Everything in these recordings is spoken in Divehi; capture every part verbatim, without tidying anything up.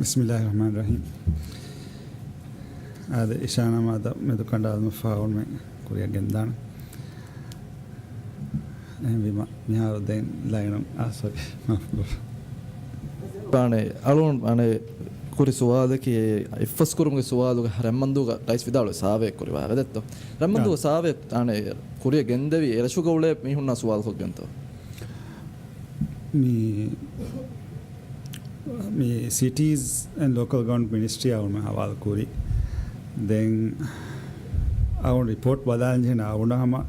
ބިސްމިއްލާހި ރަޙްމާނި ރަޙީމް. އާދެ، އިޝާ ނަމާދަށް މެދު ކަނޑައަޅުމަށްފަހު އަޅުގަނޑުމެން ކުރިއަށް ގެންދާނެ. އެހެންވީމަ، މިހާރު ދެން ލައިނުން، އާ، ސޮރީ، މާފުކުރު. އަނެއް، އަޅުގަނޑު އަނެއް ކުރި ސުވާލަކީ، އެއްފަސް ކުރުމުގެ ސުވާލުގަ ރަތްމަންދޫގަ ރައީސް ވިދާޅުވި ސާވޭ ކުރި ވާހަކަ ދެއްތޯ؟ ރަތްމަންދޫގަ އާ. ސާވޭ އަނެއް ކުރިއަށް ގެންދެވި އެ ރަށުގަ އުޅޭ މީހުންނާ ސުވާލުކޮށްގެންތޯ؟ މި، މި ސިޓީޒް އެންޑް ލޯކަލް ގަވަރންމަންޓް މިނިސްޓްރީ އަޅުގަނޑު ހަވާލު ކުރި. ދެން އަޅުގަނޑު ރިޕޯޓް ބަލާލަން ޖެހޭނެ އަޅުގަނޑަށް ހަމަ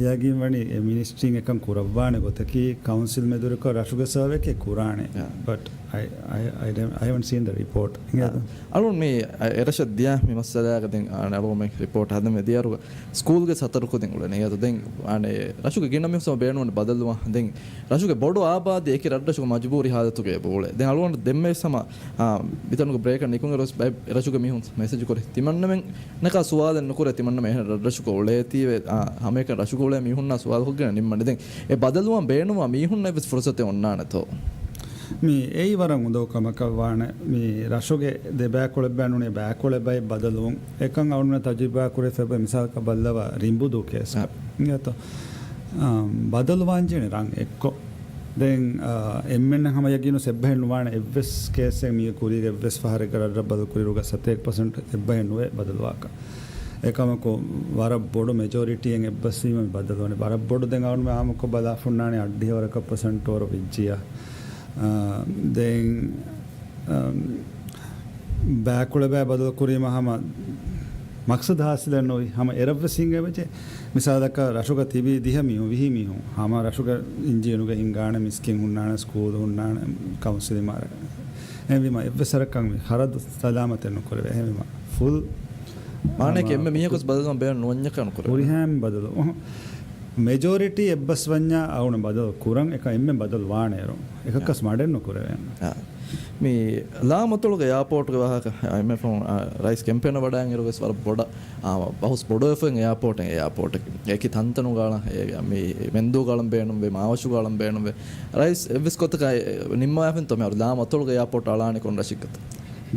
ޔަގީން ވަނީ އެ މިނިސްޓްރީން އެކަން ކުރައްވާނެ ގޮތަކީ ކައުންސިލް މެދުވެރިކޮށް ރަށުގެ ސަރވޭއަކީ ކުރާނެ. އާ. But I, I, I don't, I haven't seen the report. އާ. އަޅުން މި އެ ރަށަށް ދިޔަ މި މައްސަލާގަ ދެން އަޅުން މި ރިޕޯޓް ހަދަން މި ދިޔައިރުގަ ސްކޫލްގެ ސަތަރުކު ދެން އުޅެނީ. އަދު ދެން އަނެއް ރަށުގެ ގިނަ މީހުން ބޭނުން ބަދަލުވާ. ދެން ރަށުގެ ބޮޑު އާބާދީ އެކި ރަށްރަށުގެ މަޖުބޫރީ ހާލަތުގަ އެބަ އުޅޭ. ދެން އަޅުގަނޑު ދެންމެވެސް ހަމަ، އާ، މިތަނުގެ ބްރޭކަށް ނިކުން އިރުވެސް ބައެއް ރަށުގެ މީހުން މެސެޖް ކުރޭ. ތިމަންނަމެން ނަކާ ސުވާލެއް ނުކުރޭ. ތިމަންނަމެން އެހެން ރަށްރަށުގަ އުޅޭތީވެ، އާ، ހަމައެކަނި ރަށުގަ އުޅޭ މީހުންނާ ސުވާލުކޮށްގެން ނިންމަނީ. ދެން އެ ބަދަލުވާން ބޭނުންވާ މީހުންނަށް ވެސް ފުރުސަތެއް އޮންނާނެތޯ؟ މި އެއީ ވަރަށް އުނދަގޫ ކަމަކަށް ވާނެ. މި ރަށުގެ ދެބައިކުޅަ ބައެއް ނޫނީ ބައިކުޅަ ބައެއް ބަދަލުވުން. އެކަން އަޅުގަނޑު ތަޖުރިބާ ކުރެވި ފަދަ މިސާލަކަށް ބައްލަވާ ރިނބުދޫ ކޭސް. އާ. އިނގޭތޯ؟ އާ، ބަދަލުވާންޖެހޭނެ ރަން އެއްކޮށް. ދެން، އާ، އެންމެންނަށް ހަމަ ޔަގީނު އެއްބަހެއް ނުވާނެ އެއްވެސް ކޭސްއެއް މީގެ ކުރީގެ އެއްވެސް ފަހަރެއްގަ ރަށްރަށް ބަދަލު ކުރިއިރުގަ ސަތޭކަ ޕަސެންޓް އެއްބަހެއް ނުވޭ ބަދަލުވާކަށް. އެކަމަކު ވަރަށް ބޮޑު މެޖޯރިޓީއެއް އެއްބަސްވީމަ މި ބަދަލުވަނީ. ވަރަށް ބޮޑު ދެން އަޅުން މި އާއްމުކޮށް ބަލާފަ ހުންނާނީ އަށްޑިހަ ވަރަކަށް ޕަސެންޓް ވަރަށް ވެއްޖިއްޔާ. އާ، ދެން، އަ، ބައިކުޅަ ބައި ބަދަލު ކުރީމަ ހަމަ މަޤްޞަދު ހާސިލެއް ނުވި. ހަމަ އެރަށްވެސް ހިނގޭ ވެއްޖެ. މިސާލަކަށް ރަށުގަ ތިބީ ދިހަ މީހުން، ވިހި މީހުން. ހަމަ ރަށުގަ އިންޖީނުގަ ހިންގާނެ، މިސްކިތް ހުންނާނެ، ސްކޫލް ހުންނާނެ، ކައުންސިލް އިމާރާތް. އެހެންވީމަ އެއްވެސް ވަރަކަށް މި ޚަރަދު ސަލާމަތެއް ނުކުރެވޭ. އެހެންވީމަ ފުލް މާނައަކީ އެންމެ މީހަކުވެސް ބަދަލުވާން ބޭނުން ނުވަންޏާ ނުކުރެވޭ. ހުރިހާ އެންމެ ބަދަލު. އުހު. މެޖޯރިޓީ އެއްބަސްވަންޏާ އަޅުގަނޑު ބަދަލު ކުރަން. އެކަ އެންމެ ބަދަލު ވާނެއިރު. އެކަކަސް އާ. މަޑެއް ނުކުރެވޭނެ. އާ. މި ލާމަތޮޅުގެ އެއާޕޯޓްގެ ވާހަކަ، އާ، އެންމެ ފަހުން، އާ، ރައީސް ކެމްޕޭނަށް ވަޑައިގެން އިރުވެސް ވަރަށް ބޮޑަށް، އާ، ބަހުސް ބޮޑުވެފައި އެއާޕޯޓެއް، އެއާޕޯޓެއް. އެކި ތަންތަނުގަ އަޅަން، އެ، މި މެންދޫގަ އަޅަން ބޭނުންވޭ، މާވަށުގަ އަޅަން ބޭނުންވޭ. ރައީސް އެއްވެސް ގޮތަކަށް ނިންމަވާފިންތޯ މިހާރު ލާމަތޮޅުގެ އެއާޕޯޓް އަޅާނީ ކޮން ރަށެއްގަތޯ؟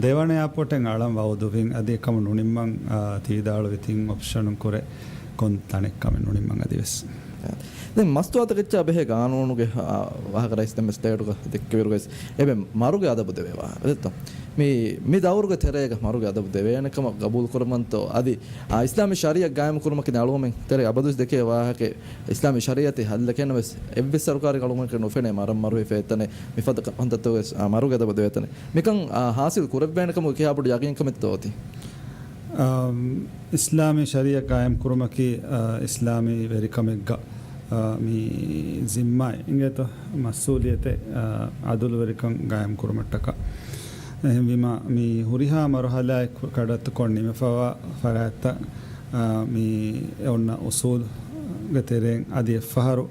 ދެވަނަ އެއާޕޯޓެއް އަޅަން ވައުދުވިން އަދި އެކަމަށް ނުނިންމަން، އާ، ތި ވިދާޅުވި ތިން އޮޕްޝަނުން ކުރެ ކޮން ތަނެއް ކަމެއް ނުނިންމަން އަދިވެސް. ދެން މަސްތުވާތަކެއްޗާ ބެހޭ ގާނޫނުގެ، އާ، ވާހަކަ ރައީސް ދެންމެ ސްޓޭޓުގަ ދެއްކެވިއިރުގައިސް އެބެ މަރުގެ އަދަބު ދެވޭ ވާހަކަ ދެއްތޯ؟ މި، މި ދައުރުގެ ތެރޭގަ މަރުގެ އަދަބު ދެވޭނެ ކަމަށް ގަބޫލު ކުރަމަންތޯ؟ އަދި، އާ، އިސްލާމީ ޝަރީއަތް ގާއިމު ކުރުމަކީ އަޅުގަމެން ތެރޭ އަބަދުވެސް ދެކޭ ވާހަކަ އިސްލާމީ ޝަރީއަތީ ހައްލެކޭ ނަމަވެސް، އެއްވެސް ސަރުކާރެއް އަޅުގަނޑަކަށް ނުފެނޭ މަރަށް މަރުވެފަ އެތަނެއް، މިފަދަ ކަންތައްތަކުގެ ވެސް، އާ، މަރުގެ އަދަބު ދެވޭ ތަނެއް. މިކަން، އާ، ހާސިލް ކުރެއްވޭނެ ކަމުގެ ކިހާ ބޮޑު ޔަގީންކަމެއްތޯ އޮތީ؟ އާ، އިސްލާމީ ޝަރީއަތް ގާއިމް ކުރުމަކީ، އާ، އިސްލާމީ ވެރިކަމެއްގަ، އާ، މި ޒިންމާއެއް އިނގޭތޯ، މަސްއޫލިއްޔަތެއް، އާ، އަދުލުވެރިކަން ގާއިމް ކުރުމަށްޓަކާ. އެހެންވީމަ، މި ހުރިހާ މަރުހަލާއެއް ކަޑައްތުކޮށް ނިމިފަވާ ފަރާތްތައް، އާ، މި އޮންނަ އުސޫލުގެ ތެރެއިން އަދި އެއްފަހަރު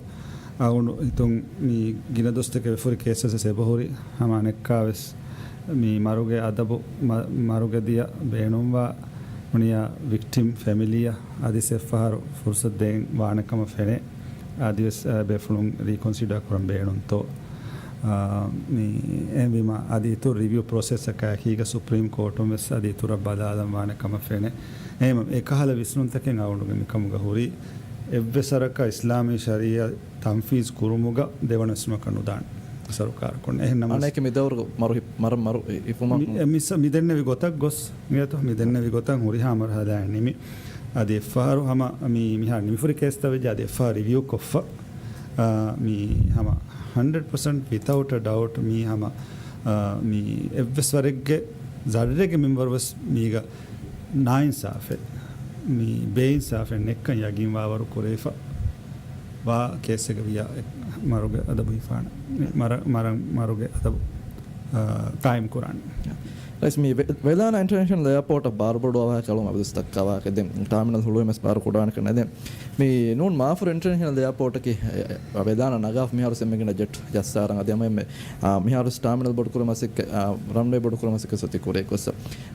އަޅުގަނޑު ހިތުން މި ގިނަ ދުވަސްތަކެއް ވެފަ ހުރި ކޭސްވެސް އެބަހުރި. ހަމަ އަނެއްކާވެސް މި މަރުގެ އަދަބު، މަ-، މަރުގެ ދިޔަ ބޭނުންވާ ނޫނީ ވިކްޓިމް ފެމިލީއަށް އަދި އެއްފަހަރު ފުރުސަތު ދޭން ވާނެ ކަމަށް ފެނޭ. އަދިވެސް، އާ، ބޭފުޅުން ރީކޮންސިޑާ ކުރަން ބޭނުންތޯ؟ އާ، މި އެހެންވީމަ އަދި އިތުރު ރިވިއު ޕްރޮސެސްއަކާ އެކީގަ ސުޕްރީމް ކޯޓުން ވެސް އަދި އިތުރަށް ބަލާލަން ވާނެ ކަމަށް ފެނޭ. އެހެން އެކަހަލަ ވިސްނުންތަކެއް އަޅުގަނޑުގެ މިކަމުގަ ހުރީ. އެއްވެސް ވަރަކަށް އިސްލާމީ ޝަރީއަތް ތަންފީޒް ކުރުމުގަ ދެވަނަ ވިސްނުމަކަށް ނުދާނެ ސަރުކާރަކުން. އެހެން ނަމަވެސް، އަނެކެ މި ދައުރުގަ މަރު ހި-، މަރަށް މަރު ހި-، ހިފުމަށް މި-، އެ މިސް-، މި ދެންނެވި ގޮތަށް ގޮސް، އިނގޭތޯ؟ މި ދެންނެވި ގޮތަށް ހުރިހާ މަރުހަލާއެއް ނިމި. އަދި އެއްފަހަރު ހަމަ މި މިހާރު ނިމިފުރި ކޭސްތައް ވެއްޖެ އަދި އެއްފަހަރު ރިވިއު ކޮށްފަ، އާ، މި ހަމަ ހަންޑްރެޑް ޕަސެންޓް ވިތައުޓް އަ ޑައުޓް މީ ހަމަ، އާ، މީ އެއްވެސް ވަރެއްގެ ޒައްރެއްގެ މިންވަރުވެސް މީގަ ނާއިންސާފެއް، މީ ބޭއިންސާފެއް ނެއްކަން ޔަގީންވާވަރު ކުރެވިފަ ވާ ކޭސްއެއްގަ ވިޔާ މަރުގެ އަދަބު ހިފާނެ. މަރަ-، މަރަ-، މަރުގެ އަދަބު، އާ، ޤާއިމް ކުރާނެ. ރައީސް، މި ވެ-، ވެލާނާ އިންޓަރނޭޝަނަލް އެއާޕޯޓަށް ބާރުބޮޑު ވާހަކަ އަޅުން އަބަދުވެސް ދައްކާ ވާހަކަ ދެން ޓާމިނަލް ހުޅުވުމަށް ބާރު ކުޑާނެ ކަން ދެން މި ނޫން މާފުރު އިންޓަރނޭޝަނަލް އެއާޕޯޓަކީ، އެ، އެ، ވެލާނާ ނަގާފަ މިހާރު އެންމެ ގިނަ ޖެޓް ޖައްސާރަން އަދި ހަމަ އެންމެ، އާ، މިހާރު ޓާމިނަލް ބޮޑުކުރުމަށް މަސައްކަތް، އާ، ރަންވޭ ބޮޑުކުރުމަށް މަސައްކަތް ސޮތި ކުރޭ ގޮސް.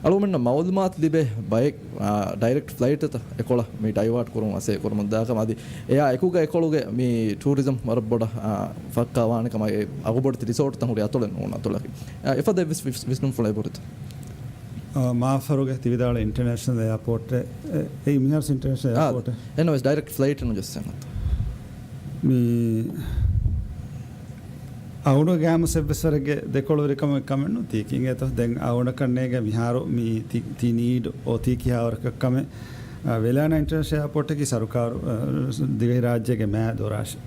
އަޅުގަނޑުމެންނަށް މައުލޫމާތު ލިބޭ ބައެއް، އާ، ޑައިރެކްޓް ފްލައިޓްތައް އެކޮޅަށް މި ޑައިވާޓް ކުރުމަށް މަސައްކަތް ކުރަމުން ދާކަމަށް އަދި އެއާ އެކުގަ އެކޮޅުގެ މި ޓޫރިޒަމް ވަރަށް ބޮޑަށް، އާ، ފައްކާ ވާނެ ކަމަށް އެ އަގުބޮޑެތި ރިސޯޓްތައް ހުރި އަތޮޅެއް ނޫން އަތޮޅަކީ. އެފަދަ ވިސް-، ވިސް-، ވިސްނުންފުޅެއް ބުރިތަ؟ އާ، މާފަރުގެ ތިވިދާޅު އިންޓަރނޭޝަނަލް އެއާޕޯޓް، އެ، އެ، މިހާރު އިންޓަރނޭޝަނަލް އާ، އެއާޕޯޓް. އެން ވެސް ޑައިރެކްޓް ފްލައިޓް ނުޖައްސޭނަތަ؟ މި އަޅުގަނޑު ގާމުސް އެއްވެސް ވަރެއްގެ ދެކޮޅުވެރިކަމެއް ކަމެއް ނުތީކީ އިނގޭތޯ. ދެން އަޅުގަނޑަކަށް ނޭގެ މިހާރު މި ތި، ތި ނީޑް އޮތީ ކިހާވަރަކަށް ކަމެއް. އާ، ވެލާނާ އިންޓަރނޭޝަނަލް އެއާޕޯޓަކީ ސަރުކާރު، އާ، ދިވެހިރާއްޖޭގެ މާ ދޮރާށި.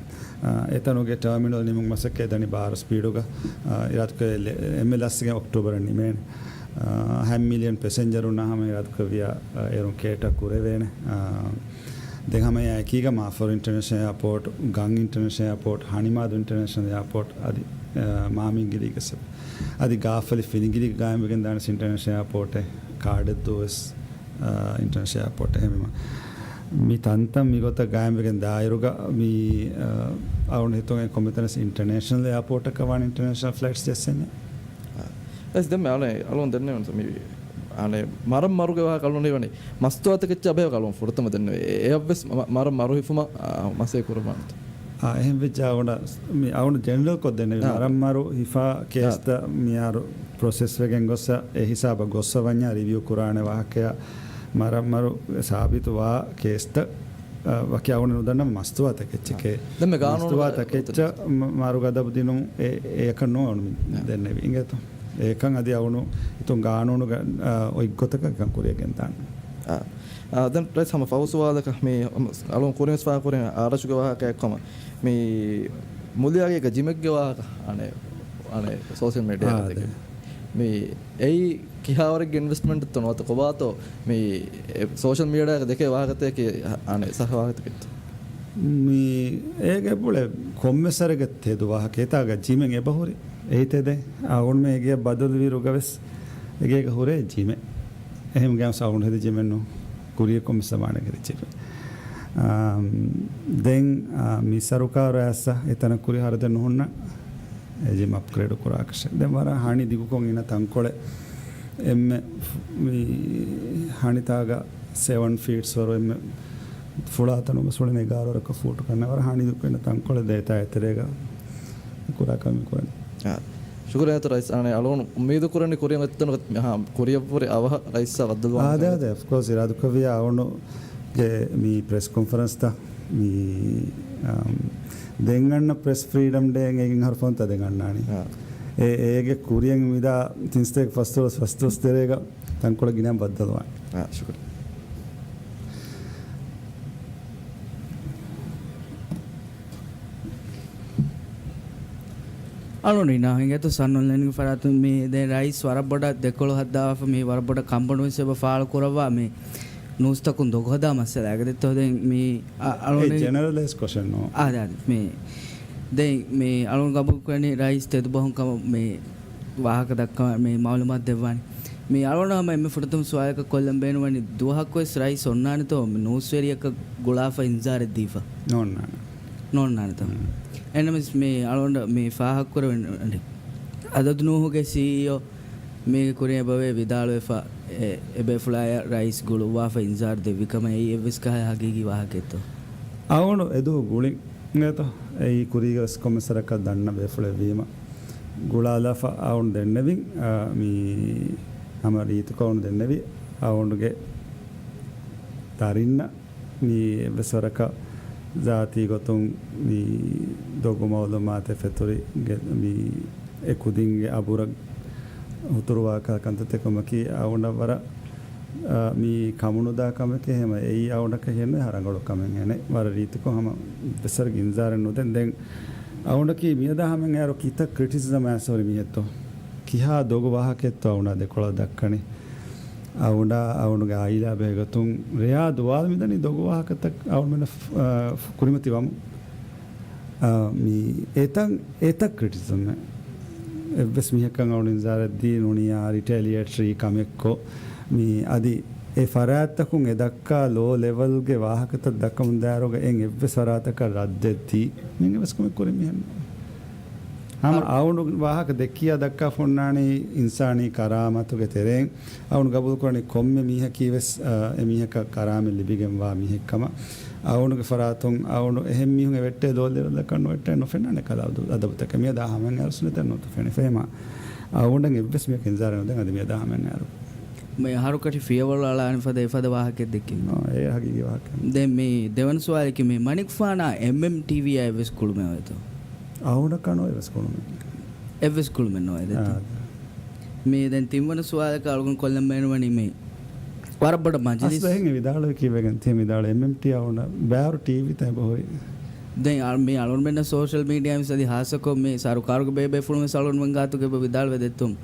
އާ، އެތަނުގެ ޓާމިނަލް ނިމުން މަސައްކަތް ދަނީ ބާރަ ސްޕީޑުގަ، އާ، އިރާދަކުރެ އެމްއެލް އަސްގެ އޮކްޓޯބަރ ނިމޭނެ. އާ، ހަ މިލިއަން ޕެސެންޖަރުންނާ ހަމަ އިރާދަކުރެއްވިޔާ، އާ، އޭރުން ކޭޓަ ކުރެވޭނެ. އާ، ދެން ހަމަ އެކީގަ މާފަރު އިންޓަރނޭޝަނަލް އެއާޕޯޓް، ގަން އިންޓަރނޭޝަނަލް އެއާޕޯޓް، ހަނިމާދު އިންޓަރނޭޝަނަލް އެއާޕޯޓް، އަދި، އާ، މާމިންގިރީގެ ސެ-، އަދި ގާފަލި ފިނިގިރީގެ ގާއިމްވެގެން ދާނެ އިންޓަރނޭޝަނަލް އެއާޕޯޓެއް، ކާޑެއްދޫވެސް، އާ، އިންޓަރނޭޝަނަލް އެއާޕޯޓް އެހެންވީމަ. މި ތަންތަން މިގޮތަށް ގާއިމްވެގެން ދާއިރުގަ މި، އާ، އަޅުގަނޑު ހިތުން އެ ކޮންމެތަނަސް އިންޓަރނޭޝަނަލް އެއާޕޯޓަކަށް ވާނެ އިންޓަރނޭޝަނަލް ފްލައިޓްސް ޖައްސަންޏާ. އާ. އެސް ދެންމެ އަޅެ، އަޅުން ދެންނެވެން މި، އަނެ، މަރަށް މަރުގެ ވާހަކަ އަޅުން ވަނީ މަސްތުވާތަކެއްޗާ ބެހޭ އަޅުން ފުރަތަމަ ދެންނެވެ. އެ-، އެއަށްވެސް މަ-، މަރަށް މަރު ހިފުމަށް، އާ، މަސޭ ކުރައްވާނެތަ؟ އާ، އެހެން ވެއްޖާ އަޅުން މި އަޅުން ޖެނެރަލް ކޮށް ދެންނެވި. އާ. މަރަށް މަރު ހިފާ ކޭސްތައް މިހާރު ޕްރޮސެސް ވެގެން ގޮއްސަ، އެ ހިސާބަށް ގޮއްސަ ވަންޏާ ރިވިއު ކުރާނެ ވާހަކަޔާ، މަރަށް މަރު ސާބިތު ވާ ކޭސްތައް، އަ، ވަކި އަޅުން ނުދަންނަ މަސްތުވާ ތަކެއްޗެކޭ. ދެން މި ގާނޫނު މަސްތުވާ ގަ-، ތަކެއްޗަށް މަ-، މަރު ގަދަބު ދިނުން އެ-، އެޔަކަށް ނޫން އަޅުން މި އާ. ދެންނެވި އިނގޭތޯ. އެކަން އަދި އަޅުނު ހިތުން ގާނޫނުގަ، އަ، އޮތްގޮތަކަށް ކަން ކުރިޔަށް ގެންދާނެ. އާ. އާ، ދެން ރައީސް ހަމަ ފަހު ސުވާލަކަށް މި އަޅުން ކުރިން ވެސް ފާހަގަކުރިން އާރަޝުގެ ވާހަކައެއްކަމަށް މި މުލިއާގޭގަ ޖިމެއްގެ ވާހަކަ އަނެ، އަނެ ސޯޝަލް މީޑިއާ އާ، ދެ. މި އެއީ ކިހާވަރެއްގެ އިންވެސްޓްމަންޓްތޯ ނުވަތަ ކޮބާތޯ މި އެ ސޯޝަލް މީޑިއާގަ ދެކޭ ވާހަކަތަކެއް އަނެ ސަހަ ވާހަކަތަކެއްތޯ؟ މި އޭގެ ބުޅެ ކޮންމެސް ވަރެއްގެ ތެދު ވާހަކަ އެތާގަ ޖިމެއް އެބަހުރި. އެއީ ތެދެއް. އަ، އޮންމެ އެގެ ބަދަލުވިރުގަ ވެސް އެގޭގަ ހުރޭ ޖިމެއް. އެހެން ގެ ސައުންޑް ހެދި ޖިމެއް ނޫން. ކުރިޔަކު މި ސަމާނަ ގެރި ޖިމެއް. އާ، ދެން، އާ، މި ސަރުކާރު އައިސް އެތަނަށް ކުރި ހަރަދެއް ނުހުންނަ. އެ ޖިމް އަޕްގްރޭޑް ކުރާކަށެއް. ދެން ވަރަށް ހަނި ދިގުކޮށް އިނަ ތަންކޮޅެއް އެންމެ ފު-، މި ހަނިތާގަ ސެވަން ފީޓްސް ވަރު އެންމެ ފުޅާތަނުގަ ސުޅެން އެގާރަ ވަރަކަށް ފޫޓު ކަންނަ ވަރަށް ހަނި ދިގުކޮށް އިނަ ތަންކޮޅެއް ދޭތާ އެތެރޭގަ ކުރާ ކަމެއް ކުރަނީ. އާ، ޝުކުރިއްޔާ ރައީސް. އަނެ އަޅުގަނޑު އުއްމީދު ކުރަނީ ކުރިއަށް އެއްތަނަކަށް ހާ، ކުރިއަށްވުރެ އަވަހަށް ރައީސްއާ ބައްދަލުވާނެ. އާދެ، އާދެ، އޮފްކޯސް އިރާދަކުރެއްވިއްޔާ އަޅުގަނޑުގެ މި ޕްރެސް ކޮންފަރެންސްތައް މި، އަމް، ދެން އަންނަ ޕްރެސް ފްރީޑަމް ޑޭ އެނގޭގެން ހަރު ފަހުންތާ ދެން އަންނާނީ. އާ. އެ، އޭގެ ކުރިއަށް މިދާ ތިން ސަތޭކަ ފަސްދޮޅަސް ފަސްދޮޅަސް ތެރޭގަ ތަންކޮޅެއް ގިނަ ބައްދަލުވާނެ. އާ، ޝުކުރިއްޔާ. އަޅުގަނޑު އިނާ ހިނގޭތޯ ސަން އޮންލައިންގެ ފަރާތުން މި ދެން ރައީސް ވަރަށް ބޮޑަށް ދެކޮޅު ހައްދާފަ މި ވަރަށް ބޮޑަށް ކަންބޮޑުވެސް އެބަ ފާޅު ކުރައްވާ މި ނޫސްތަކުން ދޮގު ހަދާ މައްސަލައިގެ ދެއްތޯ ދެން މި އަ-، އަޅުގަނޑު އެ ޖެނެރަލައިޒް ކޮށެއް ނޫން. އާދެ، އާދެ. މި ދެން މި އަޅުގަނޑު ގަބޫލު ކުރަނީ ރައީސް ތެދު ބަހުން ކަމަށް މި ވާހަކަ ދައްކަމަށް މި މައުލޫމާތު ދެއްވާނެ. މި އަޅުގަނޑު ހަމަ އެންމެ ފުރަތަމަ ސުވާލަކަށް ކޮށްލަން ބޭނުންވަނީ ދުވަހަކުވެސް ރައީސް އޮންނާނެތޯ މި ނޫސްވެރިޔަކަށް ގުޅާފަ އިންޒާރެއް ދީފަ؟ ނޯންނާނެ. ނޯންނާނެތޯ؟ މް. އެހެންނަމަވެސް މި އަޅުގަނޑަށް މި ފާހަގަކުރެވެން އަންޑި. އަދަދު ނޫހުގެ ސީއީއޯ މީގެ ކުރިން އެބަވޭ ވިދާޅުވެފަ، އެ، އެބޭފުޅާޔަށް ރައީސް ގުޅުއްވާފަ އިންޒާރު ދެއްވި ކަމަށް އެއީ އެއްވެސް ކަހަލަ ހަގީގީ ވާހަކައެއްތޯ؟ އަޅުގަނޑު އެދުވަހު ގުޅި ނޭތޯ؟ އެއީ ކުރީގަ ވެސް ކޮންމެސް ވަރަކަށް ދަންނަ ބޭފުޅެއް ވީމަ. ގުޅާލާފަ އަޅުގަނޑު ދެންނެވިން، އާ، މީ ހަމަ ރީތިކޮށް އަޅުގަނޑު ދެންނެވި އަޅުގަނޑުގެ ދަރިންނަށް މީ އެއްވެސް ވަރަކަށް ޒާތީ ގޮތުން މީ ދޮގު މައުލޫމާތެއް ފެތުރި ގެ-، މީ އެ ކުދިންގެ އަބުރަށް ހުތުރުވާ ކަ-، ކަންތައްތައް ކަމަކީ އަޅުގަނޑަށް ވަރަށް، އާ، މީ ކަމުނުދާ ކަމެކޭ. ހަމަ އެއީ އަޅުގަނޑަކަށް ހެންވެ ހަ ރަނގަޅު ކަމެއް ހެނެއް. ވަރަށް ރީތިކޮށް ހަމަ އެއްވެސް ވަރަކަށް އިންޒާރެއް ނުދެން. ދެން އަޅުގަނޑަކީ މިއަދާ ހަމައިން އައިރު ކިތައް ކްރިޓިސިޒަމް އައިސް ހުރި މީހެއްތޯ؟ ކިހާ ދޮގު ވާހަކައެއްތޯ އަޅުގަނޑާ ދެކޮޅަށް ދައްކަނީ؟ އަޅުގަނޑާ އަޅުގަނޑުގެ އާއިލާ ބެހޭގޮތުން ރެޔާ ދުވާލު މިދަނީ ދޮގު ވާހަކަތައް އަޅުގަނޑުމެންނަށް، އާ، ކުރިމަތި ވަމުން. އާ، މި އެތައް، އެތައް ކްރިޓިސިޒަމެއް. އެއްވެސް މީހަކަށް އަޅުގަނޑު އިންޒާރެއް ދީ ނޫނިއްޔާ ރިޓެލިއޭޓަރީ ކަމެއްކޮށް، މި އަދި އެ ފަރާތްތަކުން އެ ދައްކާ ލޯ ލެވެލްގެ ވާހަކަތައް ދައްކަމުން ދާއިރުގަ އެން އެއްވެސް ފަރާތަކަށް ރައްދެއް ދީ މި އެއްވެސް ކަމެއް ކުރި މިހެން. ހަމަ އަ- އަޅުގަނޑު ވާހަކަ ދެއްކިޔާ ދައްކާފަ އޮންނާނީ އިންސާނީ ކަރާމަތުގެ ތެރެއިން. އަޅުގަނޑު ގަބޫލުކުރަނީ ކޮންމެ މީހަކީ ވެސް، އަ، އެ މީހަކަށް ކަރާމަތް ލިބިގެންވާ މީހެއްކަމަށް. އަޅުގަނޑުގެ ފަރާތުން އަޅުގަނޑު އެހެން މީހުން އެ ވެއްޓޭ ލޯ ލެވެލްއަކަށް ނުވެއްޓޭ ނުފެންނާނެ ކަލާ އަދަ-، އަދަބުތަކެއް. މިއަދާ ހަމައިން އައިރު ސުންނަތެއް ނުވަތަ ފެނި ފެހެމާ. އަޅުގަނޑަށް އެއްވެސް މީހަކު އިންޒާރެއް ނުދޭ އަދި މިއަދާ ހަމައެއް އަހަރު. މި އަހަރުކަށި ފިޔަވަޅު އަޅާނެ ފަދަ އެފަދަ ވާހަކައެއް ދެއްކި. އާ، އެ ހަގީގީ ވާހަކަ. ދެން މި ދެވަނަ ސުވާލަކީ މި މަނިކުފާނާ އެމްއެމްޓީވީއާ އެއްވެސް ކުޅުމެއް އޮތޯ؟ އަޅުގަނޑަކާ ނޯ އެއްވެސް ކުޅުމެއް. އެއްވެސް ކުޅުމެއް ނޯ އެދެތޯ؟ އާ. މި ދެން ތިންވަނަ ސުވާލަކަށް އަޅުގަނޑު ކޮށްލަން ބޭނުންވަނީ މި ވަރަށް ބޮޑަށް މަޖިލިސް. އަސްލު އެހެން ވިދާޅުވި ކީއްވެގެން ތި ވިދާޅު އެމްއެމްޓީ އަޅުގަނޑަށް ބާރު ޓީވީ ތައް އެބަހުރި. ދެން އަ-، މި އަޅުގަނޑުމެންނަށް ސޯޝަލް މީޑިއާ ވެސް އަދި ހާއްސަކޮށް މި ސަރުކާރުގެ ބޭބޭފުޅުން ވެސް އަޅުގަނޑުމެން ގާތުގަ އެބަ ވިދާޅުވެ ދެއްތުން.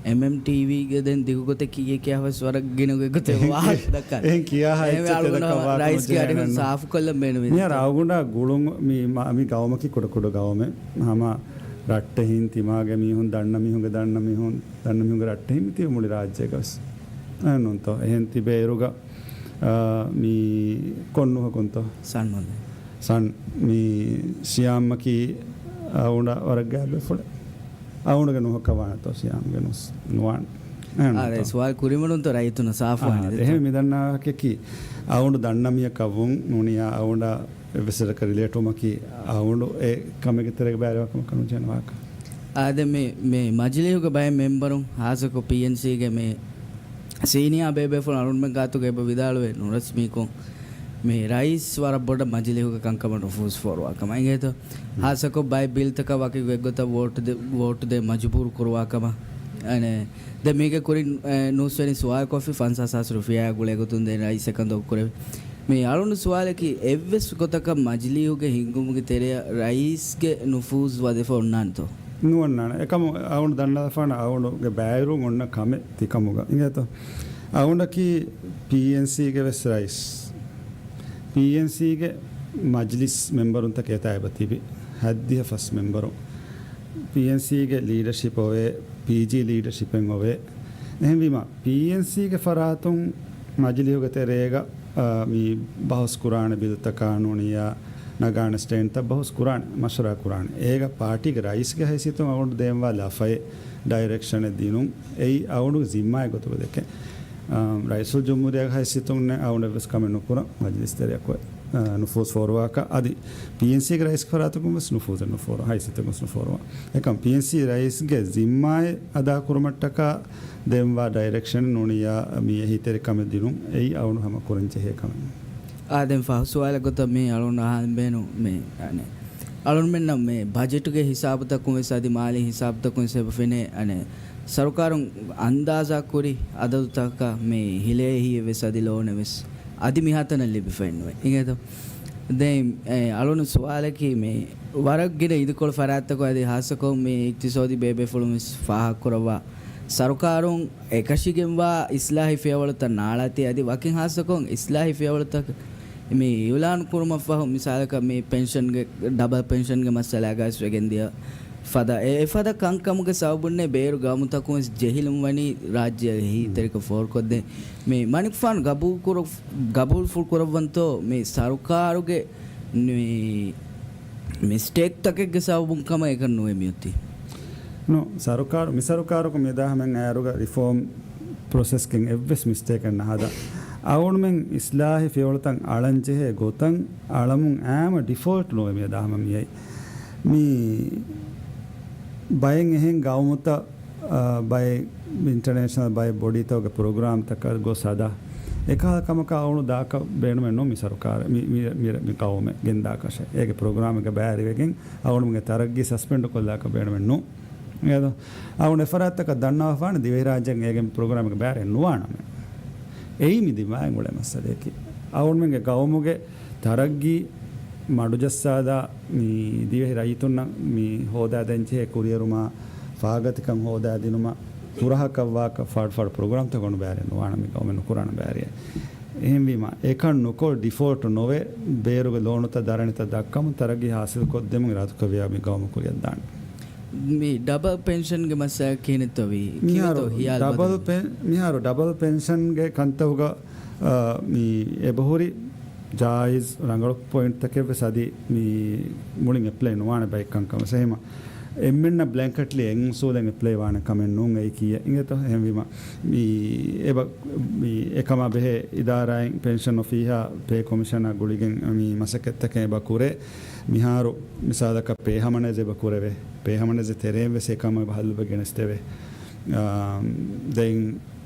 އެމްއެމްޓީވީގެ ދެން ދިގު ގޮތެއް ކިޔެ ކިޔާ ވެސް ވަރަށް ގިނަ ގޮތެއް ވާހަކަ ދައްކާ. އެހެން ކިޔާ ހާ އެހެންވެ އެއްޗެއް އަޅުގަނޑު ދައްކާ ވާހަކަ ރައީސްގެ ނުޖެހޭ އަޑިހުން ނަން. ސާފުކޮށްލަން ބޭނުމީ. މިހާރު އަޅުގަނޑާ ގުޅުން މި، މަ-، މި ގައުމަކީ ކުޑަ ކުޑަ ގައުމެއް. ހަމަ ރައްޓެހިން ތިމާގެ މީހުން ދަންނަ މީހުންގެ ދަންނަ މީހުން، ދަންނަ މީހުންގެ ރައްޓެހިން މި ތިބި މުޅި ރާއްޖޭގަ ވެސް. އެހެންނޫންތޯ؟ އެހެން ތިބޭއިރުގަ، އާ، މި ކޮން ނޫހަކުންތޯ؟ ސަން ނޫނޭ. ސަން މި ޝިޔާމްއަކީ އަޅުގަނޑަށް ވަރަށް ގާތް ބޭފުޅެއް. އަޅުގަނޑުގެ ނޫހަކަށް ވާނެތޯ ޝިޔާމްގެ ނޫސް ނުވާނެ. އެހެން އާ، ނޫންތޯ؟ ސުވާލު ކުރިމަޑުންތޯ ރައްޔިތުންނަށް ސާފުވާނެ އާ، ދެތޯ؟ އެހެން މި ދަންނާ ވާހަކައަކީ އަޅުގަނޑު ދަންނަ މީހަކަށްވުން ނޫނިއްޔާ އަޅުގަނޑަށް އެއްވެސް ވަރަކަށް ރިލޭޓުވުމަކީ އަޅުގަނޑު އެ ކަމެއްގެ ތެރޭގަ ބައިވެރިވާ ކަމަކަށް ނުޖެހޭނެ ވާހަކަ. އާދެ، މި، މި މަޖިލީހުގެ ބައެއް މެމްބަރުން، ހާއްސަކޮށް ޕީއެންސީގެ މި ސީނިއާ ބޭބޭފުޅުން އަޅުގަނޑުމެން ގާތުގަ އެބަ ވިދާޅުވެ ނުރަސްމީކޮށް، މި ރައީސް ވަރަށް ބޮޑަށް މަޖިލީހުގެ ކަންކަމަށް ނުފޫޒު ފޯރުވާ ކަމަށް އިނގޭތޯ؟ ހުން. ހާއްސަކޮށް ބައެއް ބިލްތަކަށް ވަކި އެއްގޮތަށް ވޯޓު ދޭ، ވޯޓު ދޭ މަޖުބޫރު ކުރުވާ ކަމަށް. އަނެ، ދެ މީގެ ކުރިން، އެ، ނޫސްވެރިން ސުވާލުކޮށްފި ފަންސާސް ހާސް ރުފިޔާއާ ގުޅޭ ގޮތުން ދެން ރައީސް އެކަންތައް ކުރެވި. މި އަޅުން ސުވާލަކީ އެއްވެސް ގޮތަކަށް މަޖިލީހުގެ ހިންގުމުގެ ތެރެއަށް ރައީސްގެ ނުފޫޒު ވަޒީފާ އޮންނާނެތޯ؟ ނުއޮންނާނެ. އެކަމު އަޅުން ދަންނަވާފާނަ އަޅުންގެ ބައިވެރިވުން އޮންނަ ކަމެއް ތިކަމުގަ އިނގޭތޯ؟ އަޅުންނަކީ ޕީއެންސީގެ ވެސް ރައީސް. ޕީއެންސީގެ މަޖިލިސް މެމްބަރުންތަކެއް އެތާ އެބަ ތިބި. ހަތްދިހަ ފަސް މެމްބަރު. ޕީއެންސީގެ ލީޑަޝިޕް އޮވޭ، ޕީޖީ ލީޑަޝިޕެއް އޮވޭ. އެހެންވީމަ، ޕީއެންސީގެ ފަރާތުން މަޖިލީހުގެ ތެރޭގަ، އާ، މި ބަހުސް ކުރާނެ ބިލްތައް ޤާނޫނިއްޔާ ނަގާނެ ސްޓޭންޑްތައް ބަހުސް ކުރާނެ، މަޝްވަރާ ކުރާނެ. އޭގަ ޕާޓީގެ ރައީސްގެ ހައިސިއްޔަތުން އަޅުގަނޑު ދޭންވާ ލަފައެއް، ޑައިރެކްޝަނެއް ދިނުން، އެއީ އަޅުގަނޑުގެ ޒިންމާއެއް ގޮތުގަ ދެކެން. އާ، ރައީސުލްޖުމްހޫރިއްޔާގެ ހައިސިއްޔަތުން އަޅުގަނޑު އެއްވެސް ކަމެއް ނުކުރަން، މަޖިލިސް ތެރެއަކު، އާ، ނުފޫޒު ފޯރުވާކަށް. އަދި ޕީއެންސީގެ ރައީސްގެ ފަރާތަކުން ވެސް ނުފޫޒެއް ނުފޯރު، ހައިސިއްޔަތެއް ވެސް ނުފޯރުވާ. އެކަމް ޕީއެންސީ ރައީސްގެ ޒިންމާއެއް އަދާކުރުމަށްޓަކާ ދެންވާ ޑައިރެކްޝަން ނޫނިއްޔާ މި އެހީތެރިކަމެއް ދިނުން އެއީ އަޅުގަނޑު ހަމަ ކުރަން ޖެހޭ ކަމެއް. އާ، ދެން ފަހު ސުވާލެއް ގޮތަށް މި އަޅުގަނޑު އަހަން ބޭނުން މި، އަނެ، އަޅުގަނޑުމެންނަށް މި ބަޖެޓުގެ ހިސާބުތަކުން ވެސް އަދި މާލީ ހިސާބުތަކުން ވެސް އެބަ ފެނޭ، އަނެ، ސަރުކާރުން އަންދާޒާ ކުރި އަދަދުތަކަކަށް މި ހިލޭ އެހީއެއް ވެސް އަދި ލޯނެއް ވެސް އަދި މިހާތަނަށް ލިބިފައެއްނުވޭ. އިނގޭތޯ؟ ދެން، އެ، އަޅުގަނޑު ސުވާލަކީ މި ވަރަށް ގިނަ އިދިކޮޅު ފަރާތްތަކުން އަދި ހާއްސަކޮށް މި އިޤްތިޞާދީ ބޭބޭފުޅުން ވެސް ފާހަގަކުރައްވާ ސަރުކާރުން އެކަށީގެންވާ އިސްލާހީ ފިޔަވަޅުތައް ނާޅާތީ އަދި ވަކިން ހާއްސަކޮށް އިސްލާހީ ފިޔަވަޅުތައް މި އިއުލާން ކުރުމަށްފަހު މިސާލަކަށް މި ޕެންޝަންގެ، ޑަބަލް ޕެންޝަންގެ މައްސަލާގައި ވެސް ވެގެންދިޔަ ފަދަ އެ، އެފަދަ ކަންކަމުގެ ސަބަބުންނޭ ބޭރު ގައުމުތަކުން ވެސް ޖެހިލުން ވަނީ ރާއްޖެއަށް އެހީތެރިކަން ފޯރުކޮށްދޭން. މި މަނިކުފާނު ގަބޫލުކުރު-، ގަބޫލުފުޅު ކުރައްވަންތޯ މި ސަރުކާރުގެ މި މިސްޓޭކްތަކެއްގެ ސަބަބުން ކަމަށް އެކަން ނުވެ މިއޮތީ. ނޫ، ސަރުކާރު، މި ސަރުކާރުގެ މިއަދާ ހަމައިން އައިރުގަ ރިފޯމް ޕްރޮސެސްގެން އެއްވެސް މިސްޓޭކެއް ނަހަދާ. އަޅުގަނޑުމެން އިސްލާހީ ފިޔަވަޅުތައް އަޅަން ޖެހޭ ގޮތަށް އަޅަމުން އާމަ ޑިފޯލްޓް ނުވެ މިއަދާ ހަމަ މިއައީ. މި ބައެއް އެހެން ގައުމުތައް އާ، ބައެއް އިންޓަރނޭޝަނަލް ބައެއް ބޮޑީތަކުގެ ޕްރޮގްރާމްތަކަށް ގޮސް ހަދާ. އެކަހަލަ ކަމަކަށް އަޅުގަނޑު ދާކަށް ބޭނުމެއް ނޫން މި ސަރުކާރަށް، މި، މި، މި، މި ޤައުމެއް ގެންދާކަށެއް. އޭގެ ޕްރޮގްރާމެއްގަ ބައިވެރިވެގެން އަޅުގަނޑުމެންގެ ތަރައްގީ ސަސްޕެންޑް ކޮށްލާކަށް ބޭނުމެއް ނޫން. އޭދޯ، އަޅުގަނޑު އެފަރާތްތަކަށް ދަންނަވާފާނެ ދިވެހިރާއްޖޭން އޭގެ ޕްރޮގްރާމެއްގަ ބައިވެރި ނުވާނަމޭ. އެއީ މި ދިމާއިން އުޅޭ މައްސަލަޔަކީ. އަޅުގަނޑުމެންގެ ގައުމުގެ ތަރައްގީ މަޑުޖައްސާދާ މި ދިވެހި ރައްޔިތުންނަށް މި ހޯދާދޭންޖެހޭ ކުރިއެރުމާ، ފާގަތިކަން ހޯދާދިނުމަށް، ފުރަހަކަށްވާކަށް ފާޑު ފާޑު ޕްރޮގްރާމްތަކުން ބައިވެރި ނުވާނަމޭ ގައުމެއް ނުކުރާނަ ބައިވެރިއެއް. އެހެންވީމަ، އެކަން ނުކޮށް ޑިފޯލްޓް ނުވެ، ބޭރުގެ ލޯނުތައް ދަރަނިތައް ދައްކަމުން ތަރައްގީ ހާސިލްކޮށްދެމުން އިރާދަކުރެއްވިޔާ މި ގައުމު ކުރިއަށްދާނެ. މި ޑަބަލް ޕެންޝަންގެ މައްސަލަ ކިހިނެއްތޯ ވީ؟ ކިހިނެއްތޯ މިހާރު ހިޔާލު ޑަބަލް ބަދަލު؟ ޕެން-، މިހާރު ޑަބަލް ޕެންޝަންގެ ކަންތައްގަ، އާ، މި އެބަހުރި ޖާއިޒް ރަނގަޅު ޕޮއިންޓްތަކެއްވެސް އަދި މި މުޅިން އެޕްލައި ނުވާނެ ބައެއް ކަންކަމަށް. އެހެމަ އެންމެންނަށް ބްލެންކެޓްލީ އެއް އުސޫލެއް އެޕްލައި ވާނެ ކަމެއް ނޫން އެއީ ކީއްޔެއް އިނގޭތޯ؟ އެހެންވީމަ މި އެބަ-، މި އެކަމާ ބެހޭ އިދާރާއިން ޕެންޝަން އޮފީހާ ޕޭ ކޮމިޝަނާ ގުޅިގެން މި މަސައްކަތްތަކެއް އެބަ ކުރޭ. މިހާރު މިސާލަކަށް ޕޭ ހާމަނައިޒް އެބަ ކުރެވޭ. ޕޭ ހާމަނައިޒް ތެރޭން ވެސް އެކަމަށް އެބަ ހައްލު އެބަ ގެނެސްދެވޭ. އާ، ދެން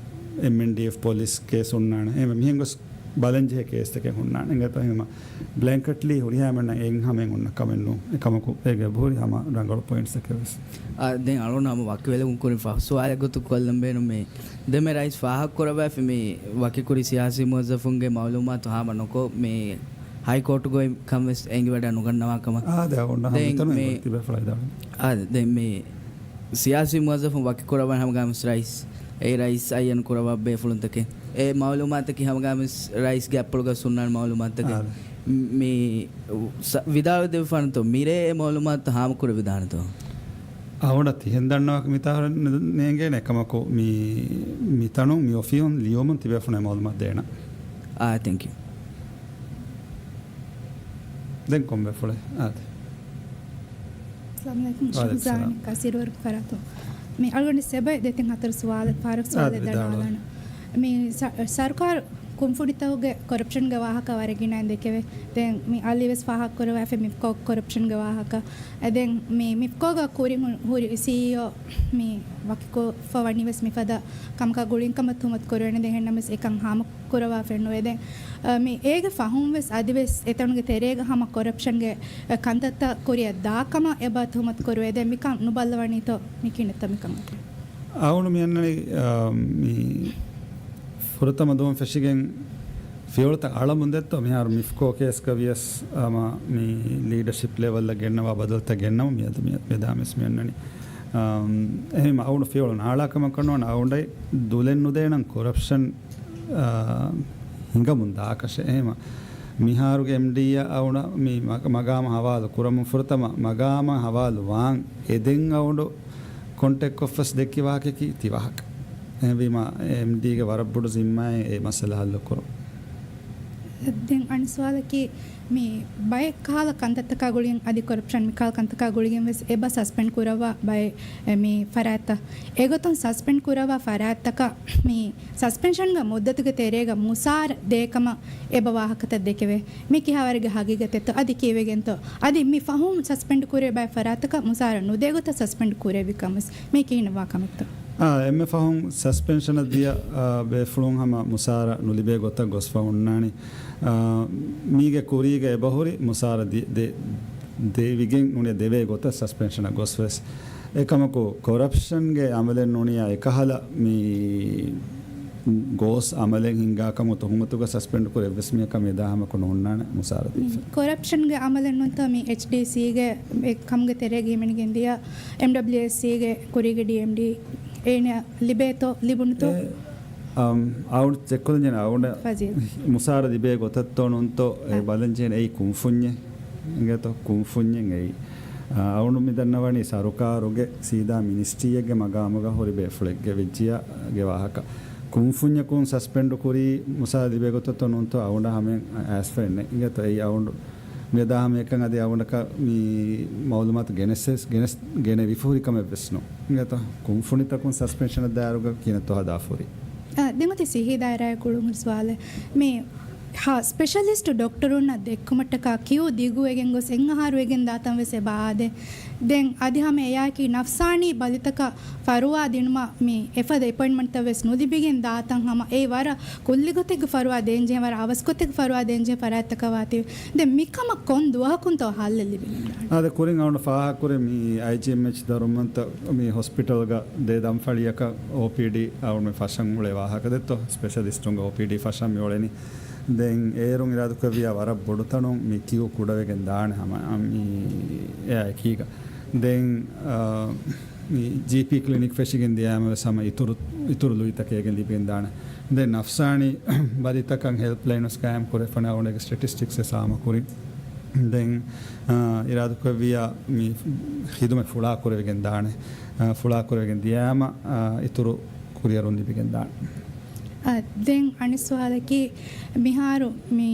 އެމްއެންޑީއެފް ޕޮލިސް ކޭސް ހުންނާނެ. އެހެން މިހެން ގޮސް ބަލަން ޖެހޭ ކޭސްތަކެއް ހުންނާނެ. އެނގޭތޯ؟ އެހެން ބްލޭންކެޓްލީ ހުރިހާ މެންނަށް އެއްހަމައެއް ހުންނަ ކަމެއް ނޫން. އެކަމަކު އޭގެ އެބަހުރި ހަމަ ރަނގަޅު ޕޮއިންޓްސްތަކެއް ވެސް. އާ، ދެން އަޅުން ހަމަ ވަކިވެލެވުން ކުރިން ފަހު ސުވާލެއް ގޮތުން ކޮށްލަން ބޭނުމޭ. ދެން މި ރައީސް ފާހަގަކުރައްވައިފި މި ވަކިކުރި ސިޔާސީ މުވައްޒަފުންގެ މައުލޫމާތު ހާމަ ނުކޮށް، މި ހައިކޯޓުގައި ކަން ވެސް އެނގިވަޑައި ނުގަންނަވާ ކަމަށް. އާދެ، އަޅުގަނޑަށް ދެން ހަމަ މިތަނުން މި ތިބޭފުޅާ ވިދާޅުވި. އާދެ، ދެން މި ސިޔާސީ މުވައްޒަފުން ވަކިކުރައްވަން ހަމަގާމިސް ރައީސް، އެ ރައީސް އައްޔަން ކުރައްވާ ބޭފުޅުންތަކެއް. އެ މައުލޫމާތަކީ ހަމަގާމިސް ރައީސްގެ އަތްޕުޅުގަ ހުންނާނެ މައުލޫމާތަކެއް. އާދެ. މި ސަ-، ވިދާޅުވެދެއްވިފާނަތޯ މިރޭ އެ މައުލޫމާތު ހާމަކުރެވިދާނެތޯ؟ އަޅުގަނޑަށް ތިހެން ދަންނަވާކަށް މިތާ ނޭނގޭނެ ކަމަކު، މި، މިތަނުން މި އޮފީހުން ލިޔުމުން ތިބޭފުޅުން މައުލޫމާތު ދޭނަން. އާ، ތެންކް ޔޫ. ދެން ކޮންމެ ފުޅެއް އާދެ. އައްސަލާމު ޢަލައިކުމް. ވަޢަލައިކުމް ޝަހުޒާން ސަލާމް. ކަސީރުވަރު ފަރާތު. މި އަޅުގަނޑު ސެބަ ދެތިން ހަތަރު ސުވާލެއް، ފާރަގު ސުވާލެއް އާދެ، ދަންނަވާލާނަން. މި ސަ-، ސަރުކާރު ކުންފުނިތަކުގެ ކޮރަޕްޝަންގެ ވާހަކަ ވަރަށް ގިނައިން ދެކެވޭ. ދެން މި އަލީ ވެސް ފާހަގަކުރައްވައިފި މިފްކޯ ކޮރަޕްޝަންގެ ވާހަކަ. އެ ދެން މި މިފްކޯގަ ކުރިން ހުރި ސީއީއޯ މި ވަކިކޮށްފަ ވަނީ ވެސް މިފަދަ ކަމަކާ ގުޅިން ކަމަށް ތުހުމަތު ކުރެވޭނެ. ދެން އެހެންނަމަވެސް އެކަން ހާމަ ކުރަވާފައެއް ނުވޭ. ދެން، އަ، މި އޭގެ ފަހުން ވެސް އަދިވެސް އެތަނުގެ ތެރޭގަ ހަމަ ކޮރަޕްޝަންގެ، އަ، ކަންތައްތައް ކުރިއަށް ދާ ކަމަށް އެބަ ތުހުމަތު ކުރެވޭ. ދެން މިކަން ނުބައްލަވަނީތޯ؟ މި ކިހިނެއްތޯ މިކަން އޮތީ؟ އަޅުގަނޑު މި އަންނަނީ، އަ، މި ފުރަތަމަ ދުވަހުން ފެށިގެން ފިޔަވަޅުތައް އަޅަމުން ދެއްތޯ؟ މިހާރު މިފްކޯ ކޭސްގަ ވިޔަސް ހަމަ މި ލީޑަޝިޕް ލެވަލްއަށް ގެންނަވާ ބަދަލުތައް ގެންނަމުން މިއަދު މި-، މިއަދު މި އަންނަނީ. އަ، އެހެން އަޅުގަނޑު ފިޔަވަޅު ނާޅާ ކަމަކަށް ނުވާނެ. އަޅުގަނޑަށް ދުލެއް ނުދޭނަން ކޮރަޕްޝަން އާ، ހިނގަމުން ދާކަށެއް. އެހެމަ މިހާރުގެ އެމްޑީއަށް އަޅުގަނޑަށް މި މަ-، މަގާމަށް ހަވާލު ކުރަމުން ފުރަތަމަ މަގާމަށް ހަވާލު ވާން އެދެން އަޅުގަނޑު ކޮންޓެކްޓް ކޮށްފަސް ދެއްކި ވާހަކައަކީ ތި ވާހަކަ. އެހެންވީމަ އެމްޑީގެ ވަރަށް ބޮޑު ޒިންމާއެއް އެ މައްސަލަ ހައްލު ކުރުން. ދެން އަނެއް ސުވާލަކީ، މި ބައެއް ކަހަލަ ކަންތައްތަކާ ގުޅިގެން އަދި ކޮރަޕްޝަން މި ކަހަލަ ކަންތަކާ ގުޅިގެން ވެސް އެބަ ސަސްޕެންޑް ކުރައްވާ ބައެއް، އެ، މި ފަރާތްތައް. އެގޮތުން ސަސްޕެންޑް ކުރައްވާ ފަރާތްތަކަށް މި ސަސްޕެންޝަންގެ މުއްދަތުގެ ތެރޭގަ މުސާރަ ދޭކަމަށް އެބަ ވާހަކަތައް ދެކެވޭ. މި ކިހާވަރެއްގެ ހަގީގަތެއްތޯ؟ އަދި ކީއްވެގެންތޯ؟ އަދި މި ފަހުން ސަސްޕެންޑް ކުރެވޭ ބައެއް ފަރާތްތަކަށް މުސާރަ ނުދޭ ގޮތަށް ސަސްޕެންޑް ކުރެވި ކަމަސް މީ ކިހިނެއް ވާ ކަމެއްތޯ؟ އާ، އެންމެ ފަހުން ސަސްޕެންޝަނަށް ދިޔަ، އާ، ބޭފުޅުން ހަމަ މުސާރަ ނުލިބޭ ގޮތަށް ގޮސްފަ ހުންނާނީ. އާ، މީގެ ކުރީގަ އެބަހުރި މުސާރަ ދި-، ދެ-، ދެވިގެން ނޫނީ ދެވޭ ގޮތަށް ސަސްޕެންޝަނަށް ގޮސް ވެސް. އެކަމަކު ކޮރަޕްޝަންގެ އަމަލެއް ނޫނީ އެކަހަލަ މި ގޯސް އަމަލެއް ހިންގާ ކަމު ތުހުމަތުގަ ސަސްޕެންޑް ކުރެއްވިސް މިއަކަށް މި އެދާ ހަމަކު ނޯންނާނެ މުސާރަ ދީފަ. ކޮރަޕްޝަންގެ އަމަލެއް ނޫންތޯ މި އެޗްޑީސީގެ އެ ކަމުގެ ތެރޭގަ ހިމެނިގެން ދިޔަ އެމްޑަބްލިއުއެސްސީގެ ކުރީގެ ޑީއެމްޑީ އޭނަ ލިބޭތޯ، ލިބުނުތޯ؟ އެ، އަމް، އައުން ޗެކްކޮށްލަންޖެހޭނެ އައުން ފަޒީލް. މުސާރަ ލިބޭ ގޮތަށްތޯ ނޫންތޯ އެ އަ. ބަލަންޖެހޭނެ އެއީ ކުންފުންޏެއް. އިނގޭތޯ ކުންފުންޏެއް އެއީ. އަ، އައުނު މި ދަންނަވަނީ ސަރުކާރުގެ ސީދާ މިނިސްޓްރީއެއްގެ މަގާމުގަ ހުރި ބޭފުޅެއްގެ ވެއްޖިޔާގެ ވާހަކަ. ކުންފުންޏަކުން ސަސްޕެންޑު ކުރީ މުސާރަ ލިބޭ ގޮތަށްތޯ ނޫންތޯ އައުނަށް ހަމައިން އައިސްފައެއް ނެތް. އިނގޭތޯ އެއީ އައުނު މިއަދާ ހަމައެކަން އަދި އަވަނޑަކަށް މި މައުލޫމާތު ގެނެސް، ގެނެސް، ގެނެވިފަ ހުރި ކަމެއް ވެސް ނޫން. އިނގޭތޯ؟ ކުންފުނިތަކުން ސަސްޕެންޝަނަށް ދާއިރުގަ ކިހިނެއްތޯ ހަދާފަ ހުރީ؟ އަ، ދެން އޮތީ ސިއްހީ ދާއިރާއެއް ގުޅުން ހުރި ސުވާލެއް. މި ހާ، ސްޕެޝަލިސްޓު ޑޮކްޓަރުންނަށް ދެއްކުމަށްޓަކާ ކިޔޫ ދިގުވެގެން ގޮސް އެއްއަހަރު ވެގެން ދާތަން ވެސް އެބަ އާދޭ. ދެން އަދި ހަމަ އެއާއެކީ ނަފްސާނީ ބަލިތަކަށް ފަރުވާ ދިނުމަށް މި އެފަދަ އެޕޮއިންޓްމަންޓްތައް ވެސް ނުލިބިގެން ދާތަން ހަމަ އެ ވަރަށް ކުއްލި ގޮތެއްގެ ފަރުވާ ދޭންޖެހޭ، ވަރަށް އަވަސް ގޮތެއްގެ ފަރުވާ ދޭންޖެހޭ ފަރާތްތަކަށް ވާތީ. ދެން މިކަމަށް ކޮން ދުވަހަކުންތޯ ހައްލެއް ލިބިގެން ދާނީ؟ އާދެ، ކުރިން އަޅުގަނޑު ފާހަގަކުރޭ މި އައިޖީއެމްއެޗް ދަރުމަންތައް މި ހޮސްޕިޓަލްގަ ދެ ދަންފަޅިއަކަށް އޯޕީޑީ އަޅުގަނޑު މި ފަށަން އުޅޭ ވާހަކަ ދެއްތޯ؟ ސްޕެޝަލިސްޓުންގެ އޯޕީޑީ ފަށަން މި އުޅެނީ. ދެން އޭރުން އިރާދަކުރެއްވިޔާ ވަރަށް ބޮޑު ތަނުން މި ކިޔޫ ކުޑަވެގެން ދާނެ ހަމަ، އަ، މި އެއާ އެކީގަ. ދެން، އަ، މި ޖީޕީ ކްލިނިކް ފެށިގެން ދިޔާމަ ވެސް ހަމަ އިތުރު، އިތުރު ލުއިތަކެއް އޭގެން ލިބިގެން ދާނެ. ދެން ނަފްސާނީ ބަލިތަކަށް ހެލްޕްލައިން ވެސް ގާއިމް ކުރެވިފަ ހުންނާނެ އެގެ ސްޓެޓިސްޓިކްސް ވެސް ހާމަކުރިން. ދެން، އާ، އިރާދަކުރެއްވިޔާ މި ޚިދުމަތް ފުޅާ ކުރެވިގެން ދާނެ. އާ، ފުޅާ ކުރެވިގެން ދިޔާމަ، އާ، އިތުރު ކުރިއެރުން ލިބިގެން ދާނެ. އަ، ދެން އަނެއް ސުވާލަކީ، މިހާރު މި،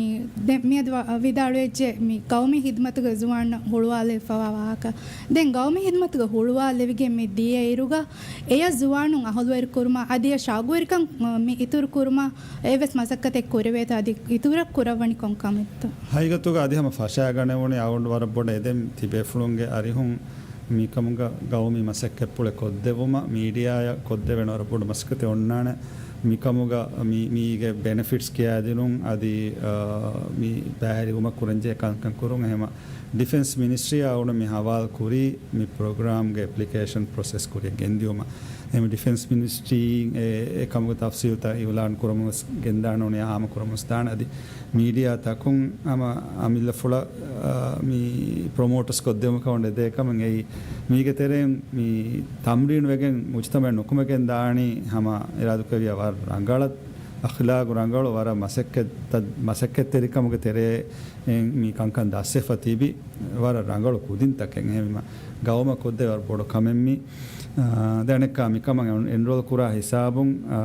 ދެ-، މިއަދު ވި-، ވިދާޅުވެއްޖެ މި ގައުމީ ހިދުމަތުގެ ޒުވާނުން ހުޅުވާލެވިފަވާ ވާހަކަ. ދެން ގައުމީ ހިދުމަތުގަ ހުޅުވާލެވިގެން މި ދިޔައިރުގަ އެޔަށް ޒުވާނުން އަހުލުވެރިކުރުމަށް އަދި އެ ޝައުގުވެރިކަން، މި އިތުރު ކުރުމަށް އެއްވެސް މަސައްކަތެއް ކުރެވޭތޯ އަދި އިތުރަށް ކުރައްވަނީ ކޮން ކަމެއްތޯ؟ ހަގީގަތުގަ އަދި ހަމަ ފަށާގަނެވުނީ އަޅުގަނޑު ވަރަށް ބޮޑަށް އެދެން ތިބޭފުޅުންގެ އަރިހުން މިކަމުގަ ގައުމީ މަސައްކަތްޕުޅެއް ކޮށްދެވުމަށް މީޑިއާއަށް ކޮށްދެވޭނެ ވަރަށް ބޮޑު މަސައްކަތެއް އޮންނާނެ. މިކަމުގަ މި، މީގެ ބެނެފިޓްސް ކިޔާދިނުން އަދި، އާ، މި ބައިވެރިވުމަށް ކުރަންޖެހޭ ކަންކަން ކުރުން. އެހެމަ ޑިފެންސް މިނިސްޓްރީއާ އަޅުގަނޑު މި ހަވާލު ކުރީ މި ޕްރޮގްރާމްގެ އެޕްލިކޭޝަން ޕްރޮސެސް ކުރިއަށް ގެންދިއުމަށް. އެހެމަ ޑިފެންސް މިނިސްޓްރީއިން އެ، އެ ކަމުގެ ތަފްސީލުތައް އިއުލާން ކުރަމުން ވެސް ގެންދާނެ އުނި އާއްމު ކުރަމުން ވެސް ދާނެ. އަދި މީޑިއާ ތަކުން ހަމަ އަމިއްލަފުޅަށް، އާ، މި ޕްރޮމޯޓް ވެސް ކޮށްދެވުމަކަށް އޮންނަ ދޭ ކަމެއް އެއީ. މީގެ ތެރެއިން މި ތަމްރީނު ވެގެން މުޖުތަމަޢަށް ނުކުމެގެން ދާނީ ހަމަ އިރާދަކުރެއްވިޔާ ވަރަށް ރަނގަޅަށް، އަޚްލާގު ރަނގަޅު، ވަރަށް މަސައްކަތް، މަސައްކަތްތެރިކަމުގެ ތެރޭ އެ، މި ކަންކަން ދަސްވެފަ ތިބި ވަރަށް ރަނގަޅު ކުދިންތަކެއް. އެހެންވީމަ ގައުމަށް ކޮށްދޭ ވަރަށް ބޮޑު ކަމެއް މި. އާ، ދެނެއްކާ މިކަމަށް އެން، އެންރޯލް ކުރާ ހިސާބުން، އާ،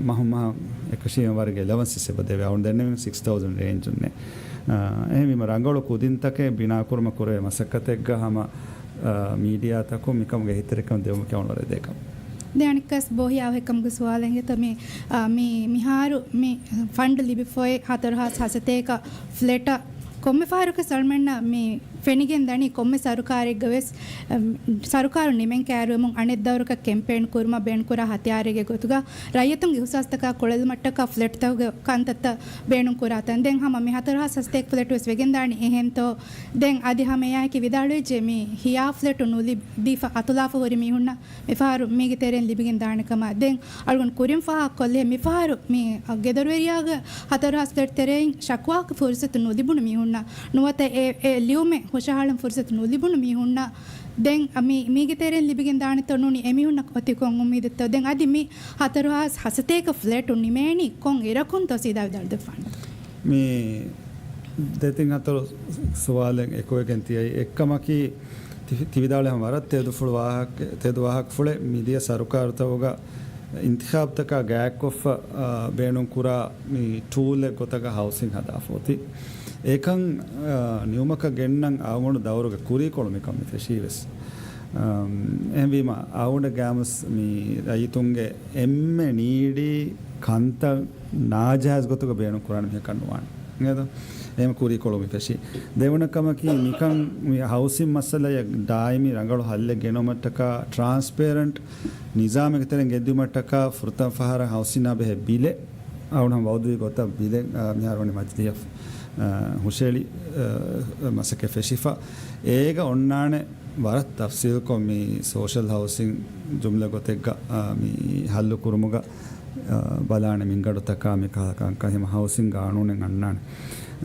މަހު މަހަށް އެކަށީގެން ވަރަށް އެލަވަންސް އެބަ ދެވޭ. އަޅުގަނޑު ދެންނެވިން ސިކްސް ތައުޒަންޑް ރޭންޖުންނޭ. އާ، އެހެންވީމަ ރަނގަޅު ކުދިންތަކެއް ބިނާކުރުމަށް ކުރެވޭ މަސައްކަތެއްގަ ހަމަ، އާ، މީޑިއާތަކުން މިކަމުގެ އެހީތެރިކަން ދެވުމަކީ އަޅުގަނޑު ވަރަށް އެދޭ ކަމެއް. ދެން އަނެއްކާސް ބޯހިޔާ އެކަމުގެ ސުވާލެއް އިނގޭތޯ މި، އާ، މި، މިހާރު މި ފަންޑް ލިބިފައި ހަތަރު ހާސް ހަސަތޭކަ ފްލެޓަށް ކޮންމެ ފަހަރަކު ސަލްމަންނަށް މި ފެނިގެން ދަނީ ކޮންމެ ސަރުކާރެއްގަ ވެސް، އަމް، ސަރުކާރު ނިމެން ކައިރިވަމުން އަނެއް ދައުރަކަށް ކެމްޕޭން ކުރުމަށް ބޭނުންކުރާ ހަތިޔާރެއްގެ ގޮތުގަ ރައްޔިތުންގެ އިހުސާސްތަކާ ކުޅެލުމަށްޓަކާ ފްލެޓްތަކުގެ ކަންތައްތައް ބޭނުންކުރާތަން. ދެން ހަމަ މި ހަތަރު ހާސް ހަސަތޭކަ ފްލެޓް ވެސް ވެގެންދާނީ އެހެންތޯ؟ ދެން އަދި ހަމަ އެއާއެކީ ވިދާޅުވެއްޖެ މި ހިޔާ ފްލެޓު ނުލިބި، ދީފަ އަތުލާފަ ހުރި މީހުންނަށް މިފަހަރު މީގެ ތެރެއިން ލިބިގެން ދާނެ ކަމަށް. ދެން އަޅުގަނޑު ކުރިން ފާހަގަކޮށްލި މިފަހަރު މި ގެދޮރުވެރިޔާގެ ހަތަރު ހާސް ފްލެޓް ތެރެއިން ޝަކުވާގެ ފުރުސަތު ނުލިބުނު މީހުންނަށް ނުވަތަ އެ، އެ ލިޔުމެއް ހުށަހަޅަން ފުރުސަތު ނުލިބުނު މީހުންނަށް ދެން މި، މީގެ ތެރެއިން ލިބިގެން ދާނެތޯ ނޫނީ އެމީހުންނަށް އޮތީ ކޮން އުއްމީދެއްތޯ؟ ދެން އަދި މި ހަތަރު ހާސް ހަސަތޭކަ ފްލެޓު ނިމޭނީ ކޮން އިރަކުންތޯ ސީދާ ވިދާޅު ދެއްވާނެ؟ މި ދެތިން ހަތަރު ސުވާލެއް އެކުވެގެން ތިއައީ. އެއްކަމަކީ، ތި، ތިވިދާޅުވި ހަމަ ވަރަށް ތެދުފުޅު ވާހަކަ، ތެދު ވާހަކަފުޅެއް މިދިޔަ ސަރުކާރުތަކުގަ އިންތިޚާބުތަކާ ގާތްކޮށްފަ، އާ، ބޭނުންކުރާ މި ޓޫލެއް ގޮތަކަށް ހައުސިން ހަދާފަ އޮތީ. އެކަން، އާ، ނިމުމަކަށް ގެންނަން އަޅުގަނޑު ދައުރުގެ ކުރީކޮޅު މިކަން މި ފެށީ ވެސް. އަމް، އެހެންވީމަ އަޅުގަނޑަށް ގާމުސް މި ރައްޔިތުންގެ އެންމެ ނީޑީ ކަންތައް ނާޖާއިޒް ގޮތުގަ ބޭނުން ކުރާނެ މީހަކަށް ނުވާނެ. އެހެން ކުރީކޮޅު މި ފެށީ. ދެވަނަ ކަމަކީ، މިކަން މި ހައުސިން މައްސަލައަށް ދާއިމީ ރަނގަޅު ހައްލެއް ގެނައުމަށްޓަކާ، ޓްރާންސްޕޭރެންޓް ނިޒާމެއްގެ ތެރެއިން ގެންދިއުމަށްޓަކާ، ފުރަތަމަ ފަހަރަށް ހައުސިންއާ ބެހޭ ބިލެއް، އަޅުގަނޑު ވައުދުވި ގޮތަށް ބިލެއް، އާ، މިހާރު ވަނީ މަޖިލީހަށް، އާ، ހުށައެޅި، އާ، މަސައްކަތް ފެށިފަ. އޭގަ އޮންނާނެ ވަރަށް ތަފްސީލްކޮށް މި ސޯޝަލް ހައުސިން ޖުމްލަ ގޮތެއްގަ، އާ، މި ހައްލު ކުރުމުގަ، އާ، ބަލާނެ މިންގަނޑުތަކާ މި ކަހަލަ ކަންކަން ހަމަ ހައުސިން ގާނޫނެއް އަންނާނެ.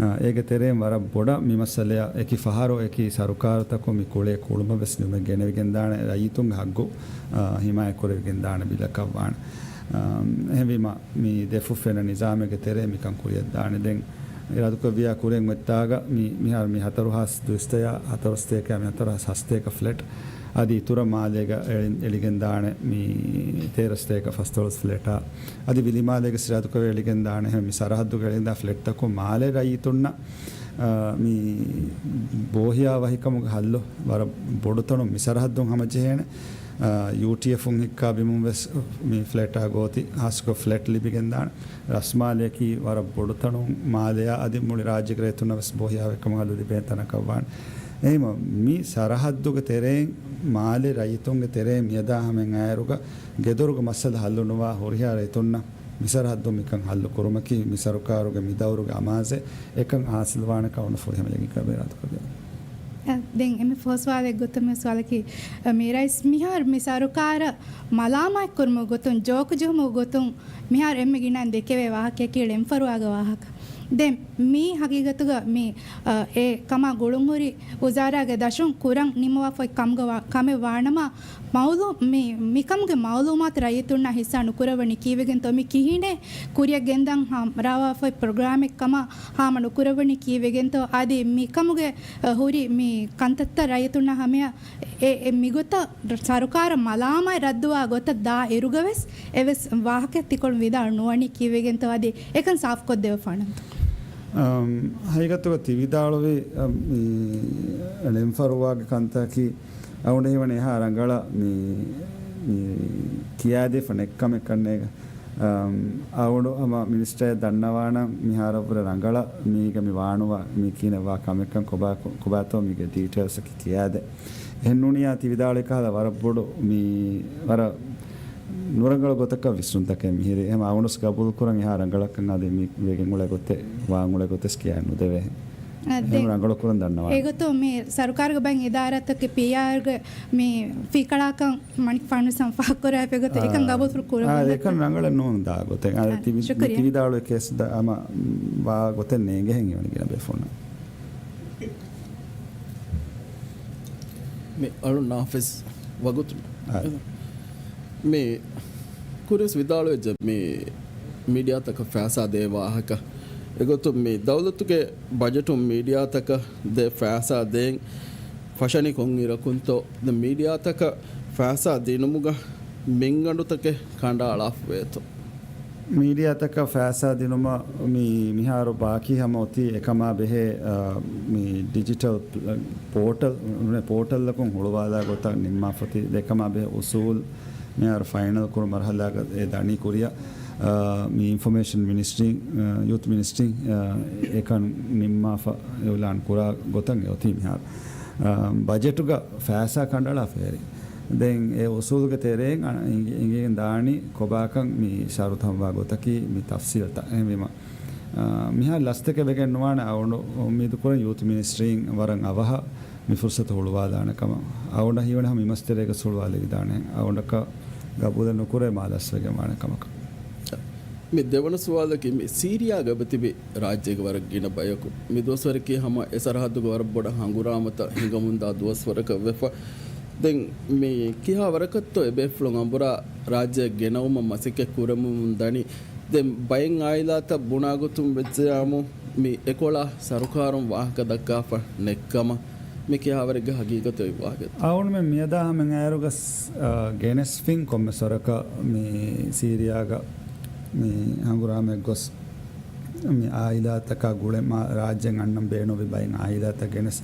އާ، އޭގެ ތެރެއިން ވަރަށް ބޮޑަށް މި މައްސަލައަށް އެކި ފަހަރު އެކި ސަރުކާރުތަކުން މި ކުޅޭ ކުޅުމަށް ވެސް ނިމެ ގެނެވިގެންދާނެ ރައްޔިތުންގެ ހައްގު، އާ، ހިމާޔަތް ކުރެވިގެންދާނެ ބިލަކަށް ވާނެ. އާ، އެހެންވީމަ، މި ދެފުށް ފެންނަ ނިޒާމެއްގެ ތެރޭ މިކަން ކުރިއަށްދާނެ. ދެން އިރާދަކުރެއްވިޔާ ކުރިން އޮތްތާގަ މި، މިހާރު މި ހަތަރު ހާސް ދުއިސައްތަ، ހަތަރު ސަތޭކަ، މި ހަތަރު ހާސް ހަސަތޭކަ ފްލެޓް އަދި އިތުރަށް މާލޭގަ އެޅި، އެޅިގެންދާނެ މި ތޭރަ ސަތޭކަ ފަސްދޮޅަސް ފްލެޓާ އަދި ވިލިމާލޭގެ ސިރާދުކޮށް އެޅިގެންދާނެ ހެމް މި ސަރަހައްދުގަ އެޅިގެންދާ ފްލެޓްތަކުން މާލޭ ރައްޔިތުންނަށް، އާ، މި ބޯހިޔާ ވަހިކަމުގެ ހައްލު ވަރަށް ބޮޑުތަނުން މި ސަރަހައްދުން ހަމަޖެހޭނެ. އާ، ޔޫޓީއެފުން ހިއްކާ ބިމުން ވެސް މި ފްލެޓާ ގޯތި ހާސްކޮށް ފްލެޓް ލިބިގެންދާނެ. ރަސްމާލެއަކީ ވަރަށް ބޮޑުތަނުން މާލެއާ އަދި މުޅި ރާއްޖޭގެ ރައްޔިތުންނަށް ވެސް ބޯހިޔާވެރިކަމަށް ހައްލު ލިބޭނެ ތަނަކަށް ވާނެ. އެހެންވީމަ، މި ސަރަހައްދުގެ ތެރެއިން، މާލެ ރައްޔިތުންގެ ތެރެއިން މިއަދާ ހަމައިން އައިރުގަ ގެދޮރުގެ މައްސަލަ ހައްލުނުވާ ހުރިހާ ރައްޔިތުންނަށް މި ސަރަހައްދުން މިކަން ހައްލު ކުރުމަކީ މި ސަރުކާރުގެ މި ދައުރުގެ އަމާޒެއް. އެކަން ހާސިލްވާނެކަން އަޅުގަނޑު ފުރިހަމަ ޔަގީންކަން އިރާދަކުރައްވާ. އަ، ދެން އެންމެ ފަހު ސުވާލެއް ގޮތުން މި ސުވާލަކީ، އަ، މި ރައީސް މިހާރު މި ސަރުކާރަށް މަލާމާތްކުރުމުގެ ގޮތުން، ޖޯކުޖެހުމުގެ ގޮތުން މިހާރު އެންމެ ގިނައިން ދެކެވޭ ވާހަކައަކީ ޅެންފަރުވާގެ ވާހަކަ. ދެން މީ ހަގީގަތުގަ މި، އަ، އެ ކަމާ ގުޅުންހުރި ވުޒާރާގެ ދަށުން ކުރަން ނިންމަވާފައި ކަމުގަ ވާ، ކަމެއް ވާނަމަ، މައުލޫ، މި، މިކަމުގެ މައުލޫމާތު ރައްޔިތުންނާ ހިއްސާ ނުކުރައްވަނީ ކީއްވެގެންތޯ؟ މި ކިހިނެއް ކުރިއަށް ގެންދަން ހާމަރާވާފައި ޕްރޮގްރާމެއް ކަމަށް ހާމަ ނުކުރައްވަނީ ކީއްވެގެންތޯ؟ އަދި މިކަމުގެ، އަ، ހުރި މި ކަންތައްތައް ރައްޔިތުންނާ ހަމަޔަށް އެ، އެ މިގޮތަށް ސަރުކާރަށް މަލާމާތް ރައްދުވާ ގޮތަށް ދާ އިރުގަވެސް އެވެސް ވާހަކަ ތިކޮޅު ވިދާޅު ނުވަނީ ކީއްވެގެންތޯ؟ އަދި އެކަން ސާފުކޮށްދެވިފާނަންތޯ؟ އަމް، ހަގީގަތުގަ ތި ވިދާޅުވި، އަ، މި ޅެންފަރުވާގެ ކަންތަކީ އަޅުގަނޑަށް ހީވަނީ އެހާ ރަނގަޅަށް މި، މި ކިޔާދީފަ ނެތް ކަމެއް ކަންނޭގަ. އަމް، އަޅުގަނޑު ހަމަ މިނިސްޓަރަށް ދަންނަވާނަން މިހާރަށްވުރެ ރަނގަޅަށް މީގަ މި ވާނުވާ މި ކިހިނެއް ވާ ކަމެއްކަން ކޮބާ، ކޮބާތޯ މީގެ ޑީޓެއިލްސް އަކީ ކިޔާދޭ. އެހެންނޫނިއްޔާ ތި ވިދާޅުވި ކަހަލަ ވަރަށް ބޮޑު މި ވަރަށް ނުރަނގަޅު ގޮތަކަށް ވިސްނުންތަކެއް މިހިރީ. އެހެން އަވަނުސް ގަބޫލުކުރަން އެހާ ރަނގަޅަކަށް އަދި މި ވެގެން އުޅޭ ގޮތެއް، ވާން އުޅޭ ގޮތެއް ކިޔާ ނުދެވޭ. އަ، އެހެން ދެ-، ރަނގަޅު ކުރަން ދަންނަވާނެ. އެގޮތުން މި ސަރުކާރުގެ ބައެއް އިދާރާތަކެއް ޕީއާރްގެ މި ފީ ކަޅާކަން މަނިކުފާނު ވެސް ފާހަގަކުރާ އެގޮތަށް އެކަން ގަބޫލު ކުރައްވަން އާ، އާ، އެކަން ރަނގަޅެއް ނޫން ދާ ގޮތެއް. އާ، އާ، ތި-، ތި ޝުކުރިއްޔާ. ތި ވިދާޅުވި ކޭސް ދަ-، ހަމަ ވާ ގޮތެއް ނޭނގެހެން ހީވަނީ ގިނަ ބޭފުޅުންނަށް. މި އަޅު ނާފިޒް ވަގުތު. އާ. މި ކުރިސް ވިދާޅުވެއްޖެ މި މީޑިއާތަކަށް ފައިސާ ދޭ ވާހަކަ. އެގޮތުން މި ދައުލަތުގެ ބަޖެޓުން މީޑިއާތަކަށް ދޭ ފައިސާ ދޭން ފަށަނީ ކޮން އިރަކުންތޯ؟ ދެން މީޑިއާތަކަށް ފައިސާ ދިނުމުގަ މިންގަނޑުތަކެއް ކަނޑައަޅާފަވޭތޯ؟ މީޑިއާތަކަށް ފައިސާ ދިނުމަށް މި މިހާރު ބާކީ ހަމަ އޮތީ އެކަމާ ބެހޭ، އާ، މި ޑިޖިޓަލް ޕްލ-، ޕޯޓަލް، ޕޯޓަލްއަކުން ހުޅުވާލާ ގޮތަށް ނިންމާފަ އޮތީ. އެކަމާ ބެހޭ އުސޫލް މިހާރު ފައިނަލް ކުރު މަރުހަލާގަ އެ ދަނީ ކުރިއަށް، އާ، މި އިންފޮމޭޝަން މިނިސްޓްރީ، އާ، ޔޫތު މިނިސްޓްރީ، އާ، އެކަން ނިންމާފަ އިއުލާން ކުރާ ގޮތަށް އެ އޮތީ މިހާރު. އާ، ބަޖެޓުގަ ފައިސާ ކަނޑައަޅާ ފޭރި. ދެން އެ އުސޫލުގެ ތެރެއިން އަ-، އިނގި-، އިނގިގެން ދާނީ ކޮބާކަން މި ޝަރުތު ހަމަވާ ގޮތަކީ މި ތަފްސީލްތައް. އެހެންވީމަ، އާ، މިހާރު ލަސްތަކެއް ވެގެން ނުވާނެ. އަޅުގަނޑު އުއްމީދު ކުރަން ޔޫތު މިނިސްޓްރީން ވަރަށް އަވަހަށް މި ފުރުސަތު ހުޅުވާލާނެ ކަމަށް. އަޅުގަނޑަށް ހީވަނީ ހަމަ މި މަސްތެރޭގަ ހުޅުވާލެވިދާނެ. އަޅުގަނޑަކަށް ގަބޫލެއް ނުކުރޭ މާ ލަސްވެގެން ވާނެ ކަމަކަށް. މި ދެވަނަ ސުވާލަކީ މި ސީރިޔާގަ އެބަތިބި ރާއްޖޭގެ ވަރަށް ގިނަ ބަޔަކު މި ދުވަސްވަރަކީ ހަމަ އެ ސަރަހައްދުގެ ވަރަށް ބޮޑަށް ހަނގުރާމަތައް ހިނގަމުންދާ ދުވަސްވަރަކަށް ވެފަ. ދެން މި ކިހާ ވަރަކަށްތޯ އެބޭފުޅުން އަނބުރާ ރާއްޖެއަށް ގެނައުމަށް މަސައްކަތް ކުރަމުން ދަނީ؟ ދެން ބައެއް އާއިލާތައް ބުނާ ގޮތުން ވެއްޖެޔާމު މި އެކޮޅަށް ސަރުކާރުން ވާހަކަ ދައްކާފަ ނެތްކަމަށް. މި ކިހާވަރެއްގެ ހަގީގަތެއް އޮތް ވާހަކަ؟ އަޅުގަނޑުމެން މިއަދާ ހަމަ އައިރުގަ ސް-، އާ، ގެނެސްފިން ކޮންމެސް ވަރަކަށް މި ސީރިޔާގަ މި ހަނގުރާމައެއް ގޮސް، މި އާއިލާތަކާ ގުޅެ މާ ރާއްޖެއަށް އަންނަން ބޭނުންވި ބައެއް އާއިލާތައް ގެނެސް،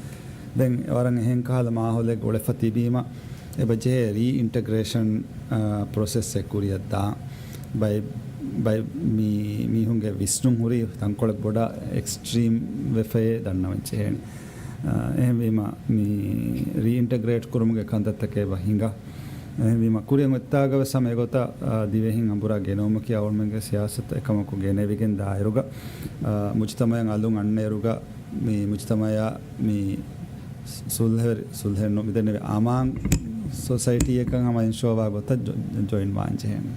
ދެން ވަރަށް އެހެން ކަހަލަ މާހައުލެއް ގުޅެފަ ތިބީމަ، އެބަ ޖެހޭ ރީއިންޓަގްރޭޝަން، އާ، ޕްރޮސެސްއެއް ކުރިއަށް ދާން. ބައެއް، ބައެއް މީ، މީހުންގެ ވިސްނުން ހުރީ ތަންކޮޅެއް ބޮޑަށް އެކްސްޓްރީމް ވެފައޭ ދަންނަވަން ޖެހޭނެ. އާ، އެހެންވީމަ، މި ރީއިންޓަގްރޭޓް ކުރުމުގެ ކަންތައްތަކެއް އެބަ ހިނގާ. އެހެންވީމަ، ކުރިއަށް އޮތްތާގަ ވެސް ހަމަ އެގޮތަށް، އާ، ދިވެހިން އަނބުރާ ގެނައުމަކީ އަޅުގަނޑުމެންގެ ސިޔާސަތު އެކަމަކު ގެނެވިގެން ދާއިރުގަ، އާ، މުޖުތަމައަށް އަލުން އަންނައިރުގަ، މި މުޖުތަމައާ މި ސުލްހަވެރި، ސުލްހެއް ނު، މިދެންނެވި އަމާން ސޮސައިޓީއެއްކަން ހަމަ އިންޝޯވާ ގޮތަށް ޖޮ-، ޖޮއިން ވާން ޖެހޭނެ.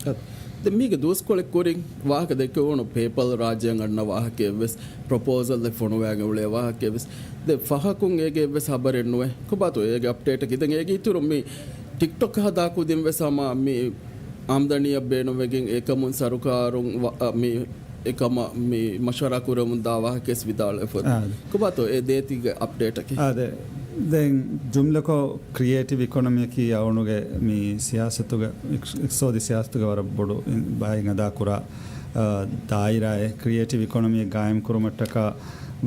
އަދި ދެން މީގެ ދުވަސްކޮޅެއް ކުރިން ވާހަކަ ދެއްކެވުނު ޕޭޕަލް ރާއްޖެއަށް އަންނަ ވާހަކައެއްވެސް، ޕްރޮޕޯސަލްއެއް ފޮނުވާގެން އުޅޭ ވާހަކައެއްވެސް. ދެން ފަހަކުން އޭގެ އެއްވެސް ހަބަރެއް ނުވޭ. ކޮބާތޯ އޭގެ އަޕްޑޭޓަކީ؟ ދެން އޭގެ އިތުރުން މި ޓިކްޓޮކް ހަދާ ކުދިން ވެސް ހަމަ މި އާމްދަނީއަށް ބޭނުންވެގެން އެކަމުން ސަރުކާރުން ވަ-، އަ، މި އެކަމަށް މި މަޝްވަރާ ކުރަމުން ދާ ވާހަކަވެސް ވިދާޅުވެފަ. އާ. ކޮބާތޯ އެ ދޭތީގެ އަޕްޑޭޓަކީ؟ އާ، ދެ-، ދެން ޖުމްލަކޮށް ކްރިއޭޓިވް އިކޮނޮމީއަކީ އަޅުގަނޑުގެ މި ސިޔާސަތުގެ، އިކް-، އިޤްތިޞާދީ ސިޔާސަތުގެ ވަރަށް ބޮޑު އިން-، ބައެއް އަދާކުރާ، އާ، ދާއިރާއެއް. ކްރިއޭޓިވް އިކޮނޮމީއެއް ގާއިމްކުރުމަށްޓަކާ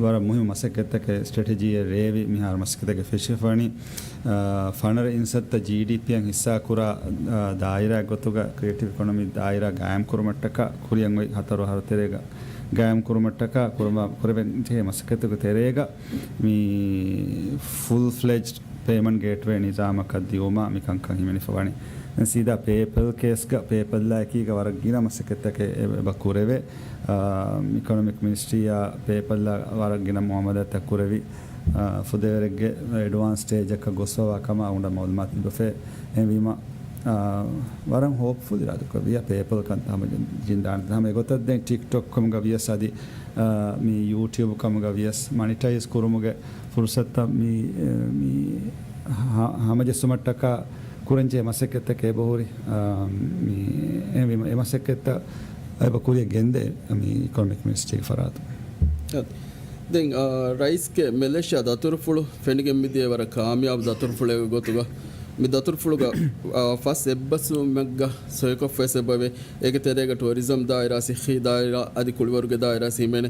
ވަރަށް މުހިއްމު މަސައްކަތްތަކެއް ސްޓްރެޓެޖީއެއް ރޭވި މިހާރު މަސައްކަތެއްގެ ފެށިފަވަނީ. އާ، ފަނަރަ އިންސައްތަ ޖީޑީޕީއަށް ހިއްސާކުރާ، އާ، ދާއިރާއެއް ގޮތުގަ ކްރިއޭޓިވް އިކޮނޮމީ ދާއިރާ ގާއިމްކުރުމަށްޓަކާ ކުރިއަށް އޮތް ހަތަރު އަހަރު ތެރޭގަ ގާއިމްކުރުމަށްޓަކާ ކުރަމާ-، ކުރެވެން ޖެހޭ މަސައްކަތުގެ ތެރޭގަ މި ފުލް ފްލެޖްޑް ޕޭމަންޓް ގޭޓްވޭ ނިޒާމަކަށް ދިއުމާ މި ކަންކަން ހިމެނިފަވަނީ. ދެން ސީދާ ޕޭޕަލް ކޭސްގަ ޕޭޕަލްއާއެކީގަ ވަރަށް ގިނަ މަސައްކަތްތަކެއް އެ-، އެބަ ކުރެވޭ. އާ، އިކޮނޮމިކް މިނިސްޓްރީއާ ޕޭޕަލްއާ ވަރަށް ގިނަ މުއާމަލާތްތައް ކުރެވި، އާ، ފުދޭވަރެއްގެ އެޑްވާންސް ސްޓޭޖަކަށް ގޮސްފަވާ ކަމަށް އަޅުގަނޑަށް މައުލޫމާތު ލިބިފަ. އެހެންވީމަ، އާ، ވަރަށް ހޯޕްފުލް އިރާދަކުރެއްވިއްޔާ ޕޭޕަލް ކަންތައް ހަމަ ޖިން-، ޖިންދާނެ. ހަމަ އެގޮތަށް ދެން ޓިކްޓޮކް ކަމުގަ ވިޔަސް އަދި، އާ، މި ޔޫޓިއުބް ކަމުގަ ވިޔަސް މަނިޓައިޒް ކުރުމުގެ ފުރުސަތުތައް މި، މި ހަ-، ހަމަޖެއްސުމަށްޓަކާ ކުރަންޖެހޭ މަސައްކަތްތަކެއް އެބަހުރި. އާ، މި، އެ، މި، އެ މަސައްކަތްތައް އެބަ ކުރިއަށް ގެންދޭ މި އިކޮނޮމިކް މިނިސްޓްރީގެ ފަރާތުން. އަދި، ދެން، އާ، ރައީސްގެ މެލޭޝިޔާ ދަތުރުފުޅު ފެނިގެން މިދިޔަ ވަރަށް ކާމިޔާބު ދަތުރުފުޅެއްގެ ގޮތުގަ، މި ދަތުރުފުޅުގަ، އާ، ފަސް އެއްބަސްވުމެއްގަ ސޮއިކޮށްފައިސް އެބަވޭ. އޭގެ ތެރޭގަ ޓޫރިޒަމް ދާއިރާ، ސިއްހީ ދާއިރާ އަދި ކުޅިވަރުގެ ދާއިރާ ހިމެނޭ.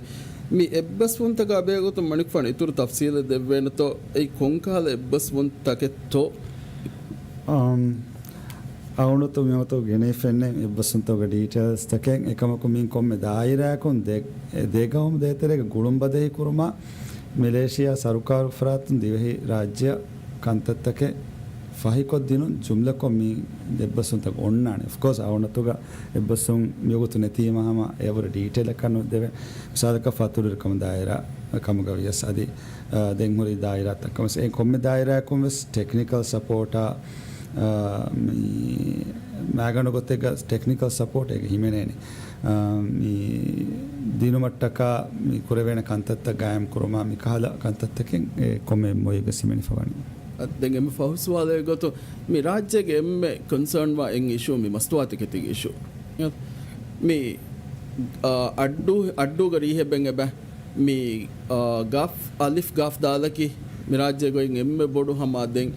މި އެއްބަސްވުންތަކާ ބެހޭގޮތުން މަނިކުފާނު އިތުރު ތަފްސީލެއް ދެއްވޭނެތޯ؟ އެއީ ކޮންކަހަލަ އެއްބަސްވުންތަކެއްތޯ؟ އަމް، އަޅުގަނޑު މިވަގުތު ގެނެވިފައެއްނެތް އެއްބަސްވުންތަކުގެ ޑީޓެއިލްސްތަކެއް. އެކަމަކު މިއިން ކޮންމެ ދާއިރާއަކުން ދެ-، ދެ ގައުމު ދޭތެރޭގަ ގުޅުން ބަދަހި ކުރުމަށް މެލޭޝިޔާ ސަރުކާރުގެ ފަރާތުން ދިވެހި ރާއްޖެއަށް ކަންތައްތަކެއް ފަހިކޮށްދިނުން ޖުމްލަކޮށް މި އެއްބަސްވުންތައް އޮންނާނެ. އޮފްކޯސް، އަޅުގަނޑުގަ އެއްބަސްވުން މިވަގުތު ނެތީމަ ހަމަ އެއަށްވުރެ ޑީޓެއިލަކަށް ނުދެވޭ. މިސާލަކަށް ފަތުރުވެރިކަމު ދާއިރާ ކަމުގަ ވިޔަސް އަދި، އާ، ދެން ހުރި ދާއިރާތައް ކަމަސް އެ ކޮންމެ ދާއިރާއަކުން ވެސް ޓެކްނިކަލް ސަޕޯޓާ، އާ، މި މާގަނޑު ގޮތެއްގަ ޓެކްނިކަލް ސަޕޯޓް އޭގެ ހިމެނޭނެ. އާ، މި ދިނުމަށްޓަކާ މި ކުރެވޭނެ ކަންތައްތައް ގާއިމް ކުރުމާ މި ކަހަލަ ކަންތައްތަކެއް އެ ކޮންމެ އެމްއޯޔޫގަ ހިމެނިފަ ވަނީ. އަ، ދެން އެންމެ ފަހު ސުވާލެއް ގޮތުން، މި ރާއްޖޭގެ އެންމެ ކޮންސާންވާ އެއް އިޝޫ މި މަސްތުވާތަކެތީގެ އިޝޫ. މި، އަ، އައްޑޫ، އައްޑޫގަ ރީހެއް ބެން އެބަ މި، އާ، ގާފް އަލިފް ގާފް ދާލަކީ މި ރާއްޖޭގައި އެންމެ ބޮޑު ހަމަ ދެން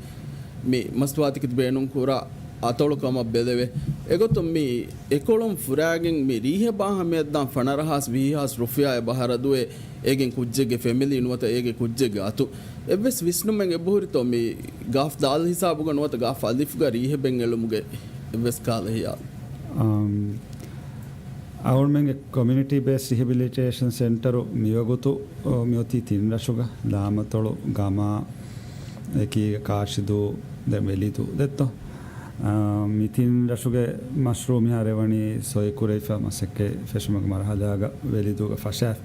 މި މަސްތުވާތަކެތި ބޭނުން ކުރާ އަތޮޅު ކަމަށް ބެލެވޭ. އެގޮތުން މި އެކޮޅުން ފުރާގެން މި ރީހެއް ބާ ހަމަޔަށްދާން ފަނަރަ ހާސް ވިހި ހާސް ރުފިޔާއެއް ބަހަރަދުވޭ އޭގެން ކުއްޖެއްގެ ފެމިލީ ނުވަތަ އޭގެ ކުއްޖެއްގެ އަތު. އެއްވެސް ވިސްނުމެއް އެބަހުރިތޯ މި ގާފް ދާލް ހިސާބުގަ ނުވަތަ ގާފް އަލިފްގަ ރީހެއް ބެން އެޅުމުގެ އެއްވެސް ކާލަ ހިޔާލު؟ އަމް، އަޅުގަނޑުމެންގެ ކޮމިއުނިޓީ ބޭސްޑް ރިހެބިލިޓޭޝަން ސެންޓަރު މިވަގުތު، އޮ، މިއޮތީ ތިން ރަށުގަ، ލާމަތޮޅު، ގަމާ، އެކީގަ ކާށިދޫ، ދެން ވެލިދޫ ދެއްތޯ. އާ، މި ތިން ރަށުގެ މަޝްރޫއު މިހާރު އެވަނީ ސޮއިކުރެވިފަ މަސައްކަތް ފެށުމުގެ މަރުހަލާގަ ވެލިދޫގަ ފަށާފަ.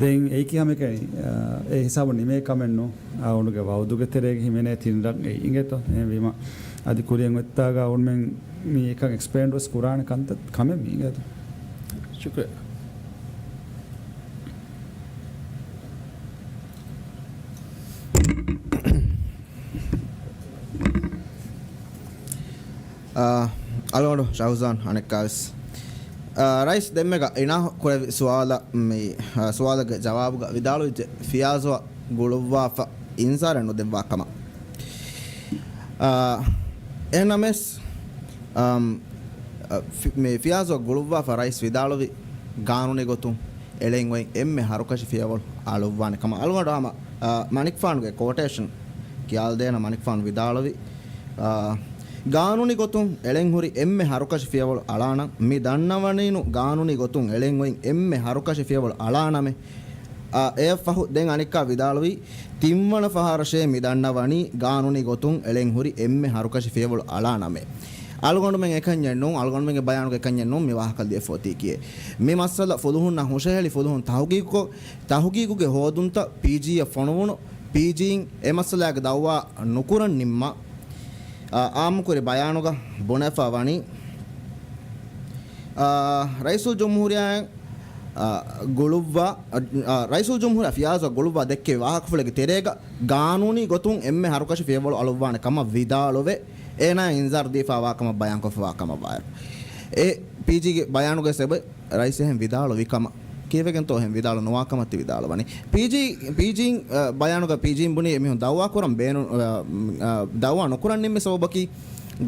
ދެން އެއީކީ ހަމައެކަނި، އާ، އެ ހިސާބު ނިމޭ ކަމެއް ނޫން. އަޅުގަނޑުގެ ވައުދުގެ ތެރޭގަ ހިމެނޭ ތިން ރަށް އެ އިނގޭތޯ. އެހެންވީމަ އަދި ކުރިއަށް އޮތްތާގަ އަޅުގަނޑުމެން މި އެކަން އެކްސްޕޭންޑް ވެސް ކުރާނެ ކަންތައް ކަމެއް މީގަ. ޝުކުރިއްޔާ. އާ، އަޅުގަނޑު ޝަހުޒާން އަނެއްކާވެސް. އާ، ރައީސް ދެންމެގަ އިނާ ކުރެވި ސުވާލަށް މި، އާ، ސުވާލުގެ ޖަވާބުގަ ވިދާޅުވިއްޖެ ފިޔާޒުއަށް ގުޅުއްވާފަ އިންޒާރެއް ނުދެއްވާ ކަމަށް. އާ، އެހެންނަމަވެސް، އަމް، އަ، ފި-، މި ފިޔާޒުއަށް ގުޅުއްވާފަ ރައީސް ވިދާޅުވި ގާނޫނީ ގޮތުން އެޅެން އޮތް އެންމެ ހަރުކަށި ފިޔަވަޅު އަޅުއްވާނެ ކަމަށް. އަޅުގަނޑު ހަމަ، އާ، މަނިކުފާނުގެ ކޯޓޭޝަން ކިޔާލަދޭނަ މަނިކުފާނު ވިދާޅުވި، އާ، ގާނޫނީ ގޮތުން އެޅެން ހުރި އެންމެ ހަރުކަށި ފިޔަވަޅު އަޅާނަން. މި ދަންނަވަނީނު ގާނޫނީ ގޮތުން އެޅެން އޮތް އެންމެ ހަރުކަށި ފިޔަވަޅު އަޅާނަމޭ. އާ، އެއަށްފަހު ދެން އަނެއްކާ ވިދާޅުވީ، ތިންވަނަ ފަހަރަށޭ މި ދަންނަވަނީ ގާނޫނީ ގޮތުން އެޅެން ހުރި އެންމެ ހަރުކަށި ފިޔަވަޅު އަޅާނަމޭ. އަޅުގަނޑުމެން އެކަންޏެއް ނޫން، އަޅުގަނޑުމެންގެ ބަޔާނުގެ އެކަންޏެއް ނޫން މި ވާހަކަ ލިޔެފަ އޮތީކީއެއް. މި މައްސަލަ ފުލުހުންނަށް ހުށަހެޅި ފުލުހުން ތަހުގީގުކޮށް، ތަހުގީގުގެ ހޯދުންތައް ޕީޖީއަށް ފޮނުވުނު، ޕީޖީއިން އެ މައްސަލާގެ ދައުވާ ނުކުރަން ނިންމާ، އާ، އާއްމުކުރި ބަޔާނުގަ ބުނެފަ ވަނީ، އާ، ރައީސުލްޖުމްހޫރިއްޔާއަށް، އާ، ގުޅުއްވާ، އާ، ރައީސުލްޖުމްހޫރިއްޔާ ފިޔާޒުއަށް ގުޅުއްވާ ދެއްކެވި ވާހަކަފުޅެއްގެ ތެރޭގަ ގާނޫނީ ގޮތުން އެންމެ ހަރުކަށި ފިޔަވަޅު އަޅުއްވާނެ ކަމަށް ވިދާޅުވެ، އޭނާ އިންޒާރު ދީފާ ވާ ކަމަށް ބަޔާންކޮށްފަ ވާ ކަމަށް ވާއިރު، އެ ޕީޖީގެ ބަޔާނުގަ އެބަ ރައީސް އެހެން ވިދާޅުވި ކަމަށް ކީއްވެގެންތޯ އެހެން ވިދާޅު ނުވާ ކަމަށް ތި ވިދާޅުވަނީ؟ ޕީޖީ، ޕީޖީން، އަ، ބަޔާނުގަ ޕީޖީން ބުނީ އެމީހުން ދައުވާ ކުރަން ބޭނު-، އަ، އަ، ދައުވާ ނުކުރަން ނިންމި ސަބަބަކީ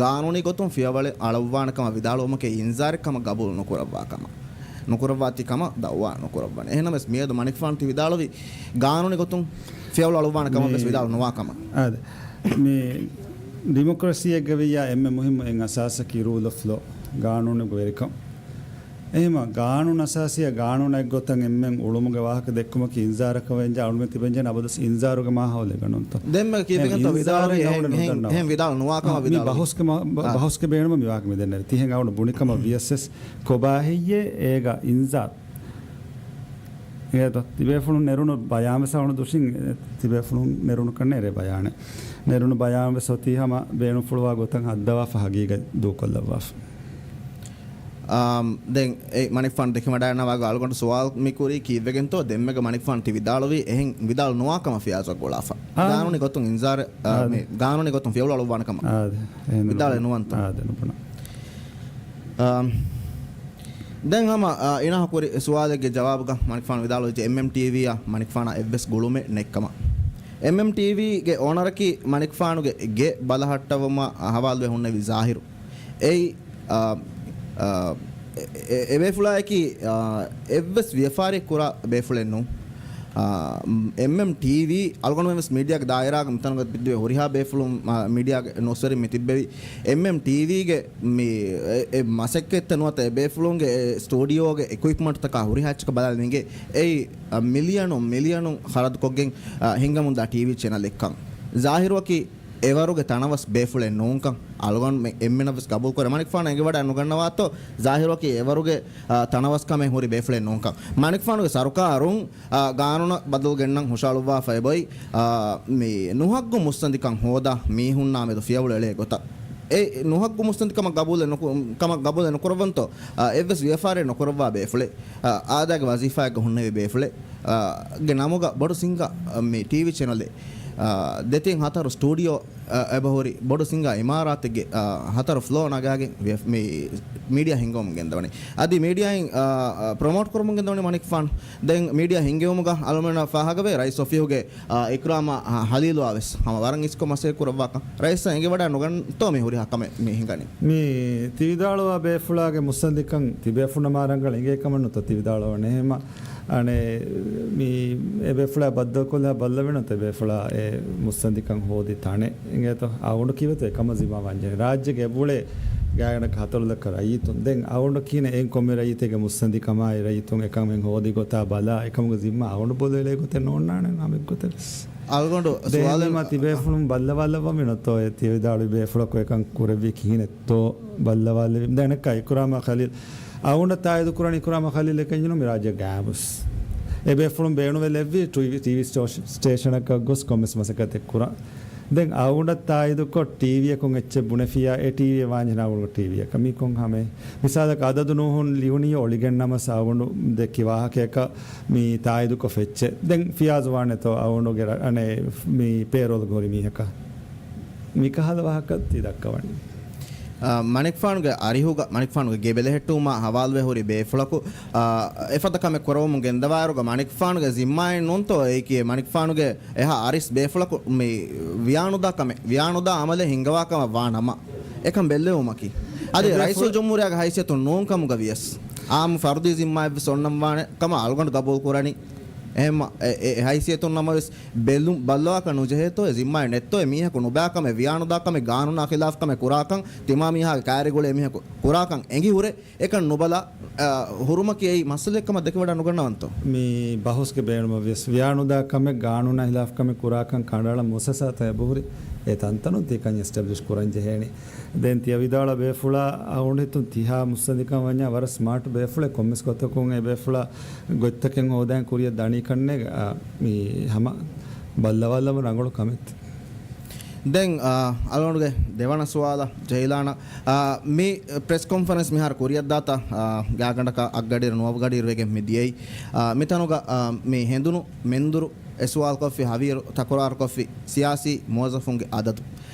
ގާނޫނީ ގޮތުން ފިޔަވަޅެއް އަޅުއްވާނެ ކަމަށް ވިދާޅުވުމަކީ އިންޒާރެއް ކަމަށް ގަބޫލު ނުކުރައްވާ ކަމަށް، ނުކުރައްވާތީ ކަމަށް ދައުވާ ނުކުރައްވަނީ. އެހެންނަމަވެސް މިއަދު މަނިކުފާނު ތި ވިދާޅުވީ ގާނޫނީ ގޮތުން ފިޔަވަޅު އަޅުއްވާނެ ކަމަށް ވެސް މި-، ވިދާޅު ނުވާ ކަމަށް. އާދެ. މި ޑިމޮކްރަސީއެއްގަ ވިއްޔާ އެންމެ މުހިއްމު އެއް އަސާސަކީ ރޫލް އޮފް ލޯ، ގާނޫނުގެ ވެރިކަން. އެހެންމަ ގާނޫނު އަސާސީއާ ގާނޫނާ އެއްގޮތަށް އެންމެން އުޅުމުގެ ވާހަކަ ދެއްކުމަކީ އިންޒާރަކަށް ވެއްޖެ އަޅުގަނޑު ތިބެންޖެ އަބަދުސް އިންޒާރުގެ މާހައުލެއްގަ ނޫންތޯ؟ ދެންމެ ކީއްވެގެންތޯ އިންޒާރު ވިދާޅުވީ އެހެން، އެހެން، ނުދަންނަވާ. އެހެން ވިދާޅު ނުވާ ކަމަށް މި ވިދާޅުވީ. ބަހުސްގެ މަ-، ބަ-، އާ. ބަހުސްގެ ބޭނުމަށް މި ވާހަކަ މި ދެންނެވި. ތިހެން އަޅުގަނޑު ބުނި ކަމަށް ވިޔަސް ވެސް ކޮބާ ހެއްޔޭ އޭގަ އިންޒާރު؟ އޭތޯ، ތިބޭފުޅުން ނެރުނު ބަޔާން ވެސް އަޅުގަނޑު ދުށިން، ތިބޭފުޅުން ނެރުނު ކަންނޭ އެރޭ ބަޔާނެއް. ނެރުނު ބަޔާން ވެސް އޮތީ ހަމަ ބޭނުންފުޅުވާ ގޮތަށް ހައްދަވާފަ ހަގީގަތް ދޫކޮށްލައްވާފަ. އާ، ދެން އެ މަނިކުފާނު ދެކިވަޑައިގަންނަވާ އަޅުގަނޑު ސުވާލު މި ކުރީ ކީއްވެގެންތޯ؟ ދެންމެގަ މަނިކުފާނު ތި ވިދާޅުވީ އެހެން ވިދާޅު ނުވާ ކަމަށް ފިޔާޒުއަށް ގުޅާފަ. އާ. ގާނޫނީ ގޮތުން އިންޒާރެއް، އާ، އާ. މި ގާނޫނީ ގޮތުން ފިޔަވަޅު އަޅުއްވާނެ ކަމަށް. އާ، ދެ. އެހެން ވިދާޅު ނުކުރަން. ނުވަންތޯ؟ އާ، ދެ، ނުބުނަން. އާ، ދެން ހަމަ، އާ، އިނާހު ކުރި ސުވާލެއްގެ ޖަވާބުގަ މަނިކުފާނު ވިދާޅުވިއްޖެ އެމްއެމްޓީވީއާ މަނިކުފާނާ އެއްވެސް ގުޅުމެއް ނެތްކަމަށް. އެމްއެމްޓީވީގެ އޯނަރަކީ މަނިކުފާނުގެ ގެ ބަލަހައްޓަވުމާ ހަވާލުވެ ހުންނެވި ޒާހިރު. އެއީ، އާ، އާ، އެ-، އެ-، އެ ބޭފުޅާއެކީ، އާ، އެއްވެސް ވިޔަފާރިއެއް ކުރާ ބޭފުޅެއް ނޫން. އާ، އެމްއެމްޓީވީ އަޅުގަނޑުމެން ވެސް މީޑިއާގެ ދާއިރާގަ މިތަނުގަ ތިބެ ހުރިހާ ބޭފުޅުން، އާ، މީޑިއާގެ ނޫސްވެރިން މި ތިއްބެވި. އެމްއެމްޓީވީގެ މި އެ-، އެ މަސައްކަތްތައް ނުވަތަ އެ ބޭފުޅުންގެ އެ ސްޓޫޑިއޯގެ އިކުއިޕްމަންޓްތަކާ ހުރިހާ އެއްޗަކަށް ބަލާލަން އިނގޭ. އެއީ، އަ، މިލިއަނުން މިލިއަނުން ޚަރަދުކޮށްގެން، އަ، ހިންގަމުންދާ ޓީވީ ޗެނަލެއްކަން. ޒާހިރުއަކީ އެވަރުގެ ތަނަވަސް ބޭފުޅެއް ނޫންކަން އަޅުގަނޑު އެންމެނަށްވެސް ގަބޫލުކުރޭ. މަނިކުފާނު އެނގިވަޑައި ނުގަންނަވާތޯ ޒާހިރުއަކީ އެވަރުގެ، އާ، ތަނަވަސްކަމެއް ހުރި ބޭފުޅެއް ނޫންކަން. މަނިކުފާނުގެ ސަރުކާރުން، އާ، ގާނޫނަށް ބަދަލު ގެންނަން ހުށައަޅުއްވާފައި އެބައޮތް، އާ، މި ނުހައްގު މުއްސަނދިކަން ހޯދާ މީހުންނާ މެދު ފިޔަވަޅު އެޅޭ ގޮތަށް. އެ ނުހައްގު މުއްސަނދިކަމަށް ގަބޫލެއް ނުކު-، ކަމަށް ގަބޫލެއް ނުކުރައްވަންތޯ، އާ، އެއްވެސް ވިޔަފާރިއެއް ނުކުރައްވާ ބޭފުޅެއް، އާ، އާދައިގެ ވަޒީފާއެއްގަ ހުންނެވި ބޭފުޅެއް، އާ، ގެ ނަމުގަ ބޮޑު ސިންގާ، އާ، މި ޓީވީ ޗެނަލެއް، އާ، ދެތިން ހަތަރު ސްޓޫޑިއޯ، އާ، އެބަހުރި ބޮޑު ސިންގާ އިމާރާތެއްގެ، އާ، ހަތަރު ފްލޯ ނަގާގެން ވިޔަ-، މި މީޑިއާ ހިންގަވަމުން ގެންދަވަނީ. އަދި މީޑިއާއިން، އާ، އާ، ޕްރޮމޯޓް ކުރަމުން ގެންދަވަނީ މަނިކުފާނު. ދެން މީޑިއާ ހިންގެވުމުގަ އަޅުމެންނަށް ފާހަގަވޭ ރައީސް އޮފީހުގެ، އާ، އިކްރާމާ، އާ، ހަލީލުއާ ވެސް ހަމަ ވަރަށް އިސްކޮށް މަސައްކަތް ކުރައްވާކަން. ރައީސަށް އެނގިވަޑައި ނުގަންތޯ މި ހުރިހާ ކަމެއް މި ހިނގަނީ؟ މި ތިވިދާޅުވާ ބޭފުޅާގެ މުއްސަނދިކަން ތިބޭފުޅުންނަށް މާ ރަނގަޅަށް އެނގޭ ކަމަށް ނުތޯ ތިވިދާޅުވަނީ. އެހެމަ އަނެއް މި އެ ބޭފުޅާ ބައްދަލުކޮށްލާ ބައްލަވެން ނުތޯ އެ ބޭފުޅާ އެ މުއްސަނދިކަން ހޯދި ތަނެއް އިނގޭތޯ؟ އަޅުގަނޑު ކީއްވެތޯ އެކަމަށް ޒިންމާ ވަންޏާ ރާއްޖޭގެ އެބައުޅޭ ގާތްގަނޑަކަށް ހަތަރު ލައްކަ ރައްޔިތުން. ދެން އަޅުގަނޑު ކިހިނެއް އެން ކޮންމެ ރައްޔިތެއްގެ މުއްސަނދިކަމާއި ރައްޔިތުން އެކަމެއް ހޯދި ގޮތާ ބަލާ އެކަމުގެ ޒިންމާ އަޅުގަނޑު ބޮލުވެލޭ ގޮތެއް ނޯންނާނެ ހަމައެއްގޮތެއް ވެސް. އަޅުގަނޑު ދެން ސުވާލެއް މި ތިބޭފުޅުން ބައްލަވާލައްވަމޭ ނުތޯ އެ ތިވިދާޅުވި ބޭފުޅަކު އެކަން ކުރެއްވީ ކިހިނެއްތޯ ބައްލަވާލެވި. ދެން އަނެއްކާ އިކްރާމާ ޚަލީލް އަޅުގަނޑަށް ތާއީދު ކުރަނީ އިކްރާމާ ޚަލީލް އެކަންޏެއް ނޫން މި ރާއްޖެ ގާތްގަނޑު ވެސް. އެ ބޭފުޅުން ބޭނުންވެލެއްވީ ޓީވީ، ޓީވީ ސްޓޭޝ-، ސްޓޭޝަނަކަށް ގޮސް ކޮންމެސް މަސައްކަތެއް ކުރަން. ދެން އަޅުގަނޑަށް ތާއީދުކޮށް ޓީވީއަކުން އެއްޗެއް ބުނެފިޔާ އެ ޓީވީއެއް ވާންޖެހޭ އަޅުގަނޑު ޓީވީއަކަށް މީ ކޮން ހަމައެއް؟ މިސާލަކަށް އަދަދު ނޫހުން ލިޔުނީ އޮޅިގެން ނަމަސް އަޅުގަނޑު ދެއްކި ވާހަކަޔަކަށް މި ތާއީދުކޮށްފަ އެއްޗެއް. ދެން ފިޔާޒު ވާނެތޯ އަޅުގަނޑުގެ ރަ-، އަނެއް މި ޕޭރޯލްގަ ހުރި މީހަކަށް؟ މިކަހަލަ ވާހަކަ ތި ދައްކަވަނީ. އާ، މަނިކުފާނުގެ އަރިހުގަ، މަނިކުފާނުގެ ގެ ބެލެހެއްޓުވުމާ ހަވާލުވެ ހުރި ބޭފުޅަކު، އާ، އެފަދަ ކަމެއް ކުރަވަމުން ގެންދަވާއިރުގަ މަނިކުފާނުގެ ޒިންމާއެއް ނޫންތޯ އެއީކީ މަނިކުފާނުގެ އެހާ އަރިސް ބޭފުޅަކު މި ވިޔާނުދާ ކަމެއް، ވިޔާނުދާ އަމަލެއް ހިންގަވާ ކަމަށް ވާ ނަމަ، އެކަން ބެއްލެވުމަކީ. އަދި އެ ބޭފުޅ- ރައީސުލްޖުމްހޫރިއްޔާގެ ހައިސިއްޔަތުން ނޫން ކަމުގަ ވިޔަސް، އާއްމު ފަރުދީ ޒިންމާއެއްވެސް އޮންނަން ވާނެ ކަމަށް އަޅުގަނޑު ގަބޫލު ކުރަނީ. އެހެންމަ، އެ، އެ، އެ ހައިސިއްޔަތުން ނަމަވެސް ބެލު-، ބައްލަވާކަށް ނުޖެހޭތޯ، އެ ޒިންމާއެއް ނެތްތޯ، އެ މީހަކު ނުބާ ކަމެއް، ވިޔާނުދާ ކަމެއް، ގާނޫނާ ޚިލާފް ކަމެއް ކުރާކަން، ތިމާ މީހާގެ ކައިރިގުޅޭ މީހަކު ކުރާކަން އެނގިހުރެ، އެކަން ނުބަލާ، އާ، ހުރުމަކީ އެއީ މައްސަލައެއް ކަމަށް ދެކިވަޑައި ނުގަންނަވަންތޯ؟ މި ބަހުސްގެ ބޭނުމަށް ވިޔަސް ވިޔާނުދާ ކަމެއް، ގާނޫނާ ހިލާފް ކަމެއް ކުރާކަން ކަނޑައަޅަން މުއައްސަސާތައް އެބަހުރި. އެ ތަންތަނުން ތިކަން އެސްޓެބްލިޝް ކުރަން ޖެހޭނެ. ދެން ތިޔަ ވިދާޅުވާ ބޭފުޅާ އަޅުގަނޑު ހިތުން ތިހާ މުއްސަނދިކަން ވަންޏާ ވަރަށް ސްމާޓް ބޭފުޅެއް. ކޮންމެސް ގޮތަކުން އެ ބޭފުޅާ ގޮތްތަކެއް ހޯދަން ކުރިއަށް ދަނީ ކަންނޭނގެ، އާ، މި ހަމަ ބައްލަވާލަމުން ރަނގަޅު ކަމެއް. ދެން، އާ، އަޅުގަނޑުގެ ދެވަނަ ސުވާލަށް ޖައިލާނަށް، އާ، މި ޕްރެސް ކޮންފަރެންސް މިހާރު ކުރިއަށްދާތާ، އާ، ގާތްގަނޑަކަށް އަށްގަޑިއިރު ނުވަގަޑިއިރު ވެގެން މި ދިޔައީ. އާ، މިތަނުގަ، އާ، މި ހެނދުނު މެންދުރު އެ ސުވާލުކޮށްފި ހަވީރު ތަކުރާރުކޮށްފި ސިޔާސީ މުވައްޒަފުންގެ އަދަދު.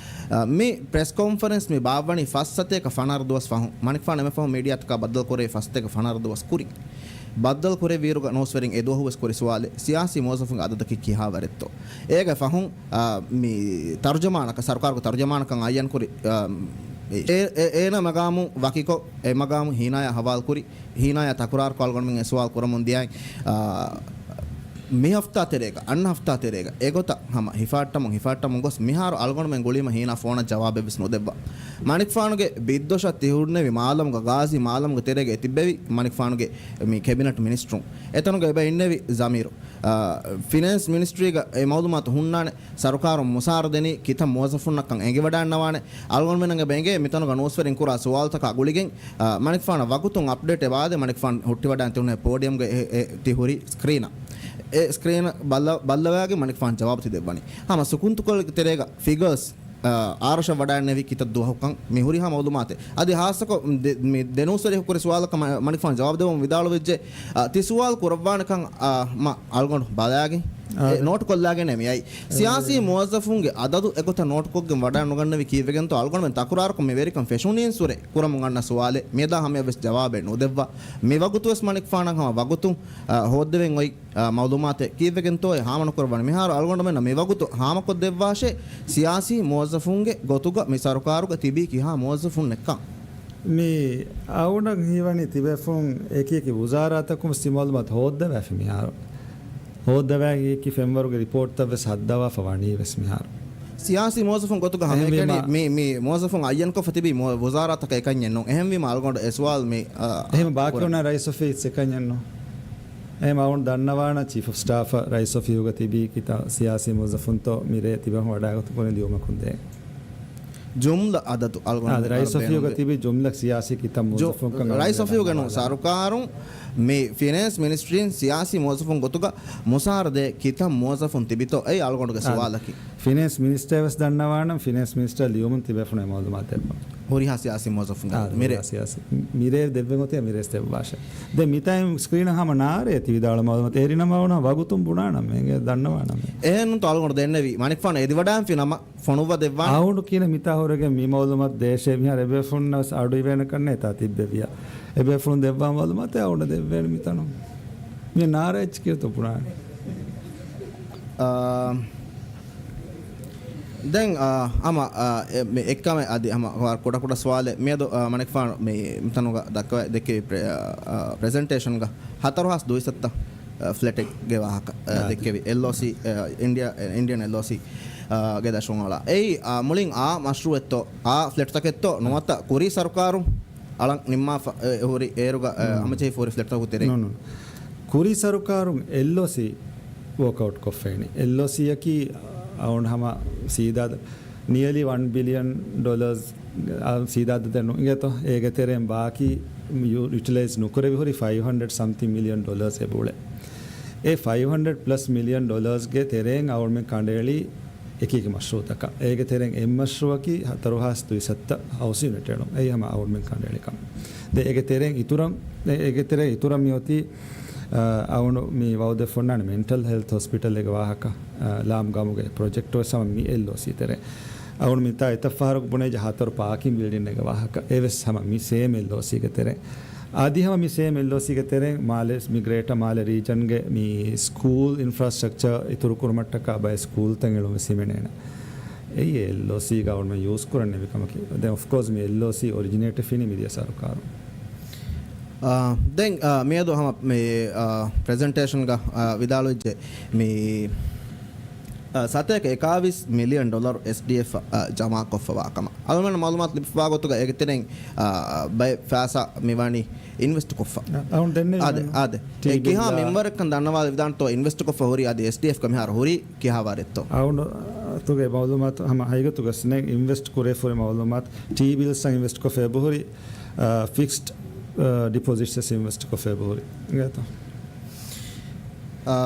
އާ، މި ޕްރެސް ކޮންފަރެންސް މި ބާއްވަނީ ފަސް ސަތޭކަ ފަނަރަ ދުވަސް ފަހުން. މަނިކުފާނު އެންމެ ފަހުން މީޑިއާތަކާ ބައްދަލުކުރެއްވީ ފަސް ސަތޭކަ ފަނަރަ ދުވަސް ކުރިން. ބައްދަލު ކުރެއްވިއިރުގަ ނޫސްވެރިން އެ ދުވަހުވެސް ކުރި ސުވާލެއް، ސިޔާސީ މުވައްޒަފުންގެ އަދަދަކީ ކިހާވަރެއްތޯ؟ އޭގެ ފަހުން، އާ، މި ތަރުޖަމާނަކަށް، ސަރުކާރުގެ ތަރުޖަމާނަކަށް އައްޔަން ކުރި، އާ، އެ، އެ، އޭނަ މަގާމު ވަކިކޮށް، އެ މަގާމު ހީނާޔާ ހަވާލު ކުރި، ހީނާޔާ ތަކުރާރުކޮށް އަޅުގަނޑުމެން އެ ސުވާލު ކުރަމުން ދިޔައިން، އާ، މި ހަފްތާ ތެރޭގަ، އަންނަ ހަފްތާ ތެރޭގަ އެގޮތަށް ހަމަ ހިފާއްޓަމުން، ހިފާއްޓަމުން ގޮސް މިހާރު އަޅުގަނޑުމެން ގުޅީމަ ހީނާ ފޯނަށް ޖަވާބެއްވެސް ނުދެއްވާ. މަނިކުފާނުގެ ބިއްދޮށަށް ތިހުންނެވި މާލަމުގަ، ގާޒީ މާލަމުގެ ތެރޭގަ އެ ތިއްބެވި މަނިކުފާނުގެ މި ކެބިނެޓް މިނިސްޓްރުން. އެތަނުގަ އެބަ އިންނެވި ޒަމީރު. އާ، ފިނޭންސް މިނިސްޓްރީގަ އެ މައުލޫމާތު ހުންނާނެ. ސަރުކާރުން މުސާރަ ދެނީ ކިތައް މުވައްޒަފުންނަށްކަން އެނގިވަޑައިންނަވާނެ. އަޅުގަނޑުމެންނަށް އެބަ އެނގޭ މިތަނުގަ ނޫސްވެރިން ކުރާ ސުވާލުތަކާ ގުޅިގެން، އާ، މަނިކުފާނަށް ވަގުތުން އަޕްޑޭޓް އެބައާދޭ. މަނިކުފާން ހުއްޓިވަޑައިން ތިހުންނެ ޕޯޑިއަމްގެ އެ، އެ، ތި ހުރި ސްކްރީނަށް. އެ ސްކްރީނަށް ބައްލަ-، ބައްލަވާގެން މަނިކުފާން ޖަވާބު ތި ދެއްވަނީ. ހަމަ ސުކުންތުކޮޅެއްގެ ތެރޭގަ ފިގަރސް، އާ، އާރަށަށް ވަޑައިންނެވި ކިތައް ދުވަހުކަން މި ހުރިހާ މައުލޫމާތެއް. އަދި ހާއްސަކޮށް ދެ-، މި ދެ ނޫސްވެރި ކުރި ސުވާލަކަށް މަ-، މަނިކުފާން ޖަވާބު ދެއްވަމުން ވިދާޅުވެއްޖެ، އާ، ތި ސުވާލު ކުރައްވާނެކަން، އާ، މަ އަޅުގަނޑު ބަލާގެން، އާ، އެ ނޯޓު ކޮށްލާގެން މިއައީ. ސިޔާސީ މުވައްޒަފުންގެ އަދަދު އެގޮތަށް ނޯޓުކޮށްގެން ވަޑައިނުގަންނެވި ކީއްވެގެންތޯ އަޅުގަނޑުމެން ތަކުރާރުކޮށް މި ވެރިކަން ފެށުނީންސުރެ ކުރަމުން އަންނަ ސުވާލެއް. މިއަދާ ހަމަޔަށްވެސް ޖަވާބެއް ނުދެއްވާ. މި ވަގުތުވެސް މަނިކުފާނަށް ހަމަ ވަގުތު، އާ، ހޯއްދެވެން އޮތް، އާ، މައުލޫމާތެއް ކީއްވެގެންތޯއޭ ހާމަނުކުރައްވަނީ؟ މިހާރު އަޅުގަނޑުމެންނަށް މި ވަގުތު ހާމަކޮށްދެއްވާށޭ، ސިޔާސީ މުވައްޒަފުންގެ ގޮތުގަ މި ސަރުކާރުގަ ތިބީ ކިހާ މުވައްޒަފުންނެއްކަން. މި އަޅުގަނޑަށް ހީވަނީ ތިބޭފުޅުން އެކި އެކި ވުޒާރާތަކުން ތި މައުލޫމާތު ހޯއްދަވާފި މިހާރު. ހޯއްދަވާ އެކި ފެންވަރުގެ ރިޕޯޓްތައް ވެސް ހައްދަވާފަ ވަނީ ވެސް މިހާރު. ސިޔާސީ މުވައްޒަފުން ގޮތުގަ ހަމައެކަނި އެހެންވީމާ، މި، މި މުވައްޒަފުން އައްޔަންކޮށްފަ ތިބީ މު-، ވުޒާރާތަކަށް އެކަންޏެއް ނޫން. އެހެންވީމާ އަޅުގަނޑު އެ ސުވާލު މި، އާ، އެހެން ބާކީ ކުރަން. އޮންނަ ރައީސް އޮފީސް އެކަންޏެއް ނޫން. އެހެން އަޅުގަނޑު ދަންނަވާނަން ޗީފް އޮފް ސްޓާފަށް ރައީސް އޮފީހުގަ ތިބީ ކިތައް ސިޔާސީ މުވައްޒަފުންތޯ މިރޭ ތިބެފަ ވަޑާގަތު ކުރިން ލިޔުމަކުން ދޭން. ޖުމްލަ އަދަދު އަޅުގަނޑު އާދެ، ރައީސް އޮފީހުގަ ތިބި ޖުމްލަ ސިޔާސީ ކިތައް ޖު-، މުވައްޒަފުންކަން ރައީސް އޮފީހުގެ ނޫން، ސަރުކާރުން މި ފިނޭންސް މިނިސްޓްރީން ސިޔާސީ މުވައްޒަފުން ގޮތުގަ މުސާރަ ދޭ ކިތައް މުވައްޒަފުން ތިބިތޯ؟ އެއީ އަޅުގަނޑުގެ އާދެ. ސުވާލަކީ. ފިނޭންސް މިނިސްޓަރ ވެސް ދަންނަވާނަން، ފިނޭންސް މިނިސްޓަރ ލިޔުމުން ތިބޭފުޅުން އެ މައުލޫމާތު ދެއްވަން. ހުރިހާ ސިޔާސީ މުވައްޒަފުންގެ އާދެ، މިރޭ. ހުރިހާ ސިޔާސީ. މިރޭ ދެއްވެން އޮތީ މިރޭސް ދެއްވާށެ. ދެން މިތާ ސްކްރީނަށް ހަމަ ނާރޭ ތި ވިދާޅު މައުލޫމާތު އޭރި ނަމަ ވަގުތުން ބުނާނަމޭ ދަންނަވާނަމޭ. އެހެންނުތޯ އަޅުގަނޑު ދެންނެވީ. މަނިކުފާނު އެދިވަޑާންފި ނަމަ ފޮނުއްވަ ދެއްވާނެ. އަޅުގަނޑު ކިޔަނީ މިތާ ހުރެގެން މި މައުލޫމާތު ދޭށޭ މިހާރު އެބޭފުޅުންނަށް ވެސް އަޑު އިވޭނެ ކަންނޭ ތާ ތިއްބެވިޔާ. އެބޭފުޅުން ދެއްވާ މައުލޫމާތެއް އަޅުގަނޑަށް ދެއްވޭނެ މިތަނުން. މި ނާރޭ އެއްޗެއް ކިޔަތޯ ބުނާނެ. އާ، ދެން، އާ، ހަމަ، އާ، އެ، މި އެއްކަމެއް އަދި ހަމަ ކުޑަ ކުޑަ ސުވާލެއް. މިއަދު، އާ، މަނިކުފާނު މި ތަނުގަ ދައްކަވައި ދެއްކެވި ޕްރެ-، އާ، ޕްރެޒެންޓޭޝަންގަ ހަތަރު ހާސް ދުއިސައްތަ، އާ، ފްލެޓެއްގެ ވާހަކަ، އާ، އާ، ދެއްކެވި އެލްއޯސީ، އާ، އިންޑިއާ، އިންޑިއަން އެލްއޯސީ، އާ، ގެ ދަށުން އަޅާ. އެއީ، އާ، މުޅިން އާ މަޝްރޫއެއްތޯ، އާ ފްލެޓްތަކެއްތޯ ނުވަތަ ކުރީ ސަރުކާރު އަޅަން ނިންމާފަ، އެ، ހުރި އޭރުގަ، އެ، ނޫން. ހަމަޖެހިފަ ހުރި ފްލެޓްތަކުގެ ތެރެއިން. ނޫން، ނޫން. ކުރީ ސަރުކާރުން އެލްއޯސީ ވޯކްއައުޓް ކޮށްފައިނީ. އެލްއޯސީއަކީ އައުން ހަމަ ސީދާ ނިއަލީ ވަން ބިލިއަން ޑޮލަރސް، އަ، ސީދާ ދަތެއް ނު އިނގޭތޯ. އޭގެ ތެރެއިން ބާކީ ޔު-، ޔުޓިލައިޒް ނުކުރެވި ހުރި ފައިވް ހަންޑްރެޑް ސަމްތިން މިލިއަން ޑޮލަރސް އެބައުޅޭ. އެ ފައިވް ހަންޑްރެޑް ޕްލަސް މިލިއަން ޑޮލަރސްގެ ތެރެއިން އައުންމެން ކަނޑައެޅީ އެކި އެކި މަޝްރޫއުތަކަށް. އޭގެ ތެރެއިން އެއް މަޝްރޫއަކީ ހަތަރު ހާސް ދުއިސައްތަ ހައުސް ޔުނިޓް އެޅުން. އެއީ ހަމަ އައުންމެން ކަނޑައެޅި ކަމެއް. ދެން އޭގެ ތެރެއިން އިތުރަށް، އޭގެ ތެރެއިން އިތުރަށް މިއޮތީ، އަ، އައުނު މި ވައުދެއް ފޮންނާނެ މެންޓަލް ހެލްތް ހޮސްޕިޓަލް އޭގެ ވާހަކަ، އަ، ލާމް ގަމުގެ ޕްރޮޖެކްޓް ވެސް ހަމަ މި އެލްއޯސީ ތެރޭ. އައުނު މިތާ އެތައް ފަހަރަކު ބުނޭ ޖަ ހަތަރު ޕާކިން ބިލްޑިން އޭގެ ވާހަކަ. އެވެސް ހަމަ މި ސޭމް އެލްއޯސީގެ ތެރޭ. އަދި ހަމަ މި ސޭމް އެލްއޯސީގެ ތެރެއިން މާލެ، މި ގްރޭޓަ މާލެ ރީޖަންގެ މި ސްކޫލް އިންފްރާސްޓްރަކްޗަރ އިތުރު ކުރުމަށްޓަކާ ބައެއް ސްކޫލްތައް އެޅުން ވެސް ހިމެނޭނެ. އެއީ އެލްއޯސީގަ އަޅުގަނޑު ޔޫސް ކުރަން ނެތް ކަމަކީ. ދެން އޮފްކޯސް މި އެލްއޯސީ އޮރިޖިނޭޓް ފިނީ މިދިޔަ ސަރުކާރުން. އާ، ދެން، އާ، މިއަދު ހަމަ މި، އާ، ޕްރެޒެންޓޭޝަންގަ، އާ، ވިދާޅުވެއްޖެ މި، އާ، ސަތޭކަ އެކާވީސް މިލިއަން ޑޮލަރު އެސްޑީއެފް، އާ، ޖަމާކޮށްފަ ވާ ކަމަށް. އަޅުގަނޑު މައުލޫމާތު ލިބިފައިވާ ގޮތުގަ އޭގެ ތެރެއިން، އާ، ބައެއް ފައިސާ މި ވަނީ އިންވެސްޓް ކޮށްފަ. އަ-، އަހުން ދެންނެވި އާދެ، އާދެ. ޓީ އެ ކިހާ ބިލް މިންވަރެއްކަން ދަންނަވާލި ވިދާންތޯ އިންވެސްޓް ކޮށްފަ ހުރީ އަދި އެސްޑީއެފްގަ މިހާރު ހުރީ ކިހާ ވާރެއްތޯ؟ އަހުން ތުގެ މައުލޫމާތު ހަމަ ހަގީގަތުގަ ސްނެ އިންވެސްޓް ކުރެވިފަ ހުރި މައުލޫމާތު ޓީ ބިލްސް އިންވެސްޓް ކޮށްފަ އެބަހުރި، އަ، ފިކްސްޑް، އަ، ޑިޕޮޒިޓްސް ވެސް އިންވެސްޓް ކޮށްފަ އެބަހުރި. އިނގޭތޯ؟ އާ،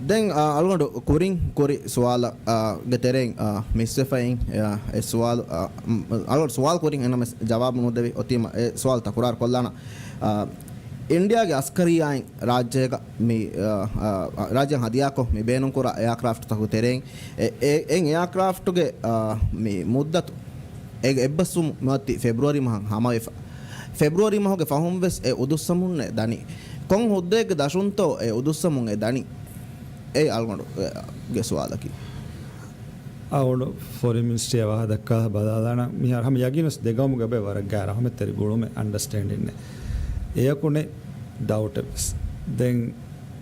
ދެން، އާ، އަޅުގަނޑު ކުރިން ކުރި ސުވާލަށް، އާ، ގެ ތެރެއިން، އާ، މިސްވެފައިން، އާ، އެ ސުވާލު، އާ، މް، އަޅުގަނޑު ސުވާލު ކުރިން އެނަމެސް ޖަވާބު ނުދެވި އޮތީމަ އެ ސުވާލު ތަކުރާރު ކޮށްލާނަ. އާ، އިންޑިއާގެ އަސްކަރީއާއިން ރާއްޖޭގަ މި، އާ، އާ، ރާއްޖޭން ހަދިޔާކޮށް މި ބޭނުންކުރާ އެއާކްރާފްޓްތަކުގެ ތެރެއިން އެ، އެ، އެ އެއާކްރާފްޓްގެ، އާ، މި މުއްދަތު އޭގެ އެއްބަސްވުން މިއޮތީ ފެބްރުއަރީ މަހަށް ހަމަވެފަ. ފެބްރުއަރީ މަހުގެ ފަހުން ވެސް އެ އުދުއްސަމުންނޭ ދަނީ. ކޮން ހުއްދައެއްގެ ދަށުންތޯ އެ އުދުއްސަމުން އެ ދަނީ؟ އެއީ އަޅުގަނޑުގެ ސުވާލަކީ. އަޅުގަނޑު ފޮރިން މިނިސްޓްރީއާ ވާހަކަ ދައްކާ ބަލާލާނަން މިހާރު ހަމަ ޔަގީނުވެސް ދެގައުމުގެ ބައެއް ވަރަށް ގާތް ރަހުމަތްތެރި ގުޅުމެއް އަންޑަސްޓޭންޑިންއެއް. އެޔަކު ނެތް ޑައުޓެއް ވެސް. ދެން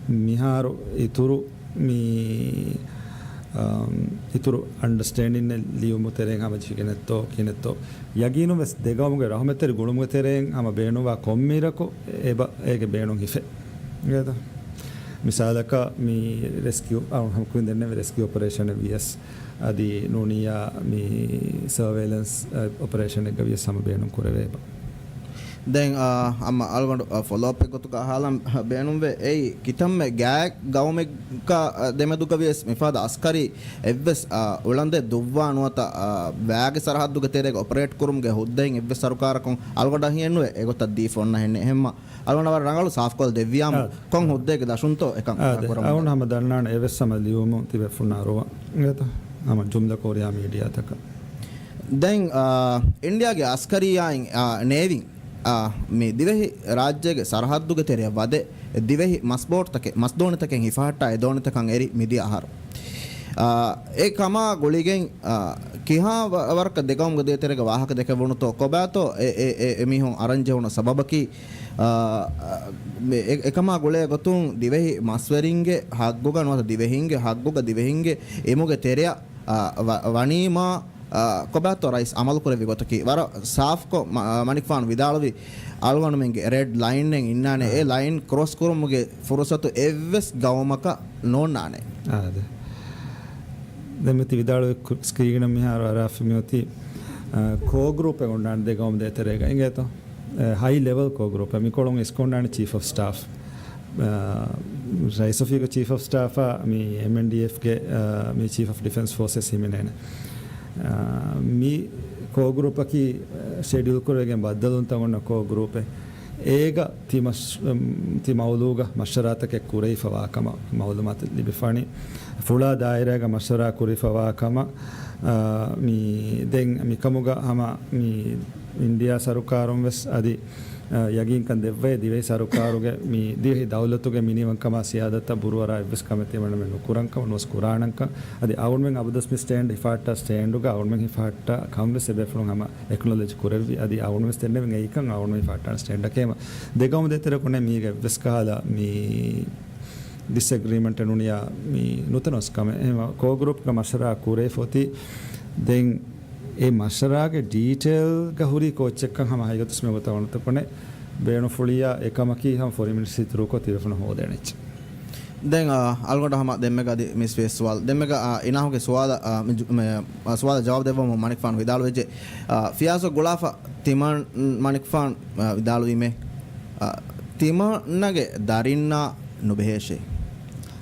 މިހާރު އިތުރު މި، އަމް، އިތުރު އަންޑަސްޓޭންޑިންއެއް ލިޔުމުގެ ތެރެއިން ހަމަޖެހިގެނެއްތޯ ކިހިނެއްތޯ. ޔަގީނުން ވެސް ދެގައުމުގެ ރަހުމަތްތެރި ގުޅުމުގެ ތެރެއިން ހަމަ ބޭނުންވާ ކޮންމެ އިރަކު އެބަ އޭގެ ބޭނުން ހިފޭ. އިނގޭތަ؟ މިސާލަކަށް މި ރެސްކިއު، އަ، ހަމަ ކުރިން ދެންނެވި ރެސްކިއު އޮޕަރޭޝަނެއް ވިޔަސް، އަދި ނޫނިއްޔާ މި ސަރވެލެންސް، އަ، އޮޕަރޭޝަނެއްގަ ވިޔަސް ހަމަ ބޭނުން ކުރެވޭ އެބަ. ދެން، އާ، ހަމަ އަޅުގަނޑު، އާ، ފޮލޯއަޕެއް ގޮތުގަ އަހާލަން ބޭނުންވޭ. އެއީ ކިތަންމެ ގާތް ގައުމެއްގަ، އާ، ދެމެދުގަ ވިޔަސް މިފަދަ އަސްކަރީ އެއްވެސް، އާ، އުޅަނދެއް ދުއްވާ ނުވަތަ، އާ، ވައިގެ ސަރަހައްދުގެ ތެރޭގަ އޮޕަރޭޓް ކުރުމުގެ ހުއްދައިން އެއްވެސް ސަރުކާރަކުން އަޅުގަނޑަށް ހިއެއްނުވޭ އެގޮތަށް ދީފަ އޮންނަ ހެންނެއް. އެހެންމަ އަޅުގަނޑަށް ވަރަށް ރަނގަޅު ސާފުކޮށް ދެއްވިޔާމު، އާ، ކޮން ހުއްދައެއްގެ ދަށުންތޯ އެކަން އާ، ދެ، ކުރަމުން އަޅުގަނޑު ހަމަ ދަންނާނެ އެވެސް ހަމަ ލިޔުމުން ތިބޭފުޅުންނާ ރުވަ. އިނގޭތަ؟ ހަމަ ޖުމްލަކޮށް ހުރިހާ މީޑިއާތަކަށް. ދެން، އާ، އިންޑިއާގެ އަސްކަރީއާއިން، އާ، ނޭވީން، އާ، މި ދިވެހި ރާއްޖޭގެ ސަރަހައްދުގެ ތެރެއަށް ވަދެ ދިވެހި މަސްބޯޓްތަކެއް، މަސްދޯނިތަކެއް ހިފަހައްޓާ އެ ދޯނިތަކަށް އެރި މިދިޔަ އަހަރު. އާ، އެ ކަމާ ގުޅިގެން، އާ، ކިހާ ވަ-، ވަރަކަށް ދެގައުމުގެ ދޭތެރޭގަ ވާހަކަ ދެކެވުނުތޯ ކޮބާތޯ އެ، އެ، އެ، އެ މީހުން އަރަން ޖެހުނު ސަބަބަކީ، އާ، އެ، އެ، އެކަމާ ގުޅޭ ގޮތުން ދިވެހި މަސްވެރިންގެ ހައްގުގަ ނުވަތަ ދިވެހިންގެ ހައްގުގަ ދިވެހިންގެ އިމުގެ ތެރެއަށް، އާ، ވަ-، ވަނީމާ، އާ، ކޮބާތޯ ރައީސް އަމަލުކުރެއްވި ގޮތަކީ ވަރަށް ސާފްކޮށް މަ-، މަނިކުފާނު ވިދާޅުވި އަޅުގަނޑުމެންގެ ރެޑް ލައިންއެއް އިންނާނެ. އެ ލައިން ކްރޮސް ކުރުމުގެ ފުރުސަތު އެއްވެސް ގައުމަކަށް ނޯންނާނެ. އާދެ. ދެން މިތި ވިދާޅުވި ކު-، ސްކްރީނަށް މިހާރު އަރާފި މިއޮތީ، އާ، ކޯ ގްރޫޕެއް އޮންނާނެ ދެ ގައުމު ދޭތެރޭގަ އިނގޭތޯ؟ އެ، ހައި ލެވެލް ކޯ ގްރޫޕެއް. މިކޮޅުން އިސްކޮންނާނެ ޗީފް އޮފް ސްޓާފް. އާ، ރައީސް އޮފީހުގެ ޗީފް އޮފް ސްޓާފާ މި އެމްއެންޑީއެފްގެ، އާ، މި ޗީފް އޮފް ޑިފެންސް ފޯސެސް ހިމެނޭނެ. އާ، މި ކޯ ގްރޫޕަކީ، އާ، ޝެޑިއުލް ކުރެވިގެން ބައްދަލުވުންތައް އޮންނަ ކޯ ގްރޫޕެއް. އޭގަ ތި މަޝް-، ތި މައުލޫގަ މަޝްވަރާތަކެއް ކުރެވިފަވާ ކަމަށް މައުލޫމާތު ލިބިފަނީ. ފުޅާ ދާއިރާގަ މަޝްވަރާ ކުރިފަވާ ކަމަށް، އާ، މި ދެން މިކަމުގަ ހަމަ މި އިންޑިއާ ސަރުކާރުން ވެސް އަދި، އާ، ޔަގީންކަން ދެއްވައޭ ދިވެހި ސަރުކާރުގެ މި ދިވެހި ދައުލަތުގެ މިނިވަންކަމާ ސިޔާދަތަށް ބުރުވަރާ އެއްވެސް ކަމެއް ތިމަންނަމެން ނުކުރަންކަމަށް ނުވެސް ކުރާނަންކަން. އަދި އަޅުގަނޑުމެން އަބަދުވެސް މި ސްޓޭންޑް ހިފާއްޓާ ސްޓޭންޑުގަ އަޅުގަނޑުމެން ހިފާއްޓާ ކަން ވެސް އެބޭފުޅުން ހަމަ އެކްނޮލެޖް ކުރެއްވި. އަދި އަޅުގަނޑު ވެސް ދެންނެވިން އެއީކަން އަޅުގަނޑު ހިފާއްޓާނެ ސްޓޭންޑަކޭ. ދެ ގައުމު ދޭތެރެ ކޮނެ މީގެ އެއްވެސް ކަހަލަ މި ޑިސްއެގްރީމަންޓެއް ނޫނިއްޔާ މި ނުތަނަވަސް ކަމެއް. އެހެން ކޯ ގްރޫޕްގަ މަޝްވަރާ ކުރެފޮތީ ދެން އެ މަޝްވަރާގެ ޑީޓެއިލްގަ ހުރީ ކޯއްޗެއްކަން ހަމަ ހަގީގަތުސް މި ގޮތަށް އޮންނަތަކުނެ ބޭނުންފުޅިއްޔާ އެކަމަކީ ހަމަ ފޮރިން މިނިސްޓްރީ އިތުރުކޮށް ތިބޭފުޅުން ހޯދޭނެ އެއްޗެއް. ދެން، އާ، އަޅުގަނޑަށް ހަމަ ދެންމެގަ އަދި މިސް ވޭސް ސުވާލު. ދެންމެގަ، އާ، އިނާހުގެ ސުވާލަށް، އާ، މި ޖު-، މެ-، އާ، ސުވާލަށް ޖަވާބު ދެއްވަމުން މަނިކުފާނު ވިދާޅުވެއްޖެ. އާ، ފިޔާޒަށް ގުޅާފަ ތިމަން-، މަނިކުފާނު، އާ، ވިދާޅުވީމޭ. އާ، ތިމަންނަގެ ދަރިންނާ ނުބެހޭށޭ.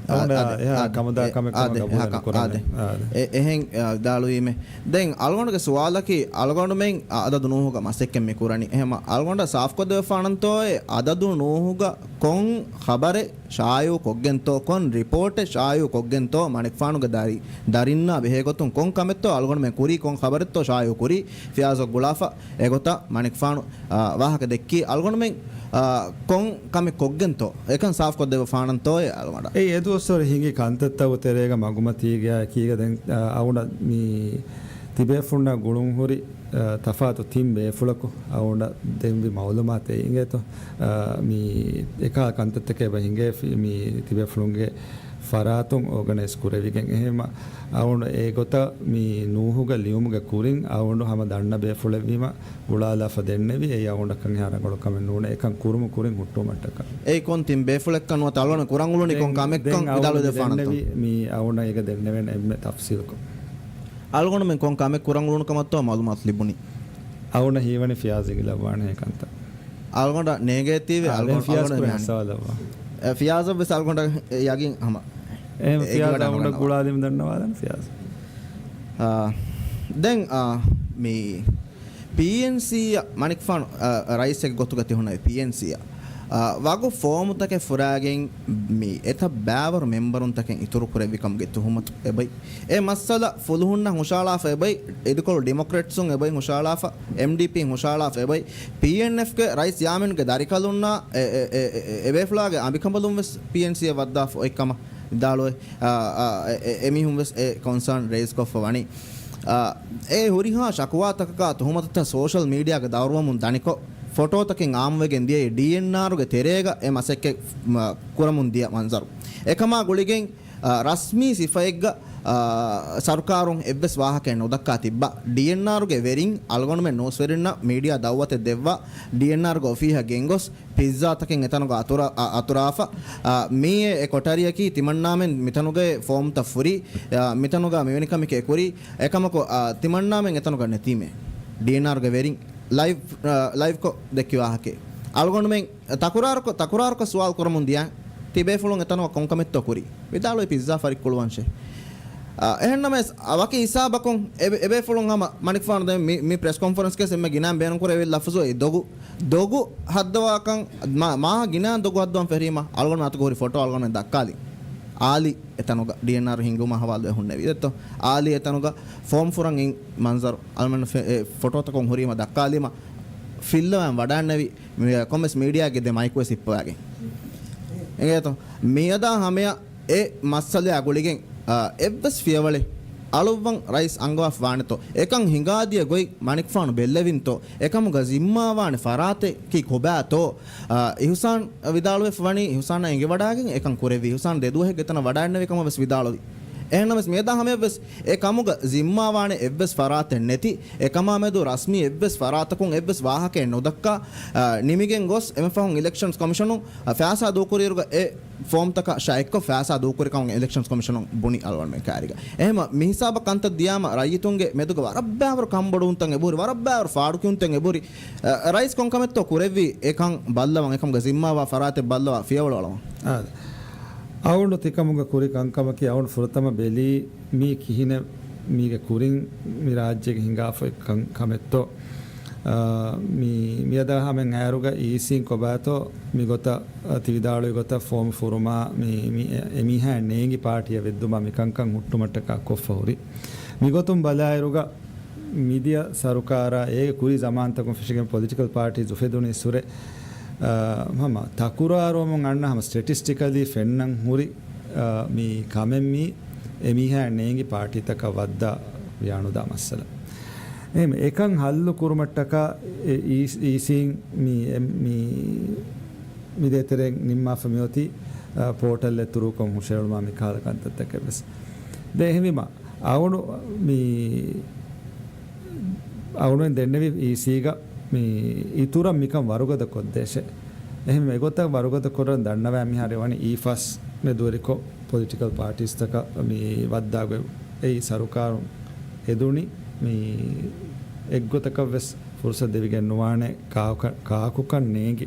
އަޅުގަނޑަށް އާދެ، އެހާ އާދެ، ކަމުދާ އެ، ކަމެއް ކަމަށް އާދެ، ގަބޫލެއް އެހާ ކަ-، ނުކުރަން. އާދެ. އާދެ. އެ، އެހެން، އާ، ވިދާޅުވީމޭ. ދެން އަޅުގަނޑުގެ ސުވާލަކީ، އަޅުގަނޑުމެން އަ-، އަދަދު ނޫހުގަ މަސައްކަތް މި ކުރަނީ. އެހެމަ އަޅުގަނޑަށް ސާފްކޮށްދެވިފާނަންތޯއޭ، އަދަދު ނޫހުގަ ކޮން ޚަބަރެއް ޝާއިޢު ކޮށްގެންތޯ، ކޮން ރިޕޯޓެއް ޝާއިޢު ކޮށްގެންތޯ، މަނިކުފާނުގެ ދަރި-، ދަރިންނާ ބެހޭގޮތުން ކޮން ކަމެއްތޯ އަޅުގަނޑުމެން ކުރީ، ކޮން ޚަބަރެއްތޯ ޝާއިޢު ކުރީ، ފިޔާޒަށް ގުޅާފަ އެގޮތަށް މަނިކުފާނު، އާ، ވާހަކަ ދެއްކީ އަޅުގަނޑުމެން، އާ، ކޮން ކަމެއް ކޮށްގެންތޯ، އެކަން ސާފްކޮށްދެއްވަފާނަންތޯއޭ އަޅުގަނޑަށް. އެއީ އެދުވަސްވަރު ހިނގި ކަންތައްތަކުގެ ތެރޭގަ މަގުމަތީގައި ކީގަ ދެން، އާ، އަޅުގަނޑަށް މި ތިބޭފުޅުންނާ ގުޅުންހުރި، އާ، ތަފާތު ތިން ބޭފުޅަކު އަޅުގަނޑަށް ދެންވި މައުލޫމާތެއް އިނގޭތޯ، އާ، މި އެކާ ކަންތައްތަކެއް އެބަ ހިނގޭ ފި-، މި ތިބޭފުޅުންގެ ފަރާތުން އޯގަނައިޒް ކުރެވިގެން. އެހެންމަ އަޅުގަނޑު އެ ގޮތަށް މި ނޫހުގަ ލިޔުމުގެ ކުރިން އަޅުގަނޑު ހަމަ ދަންނަ ބޭފުޅެއްވީމަ ގުޅާލާފަ ދެންނެވި. އެއީ އަޅުގަނޑަށް ކަން އެހާ ރަނގަޅު ކަމެއް ނޫނޭ. އެކަން ކުރުމު ކުރިން ހުއްޓުވުމަށްޓަކާ. އެއީ ކޮން ތިން ބޭފުޅެއްކަން ނުވަތަ އަޅުގަނޑު ކުރަން އުޅުނީ ކޮން ދެން، ކަމެއްކަން ދެން ވިދާޅުވެ އަޅުގަނޑު ދެންނެވި ދެއްވާނަންތޯ؟ މި އަޅުގަނޑަށް އޭގަ ދެންނެވޭނެ އެންމެ ތަފްސީލްކޮށް. އަޅުގަނޑުމެން ކޮން ކަމެއް ކުރަން އުޅުނު ކަމަށްތޯ މައުލޫމާތު ލިބުނީ؟ އަޅުގަނޑަށް ހީވަނީ ފިޔާޒް އިނގިލައްވާނެ އެކަންތައް. އަޅުގަނޑަށް ނޭނގޭތީވެ އާ، ދެން އަޅުގަނޑު، ފިޔާޒް އަޅުގަނޑު ކުރެ މިހާރު ހައްސަވާލައްވާ. އެ، ފިޔާޒަށް ވެސް އަޅުގަނޑަށް ޔަގީން ހަމަ. އެހެން އެ، ފިޔާޒް އެގޮތަށް އަޅުގަނޑަށް ނަންނަވާ. ގުޅާލީމަ ދަންނަވާލަން ފިޔާޒް. އާ، ދެން، އާ، މި ޕީއެންސީއަށް މަނިކުފާނު، އާ، ރައީސެއްގެ ގޮތުގަ ތިހުންނެވި ޕީއެންސީއަށް، އާ، ވަގު ފޯމުތަކެއް ފުރާގެން މި އެތައް ބައިވަރު މެމްބަރުންތަކެއް އިތުރު ކުރެއްވި ކަމުގެ ތުހުމަތު އެބައި. އެ މައްސަލަ ފުލުހުންނަށް ހުށައަޅާފަ އެބައި، އިދިކޮޅު ޑިމޮކްރެޓްސުން އެބައި ހުށައަޅާފަ، އެމްޑީޕީން ހުށައަޅާފަ އެބައި، ޕީއެންއެފްގެ ރައީސް ޔާމީންގެ ދަރިކަލުންނާ އެ، އެ، އެ، އެ، އެ، އެބޭފުޅާގެ އަނބިކަނބަލުން ވެސް ޕީއެންސީއަށް ވައްދާފަ އޮތް ކަމަށް ވިދާޅުވެ، އާ، އާ، އެ، އެ، އެމީހުން ވެސް އެ ކޮންސާން ރޭޒްކޮށްފަ ވަނީ. އާ، އެ ހުރިހާ ޝަކުވާތަކަކާ ތުހުމަތުތައް ސޯޝަލް މީޑިއާގަ ދައުރުވަމުން ދަނިކޮށް، ފޮޓޯތަކެއް އާއްމުވެގެން ދިޔައީ ޑީއެންއާރުގެ ތެރޭގަ އެ މަސައްކަތް، މަ، ކުރަމުން ދިޔަ މަންޒަރު. އެކަމާ ގުޅިގެން އާ، ރަސްމީ ސިފައެއްގަ، އާ، ސަރުކާރުން އެއްވެސް ވާހަކައެއް ނުދައްކާ ތިއްބާ، ޑީއެންއާރުގެ ވެރިން އަޅުގަނޑުމެން ނޫސްވެރިންނަށް މީޑިއާ ދައުވަތެއް ދެއްވާ، ޑީއެންއާރުގެ އޮފީހަށް ގެންގޮސް، ޕިއްޒާތަކެއް އެތަނުގަ އަތުރަ-، އަ-، އަތުރާފަ، އާ، މިއީ އެ ކޮޓަރިއަކީ ތިމަންނާމެން މިތަނުގައި ފޯމްތައް ފުރީ، އާ، މިތަނުގަ މިވެނި ކަމެކޭ ކުރީ، އެކަމަކު، އާ، ތިމަންނާމެން އެތަނުގަ ނެތީމޭ. ޑީއެންއާރުގެ ވެރިން ލައިވް، އާ، ލައިވްކޮށް ދެއްކި ވާހަކައެއް. އަޅުގަނޑުމެން ތަކުރާރުކޮށް، ތަކުރާރުކޮށް ސުވާލު ކުރަމުން ދިޔަ ތިބޭފުޅުން އެތަނުގަ ކޮންކަމެއްތޯ ކުރީ؟ ވިދާޅުވީ ޕިއްޒާ ފަރިއްކުޅުވަންށޭ. އާ، އެހެންނަމަވެސް، އާ، ވަކި ހިސާބަކުން އެ، އެބޭފުޅުން ހަމަ މަނިކުފާނު ދެން މި، މި ޕްރެސް ކޮންފަރެންސްގައި އެންމެ ގިނައިން ބޭނުންކުރެވި ލަފުޒު އެ ދޮގު، ދޮގު ހައްދަވާކަން، މާ، މާ ގިނައިން ދޮގު ހައްދަވަން ފެށީމަ، އަޅުގަނޑު މަތުގަ ހުރި ފޮޓޯ އަޅުގަނޑު ދައްކާލި. އާލި އެތަނުގަ ޑީއެންއާރު ހިންގުމާ ހަވާލުވެ ހުންނެވި. ދެއްތޯ؟ އާލި އެތަނުގަ ފޯމް ފުރަން އިން މަންޒަރު. އަޅުގަނޑު ފެ-، އެ ފޮޓޯތަކުން ހުރީމަ ދައްކާލީމަ، ފިއްލަވަން ވަޑާންނެވި. މި ކޮންމެސް މީޑިއާގެ ދެ މައިކުވެސް ހިއްޕަވައިގެން. އެނގޭތޯ؟ މިއަދާ ހަމަޔަށް އެ މައްސަލައާ ގުޅިގެން، އާ، އެއްވެސް ފިޔަވަޅެއް އަޅުއްވަން ރައީސް އަންގަވާފަ ވާނެތޯ؟ އެކަން ހިނގާދިޔަ ގޮތް މަނިކުފާނު ބެއްލެވިންތޯ؟ އެކަމުގަ ޒިންމާވާނެ ފަރާތަކީ ކޮބާތޯ؟ އާ، އިހުސާން ވިދާޅުވެފަ ވަނީ، އިހުސާނާ އެނގިވަޑާގެން އެކަން ކުރެއްވި. އިހުސާން ދެ ދުވަހެއްގެ ތަނަށް ވަޑާންނެވި ކަމަށް ވެސް ވިދާޅުވި. އެހެންނަމަވެސް މިއަދާ ހަމަޔަށްވެސް އެ ކަމުގަ ޒިންމާވާނެ އެއްވެސް ފަރާތެއް ނެތި، އެ ކަމާ މެދު ރަސްމީ އެއްވެސް ފަރާތަކުން އެއްވެސް ވާހަކައެއް ނުދައްކާ، އަ، ނިމިގެން ގޮސް އެމަ ފަހުން އިލެކްޝަންސް ކޮމިޝަނުން، އަ، ފައިސާ ދޫކުރިއިރުގަ އެ ފޯމްތަކަށް ޝައިކޮށް ފައިސާ ދޫކުރި ކަމުގެ އިލެކްޝަންސް ކޮމިޝަނުން ބުނި އަޅުގަނޑުމެން ކައިރީގަ. އެހެމަ މި ހިސާބަށް ކަންތައް ދިޔާމަ ރައްޔިތުންގެ މެދުގަ ވަރަށް ބައިވަރު ކަންބޮޑުވުންތައް އެބުރި، ވަރަށް ބައިވަރު ފާޑުކިޔުންތައް އެބުރި. އަ، ރައީސް ކޮންކަމެއްތޯ ކުރެއްވީ އެކަން ބައްލަވަން، އެކަމުގެ ޒިންމާވާ ފަރާތެއް ބައްލަވާ ފިޔަވަޅު އަޅަވަން؟ އާދެ. އަޅުގަނޑު ތިކަމުގަ ކުރި ކަންކަމަކީ އަޅުގަނޑު ފުރަތަމަ ބެލީ މީ ކިހިނެއް މީގެ ކުރިން މި ރާއްޖޭގެ ހިނގާފައި ކަން-، ކަމެއްތޯ. އާ، މި-، މިއަދާ ހަމައިން އައިރުގަ އީސީން ކޮބާތޯ މިގޮތަށް، އަ، ތިވިދާޅުވި ގޮތަށް ފޯމް ފުރުމާ މި-، މި-، އެ-، އެމީހާއަށް ނޭނގި ޕާޓީއަށް ވެއްދުމާ މިކަންކަން ހުއްޓުމަށްޓަކާ ކޮށްފަ ހުރި. މިގޮތުން ބަލާއިރުގަ މިދިޔަ ސަރުކާރާ އޭގެ ކުރީ ޒަމާންތަކުން ފެށިގެން ޕޮލިޓިކަލް ޕާޓީސް އުފެދުނީއްސުރެ، އާ، ހަމަ ތަކުރާރުވަމުން އަންނަ ހަމަ ސްޓެޓިސްޓިކަލީ ފެންނަން ހުރި، އާ، މި ކަމެއް މީ އެމީހާއަށް ނޭނގި ޕާޓީތަކަށް ވައްދާ ވިޔާނުދާ މައްސަލަ. އެހެން އެކަން ހައްލު ކުރުމަށްޓަކާ އެ އީ-، އީސީން މި، އެ-، މި، މި ދޭތެރެއިން ނިންމާފަ މިއޮތީ، އާ، ޕޯޓަލްއެއް ތުރޫކޮށް ހުށައެޅުމާ މި ކަހަލަ ކަންތައްތަކެއް ވެސް. ދެން އެހެންވީމަ، އަޅުގަނޑު މި، އަޅުގަނޑު ދެންނެވި އީސީގަ މި އިތުރަށް މިކަން ވަރުގަދަ ކޮށްދޭށޭ. އެހެން އެގޮތަށް ވަރުގަދަ ކުރަން ދަންނަވާ މިހާރު އެވަނީ އީފާސް މެދުވެރިކޮށް، ޕޮލިޓިކަލް ޕާޓީސްތަކަށް މި ވައްދާގޮތް އެއީ ސަރުކާރުން ހެދުނީ މި އެއްގޮތަކަށް ވެސް ފުރުސަތު ދެވިގެން ނުވާނެ ކާކުކަ-، ކާކުކަން ނޭނގި.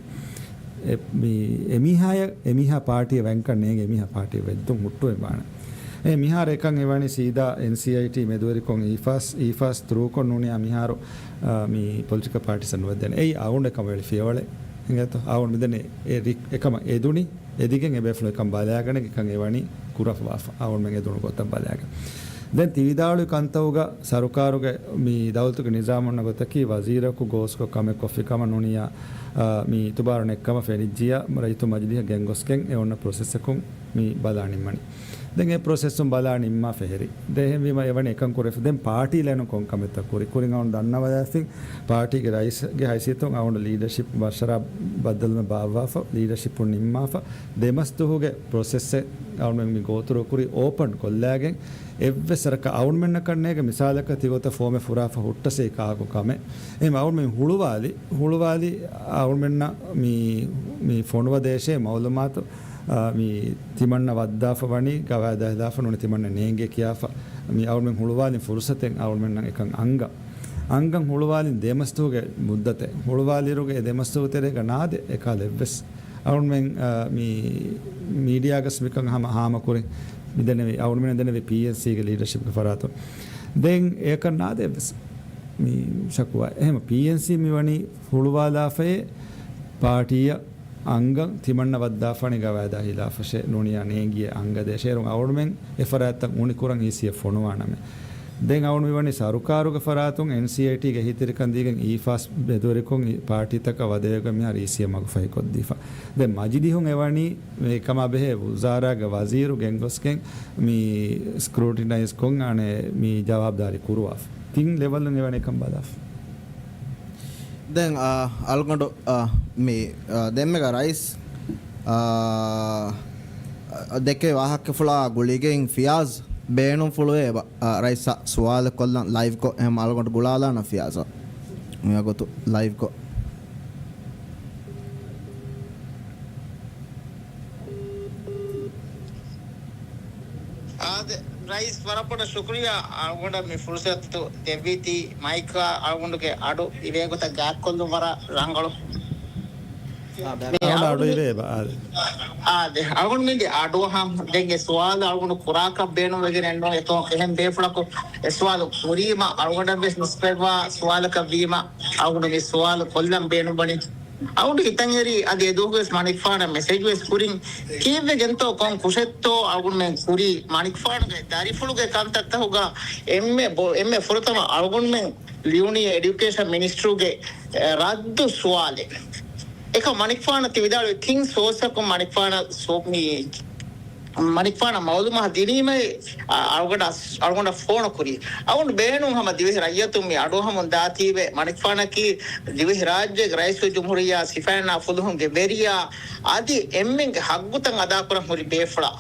އެ، މި، އެމީހާޔަށް، އެމީހާ ޕާޓީއަށް ވަންކަން ނޭނގި، އެމީހާ ޕާޓީއަށް ވެއްދުން ހުއްޓުވެވާނެ. އެ މިހާރު އެކަން އެވަނީ ސީދާ އެންސީއައިޓީ މެދުވެރިކޮށް އީފާސް، އީފާސް ތުރޫކޮށް ނޫނިޔާ މިހާރު، އާ، މި ޕޮލިޓިކަލް ޕާޓީސް ނުވެއްދޭނެ. އެއީ އަޅުގަނޑު އެކަމަށް ވެޅި ފިޔަވަޅެއް އިނގޭތޯ؟ އަޅުގަނޑު މިދެންނެވި އެ ރި-، އެކަމަށް އެދުނީ. އެދިގެން އެބޭފުޅުން އެކަން ބަލާގަނެ އެކަން އެވަނީ ކުރައްވާފަ. އަޅުގަނޑުމެން އެދުނު ގޮތަށް ބަލާގެން. ދެން ތިވިދާޅުވި ކަންތައްގަ ސަރުކާރުގެ މި ދައުލަތުގެ ނިޒާމު އޮންނަ ގޮތަކީ ވަޒީރަކު ގޯސްކޮށް ކަމެއް ކޮށްފި ކަމަށް ނޫނިޔާ، އާ، މި އިތުބާރު ނެއްކަމަށް ފެނިއްޖިޔާ ރައްޔިތު މަޖިލީހަށް ގެންގޮސްގެން އެ އޮންނަ ޕްރޮސެސްއަކުން މި ބަލާ ނިންމަނީ. ދެން އެ ޕްރޮސެސުން ބަލާ ނިންމާ ފެހެރި. ދެން އެހެންވީމަ އެވަނީ އެކަން ކުރެފަ. ދެން ޕާޓީ ލައިނުން ކޮން ކަމެއްތަ ކުރި؟ ކުރިން އަޅުން ދަންނަވަލާފިން ޕާޓީގެ ރައީސްގެ ހައިސިއްޔަތުން އަޅުގަނޑު ލީޑަޝިޕް މަޝްވަރާ ބައްދަލުމެއް ބާއްވާފަ، ލީޑަޝިޕުން ނިންމާފަ، ދެމަސް ދުހުގެ ޕްރޮސެސްއެއް އަޅުމެން މި ގޯތުރު ކުރި އޯޕަން ކޮށްލާގެން އެއްވެސް ސަރަކަށް އަޅުމެންނަކަށް ނޭގެ މިސާލަކަށް ތިގޮތަށް ފޯމެއް ފުރާފަ ހުއްޓަސޭ ކާކު ކަމެއް. އެހެން އަޅުމެން ހުޅުވާލި، ހުޅުވާލި އަޅުމެންނަށް މި، މި ފޮނުވަދޭށޭ މައުލޫމާތު، އާ، މި ތިމަންނަ ވައްދާފަ ވަނީ ގަވާއިދާ ހިލާފަށް ނޫނީ ތިމަންނަ ނޭނގޭ ކިޔާފަ. މި އަޅުމެން ހުޅުވާލިން ފުރުސަތެއް އަޅުމެންނަށް އެކަން އަންގަ. އަންގަން ހުޅުވާލިން ދެމަސްދުވުގެ މުއްދަތެއް. ހުޅުވާލިއިރުގެ އެ ދެމަސްދުވު ތެރޭގަ ނާދެ އެކާލަ އެއްވެސް. އަޅުމެން، އާ، މި މީޑިއާގަސް މިކަން ހަމަ ހާމަކުރި މިދެނެވި، އަޅުމެން ދެނެވި ޕީއެންސީގެ ލީޑަޝިޕްގެ ފަރާތުން. ދެން އެކަން ނާދެ އެއްވެސް މި ޝަކުވާ. އެހެމަ ޕީއެންސީ މިވަނީ ހުޅުވާލާފައޭ ޕާޓީއަށް އަންގަން ތިމަންނަ ވައްދާފާނީ ގަވާއިދާ ހިލާފަށޭ ނޫނިޔާ ނޭނގިއޭ އަންގަދޭށޭ އަޅުމެން އެ ފަރާތްތައް އުނިކުރަން އީސީއަށް ފޮނުވާނަމޭ. ދެން އަޅުން މިވަނީ ސަރުކާރުގެ ފަރާތުން އެންސީއައިޓީގެ އެހީތެރިކަން ދީގެން އީފާސް މެދުވެރިކޮށް މި ޕާޓީތަކަށް ވަދެވޭގޮތް މިހާރު އީސީއަށް މަގުފަހިކޮށްދީފަ. ދެން މަޖިލީހުން އެވަނީ މިކަމާ ބެހޭ ވުޒާރާގެ ވަޒީރު ގެންގޮސްގެން މި ސްކްރޫޓިނައިޒް ކޮށް އަނެއް މި ޖަވާބުދާރީ ކުރުވާފަ. ތިން ލެވަލުން އެވަނީ އެކަން ބަލާފަ. ދެން، އާ، އަޅުގަނޑު، އާ، މި، އާ، ދެންމެގަ ރައީސް، އާ، ދެކޭ ވާހަކަފުޅާ ގުޅިގެން ފިޔާޒް ބޭނުންފުޅުވޭ އެބަ، އާ، ރައީސްއަށް ސުވާލެއް ކޮށްލަން ލައިވްކޮށް، އެހެން އަޅުގަނޑު ގުޅާލާނަން ފިޔާޒަށް. މިވަގުތު ލައިވްކޮށް. އާދެ، ރައީސް ވަރަށް ބޮޑަށް ޝުކުރިއްޔާ އަޅުގަނޑަށް މި ފުރުސަތު ދެއްވީތީ. މައިކާ އަޅުގަނޑުގެ އަޑު އިވޭގޮތަށް ގާތްކޮށްލުން ވަރަށް ރަނގަޅު. މި އަޅުގަނޑު އަޑު އިވޭ އާދެ. އާދެ، އަޅުގަނޑު މިދި އަޑުއަހަން ދެން އެ ސުވާލު އަޅުގަނޑު ކުރާކަށް ބޭނުންވެގެނެއްނު. އެތޯ އެހެން ބޭފުޅަކު އެ ސުވާލު ކުރީމަ އަޅުގަނޑަށްވެސް ނިސްބަތްވާ ސުވާލަކަށް ވީމަ އަޅުގަނޑު މި ސުވާލު ކޮށްލަން ބޭނުންވަނީ. އަޅުގަނޑު ހިތަށް އެރީ އަދި އެދުވަހުވެސް މަނިކުފާނަށް މެސެޖުވެސް ކުރިން. ކީއްވެގެންތޯ ކޮން ކުށެއްތޯ އަޅުގަނޑުމެން ކުރީ؟ މަނިކުފާނުގެ ދަރިފުޅުގެ ކަންތައްތަކުގަ އެންމެ ބޮ-، އެންމެ ފުރަތަމަ އަޅުގަނޑުމެން ލިޔުނީ އެޑިއުކޭޝަން މިނިސްޓްރުގެ، އެ، ރައްދު ސުވާލެއް. އެކަމް މަނިކުފާނަށް ތި ވިދާޅުވި ތިން ސޯސަކުން މަނިކުފާނަށް ސޯ-، މި މަނިކުފާނަށް މައުލޫމާތު ދިނީމައި، އަ-، އަޅުގަނޑަށް، އަޅުގަނޑަށް ފޯނު ކުރީ. އަޅުގަނޑު ބޭނުން ހަމަ ދިވެހި ރައްޔަތުން މި އަޑުއަހަމުން ދާތީވެ، މަނިކުފާނަކީ ދިވެހި ރާއްޖޭގެ ރައީސުލްޖުމްހޫރިއްޔާ ސިފައިންނާ ފުލުހުންގެ ވެރިޔާ، އަދި އެންމެންގެ ހައްގުތައް އަދާކުރަން ހުރި ބޭފުޅާ.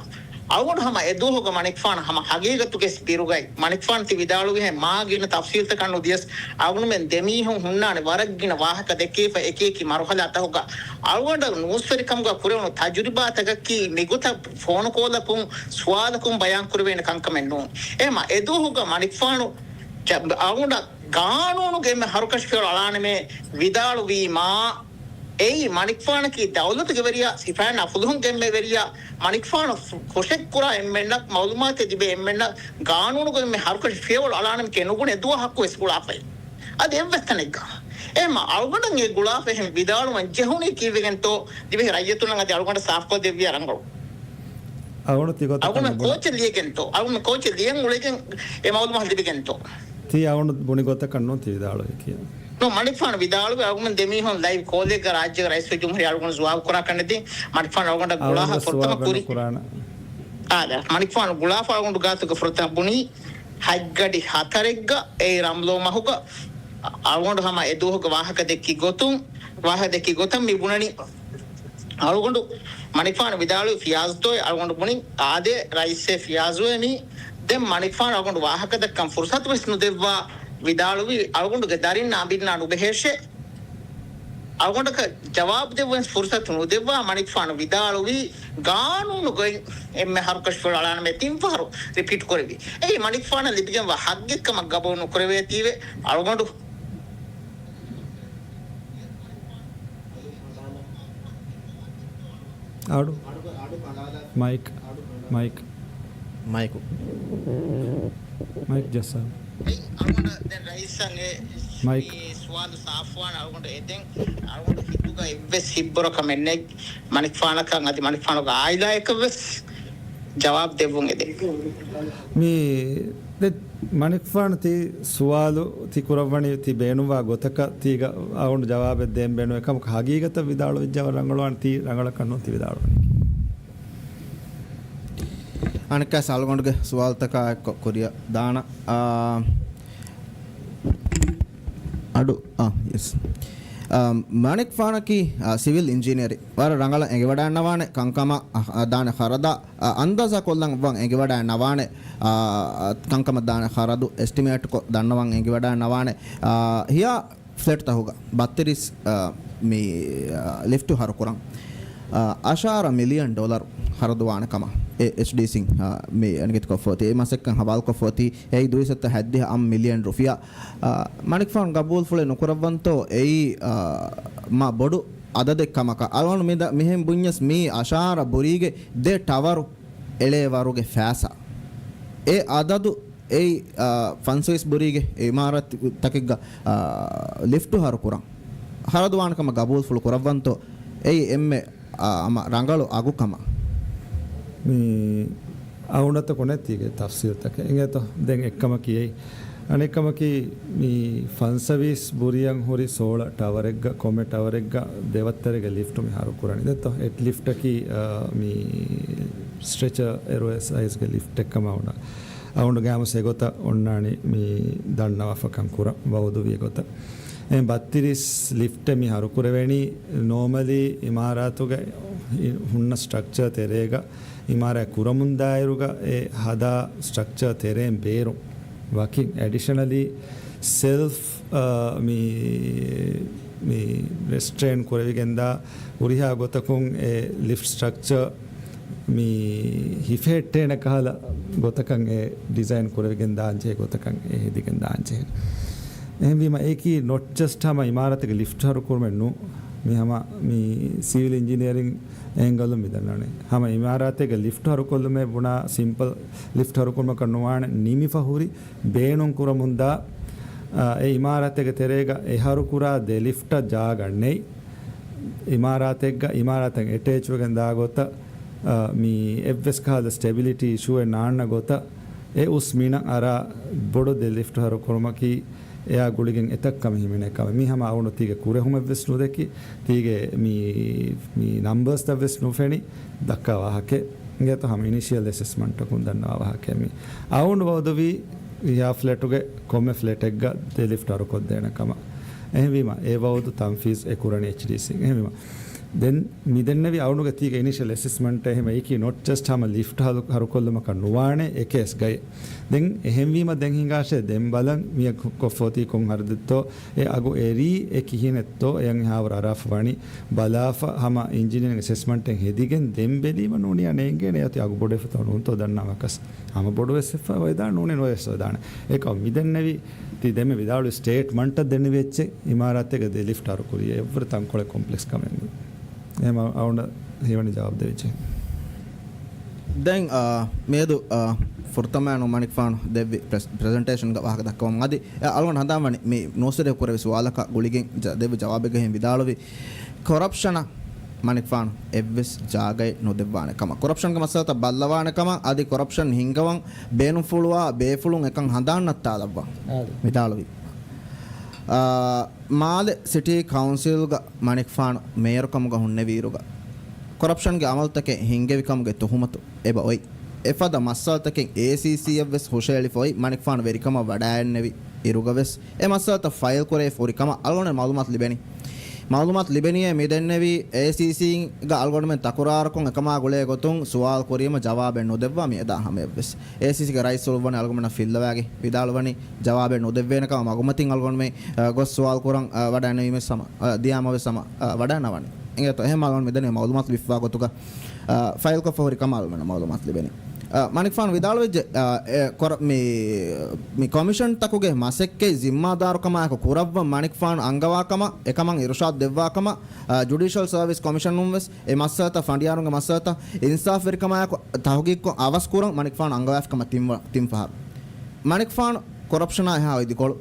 އަޅުގަނޑު ހަމަ އެދުވަހުގަ މަނިކުފާނު ހަމަ ހަގީގަތުގެ ބިރުގައި މަނިކުފާނު ތި ވިދާޅުވިހެން މާ ގިނަ ތަފްސީލްތަކަށް ނުދިޔަސް، އަޅުގަނޑުމެން ދެމީހުން ހުންނާނެ ވަރަށް ގިނަ ވާހަކަ ދެއްކިފަ އެކި އެކި މަރުހަލާތަކުގަ. އަޅުގަނޑަށް ނޫސްވެރިކަމުގަ ކުރެވުނު ތަޖުރިބާތަކަކީ މިގޮތަށް ފޯނުކޯލަކުން ސުވާލަކުން ބަޔާންކުރެވޭނެ ކަންކަމެއް ނޫން. އެހެމަ އެދުވަހުގަ މަނިކުފާނު ޖަ-، އަޅުގަނޑަށް ގާނޫނުގެ އެންމެ ހަރުކަށި ފިޔަވަޅު އަޅާނަމޭ ވިދާޅުވީމާ، އެއީ މަނިކުފާނަކީ ދައުލަތުގެ ވެރިޔާ، ސިފައިން އަފުލުހުންގެ އެންމެ ވެރިޔާ، މަނިކުފާނު ފު-، ފުށެއްކުރާ އެންމެންނަށް، މައުލޫމާތެއް ލިބޭ އެންމެންނަށް ގާނޫނުގެ އެންމެ ހަރުކަށި ފިޔަވަޅު އަޅާނަމެކޭ ނުބުނެ ދުވަހަކުވެސް ގުޅާފައި. އަދި އެއްވެސް ތަނެއްގަ. އެހެމަ އަޅުގަނޑަށް އެ ގުޅާފަ އެހެން ވިދާޅުވަން ޖެހުނީ ކީއްވެގެންތޯ؟ ދިވެހި ރައްޔިތުންނަށް އަދި އަޅުގަނޑަށް ސާފުކޮށް ދެއްވިޔާ ރަނގަޅު. އަޅުގަނޑު ތި ގޮތަށް އަޅުގަނޑު ކޯޗެއް ލިޔެގެންތޯ؟ އަޅުގަނޑު ކޯޗެއް ލިޔަން އުޅެގެން އެ މައުލޫމާތު ލިބިގެންތޯ؟ ތީ އަޅުގަނޑު ބުނި ގޮތަކަށް ނޫން ތި ވިދާޅުވީކީ. ނޫން، މަނިކުފާނު ވިދާޅުވި އަޅުގަނޑު ދެމީހުން ލައިވް ކޯލެއްގަ ރާއްޖޭގެ ރައީސުލްޖުމްހޫރިއްޔާ އަޅުގަނޑު ޖަވާބު ކުރާ ކަންނެތި މަނިކުފާނު އަޅުގަނޑަށް ގުޅާފަ ފުރަތަމަ ކުރި. ނުކުރާނަ. އާދެ، މަނިކުފާނު ގުޅާފަ އަޅުގަނޑު ގާތުގަ ފުރަތަމަ ބުނީ ހަތްގަޑި ހަތަރެއްގަ އެ ރަމްލޯ މަހުގަ އަޅުގަނޑު ހަމަ އެ ދުވަހުގަ ވާހަކަ ދެއްކި ގޮތުން، ވާހަކަ ދެއްކި ގޮތަށް މި ބުނަނީ. އަޅުގަނޑު މަނިކުފާނު ވިދާޅުވި ފިޔާޒްތޯއޭ؟ އަޅުގަނޑު ބުނި އާދޭ ރައީސޭ ފިޔާޒުއޭ މީ. ދެން މަނިކުފާނު އަޅުގަނޑު ވާހަކަ ދައްކަން ފުރުސަތު ވެސް ނުދެއްވާ ވިދާޅުވި އަޅުގަނޑުގެ ދަރިންނާ އަނބިންނާ ނުބެހޭށޭ. އަޅުގަނޑަކަށް ޖަވާބު ދެއްވަން ފުރުސަތު ނުދެއްވާ މަނިކުފާނު ވިދާޅުވީ ގާނޫނުގައި އެންމެ ހަރުކަށި ފިޔަވަޅު އަޅާނަމޭ ތިން ފަހަރު ރިޕީޓް ކުރެވި. އެއީ މަނިކުފާނަށް ލިބިގެންވާ ހައްގެއްކަމަށް ގަބޫލު ނުކުރެވޭތީވެ އަޅުގަނޑު. އަޑު. މައިކް. މައިކް. މައިކު. މައިކް ޖައްސާ. އެއީ އަޅުގަނޑަށް ދެން ރައީސަށް އެ މައިކް. މި ސުވާލު ސާފުވާން އަޅުގަނޑު އެދެން އަޅުގަނޑު ހިތުގަ އެއްވެސް ހިތްބުރަކަމެއް ނެތް. މަނިކުފާނަކަށް އަދި މަނިކުފާނުގެ އާއިލާއަކަށް ވެސް ޖަވާބު ދެއްވުން އެދެން. މި ދެ މަނިކުފާނު ތި ސުވާލު ތި ކުރައްވަނީ ތި ބޭނުންވާ ގޮތަކަށް ތީގަ އަޅުގަނޑު ޖަވާބެއް ދޭން ބޭނުންވޭ ކަމަކަށް ހަގީގަތަށް ވިދާޅުވެއްޖާ ވަރަށް ރަނގަޅުވާނެ ތީ ރަނގަޅަކަށް ނޫން ތި ވިދާޅުވަނީ. އަނެއްކާ ސަލްގޮނޑުގެ ސުވާލުތަކާ އެއްކޮށް ކުރިއަށް ދާނަ. އާ، އަޑު، އާ، ޔެސް. އާ، މާނިކްފާނަކީ، އާ، ސިވިލް އިންޖިނިއަރެއް. ވަރަށް ރަނގަޅަށް އެނގިވަޑައިންނަވާނެ ކަންކަމަށް، އާ، ދާނެ ޚަރަދާ، އާ، އަންދާޒާ ކޮށްލަން ވަން އެނގިވަޑައިންނަވާނެ، އާ، ކަންކަމަށް ދާނެ ޚަރަދު އެސްޓިމޭޓްކޮށް ދަންނަވަން އެނގިވަޑައިންނަވާނެ. އާ، ހިޔާ ފްލެޓްތަހުގަ ބައްތިރީސް، އާ، މި، އާ، ލިފްޓު ހަރުކުރަން، އާ، އަށާރަ މިލިއަން ޑޮލަރު ޚަރަދުވާނެ ކަމަށް އެ އެޗްޑީސީން، އާ، މި އަނެކެތިކޮށްފައޮތީ. އެ މަސައްކަތް ހަވާލުކޮށްފައޮތީ. އެއީ ދުއިސައްތަ ހައްދިހަ އަށް މިލިއަން ރުފިޔާ، އާ، މަނިކުފާނު ގަބޫލުފުޅެއް ނުކުރައްވަންތޯ އެއީ، އާ، މާ ބޮޑު އަދަދެއް ކަމަކަށް. އަޅުގަނޑު މި ދަ-، މިހެން ބުންޏަސް މީ އަށާރަ ބުރީގެ ދެ ޓަވަރު އެޅޭ ވަރުގެ ފައިސާ. އެ އަދަދު އެއީ، އާ، ފަންސަވީސް ބުރީގެ އިމާރާތްތަކެއްގަ، އާ، ލިފްޓު ހަރުކުރަން ޚަރަދުވާނެ ކަމަށް ގަބޫލުފުޅު ކުރައްވަންތޯ އެއީ އެންމެ، އާ، ހަމަ ރަނގަޅު އަގު ކަމަށް. މި އަޅުގަނޑަށް ކޮނެތީގެ ތަފްސީލްތަކެއް އިނގޭތޯ. ދެން އެއްކަމަކީ އެއީ. އަނެއްކަމަކީ މި ފަންސަވީސް ބުރިއަށް ހުރި ސޯޅަ ޓަވަރެއްގަ، ކޮންމެ ޓަވަރެއްގަ ދެވައްތަރެއްގެ ލިފްޓު މި ހަރުކުރަނީ. ދެއްތޯ، އެއް ލިފްޓަކީ، އާ، މި ސްޓްރެޗަރ އެރުވޭ ސައިޒްގެ ލިފްޓެއް ކަމަށް އޮންނާނެ. އަޅުގަނޑު ގާމުސް އެގޮތަށް އޮންނާނީ މި ދަންނަވާފަކަން ކުރަން ވައުދުވި އެގޮތަށް. އެ ބައްތިރީސް ލިފްޓެއް މި ހަރުކުރެވެނީ ނޯމަލީ އިމާރާތުގަ ހުންނަ ސްޓްރަކްޗަރ ތެރޭގަ އިމާރާތް ކުރަމުންދާއިރުގަ އެ ހަދާ ސްޓްރަކްޗަރ ތެރޭން ބޭރުން ވަކިން އެޑިޝަނަލީ ސެލްފް، އާ، މި، މި ރެސްޓްރޭން ކުރެވިގެންދާ ހުރިހާ ގޮތަކުން އެ ލިފްޓް ސްޓްރަކްޗަރ މި ހިފެހެއްޓޭނެ ކަހަލަ ގޮތަކަށް އެ ޑިޒައިން ކުރެވިގެން ދާންޖެހޭ ގޮތަކަށް އެ ހެދިގެން ދާންޖެހޭ. އެހެންވީމަ އެއީކީ ނޮޓް ޖަސްޓް ހަމަ އިމާރާތެއްގެ ލިފްޓް ހަރުކުރުމެއް ނޫން. މި ހަމަ މި ސިވިލް އިންޖިނިއަރިން އެންގަލުން މި ދަންނަވަނީ. ހަމަ އިމާރާތެއްގެ ލިފްޓް ހަރުކޮށްލުމޭ ބުނާ ސިމްޕަލް ލިފްޓް ހަރުކުރުމަކަށް ނުވާނެ، ނިމިފަ ހުރި ބޭނުން ކުރަމުންދާ، އާ، އެ އިމާރާތެއްގެ ތެރޭގަ އެ ހަރުކުރާ ދެ ލިފްޓަށް ޖާގަ ނެތް. އިމާރާތެއްގަ އިމާރާތަށް އެޓޭޗްވެގެން ދާ ގޮތަށް، އާ، މި އެއްވެސް ކަހަލަ ސްޓެބިލިޓީ އިޝޫއެއް ނާންނަ ގޮތަށް އެ އުސް މިނަށް އަރާ ބޮޑު ދެ ލިފްޓް ހަރުކުރުމަކީ އެއާ ގުޅިގެން އެތައް ކަމެއް ހިމެނޭ ކަމެއް. މި ހަމަ އަޅުގަނޑު ތީގެ ކުރެހުމެއްވެސް ނުދެއްކި، ތީގެ މި، މި ނަމްބަރސްތައްވެސް ނުފެނި ދައްކާ ވާހަކައެއް. އިނގޭތޯ ހަމަ އިނިޝިއަލް އެސެސްމަންޓަކުން ދަންނަވާ ވާހަކައެއް މީ. އަޅުގަނޑު ވައުދުވީ ހިޔާ ފްލެޓުގެ ކޮންމެ ފްލެޓެއްގަ ދެ ލިފްޓް ހަރުކޮށްދޭނެ ކަމަށް. އެހެންވީމަ އެ ވައުދު ތަންފީޒް އެ ކުރަނީ އެޗްޑީސީ. އެހެންވީމަ ދެން މިދެންނެވި އަޅުގަނޑުގެ ތީގެ އިނިޝަލް އެސެސްމަންޓް އެހެމަ އެކީ ނޮޓް ޖަސްޓް ހަމަ ލިފްޓް ހަރުކޮށްލުމަކަށް ނުވާނެ އެކޭސްގައި. ދެން އެހެންވީމަ ދެން ހިނގާށޭ ދެން ބަލަން މިއަށް ކޮށްފޯތީ ކޮން ހަރަދެއްތޯ، އެ އަގު އެރީ އެ ކިހިނެއްތޯ، އެއަށް އެހާވަރު އަރާފަ ވަނީ ބަލާފަ ހަމަ އިންޖިނިއަރިން އެސެސްމަންޓެއް ހެދިގެން ދެން ބެލީމަ ނޫނިޔާ ނޭނގޭނެ އަތި އަގު ބޮޑެފަތޯ ނޫންތޯ ދަންނަވަކަސް. ހަމަ ބޮޑުވެސް ވެފަ ވެދާނެ ނޫނޭ ނުވެސް ވެދާނެ. އެކަމް މިދެންނެވި ތި ދެމެ ވިދާޅުވި ސްޓޭޓްމަންޓަށް ދެންނެވި އެއްޗެއް އިމާރާތެއްގަ ދެ ލިފްޓް ހަރުކުރި އެއްވަރު ތަންކޮޅެއް ކޮމްޕްލެކްސް ކަމެއް ނޫން. އެހެމަ އަޅުގަނޑަށް ހީވަނީ ޖަވާބު ދެވިއްޖެ. ދެން، އާ، މިއަދު، އާ، ފުރަތަމައިނު މަނިކުފާނު ދެއްވި ޕްރެސް-، ޕްރެޒެންޓޭޝަންގަ ވާހަކަ ދައްކަވަމުން އަދި، އާ، އަޅުގަނޑު ހަނދާންވަނީ މި ނޫސްވެރިޔަކު ކުރެއްވި ސުވާލަކަށް ގުޅިގެން ޖަ-، ދެއްވި ޖަވާބެއްގައި ހިން ވިދާޅުވި ކޮރަޕްޝަނަށް މަނިކުފާނު އެއްވެސް ޖާގައެއް ނުދެއްވާނެ ކަމަށް، ކޮރަޕްޝަންގެ މައްސަލަތައް ބައްލަވާނެ ކަމަށް އަދި ކޮރަޕްޝަން ހިންގަވަން ބޭނުންފުޅުވާ ބޭފުޅުން އެކަން ހަނދާން ނައްތާލައްވާ އާދެ. ވިދާޅުވި. އާ، މާލެ ސިޓީ ކައުންސިލްގަ މަނިކުފާނު މޭޔަރުކަމުގަ ހުންނެވިއިރުގަ، ކޮރަޕްޝަންގެ އަމަލުތަކެއް ހިންގެވިކަމުގެ ތުހުމަތު އެބަ އޮތް. އެފަދަ މައްސަލަތަކެއް އޭސީސީއަށްވެސް ހުށައެޅިފަ އޮތް މަނިކުފާނު ވެރިކަމަށް ވަޑައިގެންނެވި އިރުގަވެސް އެ މައްސަލަތައް ފައިލް ކުރެވިފަ ހުރި ކަމަށް އަޅުގަނޑު މައުލޫމާތު ލިބެނީ. މައުލޫމާތު ލިބެނީއޭ މިދެންނެވި އޭސީސީގަ އަޅުގަނޑުމެން ތަކުރާރުކޮށް އެކަމާ ގުޅޭ ގޮތުން ސުވާލު ކުރީމަ ޖަވާބެއް ނުދެއްވާ މިއަދާ ހަމަޔަށްވެސް. އޭސީސީގެ ރައީސް އުޅުއްވަނީ އަޅުގަނޑަށް ފިއްލަވާގެ ވިދާޅުވަނީ ޖަވާބެއް ނުދެއްވޭނެ ކަމަށް މަގުމަތިން އަޅުގަނޑުމެން، އަ، ގޮސް ސުވާލު ކުރަން، އަ، ވަޑައިނެވީމެސް ހަމަ، އަ، ދިޔާމަވެސް ހަމަ، އަ، ވަޑައިނަވަނީ. އިނގޭތޯ އެހެން އަޅުގަނޑު މިދެނީ މައުލޫމާތު ވިއްވާ ގޮތުގަ، އަ، ފައިލްކޮށްފަ ހުރި ކަމަށް އަޅުގަނޑަށް މައުލޫމާތު ލިބެނީ. އަ، މަނިކުފާނު ވިދާޅުވެއްޖެ، އަ، އެ، ކޮރ-، މި، މި ކޮމިޝަންތަކުގެ މަސައްކަތް ޒިންމާދާރުކަމާއެކު ކުރައްވަން މަނިކުފާނު އަންގަވާ ކަމަށް، އެކަމަށް އިރުޝާދު ދެއްވާ ކަމަށް، އަ، ޖުޑިޝަލް ސަރވިސް ކޮމިޝަނުން ވެސް އެ މައްސަލަތައް ފަނޑިޔާރުންގެ މައްސަލަތައް އިންސާފުވެރިކަމާއެކު ތަހުގީގުކޮށް އަވަސް ކުރަން މަނިކުފާނު އަންގަވާފި ކަމަށް ތިން ވަ-، ތިން ފަހަރު. މަނިކުފާނު ކޮރަޕްޝަނާ އެހާ އިދިކޮޅު،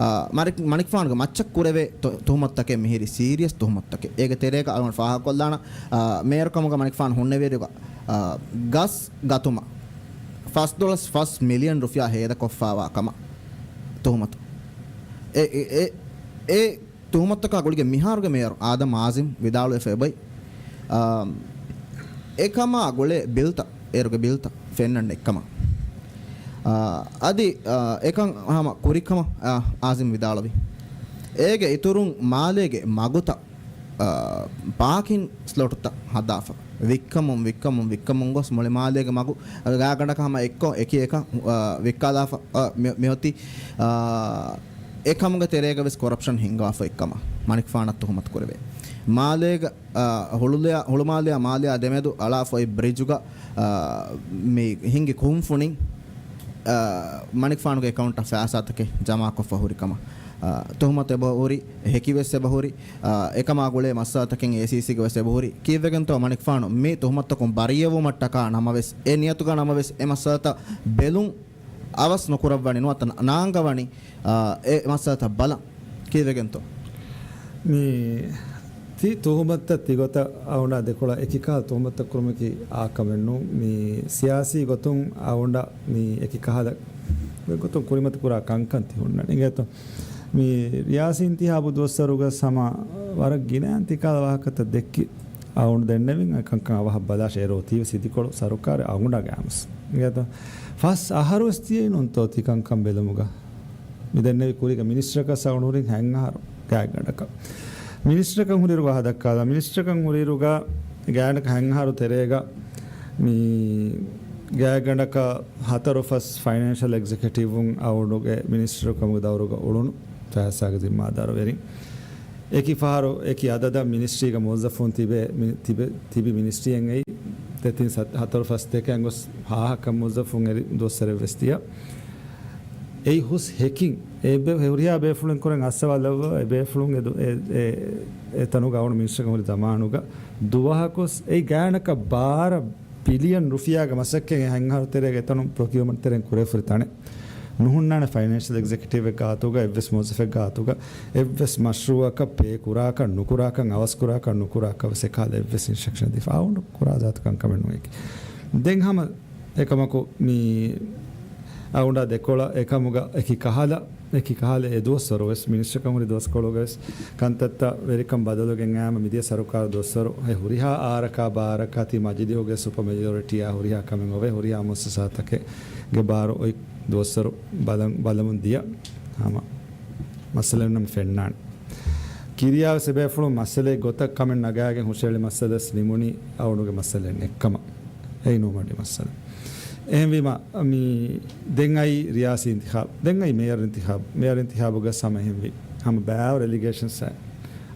އާ، މަރި-، މަނިކުފާނުގެ މައްޗަށް ކުރެވޭ ތު-، ތުހުމަތުތަކެއް މިހިރީ ސީރިއަސް ތުހުމަތުތަކެއް. އޭގެ ތެރޭގަ އަޅުގަނޑު ފާހަގަކޮށްލާނަ، އާ، މޭޔަރުކަމުގަ މަނިކުފާނު ހުންނެވިއިރުގަ، އާ، ގަސް ގަތުމަށް ފަސް ދޮޅަސް ފަސް މިލިއަން ރުފިޔާ ހޭދަކޮށްފާވާ ކަމަށް ތުހުމަތު. އެ، އެ، އެ، އެ ތުހުމަތުތަކާ ގުޅިގެން މިހާރުގެ މޭޔަރު އާދަމް އާޒިމް ވިދާޅުވެފަ އެބައި، އާ، އެކަމާ ގުޅޭ ބިލްތައް، އޭރުގެ ބިލްތައް ފެންނަން ނެތްކަމަށް، އާ، އަދި، އާ، އެކަން ހަމަ ކުރިކަމަށް، އާ، އާޒިމް ވިދާޅުވި. އޭގެ އިތުރުން މާލޭގެ މަގުތައް، އާ، ޕާކިން ސްލޮޓުތައް ހަދާފަ ވިއްކަމުން، ވިއްކަމުން، ވިއްކަމުން ގޮސް މުޅި މާލޭގެ މަގު ގާގަނޑަކަށް ހަމަ އެއްކޮށް އެކި އެކަށް، އާ، ވިއްކާލާފަ، އާ، މި-، މިއޮތީ، އާ، އެކަމުގެ ތެރޭގަ ވެސް ކޮރަޕްޝަން ހިންގާފަ އޮތްކަމަށް މަނިކުފާނަށް ތުހުމަތު ކުރެވޭ. މާލޭގަ، އާ، ހުޅުލެއާ، ހުޅުމާލެއާ މާލެއާ ދެމެދު އަޅާފަ އޮތް ބްރިޖުގަ، އާ، މި ހިންގި ކުންފުނިން، އާ، މަނިކުފާނުގެ އެކައުންޓަށް ފައިސާތަކެއް ޖަމާކޮށްފަ ހުރި ކަމަށް، އާ، ތުހުމަތު އެބަ ހުރި، ހެކިވެސް އެބަ ހުރި، އާ، އެކަމާ ގުޅޭ މައްސަލަތަކެއް އޭސީސީގެ ވެސް އެބަ ހުރި. ކީއްވެގެންތޯ މަނިކުފާނު މި ތުހުމަތުތަކުން ބަރީއަވުމަށްޓަކާ ނަމަވެސް، އެ ނިޔަތުގަ ނަމަވެސް އެ މައްސަލަތައް ބެލުން އަވަސް ނުކުރައްވަނީ ނުވަތަ ނާންގަވަނީ، އާ، އެ މައްސަލަތައް ބަލަން. ކީއްވެގެންތޯ؟ މި ތި ތުހުމަތުތައް ތިގޮތަށް އަޅުގަނޑާ ދެކޮޅަށް އެކި ކަހަލަ ތުހުމަތުތައް ކުރުމަކީ އާ ކަމެއް ނޫން. މި ސިޔާސީ ގޮތުން އަޅުގަނޑަށް މި އެކި ކަހަލަ ގޮތުން ކުރިމަތި ކުރާ ކަންކަން ތި ހުންނަނީ. އިނގޭތޯ؟ މި ރިޔާސީ އިންތިހާބު ދުވަސްވަރުގަ ހަމަ ވަރަށް ގިނައިން ތިކަހަލަ ވާހަކަތައް ދެއްކި. އަޅުގަނޑު ދެންނެވިން އެ ކަންކަން އަވަހަށް ބަލާށޭ އޭރު އޮތީވެސް އިދިކޮޅު ސަރުކާރެއް އަޅުގަނޑާ ގައިމުވެސް. އިނގޭތޯ؟ ފަސް އަހަރުވެސް ތިޔައީ ނޫންތޯ ތި ކަންކަން ބެލުމުގަ؟ މި ދެންނެވި ކުރީގަ މިނިސްޓަރަކަށް އަޅުގަނޑު ހުރިން ހަތް އަހަރު ގާތްގަނޑަކަށް. މިނިސްޓަރަކަށް ހުރިއިރުގަ ހަދައްކާލާ، މިނިސްޓަރަކަށް ހުރިއިރުގަ ގާތްގަނޑަކަށް ހަތް އަހަރު ތެރޭގަ މި ގާތްގަނޑަކަށް ހަތަރު ފަސް ފައިނޭންޝަލް އެގްޒެކެޓިވުން އަޅުގަނޑުގެ މިނިސްޓަރު ކަމުގެ ދައުރުގަ އުޅުނު ފައިސާގެ ޒިންމާދާރުވެރިން. އެކި ފަހަރު އެކި އަދަދަށް މިނިސްޓްރީގެ މުވައްޒަފުން ތިބެ، މި-، ތިބެ، ތިބި މިނިސްޓްރީއެއް އެއީ ދެތިން ސަ-، ހަތަރު ފަސް ދެކެ އެންގޮސް ހާހަކަށް މުވައްޒަފުން އެރި ދުވަސްވަރެއް ވެސް ދިޔަ. އެއީ ހުސް ހެކިން. އެ ބެ-، ހުރިހާ ބޭފުޅުން ކުރަން އައްސަވާލައްވާ އެ ބޭފުޅުން އެ ދު-، އެ، އެ، އެ ތަނުގަ އަޅުގަނޑު މިނިސްޓަރު ހުރި ޒަމާނުގަ ދުވަހަކުސް އެއީ ގާތްގަނޑަކަށް ބާރަ ބިލިއަން ރުފިޔާގެ މަސައްކަތް އެ ހަތް އަހަރު ތެރޭގަ އެތަނުން ޕްރޮކިއުމަންޓް ތެރެއިން ކުރެވިފަ ހުރި ތަނެއް. ނުހުންނާނެ ފައިނޭންޝަލް އެގްޒެކެޓިވްއެއްގެ ގާތުގަ އެއްވެސް މުވައްޒަފެއްގެ ގާތުގަ އެއްވެސް މަޝްރޫއަކަށް ޕޭ ކުރާކަށް ނުކުރާކަށް އަވަސް ކުރާކަށް ނުކުރާކަށް ވެސް އެކަހަލަ އެއްވެސް އިންސްޓްރަކްޝަނެއް ދީފަ އަޅުގަނޑު ކުރާ ޒާތު ކަންކަމެއް ނޫން އެކީ. ދެން ހަމަ އެކަމަކު މި އަޅުގަނޑާ ދެކޮޅަށް އެކަމުގަ އެކި ކަހަލަ، އެކި ކަހަލަ އެ ދުވަސްވަރު ވެސް މިނިސްޓަރުކަން ހުރި ދުވަސްކޮޅުގަ ވެސް ކަންތައްތައް ވެރިކަން ބަދަލުވެގެން އައީމަ މިދިޔަ ސަރުކާރު ދުވަސްވަރު އެ ހުރިހާ އާރަކާ ބާރަކާ ތި މަޖިލީހުގެ ސުޕަ މެޖޯރިޓީއާ ހުރިހާ ކަމެއް އޮވޭ ހުރިހާ މުއައްސަސާތަކެއްގެ ބާރު އޮތް ދުވަސްވަރު ބަލަން، ބަލަމުން ދިޔަ ހަމަ މައްސަލައެއް ނަމަ ފެންނާނެ. ކިރިޔާވެސް އެބޭފުޅުން މައްސަލައެއް ގޮތަށް ކަމެއް ނަގާގެން ހުށައެޅި މައްސަލަވެސް ނިމުނީ އަޅުގަނޑުގެ މައްސަލައެއް ނެތްކަމަށް. އެއީ ނޫން މަޑި މައްސަލަ. އެހެންވީމަ، މި ދެން އައީ ރިޔާސީ އިންތިޚާބު، ދެން އައީ މޭޔަރ އިންތިޚާބު، މޭޔަރ އިންތިޚާބުގަސް ހަމަ އެހެންވީ. ހަމަ ބައިވަރު އެލިގޭޝަންސް އައި.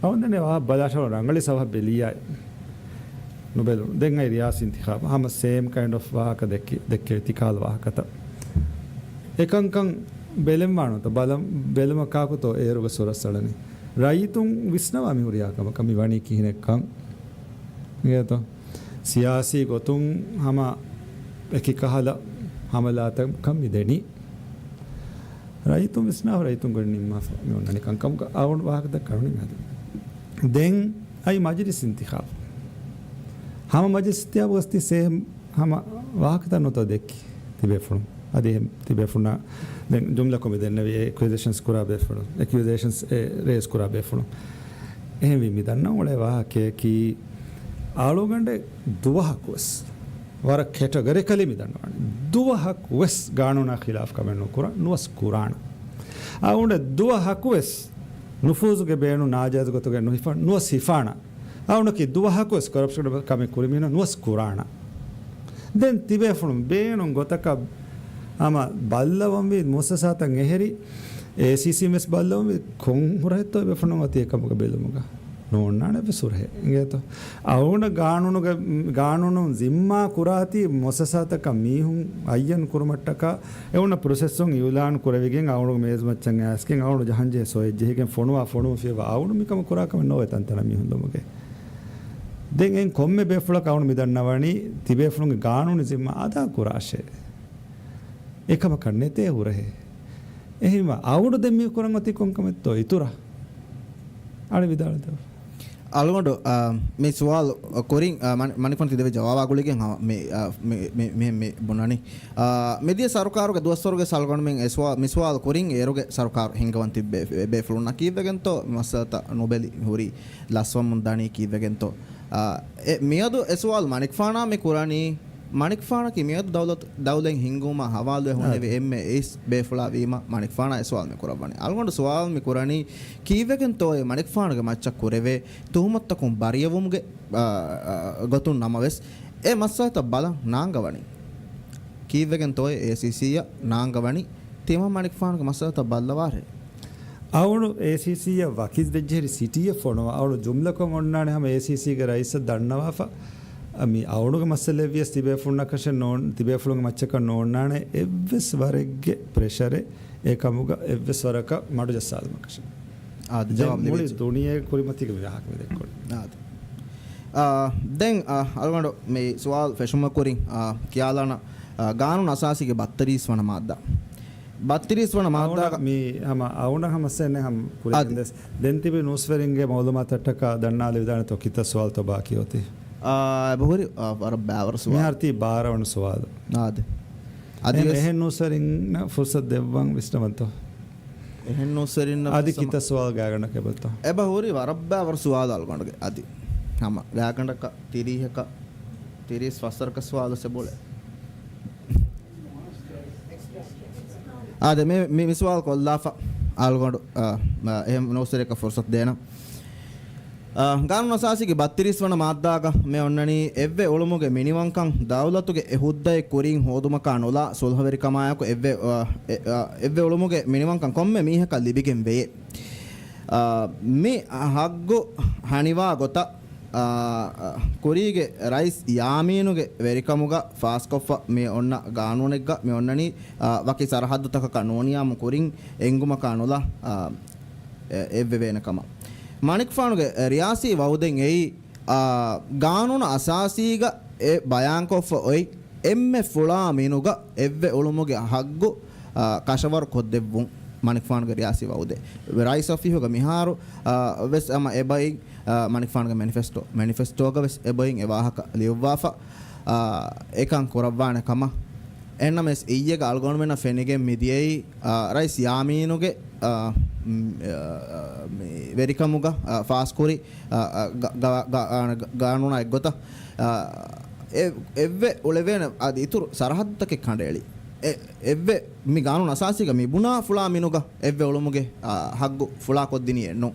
އަވަންދެނެ ވާހަ ބަލާށަ ރަނގަޅި ސަބަބެއް ލިޔާއި. ނުބެލުނު. ދެން އައި ރިޔާސީ އިންތިޚާބު. ހަމަ ސޭމް ކައިންޑް އޮފް ވާހަކަ ދެއްކި، ދެއްކެވި ތިކާލަ ވާހަކަތައް. އެކަންކަން ބެލެންވާނުތަ؟ ބަލަ، ބެލުމަށް ކާކުތޯ އޭރުގަ ސުރަސް އަޅަނީ؟ ރައްޔިތުން ވިސްނަވާ މި ހުރިހާ ކަމަކަށް މި ވަނީ ކިހިނެއްކަން. އިނގޭތޯ؟ ސިޔާސީ ގޮތުން ހަމަ އެކި ކަހަލަ ހަމަލާތަކަށް މި ދެނީ. ރައްޔިތުން ވިސްނާފަ ރައްޔިތުން ގޮތް ނިންމާފަ މި އޮންނަނީ ކަންކަމަކަށް އަޅުގަނޑު ވާހަކަ ދައްކަނީ މި އަދި. ދެން އައި މަޖިލިސް އިންތިޚާބު. ހަމަ މަޖިލިސް އިންތިޚާބު ވެސް ތި ސޭމް ހަމަ ވާހަކަތައް ނުތޯ ދެއްކި ތިބޭފުޅުން. އަދި އެހެން ތިބޭފުޅުންނާ ދެން ޖުމްލަކޮށް މި ދެންނެވި އެކިއުޒޭޝަންސް ކުރާ ބޭފުޅުން، އެކިއުޒޭޝަންސް އެ ރޭސް ކުރާ ބޭފުޅުން. އެހެންވީ މި ދަންނަވަން އުޅޭ ވާހަކަޔަކީ އަޅުގަނޑެއް ދުވަހަކުވެސް ވަރަށް ކެޓަގަރިކަލީ މި ދަންނަވަނީ. ދުވަހަކުވެސް ގާނޫނާ ޚިލާފް ކަމެއް ނުކުރާ، ނުވަސް ކުރާނަ. އަޅުގަނޑެއް ދުވަހަކުވެސް ނުފޫޒުގެ ބޭނުން ނާޖާއިޒު ގޮތުގައި ނުހިފާ، ނުވަސް ހިފާނަ. އަޅުގަނޑަކީ ދުވަހަކުވެސް ކޮރަޕްޝަން ކަމެއް ކުރި މީހުން ނުވަސް ކުރާނަ. ދެން ތިބޭފުޅުން ބޭނުން ގޮތަކަށް ހަމަ ބައްލަވަންވީ މުއައްސަސާތައް އެހެރި، އޭސީސީން ވެސް ބައްލަވަންވީ ކޮން ހުރަހެއްތޯ ބޭފުޅުން އޮތީ އެކަމުގަ ބެލުމުގަ. ނޯންނާނެ އެއްވެސް ހުރަހެއް. އިނގޭތޯ؟ އަޅުގަނޑަށް ގާނޫނުގެ، ގާނޫނުން ޒިންމާ ކުރާތީ މުއައްސަސާތަކަށް މީހުން އައްޔަން ކުރުމަށްޓަކާ، އެ އޮންނަ ޕްރޮސެސްއުން އިއުލާން ކުރެވިގެން އަޅުގަނޑު މޭޒުމައްޗަށް އައިސްގެން އަޅުގަނޑު ޖަހަންޖެހޭ ސޮއެއް ޖެހިގެން ފޮނުވާ ފޮނުވަން ފިޔަވާ އަޅުގަނޑު މިކަމަށް ކުރާ ކަމެއް ނޯވޭ ތަންތަނަށް މީހުން ލުމުގެ. ދެން އެން ކޮންމެ ބޭފުޅަކަށް އަޅުގަނޑު މި ދަންނަވަނީ ތިބޭފުޅުންގެ ގާނޫނީ ޒިންމާ އަދާ ކުރާށޭ. އެކަމަކަށް ނެތޭ ހުރަހެއް. އެހެންވާ އަޅުގަނޑު ދެން މި ކުރަން އޮތީ ކޮން ކަމެއްތޯ އިތުރަށް؟ އަޅެ ވިދާޅުވެތަ؟ އަޅުގަނޑު، އާ، މި ސުވާލު ކުރިން، އާ، މަނި-، މަނިކުފާނު ތި ދެއްވި ޖަވާބާ ގުޅިގެން ހަމަ މި، އާ، މި، މި، މި، މި ބުނަނީ. އާ، މިދިޔަ ސަރުކާރުގެ ދުވަސްވަރުގެ ސަލްގަނޑުމެން އެ ސުވާ-، މި ސުވާލު ކުރިން އޭރުގެ ސަރުކާރު ހިންގަވަން ތިއްބެ ބޭފުޅުންނަށް ކީއްވެގެންތޯ މައްސަލަތައް ނުބެލި ހުރީ ލަސްވަމުން ދަނީ ކީއްވެގެންތޯ؟ އާ، އެ މިއަދު އެ ސުވާލު މަނިކުފާނާ މި ކުރަނީ، މަނިކުފާނަކީ މިއަދު ދައުލަތު، ދައުލަތް ހިންގުމާ ހަވާލުވެ ހުންނެވި އާ. އެންމެ އެއިސް ބޭފުޅާ ވީމަ މަނިކުފާނާ އެ ސުވާލު މި ކުރައްވަނީ. އަޅުގަނޑު ސުވާލު މި ކުރަނީ، ކީއްވެގެންތޯއޭ މަނިކުފާނުގެ މައްޗަށް ކުރެވޭ ތުހުމަތުތަކުން ބަރީއަވުމުގެ، އާ، އާ، ގޮތުން ނަމަވެސް އެ މައްސަލަތައް ބަލަން ނާންގަވަނީ؟ ކީއްވެގެންތޯއޭ އޭސީސީއަށް ނާންގަވަނީ ތިމަން މަނިކުފާނުގެ މައްސަލަތައް ބައްލަވާށޭ؟ އަޅުގަނޑު އޭސީސީއަށް ވަކި ދެއްޖެހިރި ސިޓީއެއް ފޮނުވާ. އަޅުގަނޑު ޖުމްލަކޮށް އޮންނާނެ ހަމަ އޭސީސީގެ ރައީސަށް ދަންނަވާފަ، މި އަޅުގަނޑުގެ މައްސަލައެއްވިޔަސް ތިބޭފުޅުންނަކަށެއް ނޯން-، ތިބޭފުޅުންގެ މައްޗަކަށް ނޯންނާނެ އެއްވެސް ވަރެއްގެ ޕްރެޝަރެއް އެކަމުގަ އެއްވެސް ވަރަކަށް މަޑުޖައްސާލުމަކަށެއް. އާދެ، ދެން ޖަވާބު މުޅި ލިބިއްޖެ. ދުނިޔޭގެ ކުރިމަތީގަ މި ވާހަކަ މި ދެއްކޮޅު. އާދެ. އާ، ދެން، އާ، އަޅުގަނޑު މި ސުވާލު ފެށުމަށް ކުރިން، އާ، ކިޔާލާނަ، އާ، ގާނޫނު އަސާސީގެ ބައްތިރީސް ވަނަ މާއްދާ. ބައްތިރީސް ވަނަ މާއްދާގަ މި ހަމަ އަޅުގަނޑަށް ހަމަ ސެނެ ހަމަ ކުރި އަދި. ދެން ތިބި ނޫސްވެރިންގެ މައުލޫމާތަށްޓަކާ ދަންނާލެވިދާނެތޯ ކިތައް ސުވާލުތޯ ބާކީ އޮތީ؟ އާ، އެބަހުރި، އާ، ވަރަށް ބާވަރު ސުވާލު. މިހާރު ތީ ބާރަ ވަނަ ސުވާލު. އާދެ. އަދި އެހެން ވެސް ނޫސްވެރިންނަށް ފުރުސަތު ދެއްވަން ވިސްނަވަންތޯ؟ އެހެން ނޫސްވެރިންނަށް އަދި ފުރުސަތު ކިތައް ސުވާލު ގާގަނޑަކަށް އެބަތޯ؟ އެބަ ހުރި ވަރަށް ބާވަރު ސުވާލު އަޅުގަނޑުގެ. އަދި ހަމަ ގާގަނޑަކަށް ތިރީހަކަށް، ތިރީސް ފަސްވަރަކަށް ސުވާލު އެބަ އުޅޭ. އާދެ، މި، މި، މި ސުވާލު ކޮށްލާފަ އަޅުގަނޑު، އާ، އާ، އެހެން ނޫސްވެރިއަކަށް ފުރުސަތު ދޭނަން. އާ، ގާނޫނު އަސާސީގެ ބައްތިރީސް ވަނަ މާއްދާގަ މި އޮންނަނީ، އެއްވެ އުޅުމުގެ މިނިވަންކަން ދައުލަތުގެ އެ ހުއްދައެއް ކުރިން ހޯދުމަކާ ނުލާ، ސުލްހަވެރިކަމާއެކު އެއްވެ، އާ، އެ، އާ، އެއްވެ އުޅުމުގެ މިނިވަންކަން ކޮންމެ މީހަކަށް ލިބިގެން ވެޔޭ. އާ، މި ހައްގު ހަނިވާ ގޮތަށް، އާ، ކުރީގެ ރައީސް ޔާމީނުގެ ވެރިކަމުގަ ފާސްކޮށްފަ މި އޮންނަ ގާނޫނެއްގަ މި އޮންނަނީ، އާ، ވަކި ސަރަހައްދުތަކަކަށް ނޫނިޔާމު ކުރިން އެނގުމަކާ ނުލާ، އާ، އެ، އެއްވެވޭނެ ކަމަށް. މަނިކުފާނުގެ ރިޔާސީ ވައުދެއް އެއީ، އާ، ގާނޫނު އަސާސީގަ އެ ބަޔާންކޮށްފަ އޮތް އެންމެ ފުޅާ މިނުގަ އެއްވެ އުޅުމުގެ ހައްގު، އާ، ކަށަވަރު ކޮށްދެއްވުން މަނިކުފާނުގެ ރިޔާސީ ވައުދެއް. ރައީސް އޮފީހުގަ މިހާރު، އާ، ވެސް ހަމަ އެބައިން، އާ، މަނިކުފާނުގެ މެނިފެސްޓޯ، މެނިފެސްޓޯގަ ވެސް އެބައިން އެ ވާހަކަ ލިޔުއްވާފަ، އާ، އެކަން ކުރައްވާނެ ކަމަށް. އެހެންނަމަވެސް އިއްޔެގަ އަޅުގަނޑުމެންނަށް ފެނިގެން މިދިޔައީ، އާ، ރައީސް ޔާމީނުގެ، އާ، މް، އާ، މި ވެރިކަމުގަ، އާ، ފާސްކުރި، އާ، އާ، ގ-، ގ-، ގ-، ގާ-، ގާނޫނާ އެއްގޮތަށް، އާ، އެ-، އެއްވެ އުޅެވޭނެ އަދި އިތުރު ސަރަހައްދުތަކެއް ކަނޑައެޅި. އެ-، އެއްވެ މި ގާނޫނު އަސާސީގަ މި ބުނާ ފުޅާ މިނުގަ އެއްވެ އުޅުމުގެ، އާ، ހައްގު ފުޅާ ކޮށްދިނީ އެއްނު.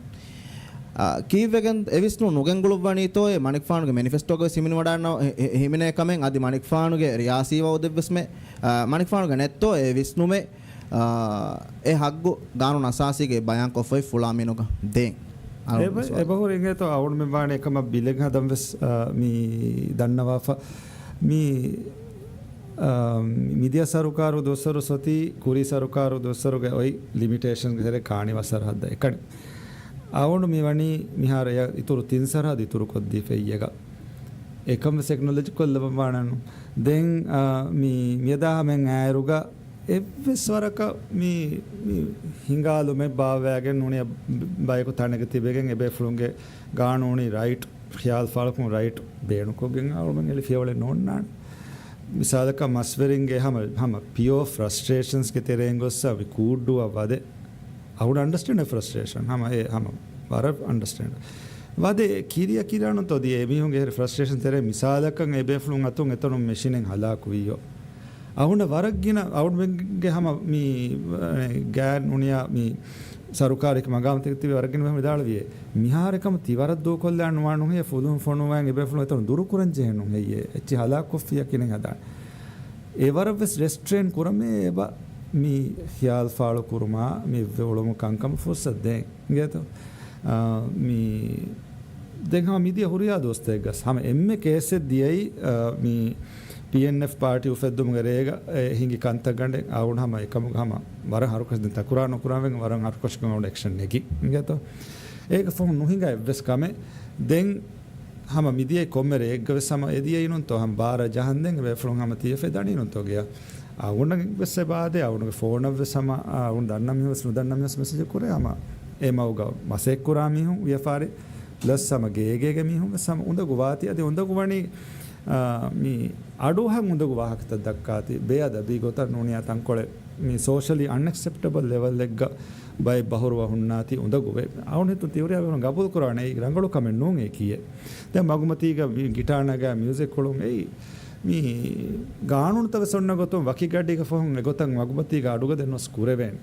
އާ، ކީއްވެގެން އެ ވިސްނުން ނުގެންގުޅުއްވަނީތޯއޭ؟ މަނިކުފާނުގެ މެނިފެސްޓޯގަވެސް ހިމެނިވަޑާންނަ-، ހި-، ހި-، ހިމެނޭ ކަމެއް އަދި މަނިކުފާނުގެ ރިޔާސީ ވައުދެއްވެސްމެ، އާ، މަނިކުފާނުގެ ނެއްތޯ އެ ވިސްނުމެއް، އާ، އެ ހައްގު ގާނޫނު އަސާސީގައި ބަޔާންކޮށްފައި ފުޅާ މީނުގަ ދޭން. އެބަ-، އެބަހުރި އިނގޭތޯ އަޅުގަނޑުމެން ވާނެ އެކަމަށް ބިލެއް ހަދަން ވެސް، އާ، މި ދަންނަވާފަ. މި، އާ، މިދިޔަ ސަރުކާރު ދުވަސްވަރު ސޮތީ ކުރީ ސަރުކާރު ދުވަސްވަރުގެ އޮތް ލިމިޓޭޝަންގެ ތެރޭ ކާނިވާ ސަރަހައްދަށް އެކަނި. އަވަނޑު މި ވަނީ މިހާރު އެ އިތުރު ތިން ސަރަހައްދު އިތުރު ކޮށްދީފައި އޭގަ. އެކަން ވެސް އެކްނޮލެޖް ކޮށްލަވަން ވާނެ. ދެން، އާ، މި، މިއަދާ ހަމައިން އާއިރުގަ އެއްވެސް ވަރަކަށް މި، މި ހިނގާލުމެއް ބާއްވައިގެން ނޫނީ ބަޔަކު ތަނެއްގަ ތިބެގެން އެބޭފުޅުންގެ ގާނޫނީ ރައިޓް، ޚިޔާލު ފާޅުކުރުން ރައިޓް ބޭނުންކޮށްގެން އަޅުމެން އެޅި ފިޔަވަޅެއް ނޯންނާނެ. މިސާލަކަށް މަސްވެރިންގެ ހަމަ، ހަމަ ޕިއޯ ފްރަސްޓްރޭޝަންސްގެ ތެރެއިން ގޮއްސަ މި ކޫއްޑޫއަށް ވަދެ. އަހުން އަންޑަސްޓޭންޑް ފްރަސްޓްރޭޝަން ހަމަ އެ ހަމަ ވަރަށް އަންޑަސްޓޭންޑް. ވަދެ ކިރިޔަ ކިރާނު ތޯ ދިޔަ އެމީހުންގެ ހެރި ފްރަސްޓްރޭޝަން ތެރޭ މިސާލަކަށް އެބޭފުޅުން އަތުން އެތަނުން މެޝިނެއް ހަލާކުވިއްޔޯ. އަހުނަ ވަރަށް ގިނަ އަހުންގެ ހަމަ މި ގާން ނުނިޔާ މި ސަރުކާރެއް މަގާމްތެއް ތިބި ވަރަށް ގިނަ މީހުން ވިދާޅުވިއޭ. މިހާރެކަމަ ތި ވަރަށް ދޫކޮށްލާން ނުވާނު ހެއްޔޭ ފުލުހުން ފޮނުވާން އެބޭފުޅުން އެތަނުން ދުރުކުރަން ޖެހެނުން ހެއްޔޭ؟ އެއްޗި ހަލާކުކޮށްފިޔާ ކިނެއް ހަދާނެ. އެވަރަށް ވެސް ރެސްޓްރޭން ކުރަމޭ އެބަ މި ޚިޔާލު ފާޅު ކުރުމާ މި އުޅުމު ކަންކަމަށް ފުރުސަތު ދޭން. އިނގޭތޯ؟ އާ، މި ދެން ހަމަ މިދިޔަ ހުރިހާ ދުވަސްތަކެއްގަސް ހަމަ އެންމެ ކޭސެއް ދިޔައީ، އާ، މި ޕީއެންއެފް ޕާޓީ އުފެއްދުމުގެ ރޭގަ އެ ހިނގި ކަންތައްގަނޑެއް އަވުން ހަމަ އެކަމުގަ ހަމަ ވަރަށް ހަރުކަށި ދެން ތަކުރާރު ނުކުރާ ވެގެން ވަރަށް ހަރުކަށި އަވުން އެކްޝަން ނެގި. އިނގޭތޯ؟ އޭގެ ފަހުން ނުހިނގާ އެއްވެސް ކަމެއް. ދެން ހަމަ މިދިޔައީ ކޮންމެ ރެއެއްގަ ވެސް ހަމަ އެ ދިޔައީނުންތޯ ހަމަ ބާރަށް ޖަހަންދެން އެބޭފުޅުން ހަމަ ތިޔަފައި ދަނީނުންތޯ ގެޔަށް. އަވުނަށް ވެސް އެބާދޭ އަވުނުގެ ފޯނަށް ވެސް ހަމަ އަވުން ދަންނަ މީހުން ވެސް ނުދަންނަ މީހުން ވެސް މެސެޖެއް ކުރޭ ހަމަ އެ މަގުގަ މަސައްކަތް ކުރާ މީހުން ވިޔަފާރި ޕްލަސް ހަމަ ގޭގޭގެ މީހުން ވެސް ހަމަ އުނދަގޫ ވާތީ. އަދި އުނދަގޫ ވަނީ، އާ، މި އަޑުއަހަން އުނދަގޫ ވާހަކަތައް ދައްކާތީ ބޭއަދަބީ ގޮތަށް ނޫނިޔާ ތަންކޮޅެއް މި ސޯޝަލީ އަންއެކްސެޕްޓަބަލް ލެވަލްއެއްގަ ބައެއް ބަހުރުވަ ހުންނާތީ އުނދަގޫވެ. އަވުން ހިތުން ތިހުރިހާ ބޭފުޅުން ގަބޫލު ކުރާނެ އެއީ ރަނގަޅު ކަމެއް ނޫން އެ ކިޔޭ. ދެން މަގުމަތީގަ މި ގިޓާ ނަގާ މިއުޒިކް ހުޅުން އެއީ މި ގާނޫނުތައް ވެސް އޮންނަ ގޮތުން ވަކި ގަޑީގެ ފަހުން އެގޮތަށް މަގުމަތީގަ އަޑުގަދަ ނުވެސް ކުރެވޭނެ.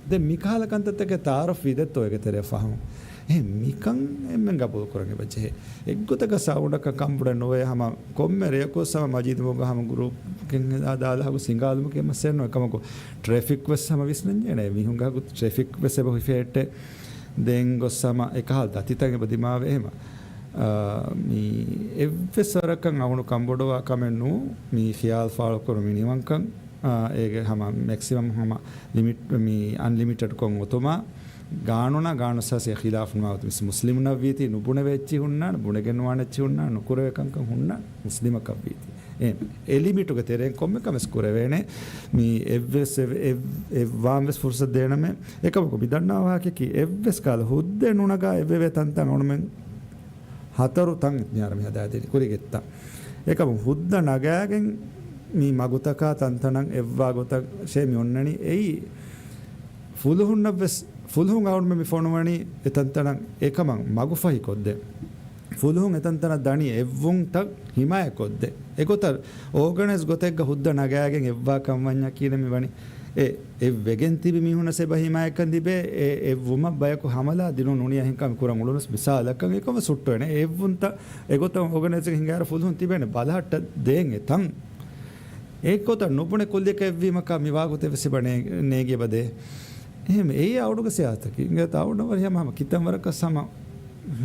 ދެން މިކަހަލަ ކަންތައްތަކެއް ތައާރަފް ވީދެއްތޯ އޭގެ ތެރެއަށް ފަހުން؟ އެހެން މިކަން އެންމެން ގަބޫލު ކުރަން އެބަޖެހޭ. އެއްގޮތަކަށް ސައުންޑަކަށް ކަނބުޑެއް ނުވޭ ހަމަ ކޮންމެ ރެޔަކު ސަމަ މަޖީދު މަގު ހަމަ ގުރޫޕްގެ ދާލަހަގު ސިނގާލުމަކީ މައްސަލަ ނުވޭ ކަމަކު ޓްރެފިކް ވެސް ހަމަ ވިސްނަން ޖެހޭނެ. މީހުންގެ ހަގު ޓްރެފިކް ވެސް އެބަ ހިފޭއްޓެ. ދެން ގޮސް ހަމަ އެކަހަލަ ދަތިތައް އެބަ ދިމާވޭ އެހެމަ. އާ، މި އެއްވެސް ވަރަކަށް އަވުނު ކަނބޮޑުވާ ކަމެއް ނޫ މި ޚިޔާލު ފާޅުކުރު މިނިވަންކަން. އާ، އޭގެ ހަމަ މެކްސިމަމް ހަމަ ލިމިޓް މި އަންލިމިޓެޑް ކޮށް އޮތުމާ ގާނޫނާ ގާނޫނު އަސާސީ ޚިލާފުން ވާ މިސް މުސްލިމުނަށް ވީތީ ނުބުނެވޭ އެއްޗި ހުންނާނެ، ބުނެގެން ވާނެ އެއްޗި ހުންނާނެ، ނުކުރެވޭ ކަންކަން ހުންނާނެ، މުސްލިމަކަށް ވީތީ. އެ، އެ ލިމިޓުގެ ތެރެއިން ކޮންމެ ކަމެއް ކުރެވޭނެ. މި އެއްވެސް އެ، އެ، އެއްވާން ވެސް ފުރުސަތު ދޭނަމޭ. އެކަމަކު މި ދަންނަވާ ވާހަކައަކީ އެއްވެސް ކަހަލަ ހުއްދަ ނުނަގާ އެއްވެވޭ ތަންތަން އަޅުމެން ހަތަރު ތަން މިހާރު މި ހަދާދިނީ ކުރިގެއްތަ. އެކަމު ހުއްދަ ނަގާގެން މި މަގުތަކާ ތަންތަނަށް އެއްވާ ގޮތަށް ޝޭ މި އޮންނަނީ އެއީ ފުލުހުންނަށް ވެސް، ފުލުހުން އަޅުމެން މި ފޮނުވަނީ އެ ތަންތަނަށް އެކަމަށް މަގުފަހި ކޮށްދޭ. ފުލުހުން އެތަންތަނަށް ދަނީ އެއްވުންތައް ހިމާޔަތްކޮށްދޭ. އެގޮތަށް އޯގަނައިޒް ގޮތެއްގަ ހުއްދަ ނަގާގެން އެއްވާ ކަންވަންޏާ ކީނެ މި ވަނީ. އެ، އެއްވެގެން ތިބި މީހުންނަސް އެބަ ހިމާޔަތްކަން ތިބޭ، އެ، އެއްވުމަށް ބަޔަކު ހަމަލާ ދިނުން ނޫނިޔާ ހިންކާ މި ކުރަން އުޅުނަސް މިސާލަކަށް އެކަމަށް ސުއްޓުވޭނެ. އެ އެއްވުންތައް އެގޮތަށް އޯގަނައިޒްގެ ހިނގާރަ ފުލުހުން ތިބޭނެ ބަލަހައްޓަ ދޭން އެ ތަން. އެގޮތަށް ނުބުނެ ކުއްލިއަކަށް އެއްވީމަކާ މި ވާގޮތެއް ވެސް އެބަ ނޭ-، ނޭނގި އެބަ ދޭ. އެހެން އެއީ އަޅުގެ ސިޔާސަތަކީ. އިނގޭތޯ އަޅުގަނޑަށް ވަރިހަމަ ހަމަ ކިތަން ވަރަކަށް ހަމަ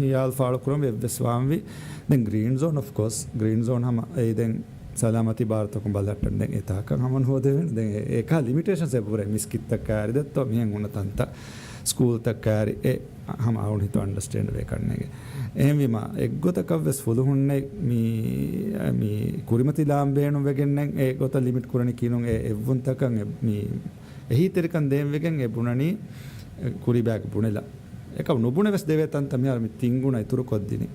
ހިޔާލު ފާޅުކުރަން އެއްވެސް ވާންވީ. ދެން ގްރީން ޒޯން، އޮފް ކޯސް، ގްރީން ޒޯން ހަމަ އެއީ ދެން ސަލާމަތީ ބާރުތަކުން ބަލަހައްޓަން ދެން އެތާކަށް ހަމަ ނުހޯދެވޭނެ. ދެން އެ-، އެކާ ލިމިޓޭޝަންސް އެބަހުރޭ މިސްކިތްތައް ކާރި ދެއްތޯ މިހެން ހުންނަ ތަންތައް ސްކޫލްތައް ކާރި އެ ހަމަ އަޅުން ހިތު އަންޑަސްޓޭންޑް ވޭ ކަންނޭގެ. އެހެންވީމަ އެއްގޮތަކަށް ވެސް ފުލުހުންނެއް މި، މި ކުރިމަތިލާން ބޭނުން ވެގެންނެއް އެ ގޮތަށް ލިމިޓް ކުރަނީ ކިނުން އެ އެއްވުންތަކަށް އެ މި އެހީތެރިކަން ދޭން ވެގެން އެ ބުނަނީ ކުރިބައިގެ ބުނެލަ. އެކަމު ނުބުނެ ވެސް ދެވޭ ތަންތަން މިހާރު މި ތިން ގުނަ އިތުރު ކޮށްދިނީ.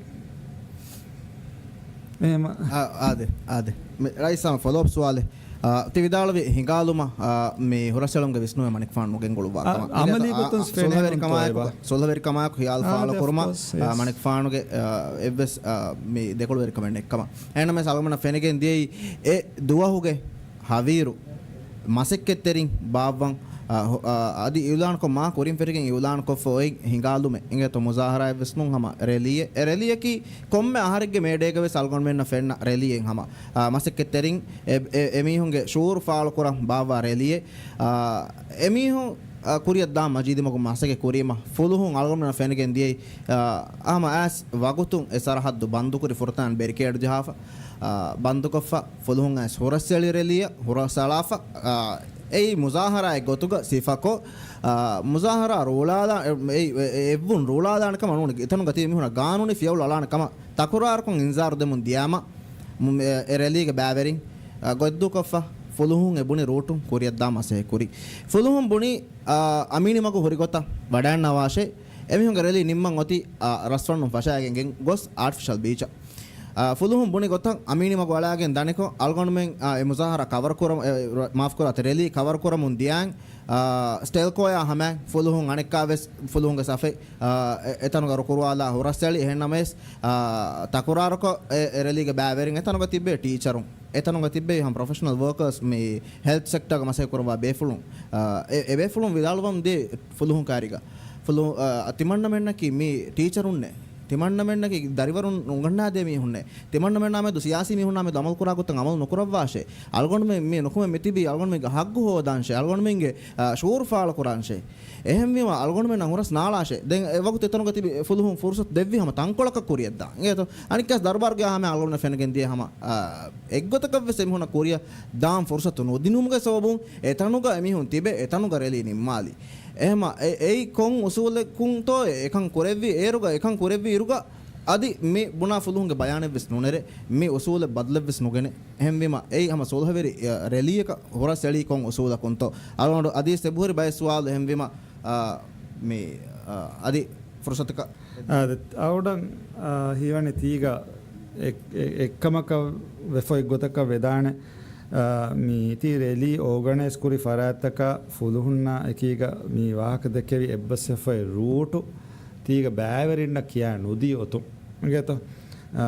އެހެމަ. އާ، އާދެ، އާދެ. މި ރައީސް ހަމަ ފޮލޯއަޕް ސުވާލެއް. އާ، ތި ވިދާޅުވި ހިނގާލުމަށް، އާ، މި ހުރަސްއެޅުމުގެ ވިސްނުމެއް މަނިކުފާނު ނުގެންގުޅުއްވާ އާ، ކަމަށް. އަމަލީ އާ، ގޮތުން ފެނޭނުންތޯ ސުލްހަވެރިކަމާއެކު، ސުލްހަވެރިކަމާއެކު ހިޔާލު އާ، ފާޅު ދެ، ކުރުމަށް، އޮފް ކޯސް، އާ، ޔެސް. މަނިކުފާނުގެ، އާ، އެއްވެސް، އާ، މި ދެކޮޅުވެރިކަމެއް ނެތްކަމަށް. އެހެންނަމަވެސް އަޅުގަނޑަށް ފެނިގެން ދިޔައީ އެ ދުވަހުގެ ހަވީރު މަސައްކަތްތެރިން ބާއްވަން، އާ، އަދި އިއުލާންކޮށް މާ ކުރިން ފެށިގެން އިއުލާންކޮށްފަ އޮތް ހިނގާލުމެއް އިނގޭތޯ މުޒާހަރާއެއްވެސް ނޫން ހަމަ ރެލީއެއް. އެ ރެލީއަކީ ކޮންމެ އަހަރެއްގެ މޭޑޭގަވެސް އަޅުގަނޑުމެންނަށް ފެންނަ ރެލީއެއް ހަމަ، އާ، މަސައްކަތްތެރިން އެ، އެ، އެމީހުންގެ ޝުޢޫރު ފާޅުކުރަން ބާއްވާ ރެލީއެއް. އާ، އެމީހުން، އާ، ކުރިއަށް ދާން މަޖީދީ މަގުން މަސައްކަތް ކުރީމަ ފުލުހުން އަޅުގަނޑުމެންނަށް ފެނިގެން ދިޔައީ، އާ، ހަމަ އައިސް ވަގުތުން އެ ސަރަހައްދު ބަންދުކުރި ފުރަތަމަ ބެރިކޭޑް ޖަހާފަ، އާ، ބަންދުކޮށްފަ ފުލުހުން އައިސް ހުރަސްއެޅި ރެލީއަށް ހުރަސްއަޅާފަ، އާ، އެއީ މުޒާހަރާއެއް ގޮތުގަ ސިފަކޮށް، އާ، މުޒާހަރާ ރޫޅާލާ، އެ، އެ، އެ، އެއްވުން ރޫޅާލާނެ ކަމަށް ނޫން، އެތަނުގަ ތިބި މީހުނަށް ގާނޫނީ ފިޔަވަޅު އަޅާނެ ކަމަށް ތަކުރާރުކޮށް އިންޒާރު ދެމުން ދިޔާމަ، މު-، އެ، އެ ރެލީގެ ބައިވެރިން، އާ، ގޮތްދޫކޮށްފަ ފުލުހުން އެ ބުނި ރޫޓު ކުރިއަށްދާ މަސައްކަތް ކުރި. ފުލުހުން ބުނި، އާ، އަމީނީ މަގު ހުރި ގޮތަށް ވަޑައިންނަވާށޭ. އެމީހުންގެ ރެލީ ނިންމަން އޮތީ، އާ، ރަސްފަންނުން ފަށައިގެން ގޮސް އާޓިފިޝަލް ބީޗަށް. އާ، ފުލުހުން ބުނި ގޮތަށް އަމީނީ މަގު އަޅާގެން ދަނިކޮށް، އަޅުގަނޑުމެން، އާ، އެ މުޒާހަރާ ކަވަރ ކުރަމު-، އެ، ރ-، މާފްކުރާތި، ރެލީ ކަވަރ ކުރަމުން ދިޔައިން، އާ، ސްޓެލްކޯޔާ ހަމައިން ފުލުހުން އަނެއްކާވެސް ފުލުހުންގެ ސަފެއް، އާ، އެ، އެތަނުގަ ރުކުރުވާލާ ހުރަސްއެޅި. އެހެންނަމަވެސް، އާ، ތަކުރާރުކޮށް އެ، އެ ރެލީގެ ބައިވެރިން އެތަނުގަ ތިއްބޭ ޓީޗަރުން، އެތަނުގަ ތިއްބޭ ހަމަ ޕްރޮފެޝަނަލް ވޯކާސް، މި ހެލްތް ސެކްޓާގަ މަސައްކަތް ކުރައްވާ ބޭފުޅުން، އާ، އެ، އެ ބޭފުޅުން ވިދާޅުވަމުން ދިޔަ ފުލުހުން ކާރިގަ. ފުލު-، އަ، ތިމަންނަމެންނަކީ މި ޓީޗަރުންނޭ. ތިމަންނަމެންނަކީ ދަރިވަރުން އުނގަންނާދޭ މީހުންނޭ. ތިމަންނަމެންނާ މެދު ސިޔާސީ މީހުންނާ މެދު އަމަލު ކުރާ ގޮތަށް އަމަލު ނުކުރައްވާށޭ. އަޅުގަނޑުމެން މި ނުކުމެ މިތިބީ އަޅުގަނޑުމެންގެ ހައްގު ހޯދާންށޭ. އަޅުގަނޑުމެންގެ، އަ، ޝުޢޫރު ފާޅު ކުރާންށޭ. އެހެންވީމަ އަޅުގަނޑުމެންނަށް ހުރަސް ނާޅާށޭ. ދެން އެ ވަގުތު އެތަނުގަ ތިބި ފުލުހުން ފުރުސަތު ދެއްވި ހަމަ ތަންކޮޅަކަށް ކުރިއަށްދާން. އިނގޭތޯ؟ އަނެއްކާސް ދަރުބާރުގަ ހަމަ އަޅުގަނޑު ފެނިގެން ދިޔަ ހަމަ، އަ، އެއްގޮތަކަށްވެސް އެމީހުންނަށް ކުރިއަށް ދާން ފުރުސަތު ނުދިނުމުގެ ސަބަބުން އެތަނުގަ އެމީހުން ތިބެ އެތަނުގަ ރެލީ ނިންމާލި. އެހެމަ އެ-، އެއީ ކޮން އުސޫލަކުންތޯ އެކަން ކުރެއްވީ؟ އޭރުގަ އެކަން ކުރެއްވި އިރުގަ އަދި މި ބުނާ ފުލުހުންގެ ބަޔާނެއްވެސް ނުނެރެ، މި އުސޫލެއް ބަދަލެއްވެސް ނުގެނެ. އެހެންވީމަ އެއީ ހަމަ ސުލްހަވެރި، އެ، ރެލީއަކަށް ހުރަސް އެޅީ ކޮން އުސޫލަކުންތޯ؟ އަޅުގަނޑު އަދިވެސް އެބަހުރި ބައެއް ސުވާލު. އެހެންވީމަ، އާ، މި، އާ، އަދި ފުރުސަތަކަށް. އާ، އަޅުގަނޑަށް، އާ، ހީވަނީ ތީގަ އެއް-، އެއް-، އެއްކަމަކަށް ވެފަ އެއްގޮތަކަށް ވެދާނެ. އާ، މި ތި ރެލީ އޯގަނައިޒް ކުރި ފަރާތްތަކަށް ފުލުހުންނާ އެކީގަ މި ވާހަކަ ދެކެވި އެއްބަސްވެފައި ރޫޓު ތީގަ ބައިވެރިންނަށް ކިޔާ ނުދީ އޮތުން. އިނގޭތޯ؟ އާ،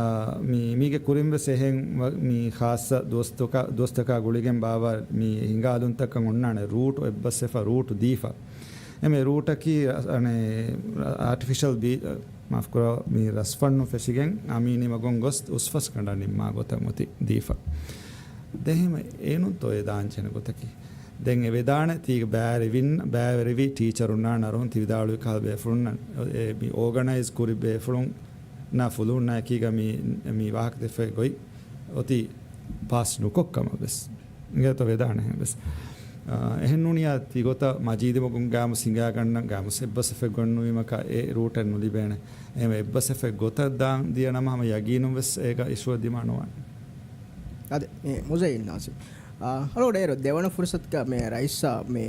މި، މީގެ ކުރިން ވެސް އެހެން ވަ-، މި ޚާއްޞަ ދުވަސްތަކާ، ދުވަސްތަކާ ގުޅިގެން ބާއްވާ މި ހިނގާލުންތަކަށް އޮންނާނެ ރޫޓު އެއްބަސްވެފަ ރޫޓު ދީފަ. އެމެ ރޫޓަކީ، އަނެ، އާޓިފިޝަލް ބީ-، މާފްކުރާ، މި ރަސްފަންނު ފެށިގެން އަމީނީ މަގުން ގޮސް އުސްފަސްގަނޑަށް ނިންމާ ގޮތަށް އޮތީ ދީފަ. ދެން އެހެމަ އޭނުންތޯ އެ ދާންޖެހޭނެ ގޮތަކީ؟ ދެން އެ ވެދާނެ ތީގަ ބައިވެރިވިން-، ބައިވެރިވި ޓީޗަރުންނާ ނަރުހުން ތި ވިދާޅުވި ކަހަލަ ބޭފުޅުންނަށް އެ މި އޯގަނައިޒް ކުރި ބޭފުޅުންނާ ފުލުހުންނާ އެކީގަ މި، މި ވާހަކަ ދެއްފައި ގޮތް އޮތީ ޕާސް ނުކޮށް ކަމަށް ވެސް. އިނގޭތޯ ވެދާނެ އެހެން ވެސް. އާ، އެހެން ނޫނިއްޔާ ތިގޮތަށް މަޖީދު މަގުން ގާމުސް ހިނގާގަންނަން ގާމުސް އެއްބަސްވެފައި ގޮންނުވީމަކާ އެ ރޫޓެއް ނުލިބޭނެ. އެހެން އެއްބަސްވެފައި ގޮތަށް ދާން ދިޔަ ނަމަ ހަމަ ޔަގީނުން ވެސް އޭގަ އިޝޫއެއް ދިމާ ނުވާނެ. އާދެ، މި މުޒައްޔިން ނާސިމް. އާ، އަޅުގަނޑު އޭރު ދެވަނަ ފުރުސަތުގަ މި ރައީސާ މި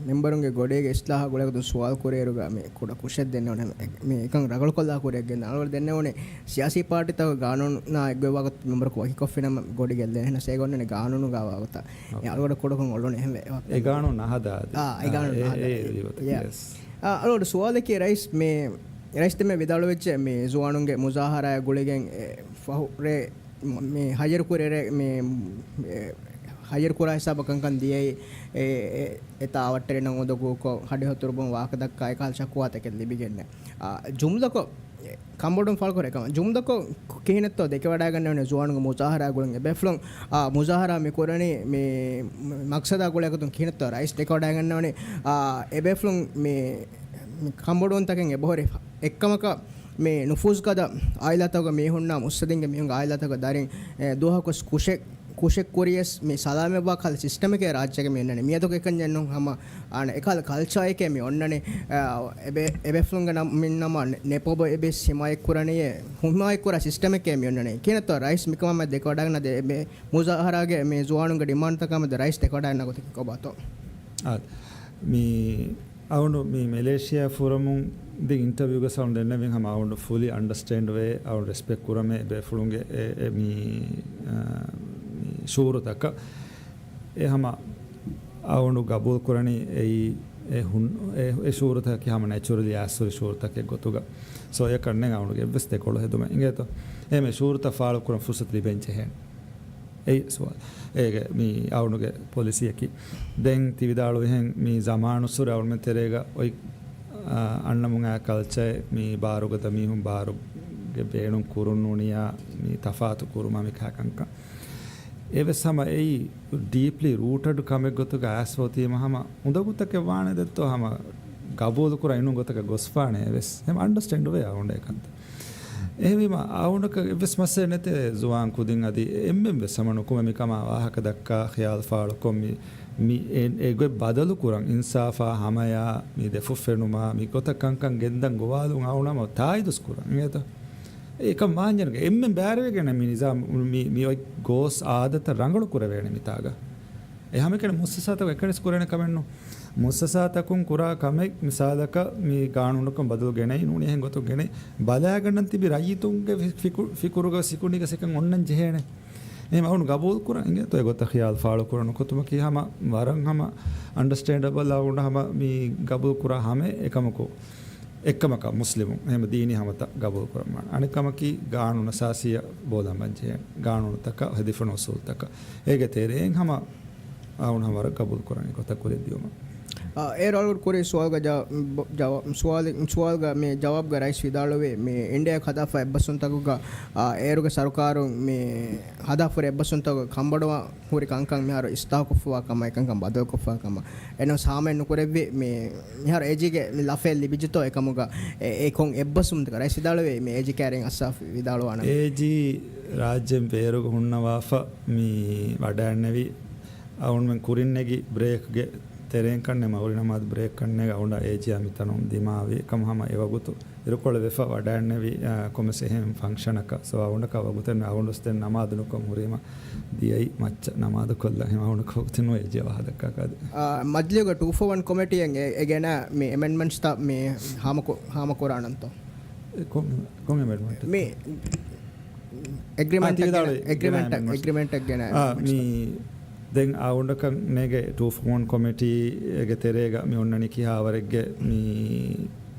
މެމްބަރުންގެ ގޮޑީގެ އިސްލާހާ ގުޅޭގޮތުން ސުވާލު ކުރިއިރުގަ މި ކުޑަ ކުށެއް ދެންނެވުނެ، މި އެކަން ރަނގަޅުކޮށްލާ ކުރިއަށް ގެންދާ. އަޅުގަނޑު ދެންނެވުނެ ސިޔާސީ ޕާޓީތަކުގެ ގާނޫނާ އެއްގޮތް ވާގޮތަށް މެމްބަރަކު ވަކިކޮށްފިނަމަ ގޮޑި ގެއްލޭނެ. އެހެނަސް އޭގަ އޮންނަނީ ގާނޫނުގަ ވާގޮތަށް. އެ އަޅުގަނޑަށް ކުޑަކޮށް އޮޅުނެ އެހެންވެ. އެ ގާނޫނު ނަހަދާ އާ، އެ ގާނޫނު އާ، އެ، ނަހަދާ. އެ، އެ، އެ، އެ. އާ، އަޅުގަނޑު ސުވާލަކީ ރައީސް މި، ރައީސް ދެންމެ ވިދާޅުވެއްޖެ މި ޒުވާނުންގެ މުޒާހަރާއާ ގުޅިގެން އެ ފަހު ރޭ މި ހައްޔަރު ކުރިއެރޭ، މި، އެ، ހައްޔަރު ކުރާ ހިސާބަށް ކަންކަން ދިޔައީ، އެ، އެ، އެތާ އަވަށްޓެރިންނަށް އުނދަގޫކޮށް، ހަޑި ހަތުރުބުން ވާހަކަ ދައްކާ އެކަހަލަ ޝަކުވާތަކެއް ލިބިގެންނެ. އާ، ޖުމްލަކޮށް، އެ، ކަންބޮޑުވުން ފާޅުކުރޭ ކަމަށް. ޖުމްލަކޮށް ކިހިނެއްތޯ ދެކެވަޑައިގަންނަވަނީ ޒުވާނުންގެ މުޒާހަރާ ގުޅުން އެބޭފުޅުން، އާ، މުޒާހަރާ މި ކުރަނީ މި މަގްސަދާ ގުޅޭގޮތުން ކިހިނެއްތޯ ރައީސް ދެކެވަޑައިގަންނަވަނީ، އާ، އެބޭފުޅުން މި، މި ކަންބޮޑުވުންތަކެއް އެބަހުރި އެއްކަމަކަށް މި ނުފޫޒުގަދަ އާއިލާތަކުގެ މީހުންނާ މުއްސަދިންގެ މީހުންގެ އާއިލާތަކުގެ ދަރިން، އެ، ދުވަހަކުވެސް ކުށެއް، ކުށެއް ކުރިޔަސް މި ސަލާމަތްވާ ކަހަލަ ސިސްޓަމެކޭ ރާއްޖޭގަ މި އޮންނަނީ. މިއަދުގެ އެކަންޏެއް ނޫން ހަމަ، އާނ، އެކަހަލަ ކަލްޗާއެކޭ މި އޮންނަނީ. އެ، އެބޭ-، އެބޭފުޅުންގެ ނަމް-، މިން ނަމަ ނެ-، ނެޕޯބޯ އެބަ ހިމާޔަތް ކުރަނީ، ހިމާޔަތް ކުރާ ސިސްޓަމެކޭ މި އޮންނަނީ. ކިހިނެއްތޯ ރައީސް މިކަމާމެދު ދެކެވަޑައިގަންނަ ދެ-، އެބޭ މުޒާހަރާގެ މި ޒުވާނުންގެ ޑިމާންޑްތަކާމެދު ރައީސް ދެކެވަޑައިގަންނަ ގޮތަކީ ކޮބާތޯ؟ އާ، މި އަޅުގަނޑު މި މެލޭޝިޔާ ފުރަމުން ދިން އިންޓަވިއުގަ އަޅުގަނޑު ދެންނެވިން ހަމަ އަޅުގަނޑު ފުލި އަންޑަސްޓޭންޑް ވޭ، އަޅުގަނޑު ރެސްޕެކްޓް ކުރަމޭ އެބޭފުޅުންގެ އެ، އެ، މި، އާ، މި ޝުޢޫރުތަކަށް. އެ ހަމަ އަޅުގަނޑު ގަބޫލު ކުރަނީ އެއީ އެ ހުން-، އެ، އެ ޝުޢޫރުތަކަކީ ހަމަ ނެޗުރަލީ އައިސްހުރި ޝުޢޫރުތަކެއް ގޮތުގަ. ސޯ އެކަންނެއް އަޅުގަނޑުގެ އެއްވެސް ދެކޮޅު ހެދުމެއް އިނގޭތޯ. އެހެންވެ ޝުޢޫރުތައް ފާޅު ކުރަން ފުރުސަތު ލިބެން ޖެހޭނެ. އެއީ ސުވާލު. އޭގެ މި އަޅުގަނޑުގެ ޕޮލިސީއަކީ. ދެން ތި ވިދާޅުވިހެން މި ޒަމާނުއްސުރެ އަޅުގަނޑުމެން ތެރޭގަ އޮތް، އާ، އަންނަމުން އާ ކަލްޗަރެއް މި ބާރުގަދަ މީހުން ބާރުގެ ބޭނުން ކުރުން ނޫނިއްޔާ މި ތަފާތު ކުރުމާ މި ކަހަލަ ކަންކަން. އެވެސް ހަމަ އެއީ ޑީޕްލީ ރޫޓެޑް ކަމެއް ގޮތުގަ އައިސްފަ އޮތީމަ ހަމަ އުނދަގޫތަކެއް ވާނެ ދެއްތޯ ހަމަ ގަބޫލުކުރާ އިނުން ގޮތަކަށް ގޮސްފާނެ އެވެސް. ހަމަ އަންޑަސްޓޭންޑް ވޭ އަޅުގަނޑު އެކަންތައް. އެހެންވީމަ، އަޅުގަނޑަކަށް އެއްވެސް މައްސަލައެއް ނެތޭ ޒުވާން ކުދިން އަދި އެންމެން ވެސް ހަމަ ނުކުމެ މިކަމާ ވާހަކަ ދައްކާ ޚިޔާލު ފާޅުކޮށް މި، މި އެ، އެ ގޮތް ބަދަލު ކުރަން އިންސާފާ ހަމަޔާ މި ދެފުށް ފެނުމާ މި ގޮތަށް ކަންކަން ގެންދަން ގޮވާލުން އަޅުގަނޑު ހަމަ ތާއީދު ކުރަން. އިނގޭތޯ؟ އެކަން ވާންޏަން އެންމެން ބައިވެރިވެގެން މި ނިޒާމް މި، މި އޮތް ގޯސް އާދަތައް ރަނގަޅު ކުރެވޭނެ މިތާގަ. އެ ހަމައެކަނި މުއައްސަސާތަކު އެކަނިސް ކުރޭނެ ކަމެއްނު. މުއައްސަސާތަކުން ކުރާ ކަމެއް މިސާލަކަށް މި ގާނޫނަކަށް ބަދަލު ގެނައި ނޫނީ އެހެން ގޮތުން ގެނައި ބަލާގަންނަން ތިބި ރައްޔިތުންގެ ފި-، ފިކު-، ފިކުރުގަ ސިކުނޑިގަ ސެކަން އޮންނަން ޖެހޭނެ. އެހެން އަޅުގަނޑު ގަބޫލު ކުރަން އިނގޭތޯ އެގޮތަށް ޚިޔާލު ފާޅު ކުރަން ނުކުތުމަކީ ހަމަ ވަރަށް ހަމަ އަންޑަސްޓޭންޑަބަލް އަޅުގަނޑު ހަމަ މި ގަބޫލު ކުރާ ހަމަ އެކަމަކު. އެއްކަމަކަށް މުސްލިމުން އެހެން ދީނީ ހަމަތައް ގަބޫލު ކުރަން ވާނެ. އަނެއް ކަމަކީ ގާނޫނު އަސާސީއަށް ބޯލަނބަން ޖެހޭނެ. ގާނޫނުތަކަށް ހެދިފަން އުސޫލުތަކަށް. އޭގެ ތެރެއިން ހަމަ އަޅުގަނޑު ހަމަ ވަރަށް ގަބޫލު ކުރަން އެގޮތަށް ކުރިއަށް ދިޔުމަށް. އާ، އޭރު އަޅުގަނޑު ކުރި ސުވާލުގަ ޖަ-، ބޮ-، ޖަވާ-، ސުވާލެއް، ސުވާލުގަ މި ޖަވާބުގަ ރައީސް ވިދާޅުވި މި އިންޑިއާއަށް ހަދާފަ އެއްބަސްވުންތަކުގަ، އާ، އޭރުގެ ސަރުކާރުން މި ހަދާފަ ހުރި އެއްބަސްވުންތަކުގަ ކަންބޮޑުވާ ހުރި ކަންކަން މިހާރު އިސްލާހުކޮށްފަވާ ކަމަށް އެކަންކަން ބަދަލުކޮށްފަވާ ކަމަށް އެންއެސް ހާމައެއް ނުކުރެއްވި މި، މިހާރު އޭޖީގެ މި ލަފައެއް ލިބިއްޖެތޯ އެކަމުގަ އެ، އެ ކޮން އެއްބަސްވުމުންތަކަށް ރައީސް ވިދާޅުވީ މި އޭޖީ ކައިރިން އައްސާފަ ވިދާޅުވާނަމޭ. އޭޖީ ރާއްޖޭން ބޭރުގަ ހުންނަވާފަ މި ވަޑައިންނެވި އަޅުގަނޑުމެން ކުރިން ނެގި ބްރޭކްގެ ތެރެއިން ކަންނޭނގެ މަޣުރިބް ނަމާދު ބްރޭކް ކަންނޭނގެ އަޅުގަނޑަށް އޭޖީއާ މިތަނުން ދިމާވި އެކަމު ހަމަ އެވަގުތު އިރުކޮޅެއް ވެފަ ވަޑައިންނެވި، އާ، ކޮންމެސް އެހެން ފަންކްޝަނަކަށް. ސޯ އަޅުގަނޑަކަށް ވަގުތެއް ނެތް. އަޅުގަނޑު ދެން ނަމާދު ނުކޮށް ހުރީމަ ދިޔައީ މައްޗަށް ނަމާދު ކޮށްލަން. އަޅުގަނޑަކަށް ވަގުތެއް ނުވޭ އޭޖީއާ ވާހަކަ ދައްކާކަށް އަދި. އާ، މަޖިލީހުގެ ޓޫ ފޯ ވަން ކޮމިޓީއަށް އެ، އެ ގެނައި މި އެމެންޑްމަންޓްސްތައް މި ހާމަކު-، ހާމަކުރާނަންތޯ؟ އެ ކޮން، ކޮން އެމެންޑްމަންޓެއް؟ މި އެގްރިމެންޓް އާ، ތި ވިދާޅުވި ގެނައި ގެނައި އެމެންޑްމަންޓްސް. އެގްރިމެންޓް ގެނައި އާ، އެމެންޑްމަންޓްސް. މި ދެން އަޅުގަނޑަކަށް ނޭނގެ ޓޫ ފޯ ވަން ކޮމިޓީގެ ތެރޭގަ މި އޮންނަނީ ކިހާވަރެއްގެ މި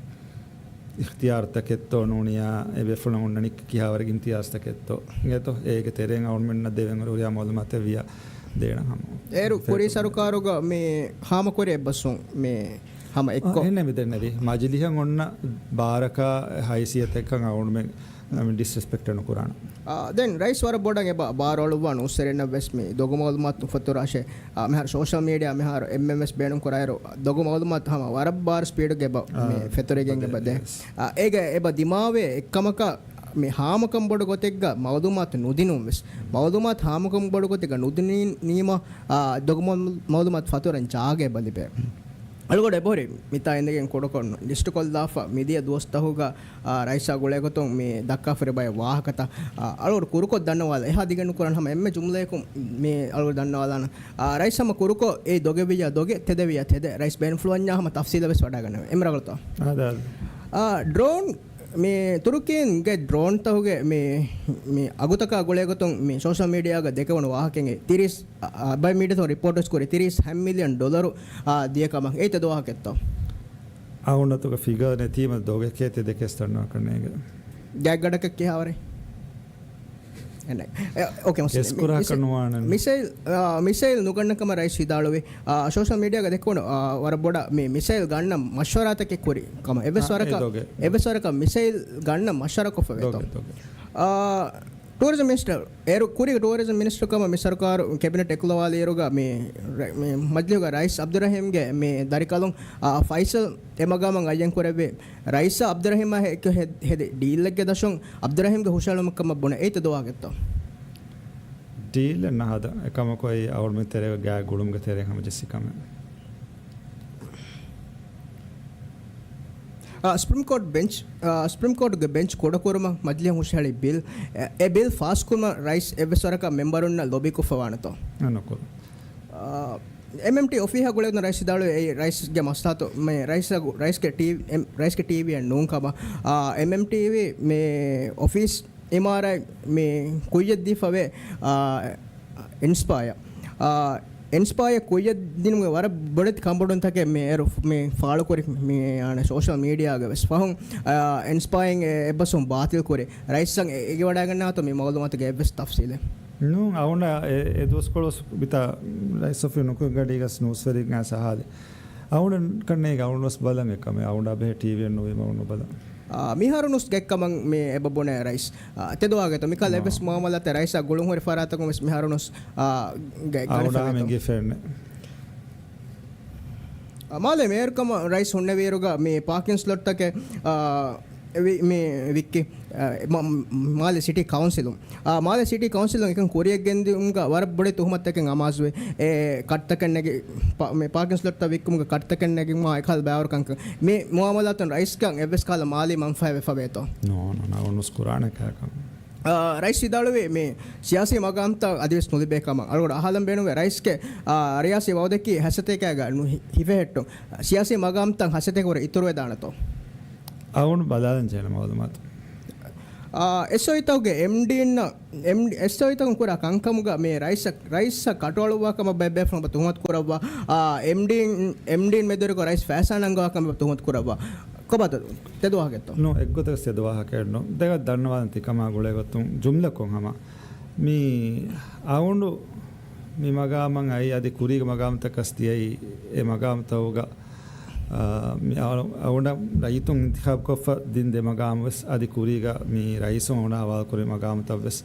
އިޚްތިޔާރުތަކެއްތޯ ނޫނިއްޔާ އެ ބޭފުޅުން އޮންނަނީ ކިހާވަރެއްގެ އިމްތިޔާޒްތަކެއްތޯ އިނގޭތޯ؟ އޭގެ ތެރެއިން އަޅުގަނޑުމެންނަށް ދެވެން އޮތް ހުރިހާ މައުލޫމާތެއް ވިޔަ ދޭނަން ހަމަ. އޭރު ކުރީ ސަރުކާރުގަ މި ހާމަކުރި އެއްބަސްވުން މި ހަމަ އާ، އެއްކޮށް. އެހެންނެވި ދެންނެވި. މަޖިލީހަށް އޮންނަ ބާރަކާ ހައިސިއްޔަތެއްކަން އަޅުގަނޑުމެން މި ޑިސްރެސްޕެކްޓެއް ނުކުރާނަން. އާ، ދެން ރައީސް ވަރަށް ބޮޑަށް އެބަ ބާރުއަޅުއްވާ ނޫސްވެރިންނަށް ވެސް މި ދޮގު މައުލޫމާތު ފަތުރާށޭ، އާ، މިހާރު ސޯޝަލް މީޑިއާ މިހާރު އެމްއެމްއެސް ބޭނުން ކުރާއިރު، ދޮގު މައުލޫމާތު ހަމަ ވަރަށް ބާރު ސްޕީޑުގަ އެބަ އާ، މި ފެތުރިގެން އެބަ ދޭ. އާ، އޭގަ އެބަ ދިމާވޭ އެއްކަމަކަށް މި ހާމަކަން ބޮޑު ގޮތެއްގަ މައުލޫމާތު ނުދިނުން ވެސް. މައުލޫމާތު ހާމަކަން ބޮޑު ގޮތެއްގަ ނުދިނީމަ، އާ، ދޮގު މައު-، މައުލޫމާތު ފަތުރަން ޖާގަ އެބަ ލިބޭ. އަޅުގަނޑު އެބަހުރި މިތާ އިނދެގެން ކުޑަކޮށް ލިސްޓުކޮށްލާފަ މިދިޔަ ދުވަސްތަހުގަ، އާ، ރައީސާ ގުޅޭގޮތުން މި ދައްކާފަ ހުރި ބައެއް ވާހަކަތައް، އާ، އަޅުގަނޑު ކުރުކޮށް ދަންނަވާލަ. އެހާ ދިގެއް ނުކުރަން ހަމަ އެންމެ ޖުމްލަޔަކުން މި އަޅުގަނޑު ދަންނަވާލާނަން. އާ، ރައީސް ހަމަ ކުރުކޮށް އެ ދޮގެއް ވިއްޔާ ދޮގެއް، ތެދެއް ވިއްޔާ ތެދެއް. ރައީސް ބޭނުންފުޅުވަންޏާ ހަމަ ތަފްސީލަށް ވެސް ވަޑައިގަންނަވަން. އެންމެ ރަނގަޅުތޯ؟ އާ، ޑްރޯން މި ތުރުކީންގެ ޑްރޯންތަކުގެ މި، މި އަގުތަކާ ގުޅޭގޮތުން މި ސޯޝަލް މީޑިއާގަ ދެކެވުނު ވާހަކައިން ތިރީސް، އަ، އަ، ބައެއް މީޑިއާތަކުން ރިޕޯޓް ވެސް ކުރި ތިރީސް ހަ މިލިއަން ޑޮލަރު، އާ، ދިޔަ ކަމަށް. އެއީ ތެދު ވާހަކައެއްތޯ؟ އަޅުގަނޑު އަތުގަ ފިގަރ ނެތީމަ ދޮގެކޭ ތެދެކޭ ސްޓަންޑަކަށް ނޭނގެ. ގާތްގަނޑަކަށް ކިހާވަރެއް؟ އެންނެ. އެ، އޯކޭ، މަސަލަ، ގެސް މި-، ކުރާކަށް މިސަ-، ނުވާނެ. މިސައިލް، އާ، މިސައިލް ނުގަންނަ ކަމަށް ރައީސް ވިދާޅުވި. އާ، ސޯޝަލް މީޑިއާގަ ދެކުނު، އާ، ވަރަށް ބޮޑަށް މި މިސައިލް ގަންނަ މަޝްވަރާތަކެއް ކުރި ކަމަށް. އެއްވެސް އާ، އެ ވަރަކަށް، ދޮގެ. އެއްވެސް ވަރަކަށް މިސައިލް ގަންނަ މަޝްވަރާ ކޮށްފަ ވޭތޯ؟ ދޮގެ، ދޮގެ. އާ، ޓޫރިޒަމް މިނިސްޓަރ، އޭރު ކުރީގެ ޓޫރިޒަމް މިނިސްޓަރު ކަމަށް މި ސަރުކާރު ކެބިނެޓް އެކުލަވާލިއިރުގަ މި ރަ-، މި މަޖިލީހުގަ ރައީސް އަބްދުއްރަހީމްގެ މި ދަރިކަލުން، އާ، ފައިސަލް އެ މަގާމަށް އައްޔަން ކުރެއްވި. ރައީސާ އަބްދުއްރަހީމާ އެކު ހެ-، ހެދި ޑީލެއްގެ ދަށުން އަބްދުއްރަހީމްގެ ހުށަހެޅުމަށް ކަމަށް ބުނެ. އެއީ ތެދު ވާހަކައެއްތޯ؟ ޑީލެއް ނަހަދަ. އެކަމަކު އެއީ އަޅުގަނޑުމެން ތެރޭގަ ގާތް ގުޅުމުގެ ތެރެއިން ހަމަޖެއްސި ކަމެއް. އާ، ސުޕްރީމް ކޯޓް ބެންޗް، އާ، ސުޕްރީމް ކޯޓުގެ ބެންޗް ކުޑަކުރުމަށް މަޖިލީހަށް ހުށަހެޅި ބިލް، އެ، އެ ބިލް ފާސްކުރުމަށް ރައީސް އެއްވެސް ވަރަކަށް މެމްބަރުންނަށް ލޮބީ ކޮށްފަވާނެތޯ؟ އެ ނުކުރު. އާ، އެމްއެމްޓީ އޮފީހަށް ގުޅޭގޮތުން ރައީސް ވިދާޅުވި އެއީ ރައީސްގެ މަސްލަހަތު، މެ ރައީސް، ރައީސްގެ ޓީ-، އެމް-، ރައީސްގެ ޓީވީއެއް ނޫން ކަމަށް. އާ، އެމްއެމްޓީވީ މި އޮފީސް އިމާރާތް މި ކުއްޔަށްދީފަވޭ، އާ، އިންސްޕާޔަ. އާ، އިންސްޕާޔަ ކުއްޔަށްދިނުމުގެ ވަރަށް ބޮޑެތި ކަންބޮޑުވުންތަކެއް މި އޭރު މި ފާޅުކުރި މި އާނ ސޯޝަލް މީޑިއާގަ ވެސް ފަހުން، އާ، އިންސްޕާޔައިން އެ އެއްބަސްވުން ބާތިލް ކުރި. ރައީސްއަށް އެ-، އެނގިވަޑައިގަންނާތޯ މި މައުލޫމާތުގެ އެއްވެސް ތަފްސީލެއް؟ ނޫން އައުނަ އެ، އެ ދުވަސްކޮޅު ބިތާ ރައީސް އޮފީހު ނުކުތްގަޑީގަސް ނޫސްވެރިން އައިސް އަހާލި. އައުނަ ކަންނޭގެ އައުނަސް ބަލަން އެކަމެ އައުނަ ބެހެ ޓީވީ ނުވީމަ އައުނު ބަލަން. އާ، މިހާރުނުސް ގެއްކަމަށް މި އެބަ ބުނެ ރައީސް. އާ، ތެދުވާގެތޯ މިކަލަ އާ. އެއްވެސް މުއާމަލާތެއް ރައީސާ ގުޅުންހުރި ފަރާތަކުން ވެސް މިހާރުނުސް، އާ، ގެ-، އައުނަ ގަނެފަވޭތޯ. މިގެ ފެންނެ. އާ، މާލެ މޭޔަރުކަމަށް ރައީސް ހުންނެވިއިރުގަ މި ޕާކިން ސްލޮޓްތަކެއް، އާ، ވި-، މި ވިއްކި، އާ، މ-، މ-، މާލެ ސިޓީ ކައުންސިލުން. އާ، މާލެ ސިޓީ ކައުންސިލުން އެކަން ކުރިޔަށް ގެންދިއުމުގަ ވަރަށް ބޮޑެތި ތުހުމަތްތަކެއް އަމާޒުވެ، އެ ކަޓްތަކެއް ނެގި، ޕާ-، މި ޕާކިން ސްލޮޓްތައް ވިއްކުމުގަ ކަޓްތަކެއް ނެގިމާ އެކަހަލަ ބައިވަރުކަންކަން. މި މުއާމަލާތުން ރައީސްކަން އެއްވެސް ކަހަލަ މާލީ މަންފާ ވެފަ ވޭތޯ؟ ނޯ، ނޯ، ނަ-، އޮންނަސް ކުރާނެ ކައިކަން. އާ، ރައީސް ވިދާޅުވީ މި ސިޔާސީ މަގާމްތައް އަދިވެސް ނުލިބޭ ކަމަށް. އަޅުގަޑު އަހާލަން ބޭނުންވޭ ރައީސްގެ، އާ، ރިޔާސީ ވައުދަކީ ހަސަތަކާގަ ނު-، ހި-، ހިފެހެއްޓުން. ސިޔާސީ މަގާމްތައް ހަސަތަކު ވުރެ އިތުރުވެދާނެތޯ؟ އަވަން ބަލާލަން ޖެހޭނެ މައުލޫމާތު. އާ، އެސްއޯއީތަކުގެ އެމްޑީން، އެމް-، އެސްއޯއީތަކުން ކުރާ ކަންކަމުގަ މި ރައީސަށް، ރައީސަށް ކަޓުއަޅުއްވާ ކަމަށް ބޭ-، ބޭފުޅުން ތުހުމަތު ކުރައްވާ، އާ، އެމްޑީން، އެމްޑީން މެދުވެރިކޮށް ރައީސް ފައިސާ ނަންގަވާ ކަމަށް ތުހުމަތު ކުރައްވާ. ކޮބާތަ ތެދުވާހަކައެއްތޯ؟ ނޫ، އެއްގޮތަކަށް ތެދުވާހަކައެއްނު. ދެގަ ދަންނަވާލަން ތިކަމާ ގުޅޭގޮތުން ޖުމްލަކޮށް ހަމަ. މި އައުނޑު މި މަގާމަށް އައީ އަދި ކުރީގެ މަގާމްތަކަސް ދިޔައީ އެ މަގާމްތަކުގަ، އާ، މި އައު-، އައުނޑަށް ރައްޔިތުން އިންތިޚާބުކޮށްފަ ދިން ދެ މަގާމު ވެސް އަދި ކުރީގަ މި ރައީސުން އައުނަށް ހަވާލުކުރި މަގާމުތައް ވެސް.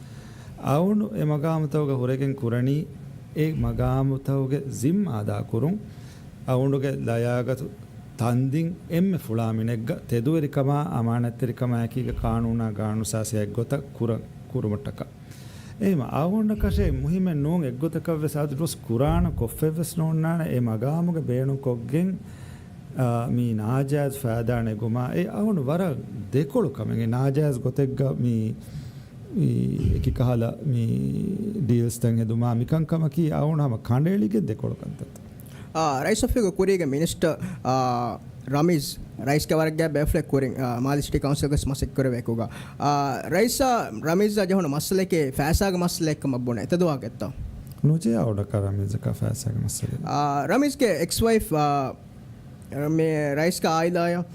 އައުނޑު އެ މަގާމުތަކުގަ ހުރެގެން ކުރަނީ އެ މަގާމުތަކުގެ ޒިންމާ އަދާކުރުން. އައުނޑުގެ ލަޔާގަތު ތަންދިން އެންމެ ފުޅާ މިނެއްގަ ތެދުވެރިކަމާ، އަމާނަތްތެރިކަމާއެކީގަ ޤާނޫނާ ގާނޫނުސާސިޔާ އެއްގޮތަށް ކުރަން، ކުރުމަށްޓަކާ. އެހެން އަވަންނަކަށެއް މުހިއްމެއް ނޫން އެއްގޮތަކަށްވެސް އަދު ރުސް ކުރާނަ ކޮށްފެއްވެސް ނޯންނާނެ އެ މަގާމުގެ ބޭނުން ކޮށްގެން، އާ، މި ނާޖާއިޒް ފައިދާ ނެގުމާ އެ އަވަން ވަރަށް ދެކޮޅު ކަމެއް. އެ ނާޖާއިޒް ގޮތެއްގަ މި، މި އެކި ކަހަލަ މި ޑީލްސްތައް ހެދުމާ މިކަންކަމަކީ އަވަން ހަމަ ކަނޑައެޅިގެން ދެކޮޅު ކަންތައްތައް. އާ، ރައީސް އޮފީހުގެ ކުރީގެ މިނިސްޓަރ، އާ، ރަމީޒް، ރައީސްގެ ވަރަށް ގާތް ބޭފުޅެއް ކުރިން، އާ، މާލެ ސިޓީ ކައުންސިލްގަސް މަސައްކަތް ކުރެވޭކުގަ، އާ، ރައީސާ ރަމީޒާ ޖެހުނު މައްސަލައެކޭ ފައިސާގެ މައްސަލައެއްކަމަށް ބުނެ ތެދުވާގެއްތޯ؟ ނުޖެހޭ އަވަޑަކަށް ރަމީޒަކާ ފައިސާގެ މައްސަލައެއް. އާ، ރަމީޒްގެ އެކްސް ވައިފް، އާ، މި ރައީސްގެ އާއިލާޔަށް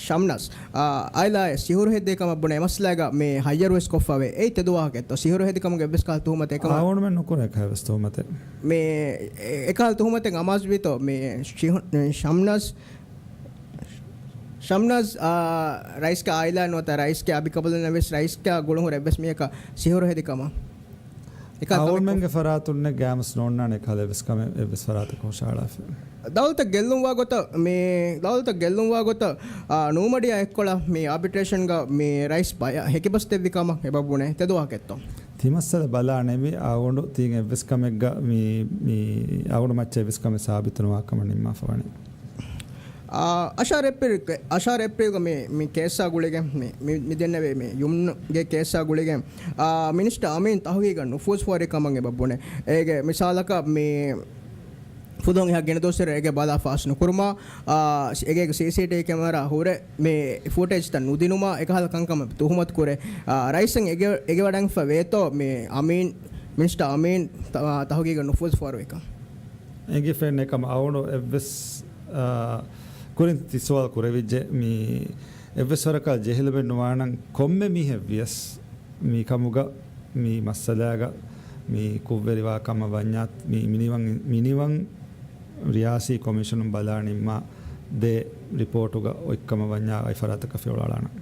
ޝަމްނާޒް، އާ، އާއިލާޔަށް ސިހުރު ހެއްދޭ ކަމަށް ބުނެ މައްސަލައިގަ މި ހައްޔަރުވެސް ކޮށްފަވޭ. އެއީ ތެދުވާހަކައެއްތޯ؟ ސިހުރު ހެދި ކަމުގެ އެއްވެސް ކަހަލަ ތުހުމަތެއް އެކަމަށް އާ، އަވަންމެން ނުކުރޭ ކަހަލަ ވެސް ތުހުމަތެއް. މި އެ-، އެކަހަލަ ތުހުމަތެއް އަމާޒުވީތޯ؟ މި ޝިހު-، ޝަމްނާޒް، ޝަމްނާޒް، އާ، ރައީސްގެ އާއިލާ ނުވަތަ ރައީސްގެ އަބިކަބުލުންނަށް ވެސް ރައީސްގެ ގުޅުންހުރި އެއްވެސް މީހަކަށް ސިހުރު ހެދި ކަމަށް. އެކަހަލަ އަވަންމެންގެ ފަރާތުންނެއް ގާމަސް ނޯންނާނެ އެކަހަލަ އެއްވެސް ކަމެއް އެއްވެސް ފަރާތަކަށް ހުށަހަޅާފަ. ދައުލަތަށް ގެއްލުންވާ ގޮތަށް މި، ދައުލަތަށް ގެއްލުންވާ ގޮތަށް، އާ، ނޫމަޑިޔާ އެއްކޮޅަށް މި އާބިޓްރޭޝަންގަ މި ރައީސް ބަޔަށް ހެކިބަސް ދެއްވި ކަމަށް އެބަ ބުނެ ތެދުވާކެއްތޯ؟ ތިމައްސަލަ ބަލާނެ މި އަވަނޑު ތީން އެއްވެސް ކަމެއްގަ މި، މި އަވަނޑު މައްޗަށް އެއްވެސް ކަމެއް ސާބިތުނުވާ ކަމަށް ނިންމާފަ ވަނީ. އާ، އަށާރަ އޭޕްރީލް، އަށާރަ އޭޕްރީލްގަ މި، މި ކޭސްއާ ގުޅިގެން، މި، މި، މި ދެންނެވޭ މި ޔުމްނުގެ ކޭސްއާ ގުޅިގެން، އާ، މިނިސްޓަރ އަމީން ތަހުގީގަށް ނުފޫޒު ފޯރި ކަމަށް އެބަ ބުނެ. އޭގެ މިސާލަކަށް މި ފުލުހުން އެހާ ގިނަ ދުވަސްވަރެއް އޭގެ ބަލާ ފާސް ނުކުރުމާ، އާ، އޭގެ ސީސީޓީވީ ކެމެރާ ހުރެ މި ފޫޓޭޖްތައް ނުދިނުމާ އެކަހަލަ ކަންކަމަށް ތުހުމަތު ކުރޭ. އާ، ރައީސަށް އެގެ-، އެގެވަޑައިގެންފަ ވޭތޯ މި އަމީން، މިނިސްޓަރ އަމީން ތަ-، ތަހުގީގަށް ނުފޫޒު ފޯރުވިކަން؟ އެނގިފެންނެ ކަމަށް އަވަނޑު އެއްވެސް، އާ، ކުރިން ތި ސުވާލު ކުރެވިއްޖެ. މި އެއްވެސް ވަރަކަށް ޖެހިލުމެއް ނުވާނަން ކޮންމެ މީހެއް ވިޔަސް މި ކަމުގަ މި މައްސަލާގަ މި ކުށްވެރިވާ ކަމަށް ވަންޏާ މި މިނިވަން، މިނިވަން ރިޔާސީ ކޮމިޝަނުން ބަލާ ނިންމާ ދޭ ރިޕޯޓުގަ އޮތްކަމަށް ވަންޏާ އައި ފަރާތަކަށް ފިއުޅާލާނަން.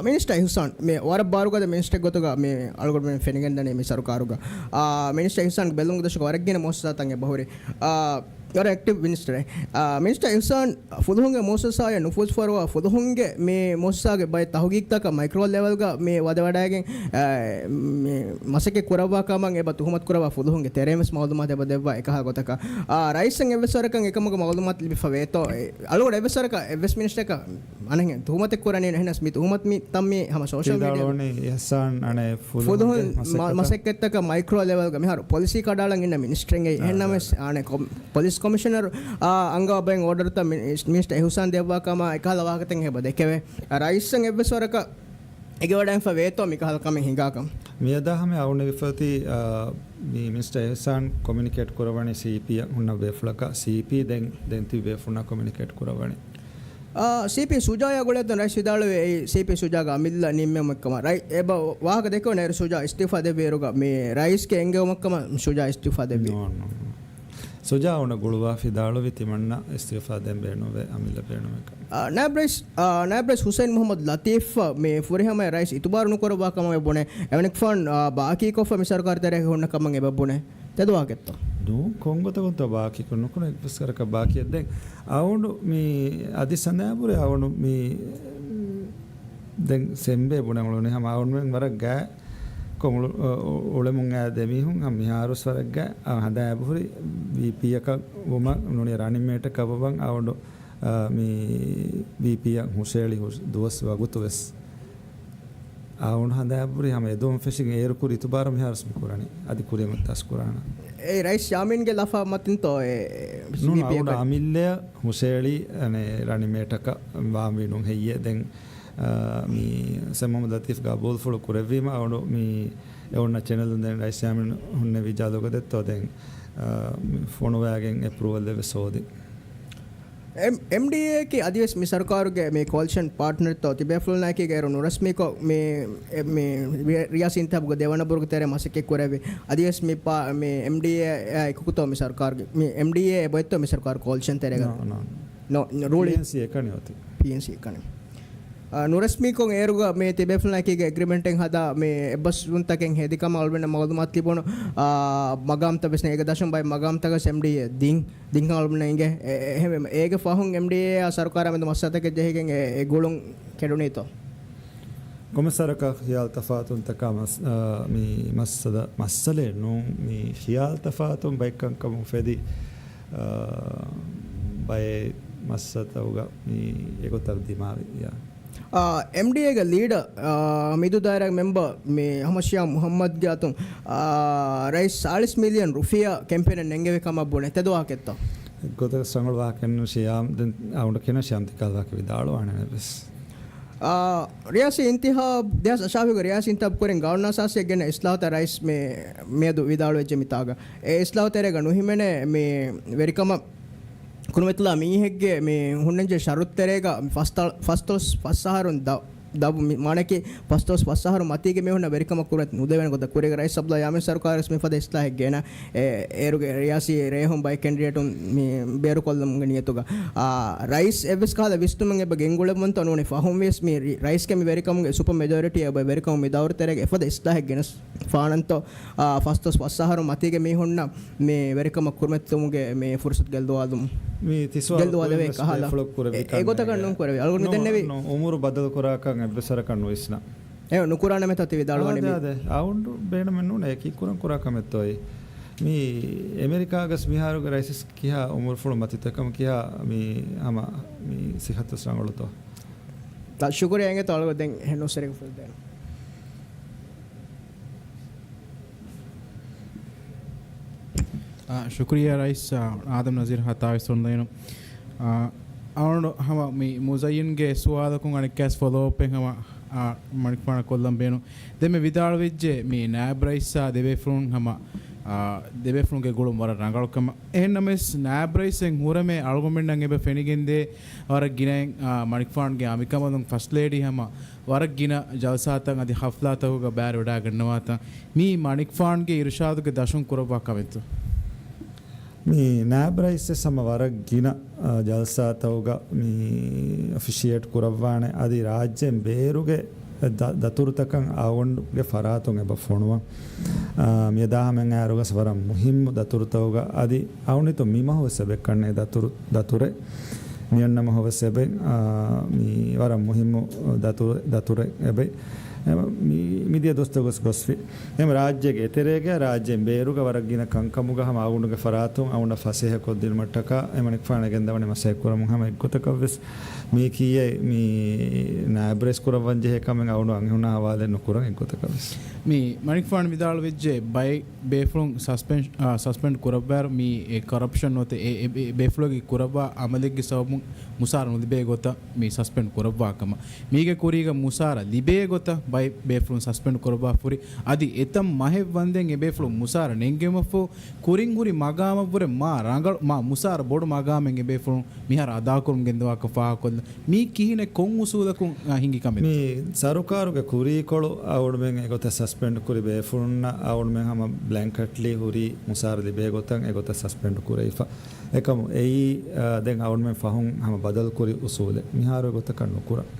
މިނިސްޓަރ އިހުސާން، މި ވަރަށް ބާރުގަދަ މިނިސްޓަރެއް ގޮތުގަ މި އަޅުގަނޑުމެން ފެނިގެންދަނީ މި ސަރުކާރުގަ. އާ، މިނިސްޓަރ އިހުސާންގެ ބެލުމުގެ ދަށުގަ ވަރަށް ގިނަ މުއައްސަސާތައް އެބަހުރި. އާ، ވަރަށް އެކްޓިވް މިނިސްޓަރެއް. އާ، މިނިސްޓަރ އިހުސާން ފުލުހުންގެ މުއައްސަސާއަށް ނުފޫޒު ފޯރުވާ ފުލުހުންގެ މި މުއައްސަސާގެ ބައެއް ތަހުގީގުތަކަށް މައިކްރޯ ލެވެލްގަ މި ވަދެވަޑައިގެން، އާ، މި މަސައްކަތް ކުރައްވާ ކަމަށް އެބަ ތުހުމަތު ކުރައްވާ ފުލުހުންގެ ތެރެއިން ވެސް މައުލޫމާތު އެބަ ދެއްވާ އެކަހަލަ ގޮތަކަށް. އާ، ރައީސަށް އެއްވެސް ވަރަކަށް އެކަމުގެ މައުލޫމާތު ލިބިފަ ވޭތޯ؟ އަޅުގަނޑު އެއްވެސް ވަރަކަށް އެއްވެސް މިނިސްޓަރަކަށް އަނެއްހެން ތުހުމަތެއް ކުރަނީ ނެ. އެހެނަސް މި ތުހުމަތު މި ތަން މި ހަމަ ސޯޝަލް މީޑިއާ ވިދާޅުވަނީ އިހްސާން އަނެއް ފުލުހުން ފުލުހުން މަ-، މަސައްކަތްތަކަށް މައިކްރޯ ލެވެލްގަ މިހާރު ޕޮލިސީ ކަޑައަޅަން އިންނަ މިނިސްޓަރެއް. އެހެންނަމަވެސް އާނެ ކޮ-، ޕޮލިސް ކޮމިޝަނަރު، އާ، އަންގަވަބައިން އޯޑަރުތައް މި-، މިނިސްޓަރ އިހުސާން ދެއްވާ ކަމާ އެކަހަލަ ވާހަކަތައް އެބަ ދެކެވޭ. ރައީސަށް އެއްވެސް ވަރަކަށް އެގެވަޑައިންފަ ވޭތޯ މިކަހަލަ ކަމެއް ހިނގާކަން؟ މިއަދާ ހަމަ އައުނެވިފަތި، އާ، މި މިނިސްޓަރ އިހްސާން ކޮމިއުނިކޭޓް ކުރައްވަނީ ސީޕީއަށް ހުންނަ ބޭފުޅަކަށް. ސީޕީ ދެން، ދެން ތިބި ބޭފުޅުންނާ ކޮމިއުނިކޭޓް ކުރައްވަނީ. އާ، ސީޕީ ޝުޖާއާ ގުޅޭ ދެން ރައީސް ވިދާޅުވި އެއީ ސީޕީ ޝުޖާގެ އަމިއްލަ ނިންމެވުމެއްކަމަށް. ރައި-، އެބަ ވާހަކަ ދެކެވުނު އޭރު ޝުޖާ އިސްތިއުފާ ދެއްވިއިރުގަ މި ރައީސްގެ އެންގެވުމަށްކަމަށް ޝުޖާ އިސްތިއުފާ ދެއްވީ. ނޯ، ނޯ. ޝުޖާ އޮނަ ގުޅުވާ ވިދާޅުވި ތިމަންނަ އިސްތިއުފާ ދޭން ބޭނުންވޭ އަމިއްލަ ބޭނުމެއްކަން. އާ، ނާއިބް ރައީސް، އާ، ނާއިބް ރައީސް ހުސައިން މުހައްމަދު ލަތީފް މި ފުރިހަމަޔަށް ރައީސް އިތުބާރު ނުކުރައްވާ ކަމަށް އެބަ ބުނޭ. އެމަނިކުފާނު، އާ، ބާކީކޮށްފަ މި ސަރުކާރު ތެރޭގަ ހުންނަ ކަމަށް އެބަ ބުނޭ. ތެދުވާކެއްތޯ؟ ނޫން، ކޮންގޮތަކުންތޯ ބާކީކޮށް ނުކުނެ އެއްވެސް ކަރަކަށް ބާކީއެއް. ދެން އަވަނޑު މި އަދި ސަނާބުރެ އަވަނޑު މި ދެން ސެމްބޭ ބުނެ އުޅުނީ ހަމަ އަވަނޑުމެން ވަރަށް ގާތް ކޮމުޅު-، އު-، އު-، އުޅެމުން އާ ދެމީހުން ހަމަ މިހާރުސް ވަރަށް ގާތް. އަ، ހަނދާން އެބަހުރި ވީޕީއަކަށް ވުމަށް ނޫނީ ރަނިން މޭޓަކަށް ވަވަން އަވަނޑު، އަ، މި ވީޕީއަށް ހުށައެޅި ހުށް-، ދުވަސް ވަގުތު ވެސް. އަވަނޑު ހަނދާން އެބަހުރި ހަމަ އެދުވަހުން ފެށިގެން އޭރު ކުރި އިތުބާރު މިހާރުސް މި ކުރަނީ. އަދި ކުރިއަށް މަތި ތަސް ކުރާނަން. އެ ރައީސް ޔާމީންގެ ލަފާ މަތިންތޯ އެ ނޫން، ވީޕީއަކަށް؟ އަވަނޑު އަމިއްލައަށް ހުށައެޅި އަނެއް ރަނިން މޭޓަކަށް ވާންވީ ނޫން ހެއްޔޭ. ދެން، އާ، މި ސެމް މުހައްމަދު ލަތީފް ގަބޫލުފުޅު ކުރެއްވީމަ އަވަނޑު މި އެ އޮންނަ ޗެނަލުން ދެން ރައީސް ޔާމީން ހުންނެވި ޖާލުގަ ދެއްތޯ ދެން، އާ، މި ފޮނުވާގެން އެޕްރޫވަލް އެއްވެސް ހޯދި. އެމް-، އެމްޑީއޭއަކީ އަދިވެސް މި ސަރުކާރުގެ މި ކޯލިޝަން ޕާޓްނަރތޯ ތިބޭފުޅުންނާއެކީގައި އޭރު ނުރަސްމީކޮށް މި، އެ، މި ރިޔާ-، ރިޔާސީ އިންތިހާބުގެ ދެވަނަ ބުރުގެ ތެރޭ މަސައްކަތް ކުރެއްވި. އަދިވެސް މި ޕާ-، މި އެމްޑީއޭ އެކުކުތޯ މި ސަރުކާރުގެ، މި އެމްޑީއޭ އެބައޮތްތޯ މި ސަރުކާރު ކޯލިޝަން ތެރޭގަ؟ ނޯ، ނޯ. ނޯ، ރޫޅި. ޕީއެންސީ އެކަނި އޮތީ. ޕީއެންސީ އެކަނި. އާ، ނުރަސްމީކޮށް އޭރުގަ މި ތިބޭފުޅުންނާއެކީގަ އެގްރިމެންޓެއް ހަދާ މި އެއްބަސްވުންތަކެއް ހެދި ކަމަށް އަޅުގަނޑަށް މައުލޫމާތު ލިބުނު، އާ، މަގާމްތައް ވެސް ނެގި ދަށުން ބައެއް މަގާމްތަކަށް އެމްޑީއޭ ދިން، ދިން އަޅުގަނޑަށް އިނގޭ. އެ-، އެ-، އެހެންވެ، އޭގެ ފަހުން އެމްޑީއޭއާ ސަރުކާރާ މެދު މައްސަލަތަކެއް ޖެހިގެން އެ، އެ ގުޅުން ކެޑުނީތޯ؟ ކޮންމެސް ވަރަކަށް ޚިޔާލު ތަފާތުންތަކާ މަސް-، އާ، މި މައްސަލަ-، މައްސަލައެއް ނޫން، މި ޚިޔާލު ތަފާތުން ބައެއް ކަންކަމުން ފެދި، އާ، ބައެއް މައްސަލަތަކުގަ މި އެގޮތަށް ދިމާވި. އާ، އެމްޑީއޭގެ ލީޑަރ، އާ، މިދު ދާއިރާގެ މެމްބަރ މި އަޙްމަދު ޝިޔާމް މުޙައްމަދުގެ އަތުން، އާ، ރައީސް ސާޅީސް މިލިއަން ރުފިޔާ ކެމްޕޭނަށް ނެންގެވި ކަމަށް ބުނެ. ތެދު ވާހަކައެއްތޯ؟ އެއްގޮތަކަށް ރަނގަޅު ވާހަކައެއްނޫން ޝިޔާމް، ދެން އަވަނޑު ކިޔަން ޝިޔާމް ތިކަހަލަ ވާހަކަ ވިދާޅުވާނެ ވެސް. އާ، ރިޔާސީ އިންތިހާބު، ދެހާސް އަށާވީހުގެ ރިޔާސީ އިންތިހާބު ކުރިން ގަވަރނަންސް އާސިޔަށް ގެންނަ އިސްލާހުތައް ރައީސް މި މިއަދު ވިދާޅުވެއްޖެ މިތާގަ. އެ އިސްލާހު ތެރޭގަ ނުހިމެނޭ މި ވެރިކަމަށް ކުރިމަތިލާ މީހެއްގެ މި ހުންނަންޖެހޭ ޝަރުތު ތެރޭގަ ފަސްތަ-، ފަސްދޮޅަސް ފަސް އަހަރުން ދަ-، ދަބު މި-، މާނައަކީ ފަސްދޮޅަސް ފަސް އަހަރު މަތީގެ މީހުންނަށް ވެރިކަމަށް ކުރިމަތި ނުދެވޭނެ ގޮތަށް ކުރީގެ ރައީސް އަބްދުﷲ ޔާމީން ސަރުކާރުވެސް މިފަދަ އިސްލާހެއް ގެނަ އެ-، އޭރުގެ ރިޔާސީ ރޭހުން ބައެއް ކެންޑިޑޭޓުން މި ބޭރުކޮށްލުމުގެ ނިޔަތުގަ. އާ، ރައީސް އެއްވެސް ކަހަލަ ވިސްނުމެއް އެބަ ގެންގުޅެއްވަންތޯ ނޫނީ ފަހުން ވިޔަސް މި ރި-، ރައީސްގެ މި ވެރިކަމުގެ ސުޕަ މެޖޯރިޓީ އެބަ ވެރިކަމު މި ދައުރު ތެރޭގަ އެފަދަ އިސްލާހެއް ގެނަސް ފާނަންތޯ، އާ، ފަސްދޮޅަސް ފަސް އަހަރު މަތީގެ މީހުންނަށް މި ވެރިކަމަށް ކުރިމަތިވުމުގެ މި ފުރުސަތު ގެއްލުވާލުމު-، މި ތިސް ވަރަށް ގެއްލުވާލެވޭ ކުރިން ވެސް ކަހަލަ. ބޭފުޅަކު ކުރެއްވި އެ-، ކަން އެގޮތަކަށް ނޫން ކުރެވި. އަޅުގަނޑު ނޫ، މިދެންނެވީ ނޫ، އުމުރު ބަދަލު ކުރާކަން އެއްވެސް ވަރަކަށް ނުވިސްނާ. އެ ނުކުރާނެ މެތޯ ތި ވިދާޅުވަނީ އާދެ، މި. އާދެ. އަވަނޑު ބޭނުމެއް ނޫނޭ އެކީ ކުރަން ކުރާ ކަމެއްތޯއޭ. މި އެމެރިކާގަސް މިހާރުގެ ރައީސް ކިހާ އުމުރުފުޅު މަތިތަކަމު ކިހާ މި ހަމަ މި ސިއްހަތު ރަނގަޅުތޯ؟ ތަ ޝުކުރިއްޔާ އިނގޭތޯ އަޅުގަނޑު ދެން ހެން ނޫސްވެރިގެ ފުޅު ދޭނަ. އާ، ޝުކުރިއްޔާ ރައީސް، އާ، އާދަމް ނަޒީރް ހަތާވީސް އޮންލައިނު. އާ، އަޅުގަނޑު ހަމަ މި މުޒައްޔިންގެ ސުވާލަކުން އަނެއްކާސް ފޮލޯއަޕެއް ހަމަ، އާ، މަނިކުފާނަށް ކޮށްލަން ބޭނުން. ދެންމެ ވިދާޅުވެއްޖެ މި ނާއިބް ރައީސާ ދެބޭފުޅުން ހަމަ، އާ، ދެބޭފުޅުންގެ ގުޅުން ވަރަށް ރަނގަޅު ކަމަށް. އެހެންނަމަވެސް ނާއިބް ރައީސެއް ހުރެމޭ އަޅުގަނޑުމެންނަށް އެބަ ފެނިގެންދޭ ވަރަށް ގިނައިން، އާ، މަނިކުފާނުގެ އަނބިކަނބަލުން ފަސްޓް ލޭޑީ ހަމަ ވަރަށް ގިނަ ޖަލްސާތައް އަދި ހަފްލާތަކުގަ ބައިވެރިވެވަޑައިގަންނަވާތަން މީ މަނިކުފާނުގެ އިރުޝާދުގެ ދަށުން ކުރައްވާ ކަމެއްތޯ؟ މި ނާއިބް ރައީސް ވެސް ހަމަ ވަރަށް ގިނަ، އާ، ޖަލްސާތަކުގަ މި އޮފިޝިއޭޓް ކުރައްވާނެ އަދި ރާއްޖޭން ބޭރުގެ ދަ-، ދަތުރުތަކަށް އަޅުގަނޑުގެ ފަރާތުން އެބަ ފޮނުވަން. އާ، މިއަދާ ހަމައަށް އައިއިރުގަސް ވަރަށް މުހިއްމު ދަތުރުތަކުގަ އަދި އަޅުގަނޑު މި މަހު ވެސް އެބަ އެއްކަންނޭ ދަތުރު، ދަތުރެއް. މިއަންނަ މަހު ވެސް އެބަ، އާ، މި ވަރަށް މުހިއްމު ދަތުރު، ދަތުރެއް އެބަ. އެ، މި، މިދިޔަ ދުވަސްތަކު ގޮސް، ގޮސްފި. އެހެން ރާއްޖޭގެ އެތެރޭގަ ރާއްޖޭން ބޭރުގަ ވަރަށް ގިނަ ކަންކަމުގަ ހަމަ އަޅުގަނޑުގެ ފަރާތުން އަޅުގަނޑަށް ފަސޭހަކޮށްދިނުމަށްޓަކާ އެމަނިކުފާނު ގެންދަވަނީ މަސައްކަތް ކުރަމުން ހަމަ އެއްގޮތަކަށްވެސް މީކީއެއް މި ނާއިބް ރައީސް ކުރައްވަން ޖެހޭ ކަމެއް އަޅުގަނޑު އަންހެނުންނާ ހަވާލެއް ނުކުރަން އެއްގޮތަކަށްވެސް. މި މަނިކުފާނު ވިދާޅުވެއްޖެ ބައެއް ބޭފުޅުން ސަސްޕެން-، އާ، ސަސްޕެންޑް ކުރައްވާއިރު މީ އެ ކަރަޕްޝަން ނުވަތަ އެ، އެ، އެ ބޭފުޅުގެ ކުރައްވާ އަމަލެއްގެ ސަބަބުން މުސާރަ ނުލިބޭ ގޮތަށް މި ސަސްޕެންޑް ކުރައްވާ ކަމަށް. މީގެ ކުރީގަ މުސާރަ ލިބޭ ގޮތަށް ބައެއް ބޭފުޅުން ސަސްޕެންޑް ކުރައްވާފަ ހުރި. އަދި އެތައް މަހެއް ވަންދެން އެ ބޭފުޅުން މުސާރަ ނެންގެވުމަށްފަހު ކުރިން ހުރި މަގާމަށްވުރެ މާ ރަނގަޅު، މާ މުސާރަ ބޮޑު މަގާމެއް އެ ބޭފުޅުން މިހާރު އަދާކުރަމުން ގެންދަވާކަން ފާހަގަކޮށްލަން. މީ ކިހިނެއް ކޮން އުސޫލަކުން، އާ، ހިނގި ކަމެއް؟ މި ސަރުކާރުގެ ކުރީކޮޅު އަޅުމެން އެގޮތަށް ސަސްޕެންޑް ކުރި ބޭފުޅުންނަށް އަޅުމެން ހަމަ ބްލޭންކެޓްލީ ހުރީ މުސާރަ ލިބޭ ގޮތަށް އެގޮތަށް ސަސްޕެންޑް ކުރެވިފަ. އެކަމު އެއީ، އާ، ދެން އަޅުމެން ފަހުން ހަމަ ބަދަލު ކުރި އުސޫލެއް. މިހާރު އެގޮތަކަށް ނުކުރަން.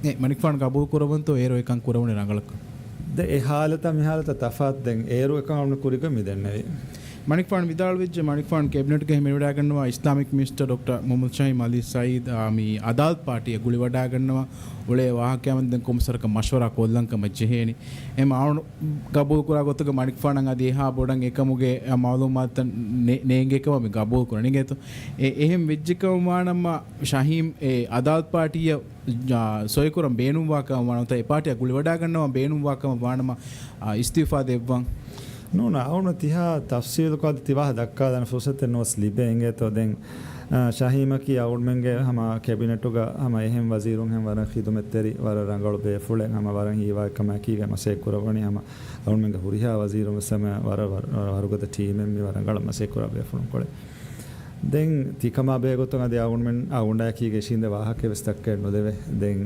އެ، މަނިކުފާނު ގަބޫލު ކުރަވަންތޯ އޭރު އެކަން ކުރެވުނީ ރަނގަޅަކަށް؟ ދެ އެ ހާލަތަށް މި ހާލަތަށް ތަފާތު ދެން އޭރު އެކަން އަޅުމެން ކުރިގޮތް މި ދެންނެވީ. މަނިކުފާނު ވިދާޅުވެއްޖެ، މަނިކުފާނު ކެބިނެޓްގައި ހިމެނިވަޑައިގަންނަވާ އިސްލާމިކް މިނިސްޓަރ ޑޮކްޓަރ މުހައްމަދު ޝަހީމް އަލީ ސައީދު، އާ، މި އަދާލަތު ޕާޓީއަށް ގުޅިވަޑައިގަންނަވާ އުޅޭ ވާހަކައިން ދެން ކޮންމެސަރަކަށް މަޝްވަރާ ކޮށްލަން ކަމަށް ޖެހޭނީ. އެ މާނު ގަބޫލު ކުރާ ގޮތުގަ މަނިކުފާނަށް އަދި އެހާ ބޮޑަށް އެކަމުގެ މައުލޫމާތުތައް ނޭ-، ނޭނގޭ ކަމަށް މި ގަބޫލު ކުރަނީ އިނގޭތޯ. އެ-، އެހެން ވެއްޖެކަމަށް ވާނަމަ ޝަހީމް އެ އަދާލަތު ޕާޓީއަށް ސޮއިކުރަން ބޭނުންވާ ކަމަށް ވާނަމަ، އެ ޕާޓީއަށް ގުޅިވަޑައިގަންނަވާން ބޭނުންވާ ކަމަށް ވާނަމަ، އާ، އިސްތިއުފާ ދެއްވަން. ނޫން، އަޅުގަނޑު ތިހާ ތަފްސީލުކޮށް އަދި ތި ވާހަ ދައްކާލަން ފުރުސަތެއް ނުވެސް ލިބޭ އިނގޭތޯ. ދެން، އާ، ޝަހީމަކީ އަޅުގަނޑުމެންގެ ހަމަ ކެބިނެޓުގަ ހަމަ އެހެން ވަޒީރުން ހެން ވަރަށް ޚިދުމަތްތެރި، ވަރަށް ރަނގަޅު ބޭފުޅެއް، ހަމަ ވަރަށް ހީވާ ކަމާއެކީގަ މަސައްކަތް ކުރައްވަނީ ހަމަ އަޅުގަނޑުމެންގެ ހުރިހާ ވަޒީރުން ވެސް ހަމަ ވަރަށް، ވަރަށް، ވަރަށް ވަރުގަދަ ޓީމެއް މި ވަރަށް ރަނގަޅަށް މަސައްކަތް ކުރާ ބޭފުޅުން ކޮޅެއް. ދެން ތިކަމާ ބެހޭގޮތުން އަދި އަޅުގަނޑުމެން އަޅުގަނޑާއެކީގަ އިށީނދެ ވާހަކަ ވެސް ދައްކައެއް ނުދެވޭ. ދެން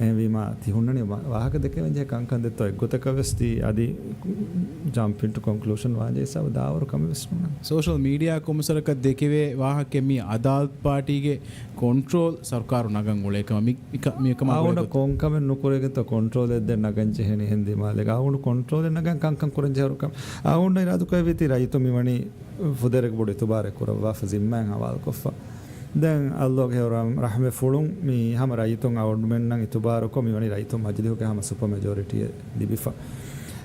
އެހެންވީމާ ތި ހުންނަނީ ވާ-، ވާހަކަ ދެކެވެންޖެހޭ ކަންކަން ދެއްތޯ އެއްގޮތަކަށް ވެސް ތި އަދި ޖަމްޕް އިންޓު ކޮންކްލޫޝަން ވާންޖެހޭ ހިސާބަށް ދާވަރު ކަމެއް ވެސް ނޫން. ސޯޝަލް މީޑިއާ ކޮންމެސަރަކަށް ދެކެވޭ ވާހަކަ މި އަދާލަތު ޕާޓީގެ ކޮންޓްރޯލް ސަރުކާރު ނަގަން އުޅޭ ކަމަށް މި، މި ކަ-، މި ކަމަށް އަޅުގަނޑަށް ގުޅޭ ގޮތް. ކޮން ކަމެއް ނުކުރޭ ގޮތަށް ކޮންޓްރޯލެއް ދެން ނަގަން ޖެހޭނީ އެހެން ދިމާލެއް. އަޅުގަނޑު ކޮންޓްރޯލެއް ނަގަން ކަންކަން ކުރަން ޖެހޭ ކަމެއް. އަޅުގަނޑަށް އިރާދަކުރެއްވީތީ ރައްޔިތުން މިވަނީ ފުދޭވަރެއްގެ ބޮޑު އިތުބާރެއް ކުރައްވާފަ ޒިންމާއިން ހަވާލުކޮށްފަ. ދެން އައްލޯގެ ރަ-، ރަޙްމަތްފުޅުން މި ހަމަ ރައްޔިތުން އަޅުގަނޑުމެންނަށް އިތުބާރުކޮށް މިވަނީ ރައްޔިތުން މަޖިލީހުގެ ހަމަ ސުޕަ މެޖޯރިޓީއެއް ލިބިފަ.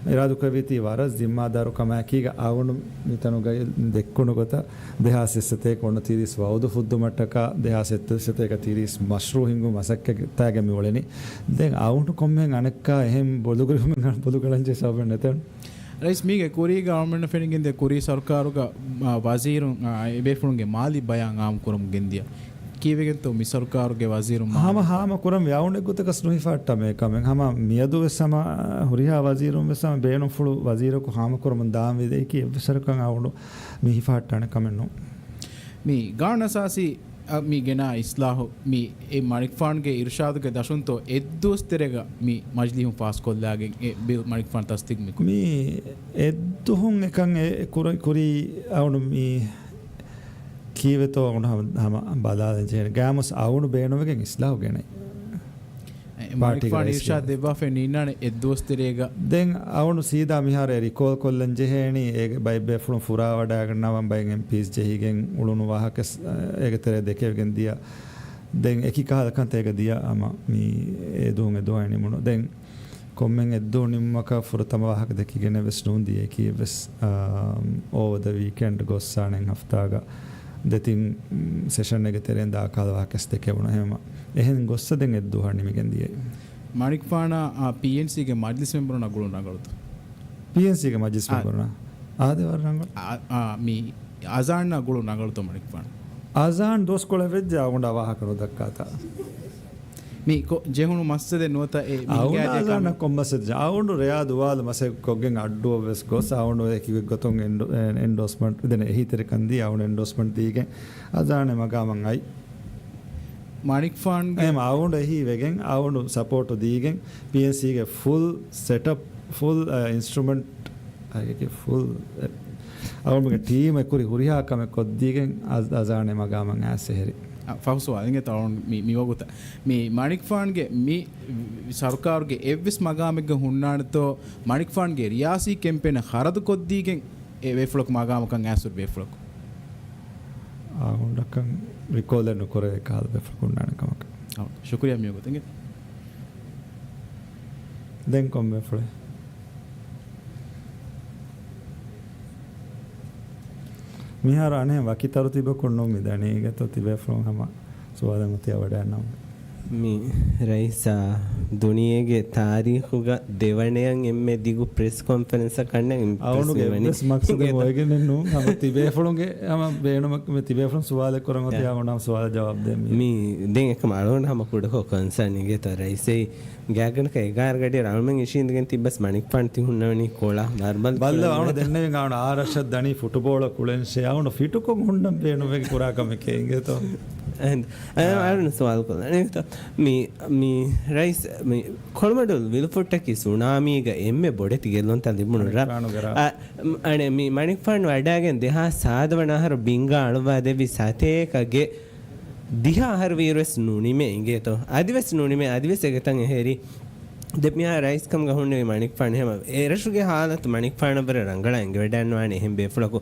އިރާދަކުރެއްވީތީ ވަރަށް ޒިންމާދާރު ކަމާއެކީގަ އަޅުގަނޑު މިތަނުގައި ދެއްކުނު ގޮތަށް ދެހާސް އެއްސަތޭކަ އޮންނަ ތިރީސް ވައުދު ފުއްދުމަށްޓަކާ ދެހާސް އެއްސަތޭކަ ތިރީސް މަޝްރޫއު ހިންގުން މަސައްކަތް ގޮތާގެ މި އުޅެނީ. ދެން އަޅުގަނޑު ކޮންމެހެން އަނެއްކާ އެހެން ބޮލުގަރުމެއް ބޮލުގަޅަންޖެހޭ ސަބަބެއް ނެތެން. ރައީސް، މީގެ ކުރީގަ އަޅުގަނޑަށް ފެނިގެންދޭ ކުރީ ސަރުކާރުގަ، އާ، ވަޒީރުން، އާ، އެބޭފުޅުންގެ މާލީ ބަޔާން އާއްމުކުރަމުން ގެންދިޔަ. ކީއްވެގެންތޯ މި ސަރުކާރުގެ ވަޒީރުން މާލީ ހަމަ ބަޔާން؟ ހާމަ ކުރަން ވިޔާވުން އެއްގޮތަކަސް ނުހިފާއްޓާ މޭކަމެއް. ހަމަ މިއަދު ވެސް ހަމަ ހުރިހާ ވަޒީރުން ވެސް ހަމަ ބޭނުންފުޅު ވަޒީރަކު ހާމަކުރަމުން ދާން ވިދެއިކީ އެއްވެސްވަރަކަށް އަޅުގަނޑު މި ހިފާއްޓާނެ ކަމެއް ނޫން. މި ގާނޫނުއަސާސީ އަށް މި ގެނާ އިސްލާހު މި އެ މަނިކުފާނުގެ އިރުޝާދުގެ ދަށުންތޯ އެއްދުވަސް ތެރޭގަ މި މަޖިލީހުން ފާސްކޮށްލާގެން އެ ބިލް މަނިކުފާނު ތަސްދީގު މި ކުރީ؟ މި އެއްދުހުން އެކަން އެ ކުރި، ކުރީ އަޅުގަނޑު މި ކީއްވެތޯ އަޅުގަނޑު ހަމަ، ހަމަ ބަލާލަން ޖެހޭނެ. ގާމުސް އަޅުގަނޑު ބޭނުންވެގެން އިސްލާހު ގެނައި. އެ، ޕާޓީގެ މަނިކުފާނު ރައީސް އިރުޝާދު ދެއްވާފައި ނީންނާނެ އެއްދުވަސް ތެރޭގަ. ދެން އަޅުގަނޑު ސީދާ މިހާރު އެ ރިކޯލް ކޮށްލަން ޖެހޭނީ. އޭގެ ބައެއް ބޭފުޅުން ފުރާވަޑައިގަންނަވަން ބައެއް އެމްޕީސް ޖެހިގެން އުޅުނު ވާހަކަ އޭގެ ތެރޭ ދެކެވިގެން ދިޔަ. ދެން އެކި ކަހަލަ ކަންތައް އޭގަ ދިޔަ ހަމަ މި އެ ދުވަހުން އެ ދުވަހަށް ނިމުނު. ދެން ކޮންމެ އެއްދުވަހު ނިމުމަކަށް ފުރަތަމަ ވާހަކަ ދެކިގެނެއް ވެސް ނޫން ދިޔައީ ކީއްވެސް، އާ، އޯވަރ ދަ ވީކެންޑް ގޮއްސާނެ ހަފްތާގަ ދެތިން، މް، ސެޝަންއެއްގެ ތެރެއިން ދާކަހަލަ ވާހަކަ ދެކެވުނު ހެމަ. އެހެން ގޮއްސަ ދެން އެއްދުވަހަށް ނިމިގެން ދިޔައީ. މަނިކުފާނާ، އާ، ޕީއެންސީގެ މަޖިލިސް މެމްބަރުންނާ ގުޅުން ރަނގަޅުތަ؟ ޕީއެންސީގެ މަޖިލިސް އާ. މެމްބަރުންނާ؟ އާދެ ވަރަށް ރަނގަޅު. އާ، އާ، މި އަޒާންނާ ގުޅުން ރަނގަޅުތޯ މަނިކުފާނާ؟ އަޒާން ދުވަސްކޮޅެއް ވެއްޖެ އަޅުގަނޑާ ވާހަކަ ނުދައްކާތާ. މި ކޮ-، ޖެހުނު މައްސަލަ ނުވަތަ އެ އަޅުގަނޑާ މިހިނގާދޭ އަޒާންނަށް ކަމެއް؟ ކޮން މައްސަލަ؟ އަޅުގަނޑު ރެޔާ ދުވާލު މަސައްކަތް ކޮށްގެން އައްޑޫއަށް ވެސް ގޮސް އަޅުގަނޑު އެކި ގޮތުން އެންޑޯ-، އެ-، އެންޑޯސްމަންޓް ދެން އެހީތެރިކަން ދީ އަޅުގަނޑު އެންޑޯސްމަންޓް ދީގެން އަޒާން މަގާމަށް އައި. މަނިކުފާންގެ އެހެން އަޅުގަނޑު އެހީ ވެގެން އަޅުގަނޑު ސަޕޯޓު ދީގެން ޕީއެންސީގެ ފުލް ސެޓަޕް، ފުލް، އަ، އިންސްޓްރުމެންޓް އައިގެ ފުލް، އެ، އަޅުގަނޑުގެ ޓީމް އެކުރި ހުރިހާ ކަމެއް ކޮށްދީގެން އަޒް-، އަޒާން މަގާމަށް އައިސް އެހެރި. އަ، ފަހު ސުވާލެއް އިނގޭތޯ މި، މި ވަގުތަށް. މި މަނިކުފާންގެ މި ސަރުކާރުގެ އެއްވެސް މަގާމެއްގަ ހުންނާނެތޯ މަނިކުފާންގެ ރިޔާސީ ކެމްޕޭނަށް ޚަރަދު ކޮށްދީގެން އެ ބޭފުޅަކު މަގާމަކަށް އައިސް ހުރި ބޭފުޅަކު؟ އަޅުގަނޑަކަށް ރިކޯލެއް ނުކުރޭ ކަހަލަ ބޭފުޅަކު ހުންނާނެ ކަމަކަށް. އަ، ޝުކުރިއްޔާ މި ވަގުތު އިނގޭ. ދެން ކޮން ބޭފުޅެއް؟ މިހާރު އަނެއް ވަކި ތަރުތީބަކުން ނޫން މި ދަނީ. އިނގޭތޯ ތިބޭފުޅުން ހަމަ ސުވާލެއް މަތިވަޑައިގަންނަވަން. މި ރައީސާ ދުނިޔޭގެ ތާރީޚުގަ ދެވަނަޔަށް އެންމެ ދިގު ޕްރެސް ކޮންފަރެންސަކަށް އެންމެ އަވަނުގެ އިސް މެވެނީ. އެއްވެސް މަޤްޞަދެއް އޮވެގެނެއް ނޫން. ހަމަ ތިބޭފުޅުންގެ ހަމަ ބޭނުމަކީ ތިބޭފުޅުން ސުވާލެއް ކުރަން އޮތީ އާ. އަވަނު ހަމަ ސުވާލަށް ޖަވާބު ދޭން މި. މި ދެން އެކަމަ އަޅުގަނޑު ހަމަ ކުޑަކޮށް ކޮންސާން އިނގޭތޯ ރައީސް އެއީ ގާތްގަނޑަކަށް އެގާރަ ގަޑިއަށް އަޅުމެން އިށީނދެގެން ތިއްބަސް މަނިކުފާނު ތި ހުންނަވަނީ ކޮޅަށް ވަރުބަލި ބައްލަ ކުޅެން އަވަނު ނޭތޯ؟ ދެންނެވިން އަވަނު އާރަށަށް ދަނީ ފުޓުބޯޅަ ކުޅެން ޝޭ އަވަނު ފިޓުކޮށް ހުންނަން ބޭނުމެއް ކުރާ ކަމެކޭ އިނގޭތޯ؟ އަހަން. އަ، އަ، އަޅުން ސުވާލު ކޮށްލަނީ މި، މި ރައީސް، މި ކޮޅުމަޑުލު ވިލުފުއްޓަކީ ސުނާމީގަ އެންމެ ބޮޑެތި ގެއްލުންތައް ލިބުނު ރަށް. މަނިކުފާނުގެ ރަށް. އަ، އަނެ، މި މަނިކުފާނު ވަޑާގެން ދެހާސް ސާދަ ވަނަ އަހަރު ބިންގާ އަޅުވާ ދެއްވި ސަތޭކަގެ ދިހަ އަހަރު ވީއިރުވެސް ނުނިމޭ އިނގޭތޯ؟ އަދިވެސް ނުނިމޭ، އަދިވެސް އެގޮތަށް އެހެރީ. ދެ މިހާ ރައީސް ކަމުގަ ހުންނެވި މަނިކުފާނު ހަމަ އެރަށުގެ ހާލަތު މަނިކުފާނަށްވުރެ ރަނގަޅަށް އެނގިވަޑައިގަންނަވާނެ އެހެން ބޭފުޅަކު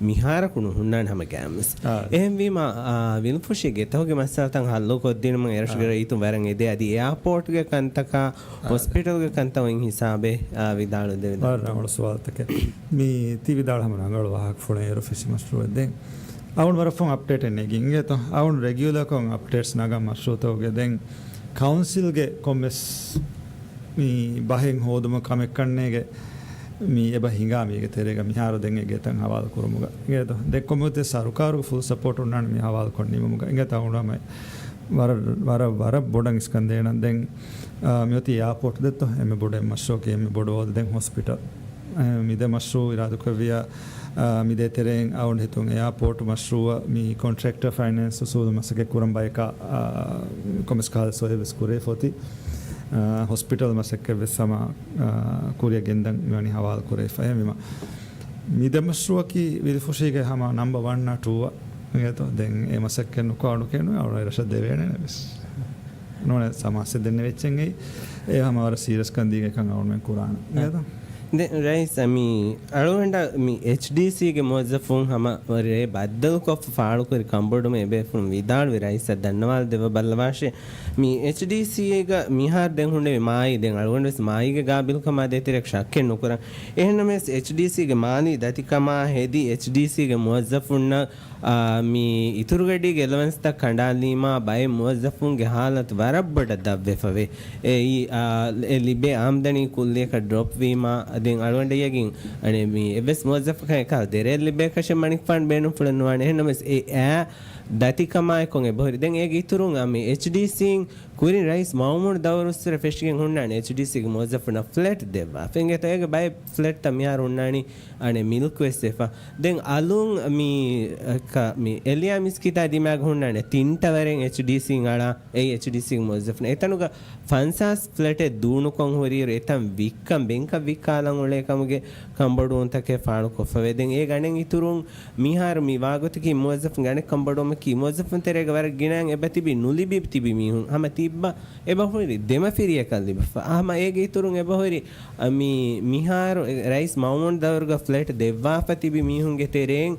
މިހާރަކު ނުހުންނާނެ ހަމަ ގައިމުވެސް. އާ. އެހެންވީމަ، އާ، ވިލުފުށީ ގެތަކުގެ މައްސަލަތައް ހައްލު ކޮށްދިނުމަށް އެރަށުގެ އާ. ރައްޔިތުން ވަރަށް އެދޭ. އަދި އެއާޕޯޓްގެ ކަންތަކާ، އާ. ހޮސްޕިޓަލްގެ ކަންތައް އޮތް ހިސާބެއް، އާ، ވިދާޅުދެވިދާނެ. ވަރަށް ރަނގަޅު ސުވާލުތަކެއް. މި ތި ވިދާޅު ހަމަ ރަނގަޅު ވާހަކަފުޅެއް އޭރު ފެށި މަޝްރޫއެއް ދެން. އަވަން ވަރަށް ފުން އަޕްޑޭޓެއް ނެގި އިނގޭތޯ؟ އަވަން ރެގިއުލަރކޮށް އަޕްޑޭޓްސް ނަގަން މަޝްރޫއުތަކުގެ ދެން ކައުންސިލްގެ ކޮންމެސް މި ބަހެއް ހޯދުމަށް ކަމެއްކަންނޭގެ މި އެބަ ހިނގާ މީގެ ތެރޭގަ މިހާރު ދެން އެ ގެތައް ހަވާލު ކުރުމުގަ އިނގޭތޯ؟ ދެން ކޮންމެސް ސަރުކާރުގެ ފުލް ސަޕޯޓް އޮންނާނެ މި ހަވާލު ކޮށް ނިމުމުގަ އިނގޭތޯ؟ އަވަން ހަމަ ވަރަށް، ވަރަށް، ވަރަށް ބޮޑަށް އިސްކަން ދޭނަން. ދެން، އާ، މިއޮތީ އެއާޕޯޓް ދެއްތޯ؟ އެންމެ ބޮޑު މަޝްރޫއަކީ އެންމެ ބޮޑު ވޯލް ދެން ހޮސްޕިޓަލް. އެ، މި ދެ މަޝްރޫއު އިރާދަކުރެއްވިޔާ، އާ، މި ދޭތެރެއިން އަވަން ހިތުން އެއާޕޯޓް މަޝްރޫއަށް މި ކޮންޓްރެކްޓަރ ފައިނޭންސް އުސޫލު މަސައްކަތް ކުރަން ބަޔަކާ، އާ، ކޮންމެސް ކަހަލަ ސޮއެއް ވެސް ކުރެވިފަ އޮތީ. އާ، ހޮސްޕިޓަލް މަސައްކަތް ވެސް ހަމަ، އާ، ކުރިއަށް ގެންދަން މިވަނީ ހަވާލު ކުރެވިފަ. އެހެންވީމަ، މި ދެ މަޝްރޫއަކީ ވިލިފުށީގެ ހަމަ ނަމްބަ ވަން އާ ޓޫ އާ އިނގޭތޯ؟ ދެން އެ މަސައްކަތް ނުކުރާ އަޑު ކެނު އަޅު އެރަށަށް ދެވޭނެ ވެސް. ނޫނެ ސަމާސެ ދެންނެވި އެއްޗެއް އެއީ. އެ ހަމަ ވަރަށް ސީރިއަސް ކަން ދީގެ ކަން އަޅުމެން ކުރާނަ. އަ. އިނގޭތޯ؟ ދެން ރައީސް، މި އަޅުގަނޑަށް މި އެޗްޑީސީގެ މުވައްޒަފުން ހަމަ ރޭ ބައްދަލުކޮށްފަ ފާޅުކުރި ކަންބޮޑުމެ އެބޭފުޅުން ވިދާޅުވި ރައީސަށް ދަންނަވާލަދެއްވަ ބައްލަވާށޭ. މި އެޗްޑީސީގަ މިހާރު ދެން ހުންނެވި މާއި، ދެން އަޅުގަނޑު ވެސް މާއީގެ ގާބިލްކަމާ ދޭތެރެއަކަށް ޝައްކެއް ނުކުރަން. އެހެންނަމަވެސް އެޗްޑީސީގެ މާލީ ދަތިކަމާ ހެދި އެޗްޑީސީގެ މުވައްޒަފުންނަށް އާ، މި އިތުރުގަޑީގެ އެލަވެންސްތައް ކަނޑާލީމާ ބައެއް މުވައްޒަފުންގެ ހާލަތު ވަރަށް ބޮޑަށް ދަށްވެފަވޭ. އެއީ، އާ، އެ ލިބޭ އާމްދަނީ ކުއްލިއަކަށް ޑްރޮޕް ވީމާ، ދެން އަޅުގަނޑަށް އެނގިން، އަނެއް މި އެއްވެސް މުވައްޒަފަކަށް އެކަހަލަ ދެރައެއް ލިބޭކަށެއް މަނިކުފާނު ބޭނުންފުޅެއް ނުވާނެ. އެހެންނަމަވެސް އެ އާ ދަތިކަމާއެކު އެބަހުރި. ދެން އޭގެ އިތުރުން އާ، މި އެޗްޑީސީން ކުރިން ރައީސް މައުމޫނު ދައުރުއްސުރެ ފެށިގެން ހުންނާނެ އެޗްޑީސީގެ މުވައްޒަފުންނަށް ފްލެޓް ދެއްވާފަ. އިނގޭތޯ އޭގެ ބައެއް ފްލެޓްތައް މިހާރު ހުންނާނީ އަނެއް މިލްކް ވެސް ވެފަ. ދެން އަލުން މި، އަ، ކަ-، މި އެލިޔާ މިސްކިތާ ދިމާގަ ހުންނާނެ ތިން ޓަވަރެއް އެޗްޑީސީން އަޅާ، އެއީ އެޗްޑީސީގެ މުވައްޒަފުން. އެތަނުގަ ފަންސާސް ފްލެޓެއް ދޫނުކޮށް ހުރިއިރު އެތަން ވިއްކަން ބެންކަށް ވިއްކާލަން އުޅޭ ކަމުގެ ކަންބޮޑުވުންތަކެއް ފާޅުކޮށްފަވޭ. ދެން އޭގެ އަނެއް އިތުރުން މިހާރު މި ވާގޮތަކީ މުވައްޒަފުންގެ އަނެއް ކަންބޮޑުވުމަކީ މުވައްޒަފުން ތެރޭގަ ވަރަށް ގިނައިން އެބަ ތިބި ނުލިބި ތިބި މީހުން ހަމަ ތިއްބަ އެބަ ހުރި ދެމަފިރިޔަކަށް ލިބިފަ. ހަމަ އޭގެ އިތުރުން އެބަ ހުރި، އަ، މި، މިހާރު އެ ރައީސް މައުމޫން ދައުރުގަ ފްލެޓް ދެއްވާފަ ތިބި މީހުންގެ ތެރެއިން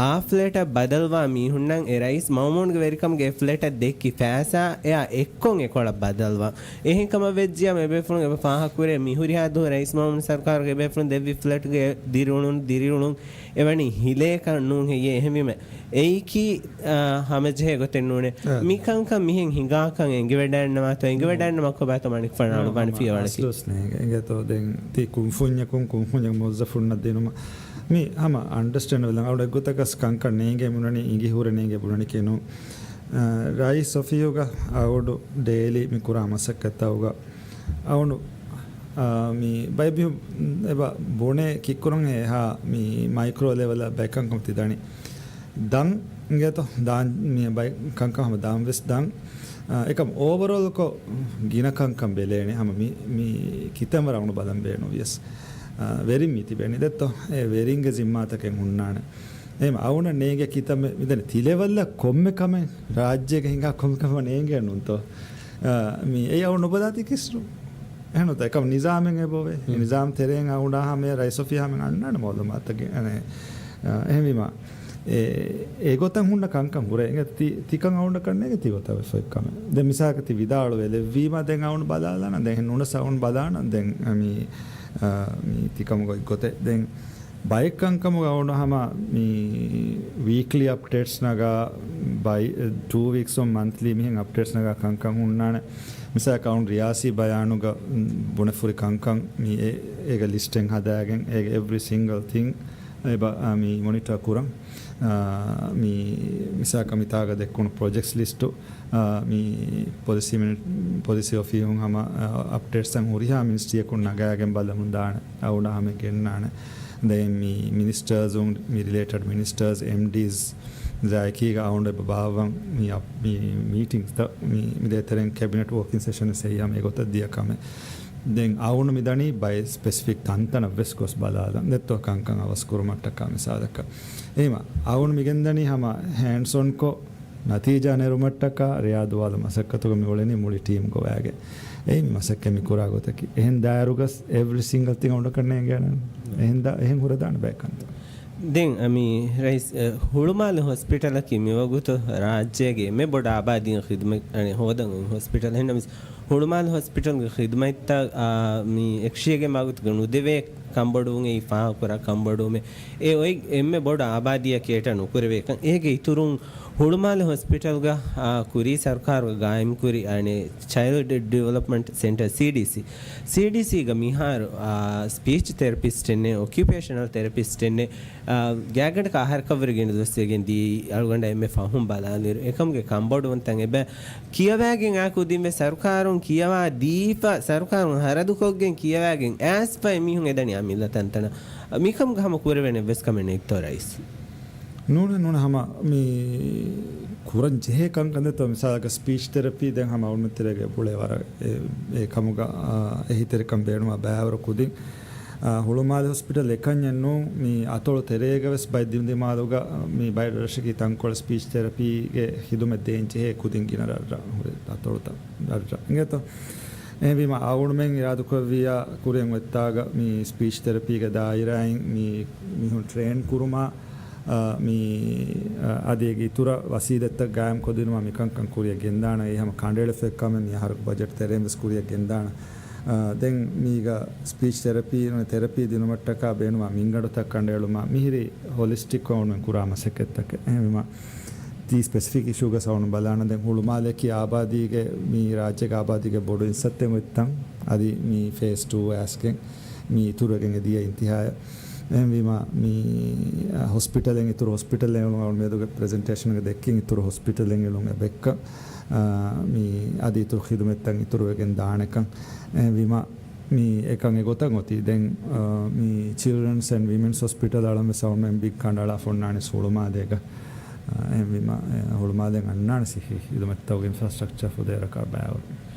އާ ފްލެޓަށް ބަދަލުވާ މީހުންނަށް އެ ރައީސް މައުމޫންގެ ވެރިކަމުގެ އެ ފްލެޓަށް ދެއްކި ފައިސާ އެއާ އެއްކޮށް އެކޮޅަށް ބަދަލުވާ. އެހެން ކަމަށް ވެއްޖިޔާމަ އެބޭފުޅުން އެބަ ފާހަގަކުރޭ މި ހުރިހާ ދުވަހު ރައީސް މައުމޫން ސަރުކާރުގެ އެބޭފުޅުން ދެއްވި ފްލެޓްގެ ދިރިއުޅުން، ދިރިއުޅުން އެވަނީ ހިލޭކަށް ނޫން ހެއްޔޭ؟ އެހެންވީމަ އެއީކީ، އާ، ހަމަޖެހޭ ގޮތެއް ނޫނޭ. އާ. މިކަންކަން މިހެން ހިނގާކަން އެނގިވަޑައިންނަވާތޯ، އެނގިވަޑައިންނަވާ ކޮބާތޯ މަނިކުފާނު އަޅުވާނެ ފިޔަވަޅަކީ. އަސްލުސް ނޭނގެ. އިނގޭތޯ ދެން ތި ކުންފުންޏަކުން ކުންފުންޏަށް މުވައްޒަފުންނަށް ދިނުމަށް މި ހަމަ އަންޑަސްޓޭންޑް ވެލަން އަޅު އެއްގޮތަކަސް ކަންކަން ނޭނގޭ ބުނަނީ އިނގި ހުރެ ނޭނގޭ ބުނަނީ ކެނު. އާ، ރައީސް އޮފީހުގަ އަޅު ޑޭލީ މި ކުރާ މަސައްކަތްތައުގަ އަވަނު، އާ، މި ބައެއް މީހުން އެބަ ބުނޭ ކިއްކުރަން އެހާ މި މައިކްރޯ ލެވަލަށް ބައެއް ކަންކަން ތި ދަނީ. ދަން އިނގޭތޯ؟ ދާން މި ބައެއް ކަންކަން ހަމަ ދާން ވެސް ދަން. އާ، އެކަމް އޯވަރޯލްކޮށް ގިނަ ކަންކަން ބެލޭނެ. ހަމަ މި، މި ކިތަންވަރަށް އަވަނު ބަލަން ބޭނުން ވިޔަސް، އާ، ވެރިން މި ތިބޭނެ ދެއްތޯ؟ އެ ވެރިންގެ ޒިންމާތަކެއް ހުންނާނެ. އެހެން އަވަނަށް ނޭނގޭ ކިތަންމެ މިދަނީ ތި ލެވަލްއަށް ކޮންމެ ކަމެއް ރާއްޖޭގަ ހިނގާ ކޮންމެ ކަމެއް ނޭނގޭ ނޫންތޯ؟ އާ، މި އެއީ އަވަން ނުބަލާތީ ކިސްރު. އެހެން ނުތަ އެކަމް ނިޒާމެއް އެބަވޭ. ހުން. ނިޒާމް ތެރެއިން އަވަން ހަމަ ރައީސް އޮފީހާ ހަމަ އަންނާނެ މައުލޫމާތުތަކެއް. އަނެ، އާ، އެހެންވީމަ، އެ، އެގޮތަށް ހުންނަ ކަންކަން ހުރޭ. އެނގޭ ތި، ތިކަން އަވަން ކަންނޭގެ ތި ގޮތަށް ވެފަ އެއްކަމެއް. ދެން މިސާލަކަށް ތި ވިދާޅުވެލެއްވީމަ ދެން އަވަން ބަލާލާނަން. ދެން ނުނަސް އަވަން ބަލާނަން. ދެން، އަ، މި، އާ، މި ތިކަމުގަ އެއްގޮތެއް. ދެން ބައެއް ކަންކަމުގަ އަޅުގަނޑު ހަމަ މި ވީކްލީ އަޕްޑޭޓްސް ނަގާ، ބައި ޓޫ ވީކްސް އޮން މަންތްލީ މިހެން އަޕްޑޭޓްސް ނަގާ ކަންކަން ހުންނާނެ. މިސާލަކަށް އަޅުން ރިޔާސީ ބަޔާނުގަ ބުނެފުރި ކަންކަން މި އޭ، އޭގެ ލިސްޓެއް ހަދާގެން އޭގެ އެވްރީ ސިންގަލް ތިން އެބަ، އާ، މި މޮނިޓަރ ކުރަން. އާ، މި މިސާލަކަށް މިތާގަ ދެއްކުނު ޕްރޮޖެކްޓްސް ލިސްޓު، އާ، މި ޕޮލިސީ މިނި-، ޕޮލިސީ އޮފީހުން ހަމަ، އާ، އަޕްޑޭޓްސް އަށް ހުރިހާ މިނިސްޓްރީއަކުން ނަގާގެން ބަލަމުން ދާނެ. އަޅުގަނޑަށް ހަމަ ގެންނާނެ. ދެން މި މިނިސްޓަރސުން، މި ރިލޭޓެޑް މިނިސްޓަރސް، އެމްޑީސް ޒާއިކީގަ އަޅުގަނޑު އެބަ ބާއްވަން މި އަޕް-، މި މީޓިންގްސްތައް މި، މި ދޭތެރެއިން ކެބިނެޓް ވޯކިން ސެޝަން ސެއްޔާމް އެގޮތަށް ދިޔަ ކަމެއް. ދެން އަޅުގަނޑު މިދަނީ ބައެއް ސްޕެސިފިކް ތަންތަނަށް ވެސް ގޮސް ބަލާލަން. ދެއްތޯ ކަންކަން އަވަސް ކުރުމަށްޓަކާ މިސާލަކަށް. އެހިމަ އަޅުގަނޑު މިގެންދަނީ ހަމަ ހޭންޑްސް އޮންކޮށް، ނަތީޖާ ނެރުމަށްޓަކާ ރެޔާ ދުވާލު މަސައްކަތުގަ މި އުޅެނީ މުޅި ޓީމް ގޮވާގެ. އެއީ މި މަސައްކަތް މި ކުރާ ގޮތަކީ. އެހެން ދާއިރުގަސް އެވްރި ސިންގަލް ތިން އަޅުގަނޑަކަށް ނޭނގޭނެ. އެހެން ދާ-، އެހެން ހުރެދާނެ ބައެއް ކަންތައް. ދެން މި ރައީސް، އެ، ހުޅުމާލެ ހޮސްޕިޓަލަކީ މިވަގުތު ރާއްޖޭގެ އެންމެ ބޮޑު އާބާދީން ޚިދުމަތް އަނެ ހޯދަން އޮތް ހޮސްޕިޓަލް. އެހެންނަމަވެސް ހުޅުމާލެ ހޮސްޕިޓަލްގެ ޚިދުމަތްތައް، އާ، މި އެކަށީގެން ވަގުތުގަ ނުދެވޭ ކަންބޮޑުވުން އެއީ ފާހަގަކުރާ ކަންބޮޑުވުމެއް. އެ އޮތް އެންމެ ބޮޑު އާބާދީއަށް ކޭޓަ ނުކުރެވޭކަން. އޭގެ އިތުރުން ހުޅުމާލެ ހޮސްޕިޓަލްގަ، އާ، ކުރީ ސަރުކާރުގަ ގާއިމްކުރި، އަނެ، ޗައިލްޑް ޑިވެލޮޕްމަންޓް ސެންޓަރ، ސީޑީސީ. ސީޑީސީގަ މިހާރު، އާ، ސްޕީޗް ތެރަޕިސްޓެއް ނެތް، އޮކިއުޕޭޝަނަލް ތެރަޕިސްޓެއް ނެތް. އާ، ގާތްގަނޑަކަށް އަހަރަކަށްވުރެ ގިނަ ދުވަސް ވެގެން ދިޔައީ އަޅުގަނޑަށް އެންމެ ފަހުން ބަލާލިއިރު. އެކަމުގެ ކަންބޮޑުވުންތައް އެބަ ކިޔަވާގެން އާ ކުދިންވެސް ސަރުކާރުން ކިޔަވާ ދީފަ، ސަރުކާރުން ހަރަދުކޮށްގެން ކިޔަވާގެން އައިސްފަ އެމީހުން އެދަނީ އަމިއްލަ ތަންތަނަށް. މިކަމުގަ ހަމަ ކުރެވޭނެ އެއްވެސް ކަމެއް ނެތްތޯ ރައީސް؟ ނޫން، ނޫން، ހަމަ މި ކުރަން ޖެހޭ ކަންކަން ދެއްތޯ މިސާލަކަށް ސްޕީޗް ތެރަޕީ ދެން ހަމަ އަޅުމެން ތެރޭގަ އެބައުޅޭ ވަރަށް އެ، އެ ކަމުގަ، އާ، އެހީތެރިކަން ބޭނުމާ ބައިވަރު ކުދިން. އާ، ހުޅުމާލެ ހޮސްޕިޓަލް އެކަންޏެއް ނޫން، މި އަތޮޅު ތެރޭގަ ވެސް ބައެއް ދިމުދިމާލުގަ މި ބައެއް ރަށަކީ ތަންކޮޅެއް ސްޕީޗް ތެރަޕީގެ ޚިދުމަތް ދޭން ޖެހޭ ކުދިން ގިނަ ރަށްރަށް ހުރި އަތޮޅުތައް ރަށްރަށް އިނގޭތޯ. އެހެންވީމަ އަޅުގަނޑުމެން އިރާދަކުރެއްވިއްޔާ ކުރިއަށް އޮތްތާގަ މި ސްޕީޗް ތެރަޕީގެ ދާއިރާއިން މި މީހުން ޓްރޭން ކުރުމާ، އާ، މި، އާ، އަދި އޭގެ އިތުރަށް ވަސީލަތްތައް ގާއިމްކޮށްދިނުމަށް މިކަންކަން ކުރިއަށް ގެންދާނަން. އެއީ ހަމަ ކަނޑައެޅިފައި ކަމެއް މި އަހަރުގެ ބަޖެޓް ތެރެއިން ވެސް ކުރިއަށް ގެންދާނަން. އާ، ދެން މީގަ ސްޕީޗް ތެރަޕީ، ތެރަޕީ ދިނުމަށްޓަކާ ބޭނުމާ މިންގަނޑުތައް ކަނޑައެޅުމާ މިހިރީ ހޮލިސްޓިކް އަޅުގަނޑުމެން ކުރާ މަސައްކަތްތަކެއް. އެހެންވީމަ ތީ ސްޕެސިފިކް އިޝޫގަ އަޅުގަނޑު ބަލާނަން ދެން ހުޅުމާލެއަކީ އާބާދީގެ މި ރާއްޖޭގެ އާބާދީގެ ބޮޑު އިންސައްތައެއް އޮތްތަން. އަދި މި ފޭސް ޓޫ އައިސްގެން މި އިތުރުވެގެން އެދިޔަ އިންތިހާއަށް. އެހެންވީމަ މި، އަ، ހޮސްޕިޓަލެއް އިތުރު ހޮސްޕިޓަލެއް އަޅުގަނޑު މިއަދުގެ ޕްރެޒެންޓޭޝަންގަ ދެއްކިން އިތުރު ހޮސްޕިޓަލެއް އެޅުން އެބައެއްކަން، އަ، މި އަދި އިތުރު ޚިދުމަތްތައް އިތުރުވެގެން ދާނެކަން. އެހެންވީމަ މި އެކަން އެގޮތަށް އޮތީ. ދެން، އަ، މި ޗިލްޑްރަންސް އެންޑް ވިމެންސް ހޮސްޕިޓަލް އަޅަން ވެސް އަޅުގަނޑުމެން ބިގް ކަނޑައަޅާ ފޮންނާނީ ހުޅުމާލޭގަ. އެހެންވީމަ، އެ، ހުޅުމާލެއަށް އަންނާނެ ސިއްހީ ޚިދުމަތްތަކުގެ އިންފްރާސްޓްރަކްޗާ ފުދޭ ރަކާ ބައިވަރު.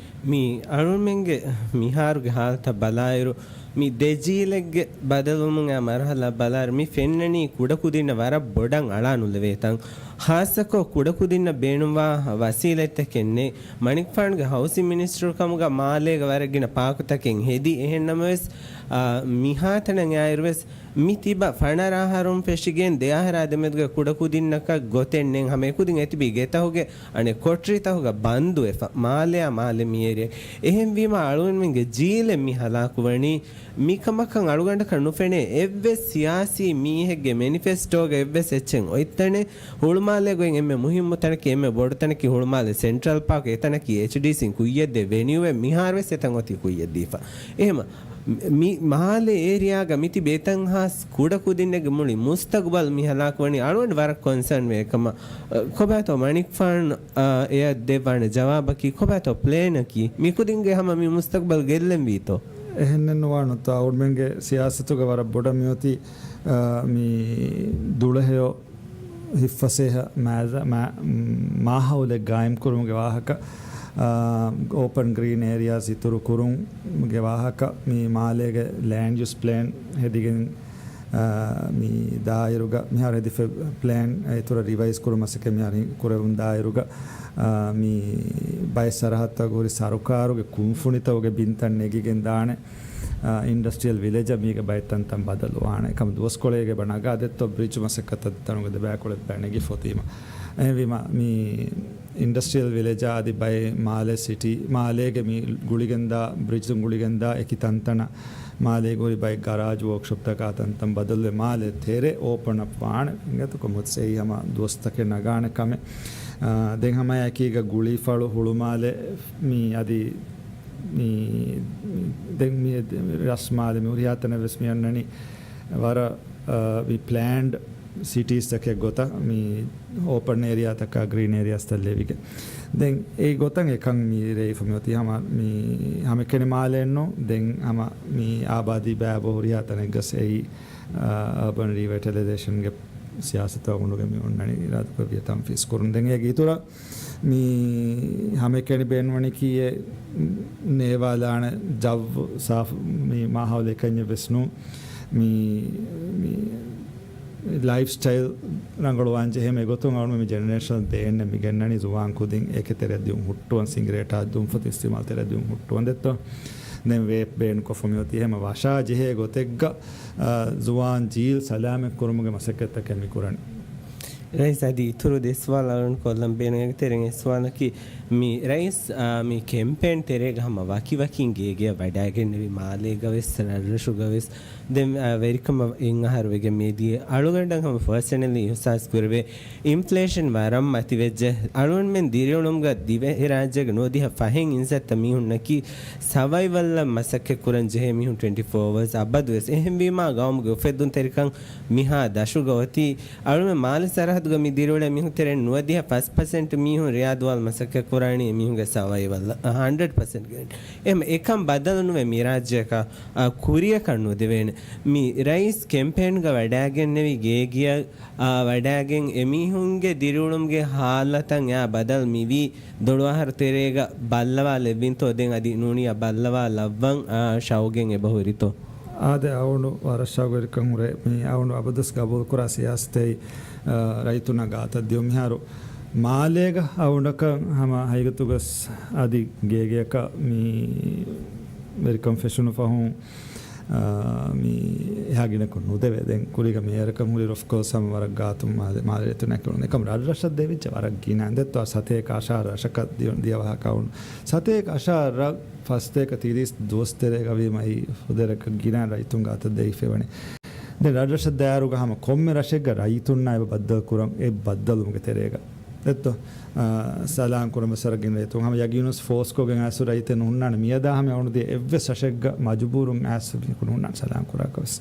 މި އަޅުމެންގެ މިހާރުގެ ހާލަތަށް ބަލާއިރު، މި ދެ ޖީލެއްގެ ބަދަލުވުމުގެ މަރުހަލާ ބަލާއިރު، މި ފެންނަނީ ކުޑަކުދިންނަށް ވަރަށް ބޮޑަށް އަޅާ ނުލެވޭތަން. ޚާއްޞަކޮށް ކުޑަކުދިންނަށް ބޭނުންވާ ވަސީލަތްތަކެއް ނެތް. މަނިކުފާނުގެ ހައުސިން މިނިސްޓަރު ކަމުގަ މާލޭގަ ވަރަށް ގިނަ ޕާކުތަކެއް ހެދި. އެހެންނަމަވެސް، އާ، މިހާތަނަށް އައިއިރުވެސް މި ތިބަ ފަނަރަ އަހަރުން ފެށިގެން ދެ އަހަރާ ދެމެދުގަ ކުޑަކުދިންނަކަށް ގޮތެއް ނެތް. ހަމަ އެކުދިން އެތިބި ގެތަކުގެ އަނެއް ކޮޓަރިތަކުގަ ބަންދުވެފަ، މާލެއާ މާލެ މި އޭރިއާ. އެހެންވީމަ އަޅުގަނޑުމެންގެ ޖީލެއް މި ހަލާކުވަނީ. މިކަމަކަށް އަޅުގަނޑަކަށް ނުފެނޭ އެއްވެސް ސިޔާސީ މީހެއްގެ މެނިފެސްޓޯގަ އެއްވެސް އެއްޗެއް އޮތްތަނެއް. ހުޅުމާލޭގަ އޮތް އެންމެ މުހިއްމު ތަނަކީ، އެންމެ ބޮޑު ތަނަކީ ހުޅުމާލެ ސެންޓްރަލް ޕާކް. އެތަނަކީ އެޗްޑީސީން ކުއްޔަށްދޭ ވެނިއުއެއް. މިހާރުވެސް އެތަން އޮތީ ކުއްޔަށްދީފަ. އެހެމަ މި މާލެ އޭރިއާގަ މިތިބި އެތަން ހާސް ކުޑަކުދިންނެއްގެ މުޅި މުސްތަގުބަލް މި ހަލާކުވަނީ. އަޅުގަނޑު ވަރަށް ކޮންސާން ވޭ ކަމަށް. އަ، ކޮބާތޯ މަނިކުފާނު، އަ، އެއަށް ދެއްވާނެ ޖަވާބަކީ؟ ކޮބާތޯ ޕްލޭނަކީ؟ މިކުދިންގެ ހަމަ މި މުސްތަގުބަލް ގެއްލެންވީތޯ؟ އެހެންނެއް ނުވާނުތޯ. އަޅުގަނޑުމެންގެ ސިޔާސަތުގަ ވަރަށް ބޮޑަށް މިއޮތީ، އަ، މި ދުޅަހެޔޮ ހިތްފަސޭހަ މާޒަ-، މާ-، މާހައުލެއް ގާއިމްކުރުމުގެ ވާހަކަ، އާ، އޯޕަން ގްރީން އޭރިއާސް އިތުރު ކުރުމުގެ ވާހަކަ، މި މާލޭގެ ލޭންޑް ޔޫސް ޕްލޭން ހެދިގެން، އާ، މި ދާއިރުގަ މިހާރު ހެދިފަ ޕްލޭން އިތުރަށް ރިވައިޒް ކުރުމަށް މަސައްކަތް މިހާރު ކުރެވުން ދާއިރުގަ، އާ، މި ބައެއް ސަރަހައްދުތަކުގަ ހުރި ސަރުކާރުގެ ކުންފުނިތަކުގެ ބިންތައް ނެގިގެން ދާނެ. އާ، އިންޑަސްޓްރިއަލް ވިލެޖަށް މީގެ ބައެއް ތަންތަން ބަދަލުވާނެ. އެކަމަ ދުވަސްކޮޅެއްގެ ބަ ނަގާ ދެއްތޯ ބްރިޖް މަސައްކަތަށް ތަނުގެ ދެބައިކުޅަ ބަނެގި ފޮތީމަ. އެހެންވީމަ، މި އިންޑަސްޓްރިއަލް ވިލެޖާ އަދި ބައެއް މާލެ ސިޓީ، މާލޭގެ މި ގުޅިގެންދާ، ބްރިޖް ގުޅިގެންދާ އެކި ތަންތަނަށް މާލޭގަ ހުރި ބައެއް ގަރާޖް ވޯކްޝޮޕްތަކާ ތަންތަން ބަދަލުވެ މާލޭ ތެރެ އޯޕަން އަޕް ވާނެ. އިނގޭތޯ ކޮންމެސް އެއީ ހަމަ ދުވަސްތަކެއް ނަގާނެ ކަމެއް. އާ، ދެން ހަމަ އެކީގަ ގުޅީފަޅު ހުޅުމާލެ މި އަދި މި، މި، ދެން މި ރަސްމާލެ މި ހުރިހާ ތަނެއް ވެސް މި އަންނަނީ ވަރަށް، އާ، މި ޕްލޭންޑް ސިޓީސްތަކެއް ގޮތަށް މި އޯޕަން އޭރިއާތަކާ ގްރީން އޭރިއާސްތައް ލެވިގެން. ދެން އެ ގޮތަށް އެކަން މި ރޭވިފަ މިއޮތީ ހަމަ މި ހަމައެކަނި މާލެއެއްނު. ދެން ހަމަ މި އާބާދީ ބައިބަ ހުރިހާ ތަނެއްގަސް އެއީ، އާ، އަރބަން ރީވައިޓަލައިޒޭޝަންގެ ސިޔާސަތާ އުނޑުގެ މި އޮންނަނީ އިރާދަކުރެއްވިޔަ ތަންފީޒް ކުރުން. ދެން އޭގެ އިތުރަށް މި ހަމައެކަނި ބޭނުންވަނީކީއެއް ނޭވާލާނެ ޖައްވު ސާފު މި މާހައުލެއް ކަންޏެއް ވެސް ނޫން. މި، މި ލައިފް ސްޓައިލް ރަނގަޅުވާން ޖެހޭ މެ ގޮތުން އަޅުމެ މި ޖެނެރޭޝަނަލް ބޭން މި ގެންނަނީ ޒުވާން ކުދިން އޭކެ ތެރެއަށް ދިއުން ހުއްޓުވަން، ސިނގިރޭޓާ ދުންފަތު އިސްތިމާލް ތެރެއަށް ދިއުން ހުއްޓުވަން ދެއްތޯ. ދެން ވޭޕް ބޭން ކޮށްފަ މިއޮތީ ހަމަ ވަށާ ޖެހޭ ގޮތެއްގަ، އާ، ޒުވާން ޖީލް ސަލާމަތް ކުރުމުގެ މަސައްކަތްތަކެއް މި ކުރަނީ. ރައީސް އަދި އިތުރު ދެ ސުވާލު އަޅުން ކޮށްލަން ބޭނުން. އޭގެ ތެރެއިން އެއް ސުވާލަކީ، މި ރައީސް، އާ، މި ކެމްޕޭން ތެރޭގަ ހަމަ ވަކި ވަކިން ގޭގެއަށް ވަޑައިގެންނެވި މާލޭގަ ވެސް ރަށްރަށުގަ ވެސް ދެން، އާ، ވެރިކަމަށް އެއް އަހަރު ވެގެން މިއަދީ އަޅުގަނޑަށް ހަމަ ޕާސަނަލީ އިހުސާސް ކުރެވޭ އިންފްލޭޝަން ވަރަށް މަތިވެއްޖެ. އަޅުގަނޑުމެން ދިރިއުޅުމުގަ ދިވެހިރާއްޖޭގަ ނުވަދިހަ ފަހެއް އިންސައްތަ މީހުންނަކީ ސަވައިވަލްއަށް މަސައްކަތް ކުރަން ޖެހޭ މީހުން ޓްވެންޓީ ފޯ އަވަރސް އަބަދުވެސް. އެހެންވީމާ ގައުމުގެ އުފެއްދުންތެރިކަން މިހާ ދަށުގަ އޮތީ. އަޅުމެން މާލެ ސަރަހައްދުގަ މި ދިރިއުޅޭ މީހުން ތެރެއިން ނުވަދިހަ ފަސް ޕަސެންޓް މީހުން ރިޔާދުވާލަން މަސައްކަތް ކުރާނީ މީހުންގެ ސަވައިވަލް ހަންޑްރެޑް ޕަސެންޓް ގެން. އެހެން އެކަން ބަދަލު ނުވެ މި ރާއްޖެއަކަށް، އާ، ކުރިއަކަށް ނުދެވޭނެ. މި ރައީސް ކެމްޕޭންގަ ވަޑައިގެންނެވި ގޭގެއަށް، އާ، ވަޑައިގެން އެމީހުންގެ ދިރިއުޅުމުގެ ހާލަތަށް އާ ބަދަލު މިވީ ދޮޅު އަހަރު ތެރޭގަ ބައްލަވާލެއްވިންތޯ؟ ދެން އަދި ނޫނީ އާ ބައްލަވާލައްވަން، އާ، ޝައުގެން އެބަ ހުރިތޯ؟ އާދެ، އަވަނޑު ވަރަށް ޝައުގުވެރިކަން ހުރޭ. މި އަވަނޑު އަބަދުސް ގަބޫލުކުރާ ސިޔާސަތެއް، އާ، ރައްޔިތުންނާ ގާތަށް ދިޔުން. މިހާރު މާލޭގަ އަވަނޑަކަށް ހަމަ ހަގީގަތުގަސް އަދި ގޭގެއަކަށް މި ވެރިކަން ފެށުނު ފަހުން، އާ، މި އެހާ ގިނަކު ނުދެވޭ. ދެން ކުރީގަ މޭޔަރަކަށް ހުރި އޮފްކޯސް ހަމަ ވަރަށް ގާތުން މާލެ، މާލެ ރައްޔިތުންނަކަށް އެކަމު ރަށްރަށަށް ދެވިއްޖެ ވަރަށް ގިނަ ދެއްތޯ. ސަތޭކަ އަށާރަ ރަށަކަށް ދިޔަ، ދިޔަ ވާހަކަ އަވަނޑު. ސަތޭކަ އަށާރަ ރަށް ފަސްތޭކަ ތިރީސް ދުވަސް ތެރޭގަ ވީމަ އެއީ ފުދޭވަރަކަށް ގިނަ ރައްޔިތުން ގާތަށް ދެވިފައިވަނީ. ދެން ރަށްރަށަށް ދާއިރުގަ ހަމަ ކޮންމެ ރަށެއްގަ ރައްޔިތުންނާ އެބަ ބައްދަލު ކުރަން، އެ ބައްދަލުވުމުގެ ތެރޭގަ ދެއްތޯ، އާ، ސަލާން ކުރަން ވެސް ވަރަށް ގިނަ ރައްޔިތުން ހަމަ ޔަގީނުވެސް ފޯސްކޮށްގެން އައިސް ރައްޔިތެއް ނުހުންނާނެ. މިއަދާ ހަމަ އަވަނޑު ދިޔަ އެއްވެސް ރަށެއްގަ މަޖުބޫރުން އައިސް މީހަކު ނުހުންނާނެ ސަލާން ކުރާކަށް ވެސް.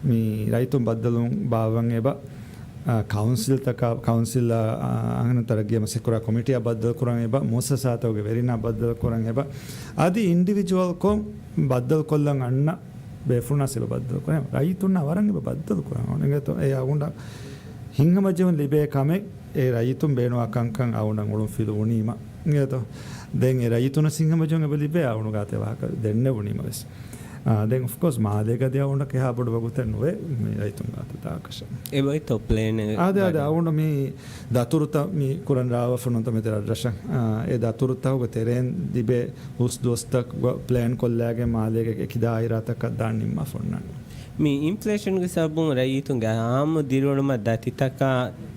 މި ރައްޔިތުން ބައްދަލުވުން ބާއްވަން އެބަ، އާ، ކައުންސިލްތަކާ، ކައުންސިލްއާ، އާ، އަންހެނުން ތަރައްގީއަށް މަސައްކަތްކުރާ ކޮމިޓީއާ ބައްދަލުކުރަން އެބަ، މުއައްސަސާތަކުގެ ވެރިންނާ ބައްދަލުކުރަން އެބަ، އަދި އިންޑިވިޖުއަލްކޮށް ބައްދަލުކޮށްލަން އަންނަ ބޭފުޅުންނާ އެބަ ބައްދަލުކުރަން. ރައްޔިތުންނާ ވަރަށް އެބަ ބައްދަލުކުރަން އަވަނޑު. އިނގޭތޯ؟ އެ އަވަނޑަށް ހިތްހަމަޖެހުން ލިބޭ ކަމެއް އެ ރައްޔިތުން ބޭނުންވާ ކަންކަން އަވަނޑަށް އުޅުން ފިލުވުނީމަ. އިނގޭތޯ؟ ދެން އެ ރައްޔިތުންނަށް ހިތްހަމަޖެހުން އެބަ ލިބޭ އަވަނޑު ގާތަށް ވާހަކަ ދެންނެވުނީމަ ވެސް. އާ، ދެން އޮފްކޯސް މާލޭގަ ދިޔަ އަވަނޑަކަށް އެހާ ބޮޑު ވަގުތެއް ނުވޭ މި ރައްޔިތުން ގާތަށް ދާކަށަ. އެބައިތޯ ޕްލޭނެއް؟ އާދެ، އާދެ، އަވަނޑު މި ދަތުރުތައް މި ކުރަން ރާވާފަ ނުވަތަ މެދު ރަށްރަށަށް، އާ، އެ ދަތުރުތަކުގެ ތެރެއިން ލިބޭ ހުސް ދުވަސްތަކުގަ ޕްލޭން ކޮށްލާގެން މާލޭގެ އެކި ދާއިރާތަކަށް ދާން ނިންމާފަ އޮންނާނެ. މި އިންފްލޭޝަންގެ ސަބަބުން ރައްޔިތުންގެ އާއްމު ދިރިއުޅުމަށް ދަތިތަކާ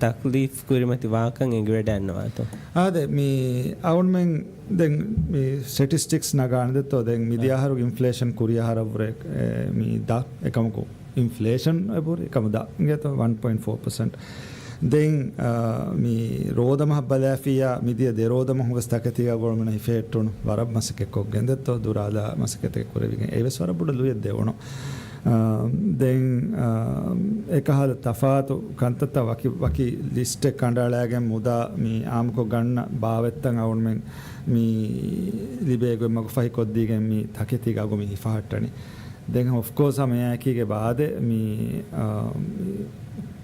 ތަކްލީފް ކުރިމަތި ވާކަން އެނގިވަޑައިގަންނަވާތޯ؟ އާދެ، މި އަވަންމެން ދެން މި ސްޓެޓިސްޓިކްސް ނަގާނެ ދެއްތޯ؟ ދެން މިދިޔަ އަހަރުގެ އިންފްލޭޝަން ކުރިޔަ އަހަރަށްވުރެ، އެ، މި ދާ އެކަމަކު އިންފްލޭޝަން އެބުރި އެކަމު ދާ އިނގޭތޯ ވަން ޕޮއިންޓް ފޯ ޕަސެންޓް. ދެން، އާ، މި ރޯދަމަހަށް ބަލާފިއްޔާ މިދިޔަ ދެ ރޯދަމަހުން ވެސް ތަކެތީގަ ގުޅުމުން ހިފެހެއްޓުނު ވަރަށް މަސައްކަތް ކޮށްގެން ދެއްތޯ ދުރާލާ މަސައްކަތެއް ކުރެވިގެން އެވެސް ވަރަށް ބޮޑަށް ލުޔެއް ދެވުނު. އާ، ދެން، އާ، އެކަހަލަ ތަފާތު ކަންތައްތައް ވަކި، ވަކި ލިސްޓެއް ކަނޑައަޅާގެން މުދާ މި އާއްމުކޮށް ގަންނަ ބާވަތްތައް އަވަންމެން މި ލިބޭ ގޮތް މަގުފަހި ކޮށްދީގެން މި ތަކެތީގަ އަގު މި ހިފަހައްޓަނީ. ދެން އޮފްކޯސް ހަމައެއާއެކީގެ ބާދެ މި، އާ،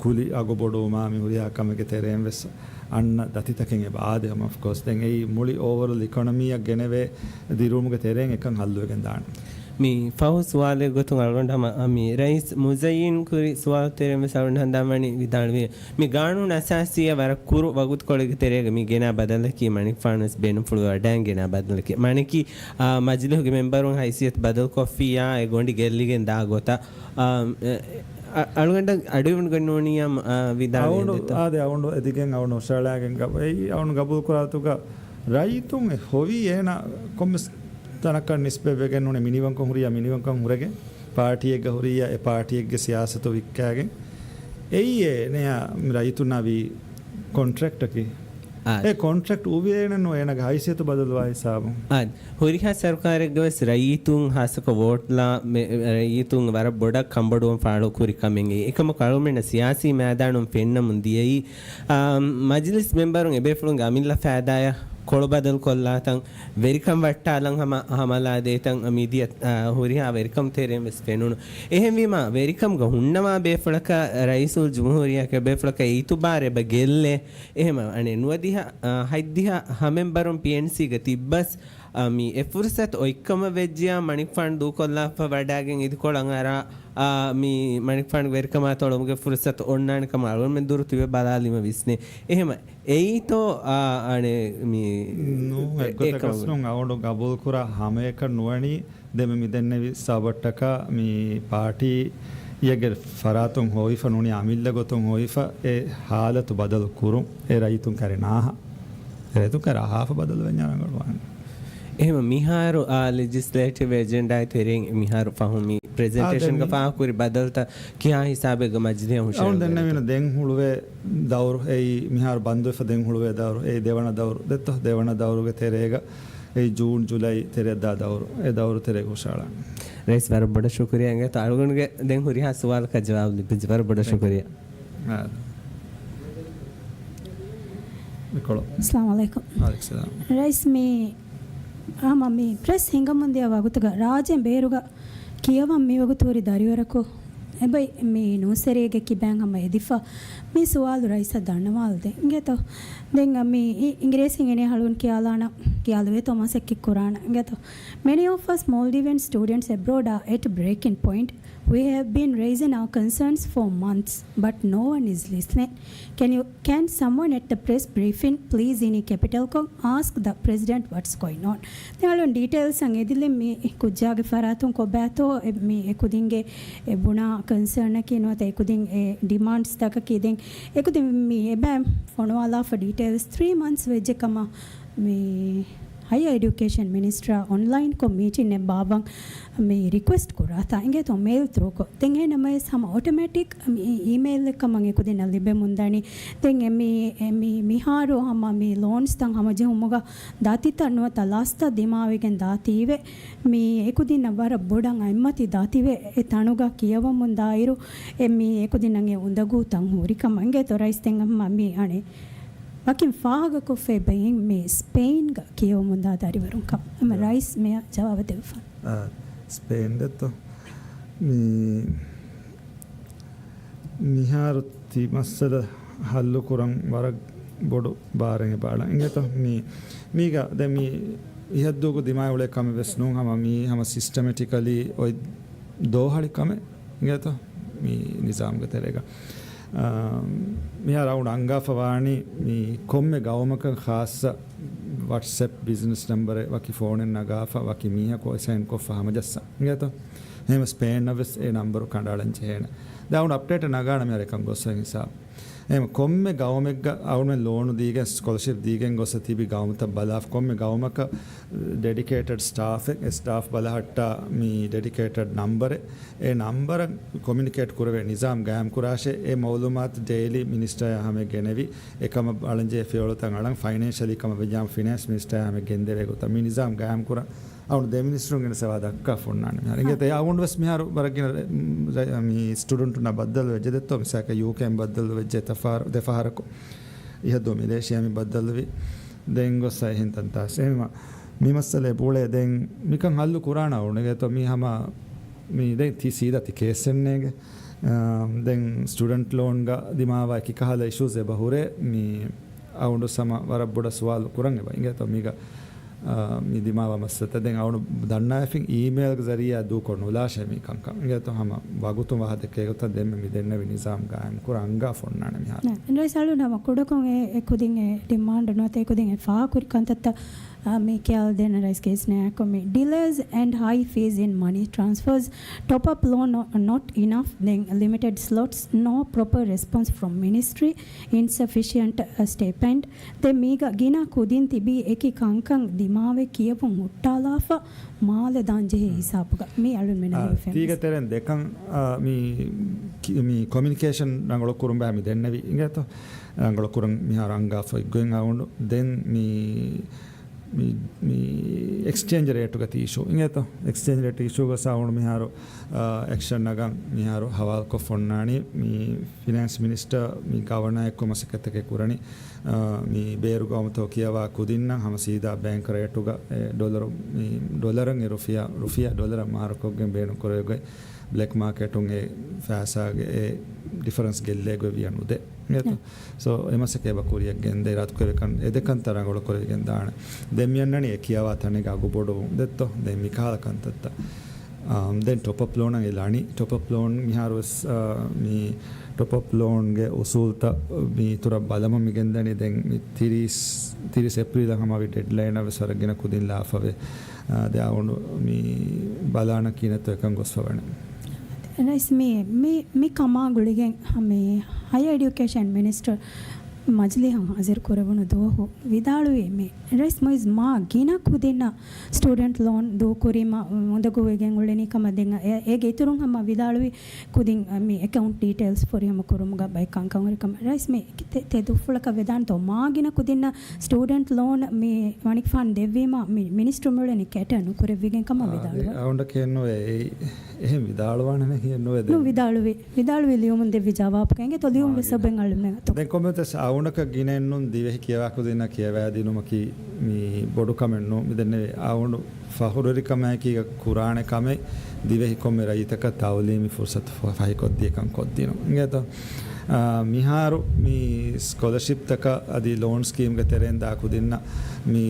ކުލި އަގު ބޮޑުވުމާ މި ހުރިހާ ކަމެއްގެ ތެރެއިން ވެސް އަންނަ ދަތިތަކެއް އެބަ އާދެ ހަމަ އޮފްކޯސް. ދެން އެއީ މުޅި އޯވަރޯލް އިކޮނޮމީއަށް ގެނެވޭ ދިރިއުޅުމުގެ ތެރެއިން އެކަން ހައްލުވެގެން ދާނެ. މި ފަހު ސުވާލެއް ގޮތުން އަޅުގަނޑު ހަމަ، އަ، މި ރައީސް މުޒައްޔިން ކުރި ސުވާލު ތެރެއިން ވެސް އަޅުގަނޑު ހަނދާންވަނީ ވިދާޅުވި، މި ގާނޫނު އަސާސީއަށް ވަރަށް ކުރު ވަގުތުކޮޅެއްގެ ތެރޭގަ މި ގެނާ ބަދަލަކީ މަނިކުފާނު ވެސް ބޭނުންފުޅު ވަޑައިގެން ގެނާ ބަދަލަކީ. މާނައަކީ، އާ، މަޖިލީހުގެ މެމްބަރުން ހައިސިއްޔަތު ބަދަލުކޮށްފިއްޔާ އެ ގޮނޑި ގެއްލިގެން ދާ ގޮތަށް، އާ، އެ، އަ-، އަޅުގަނޑަށް އަޑުއިވުނުގަ ނޫނިއްޔާ، އާ، ވިދާޅުވެ އަވަނޑު، ދެއްތޯ؟ އާދެ، އަވަނޑު އެދިގެން އަވަނޑު ހުށައަޅާގެން ގަ-، އެއީ އަވަނޑު ގަބޫލުކުރާ ގޮތުގަ ރައްޔިތުން އެ ހޮވީ އޭނަ ކޮންމެސް ތަނަކަށް ނިސްބަތްވެގެން ނޫނީ މިނިވަންކަން ހުރިޔާ މިނިވަންކަން ހުރެގެން. ޕާޓީއެއްގަ ހުރިއްޔާ އެ ޕާޓީއެއްގެ ސިޔާސަތު ވިއްކާގެން އެއީ އޭނަޔާ ރައްޔިތުންނާ ވީ ކޮންޓްރެކްޓަކީ. އާ. އެ ކޮންޓްރެކްޓް އުވިއޭނެއްނު އޭނަގެ ހައިސިއްޔަތު ބަދަލުވާ ހިސާބުން. އާ. ހުރިހާ ސަރުކާރެއްގަވެސް ރައްޔިތުން ހާއްސަކޮށް ވޯޓްލާ މެ-، ރައްޔިތުން ވަރަށް ބޮޑަށް ކަންބޮޑުވަން ފާޅުކުރި ކަމެއް. އެކަމަކު އަޅުގަނޑަށް ސިޔާސީ މައިދާނުން ފެންނަމުން ދިޔައީ، އާ، މަޖިލިސް މެމްބަރުން އެބޭފުޅުންގެ އަމިއްލަ ފައިދާޔަށް ކޮޅު ބަދަލު ކޮށްލާތަން، ވެރިކަން ވައްޓާލަން ހަމަ ހަމަލާ ދޭތަން، މިދިޔަ، އާ، ހުރިހާ ވެރިކަން ތެރެއިން ވެސް ފެނުނު. އެހެންވީމާ، ވެރިކަމުގަ ހުންނަވާ ބޭފުޅަކަށް ރައީސުލް ޖުމްހޫރިއްޔާ ބޭފުޅަކަށް އިތުބާރެއް އެބަ ގެއްލޭ. އެހެމަ، އަނެއް ނުވަދިހަ، އާ، ހަތްދިހަ ހަމެންބަރުން ޕީއެންސީގަ ތިއްބަސް، އާ، މި އެ ފުރުސަތު އޮތްކަމަށް ވެއްޖިޔާ މަނިކުފާނު ދޫކޮށްލާފަ ވަޑާގެން އިދިކޮޅަށް އަރާ، އާ، މި މަނިކުފާނުގެ ވެރިކަމާ ތޮޅުމުގެ ފުރުސަތު އޮންނާނެ ކަމަށް އަޅުގަނޑުމެން ދުރު ތިބެ ބަލާލީމަ ވިސްނޭ. އެހެމަ، އެއީތޯ، އާ، އަނެއް މި ނޫން، އެ-، އެއްގޮތަކަސް އެކަމަށް ނޫން، އަޅުގަނޑު ގަބޫލުކުރާ ހަމައެކަން ނުވަނީ. ދެން މި ދެންނެވި ސާބައްޓަކާ މި ޕާޓީއެއްގެ ފަރާތުން ހޮވިފަ ނޫނީ އަމިއްލަ ގޮތުން ހޮވިފަ އެ ހާލަތު ބަދަލު ކުރުން އެ ރައްޔިތުން ކަރެ ނާހަ. އެ ރައްޔިތުން ކަރެ އަހާފަ ބަދަލު ވެންޏާ ރަނގަޅުވާނެ. އެހެމަ މިހާރު އާ ލެޖިސްލޭޓިވް އެޖެންޑާއި ތެރެއިން މިހާރު ފަހު މި ޕްރެޒެންޓޭޝަންގަ ދެން ފާހަގަކުރި ބަދަލުތައް ކިހާ ހިސާބެއްގަ މަޖިލީހަށް ހުށަހެޅުން ދެންނެވީނަ ދެން ހުޅުވޭ ދައުރު އެއީ މިހާރު ބަންދުވެފަ ދެން ހުޅުވޭ ދައުރު އެއީ ދެވަނަ ދައުރު ދެއްތޯ؟ ދެވަނަ ދައުރުގެ ތެރޭގަ އެއީ ޖޫން ޖުލައި ތެރެއަށްދާ ދައުރު. އެ ދައުރު ތެރޭގަ ހުށަހަޅާނެ. ރައީސް ވަރަށް ބޮޑަށް ޝުކުރިއްޔާ އިނގޭތޯ އަޅުގަނޑުގެ ދެން ހުރިހާ ސުވާލަކަށް ޖަވާބު ލިބިއްޖެ. ވަރަށް ބޮޑަށް ޝުކުރިއްޔާ. އާ. މިކޮޅު. އައްސަލާމު ޢަލައިކުމް. ވަޢަލައިކުމް ސަލާމް. ރައީސް މި ހަމަ މި ޕްރެސް ހިނގަމުންދިޔަ ވަގުތުގަ ރާއްޖޭން ބޭރުގަ ކިޔަވަން މިވަގުތު ހުރި ދަރިވަރަކު އެބައި މި ނޫސްވެރިއެއްގެ ކިބައިން ހަމަ އެދިފަ މި ސުވާލު ރައީސަށް ދަންނަވާލަދޭ އިނގޭތޯ. ދެން މި އި-، އިނގިރޭސިން އޭނަ އަޅުން ކިޔާލާނަ ކިޔާލުވޭތޯ މަސައްކަތް ކުރާނަ އިނގޭތޯ. Many of us Maldivian students abroad are at breaking point. We have been raising our concerns for months, but no one is listening. Can you, can someone at the press briefing please އިނީ ކެޕިޓަލްކޮށް ask the president what's going on. ދެން އަޅުން ޑީޓެއިލްސް އަށް އެދިލިން މި ކުއްޖާގެ ފަރާތުން ކޮބާތޯ އެ-، މި އެކުދިންގެ އެ ބުނާ ކޮންސަރނަކީ ނުވަތަ އެކުދިން އެ ޑިމާންޑްސްތަކަކީ ދެން އެކުދިން މި އެބައި ފޮނުވާލާފަ ޑީޓެއިލްސް ތްރީ މަންތްސް ވެއްޖެ ކަމަށް މި ހަޔަރ އެޑިއުކޭޝަން މިނިސްޓަރ އޮންލައިންކޮށް މީޓިންއެއް ބާއްވަން މި ރިކުއެސްޓް ކުރާތާ އިނގޭތޯ މެއިލް ތްރޫކޮށް. ދެން އެހެން ނަމަވެސް ހަމަ އޮޓޮމެޓިކް މި އީމެއިލްއެއް ކަމަށް އެކުދިންނަށް ލިބެމުންދަނީ. ދެން އެ މި، އެ މި، މިހާރު ހަމަ މި ލޯންސްތައް ހަމަޖެހުމުގަ ދަތިތައް ނުވަތަ ލަސްތައް ދިމާވެގެން ދާތީވެ. މި އެކުދިންނަށް ވަރަށް ބޮޑަށް އަތްމަތި ދާތީވެ. އެ ތަނުގަ ކިޔަވަމުން ދާއިރު، އެ މި އެކުދިންނަށް އެ އުނދަގޫތައް ހުރިކަމަށް އިނގޭތޯ ރައީސް ދެން ހަމަ މި އަނެއް ވަކިން ފާހަގަކޮށްފައި ބެހިން މި ސްޕެއިންގަ ކިޔަވަމުންދާ ދަރިވަރުން ކަމަށް. އެމަ ރައީސް މިއަށް ޖަވާބު ދެއްވާނެ. އާ، ސްޕެއިން ދެއްތޯ؟ މި މިހާރު ތި މައްސަލަ ހައްލު ކުރަން ވަރަށް ބޮޑު ބާރެއް އެބަ އަޅަން. އިނގޭތޯ؟ މި، މީގަ ދެ މި އިހަށްދޫގު ދިމާވެ އުޅޭ ކަމެއް ވެސް ނޫން. ހަމަ މީ ހަމަ ސިސްޓަމެޓިކަލީ އޮތް ދޯހަޅި ކަމެއް. އިނގޭތޯ؟ މި ނިޒާމްގެ ތެރޭގަ. އާ، މިހާރު އަޅުގަނޑު އަންގާފަ ވާނީ މި ކޮންމެ ގައުމަކަށް ޚާއްޞަ ވަޓްސްއެޕް ބިޒްނަސް ނަންބަރެއް ވަކި ފޯނެއް ނަގާފަ ވަކި މީހަކު އެސައިން ކޮށްފަ ހަމަޖައްސަން. އިނގޭތޯ؟ އެހެންވެ ސްޕެއިންއަށް ވެސް އެ ނަންބަރު ކަނޑައަޅަން ޖެހޭނެ. ދެން އަޅުގަނޑު އަޕްޑޭޓް ނަގާނަމޭ އަރެކަން ގޮސް ހިސާބު. އެހެން ކޮންމެ ގައުމެއްގަ އަޅުގަނޑުމެން ލޯނު ދީގެން ސްކޮލަޝިޕް ދީގެން ގޮސް ތިބި ގައުމުތައް ބަލާފަ ކޮންމެ ގައުމަކަށް ޑެޑިކޭޓެޑް ސްޓާފެއް، އެ ސްޓާފް ބަލަހައްޓާ މި ޑެޑިކޭޓެޑް ނަންބަރެއް، އެ ނަންބަރަށް ކޮމިއުނިކޭޓް ކުރެވޭ ނިޒާމް ގާއިމް ކުރާށޭ. އެ މައުލޫމާތު ޑެއިލީ މިނިސްޓަރ ހަމަ ގެނެވި، އެކަމަށް އަޅަންޖެހޭ ފިޔަވަޅުތައް އަޅަން ފައިނޭންޝަލީ ކަމަށް ވެއްޖާމަ ފިނޭންސް މިނިސްޓަރ ހަމަ ގެންދެވޭ ގޮތަށް މި ނިޒާމް ގާއިމް ކުރަން. އަޅުގަނޑު ދެ މިނިސްޓަރުން ގެނެސް ވާ ދައްކާ ފޮންނާނެ މިހާރު. އިނގޭތޯ އެ އަޅުގަނޑު ވެސް މިހާރު ވަރަށް ގިނަ މި ސްޓުޑެންޓުންނާ ބައްދަލު ވެއްޖެ ދެއްތޯ. މިސާލަކަށް ޔޫކޭން ބައްދަލު ވެއްޖެ ދެ ފަހަރަކު. އިހަށްދޫ މެލޭޝިޔާ މި ބައްދަލުވި. ދެން ގޮސް އެހެން ތަންތާސް. އެހެންވީމަ މި މައްސަލަ ބުޅޭ ދެން މިކަން ހައްލު ކުރާނަ އަޅުގަނޑު އިނގޭތޯ މި ހަމަ މި ދެން ތި ސީދާ ތި ކޭސްއެއް ނޭނގެ. އާ، ދެން ސްޓުޑެންޓް ލޯންގަ ދިމާވާ އެކި ކަހަލަ އިޝޫސް އެބަ ހުރޭ މި އަޅުގަނޑު ހަމަ ވަރަށް ބޮޑަށް ސުވާލު ކުރަން އެބަ އިނގޭތޯ މީގަ، އާ، މި ދިމާވާ މައްސަލަތައް ދެން އަޅުގަނޑު ދަންނަވައިފިން އީމެއިލްގެ ޒަރީއާ ދޫކޮށް ނުލާށޭ މި ކަންކަން. އިނގޭތޯ ހަމަ ވަގުތުން ވާހަކަ ދެއްކޭ ގޮތަށް ދެންމެ މި ދެންނެވި ނިޒާމް ގާއިމް ކުރަން އަންގާ ފޮންނާނެ މިހާރު. ނަ، ރައީސް އަޅުގަނޑު ހަމަ ކުޑަކޮށް އެ، އެ ކުދިން އެ ޑިމާންޑް ނުވަތަ އެ ކުދިން އެ ފާހަގަކުރި ކަންތައްތައް މި ކިޔާލަދޭން ރައީސް ކޭސް ނާޔަކު މި delays and high fees in money transfers, top up loan not enough, then limited slots, no proper response from ministry, insufficient stipend. ދެން މީގަ ގިނަ ކުދިން ތިބީ އެކި ކަންކަން ދިމާވެ ކިޔެވުން ހުއްޓާލާފަ މާލެ ދާން ޖެހޭ ހިސާބުގަ މި އަޅުން މިނަ އާ، ހިފެން ތީގެ ތެރެއިން ދެކަން، އާ، މި، ކި-، މި ކޮމިއުނިކޭޝަން ރަނގަޅު ކުރުން ބައި މި ދެންނެވި އިނގޭތޯ. ރަނގަޅު ކުރަން މިހާރު އަންގާފަ އޮތްގޮތް އަވަނޑު. ދެން މި، މި، މި އެކްސްޗޭންޖް ރޭޓުގަ ތި އިޝޫ އިނގޭތޯ. އެކްސްޗޭންޖް ރޭޓް އިޝޫގަ އަވަނޑު މިހާރު، އާ، އެކްޝަން ނަގަން މިހާރު ހަވާލުކޮށް އޮންނާނީ މި ފިނޭންސް މިނިސްޓަރ މި ގަވަނާއެއްކޮށް މަސައްކަތްތަކެއް ކުރަނީ. އާ، މި ބޭރު ގައުމުތަކު ކިޔަވާ ކުދިންނަށް ހަމަ ސީދާ ބޭންކް ރޭޓުގަ އެ ޑޮލަރު، މި ޑޮލަރަށް އެ ރުފިޔާ، ރުފިޔާ ޑޮލަރަށް މާރުކޮށްގެން ބޭނުންކުރެވިގޮތް ބްލެކް މާކެޓުން އެ ފައިސާގެ އެ ޑިފަރެންސް ގެއްލޭ ގޮތް ވިޔަނުދޭ. އިނގޭތޯ؟ ސޯ، އެ މަސައްކަތް އެބަ ކުރިއަށް ގެންދޭ އިރާދަކުރެވި ކަން އެ ދެކަންތައް ރަނގަޅު ކުރެވިގެން ދާނެ. ދެން މި އަންނަނީ އެ ކިޔަވާ ތަނެއްގެ އަގު ބޮޑުވުން ދެއްތޯ. ދެން މި ކަހަލަ ކަންތައްތައް. އާ، ދެން ޓޮޕް އަޕް ލޯނަށް އެ ލާނީ. ޓޮޕް އަޕް ލޯން މިހާރު ވެސް، އާ، މި ޓޮޕް އަޕް ލޯންގެ އުސޫލްތައް މި އިތުރަށް ބަލަމުން މި ގެންދަނީ. ދެން މި ތިރީސް، ތިރީސް އޭޕްރީލަށް ހަމަވި ޑެޑްލައިނަށް ވެސް ވަރަށް ގިނަ ކުދިން ލާފަވޭ. އާ، ދެ އަވަނޑު މި ބަލާނަ ކިހިނެއްތޯ އެކަން ގޮސްފަވަނީ. ރައީސް، މި، މި، މި ކަމާ ގުޅިގެން މި ހަޔަރ އެޑިއުކޭޝަން މިނިސްޓަރ މަޖިލީހަށް ހާޒިރު ކުރެވުނު ދުވަހު ވިދާޅުވީ، މި ރައީސް މުއިއްޒު މާ ގިނަ ކުދިންނަށް ސްޓޫޑެންޓް ލޯން ދޫކުރީމަ އުނދަގޫވެގެން އުޅެނީ ކަމަށް. ދެން އެ-، އޭގެ އިތުރުން ހަމަ ވިދާޅުވީ ކުދިން މި އެކައުންޓް ޑީޓެއިލްސް ފުރިހަމަ ކުރުމުގަ ބައެއް ކަންކަން ހުރި ކަމަށް. ރައީސް މި ތެ-، ތެދުފުޅަކަށް ވެދާނެތޯ؟ މާ ގިނަ ކުދިންނަށް ސްޓޫޑެންޓް ލޯން މި ވަނިކިފާނު ދެއްވީމަ މި މިނިސްޓަރު މިއުޅެނީ ކޭޓަރ ނުކުރެއްވިގެން ކަމަށް ވިދާޅުވޭ. އަވަނޑަކަށް ނުވޭ. އެއީ އެހެން ވިދާޅުވާނެ ހިއެއް ނުވޭ ދެން. ނު ވިދާޅުވި، ވިދާޅުވި ލިޔުމުން ދެއްވި ޖަވާބުގައި އިނގޭތޯ ލިޔުން ވެސް އޮބެން އަޅުމެ އަތު. ދެން ކޮންމެވެސް އަވަނޑަކަށް ގިނައެއްނުން ދިވެހި ކިޔަވާ ކުދިންނަށް ކިޔަވައިދިނުމަކީ މި ބޮޑު ކަމެއް ނޫން. މި ދެންނެވި އަވަނޑު ފަހުރުވެރިކަމާއެކީގަ ކުރާނެ ކަމެއް ދިވެހި ކޮންމެ ރައްޔިތަކަށް ތައުލީމީ ފުރުސަތު ފަ-، ފަހިކޮށްދިޔަ ކަން ކޮށްދިނުން. އިނގޭތޯ؟ އާ، މިހާރު މި ސްކޮލަޝިޕްތަކަށް އަދި ލޯން ސްކީމްގެ ތެރެއިން ދާ ކުދިންނަށް މި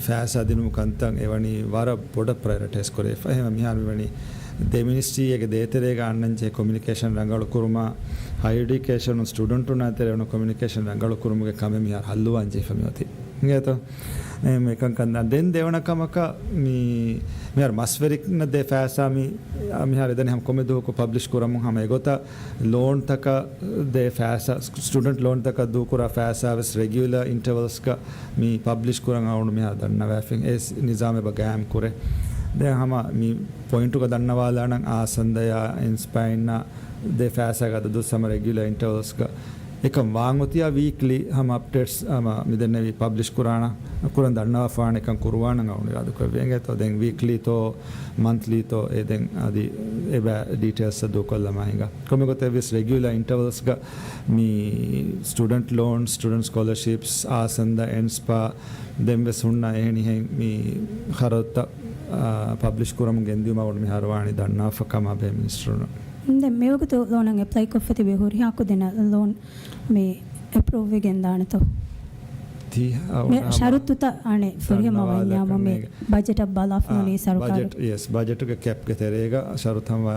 ފައިސާ ދިނުމު ކަންތައް އެވަނީ ވަރަށް ބޮޑަށް ޕްރަޔޮރިޓައިޒް ކުރެވިފަ. އެހެންވެ މިހާރު މިވަނީ ދެ މިނިސްޓްރީއެއްގެ ދޭތެރޭގަ އަންނަންޖެހޭ ކޮމިއުނިކޭޝަން ރަނގަޅުކުރުމާ، ހަޔަރ އެޑިއުކޭޝަނުން ސްޓޫޑެންޓުންނާ ތެރެއިން ކޮމިއުނިކޭޝަން ރަނގަޅުކުރުމުގެ ކަމެއް މިހާރު ހައްލުވާން ޖެހިފަ މިއޮތީ. އިނގޭތޯ؟ އެ މިކަންކަން ދާ. ދެން ދެވަނަ ކަމަކަށް މި، މިހާރު މަސްވެރިންނަށް ދޭ ފައިސާ މި، މިހާރު އެދަނީ ހަމަ ކޮންމެ ދުވަހަކު ޕަބްލިޝް ކުރަމުން ހަމަ އެގޮތަށް ލޯންތަކަށް ދޭ ފައިސާ، ސްޓޫޑެންޓް ލޯންތަކަށް ދޫކުރާ ފައިސާ ވެސް ރެގިއުލަރ އިންޓަވަލްސްގަ މި ޕަބްލިޝް ކުރަން އަވަނޑު މިހާރު ދަންނަވައިފިން. އެ ސް-، ނިޒާމެއް ބަ ގާއިމް ކުރޭ. ދެން ހަމަ މި ޕޮއިންޓުގަ ދަންނަވާލާނަން އާސަންދަޔާ އިންސްޕައިންނާ ދޭ ފައިސާގަ އަދަދު ހަމަ ރެގިއުލަރ އިންޓަވަލްސްގަ އެކަން ވާން އޮތިއްޔާ ވީކްލީ ހަމަ އަޕްޑޭޓްސް ހަމަ މިދެންނެވި ޕަބްލިޝް ކުރާނަ، ކުރަން ދަންނަވާފާނެ ކަން ކުރުވާނަން އަވަނޑު އިރާދަކުރެއްވި. އިނގޭތޯ ދެން ވީކްލީތޯ މަންތްލީތޯ އެ ދެން އަދި އެބަ ޑީޓެއިލްސް ދޫކޮށްލަމާ ހިނގާ. ކޮންމެ ގޮތެއް ވެސް ރެގިއުލަރ އިންޓަވަލްސްގަ މި ސްޓޫޑެންޓް ލޯން، ސްޓޫޑެންޓް ސްކޮލަޝިޕްސް، އާސަންދަ އިންސްޕާ ދެން ވެސް ހުންނަ އެހެނިހެން މި ޚަރަދުތައް، އާ، ޕަބްލިޝް ކުރަމުން ގެންދިއުމަށް އަވަނޑު މިހާރު ވާނީ ދަންނާފަ ކަމާ ބޭ މިނިސްޓަރުން. ދެން މިވަގުތު ލޯނަށް އެޕްލައިކޮށްފަ ތިބި ހުރިހާ ކުދިންނަށް ލޯން މި އެޕްރޫވް ވެގެން ދާނެތޯ؟ ތި ހަ-، މި ހަމަ ޝަރުތުތައް އަނެއް ފުރިހަމަ ވަންޏާމު މި ބަޖެޓަށް ބަލާފަ އާ، ނޫނީ ސަރުކާރު. ބަޖެޓް، ޔެސް، ބަޖެޓުގެ ކެޕްގެ ތެރޭގަ ޝަރުތު ހަމަ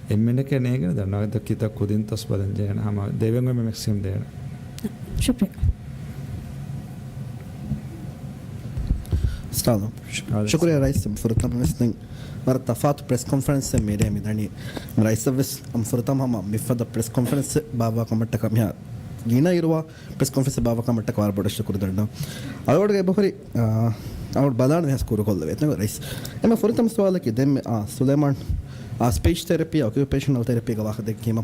އެންމެންނަކަށް ނޭނގެނެ ދަންނަވަން ކިތައް ކުދިން ތޮސް ބަލަން ޖެހޭނެ ހަމަ ދެވެން އޮތް މެކްސިމް ދޭނެ. ޝުކްރިޔާ. ސްޓާލް. ޝު-، އާ، ޝުކުރިޔާ ރައީސް. ފުރަތަމަ ވެސް ދެން ވަރަށް ތަފާތު ޕްރެސް ކޮންފަރެންސެއް މިރޭ މިދަނީ. ރައީސަށް ވެސް އަމް ފުރަތަމަ ހަމަ މިފަދަ ޕްރެސް ކޮންފަރެންސެއް ބާއްވާ ކަމަށްޓަކާ މިހާ ގިނަ އިރުވާ ޕްރެސް ކޮންފަރެންސެއް ބާއްވާ ކަމަށްޓަކާ ވަރަށް ބޮޑަށް ޝުކުރު ދަންނަ. އަޅުގަޑުގެ އެބަހުރި، އާ، އަޅުގަޑު ބަލާން ވެސް ކުރުކޮށްލެވޭ ރައީސް. އެމެ ފުރަތަމަ ސުވާލަކީ ދެންމެ، އާ، ސުލައިމާން، އާ، ސްޕީޗް ތެރަޕީ، އޮކިއުޕޭޝަނަލް ތެރަޕީގެ ވާހަކަ ދެއްކީމަ.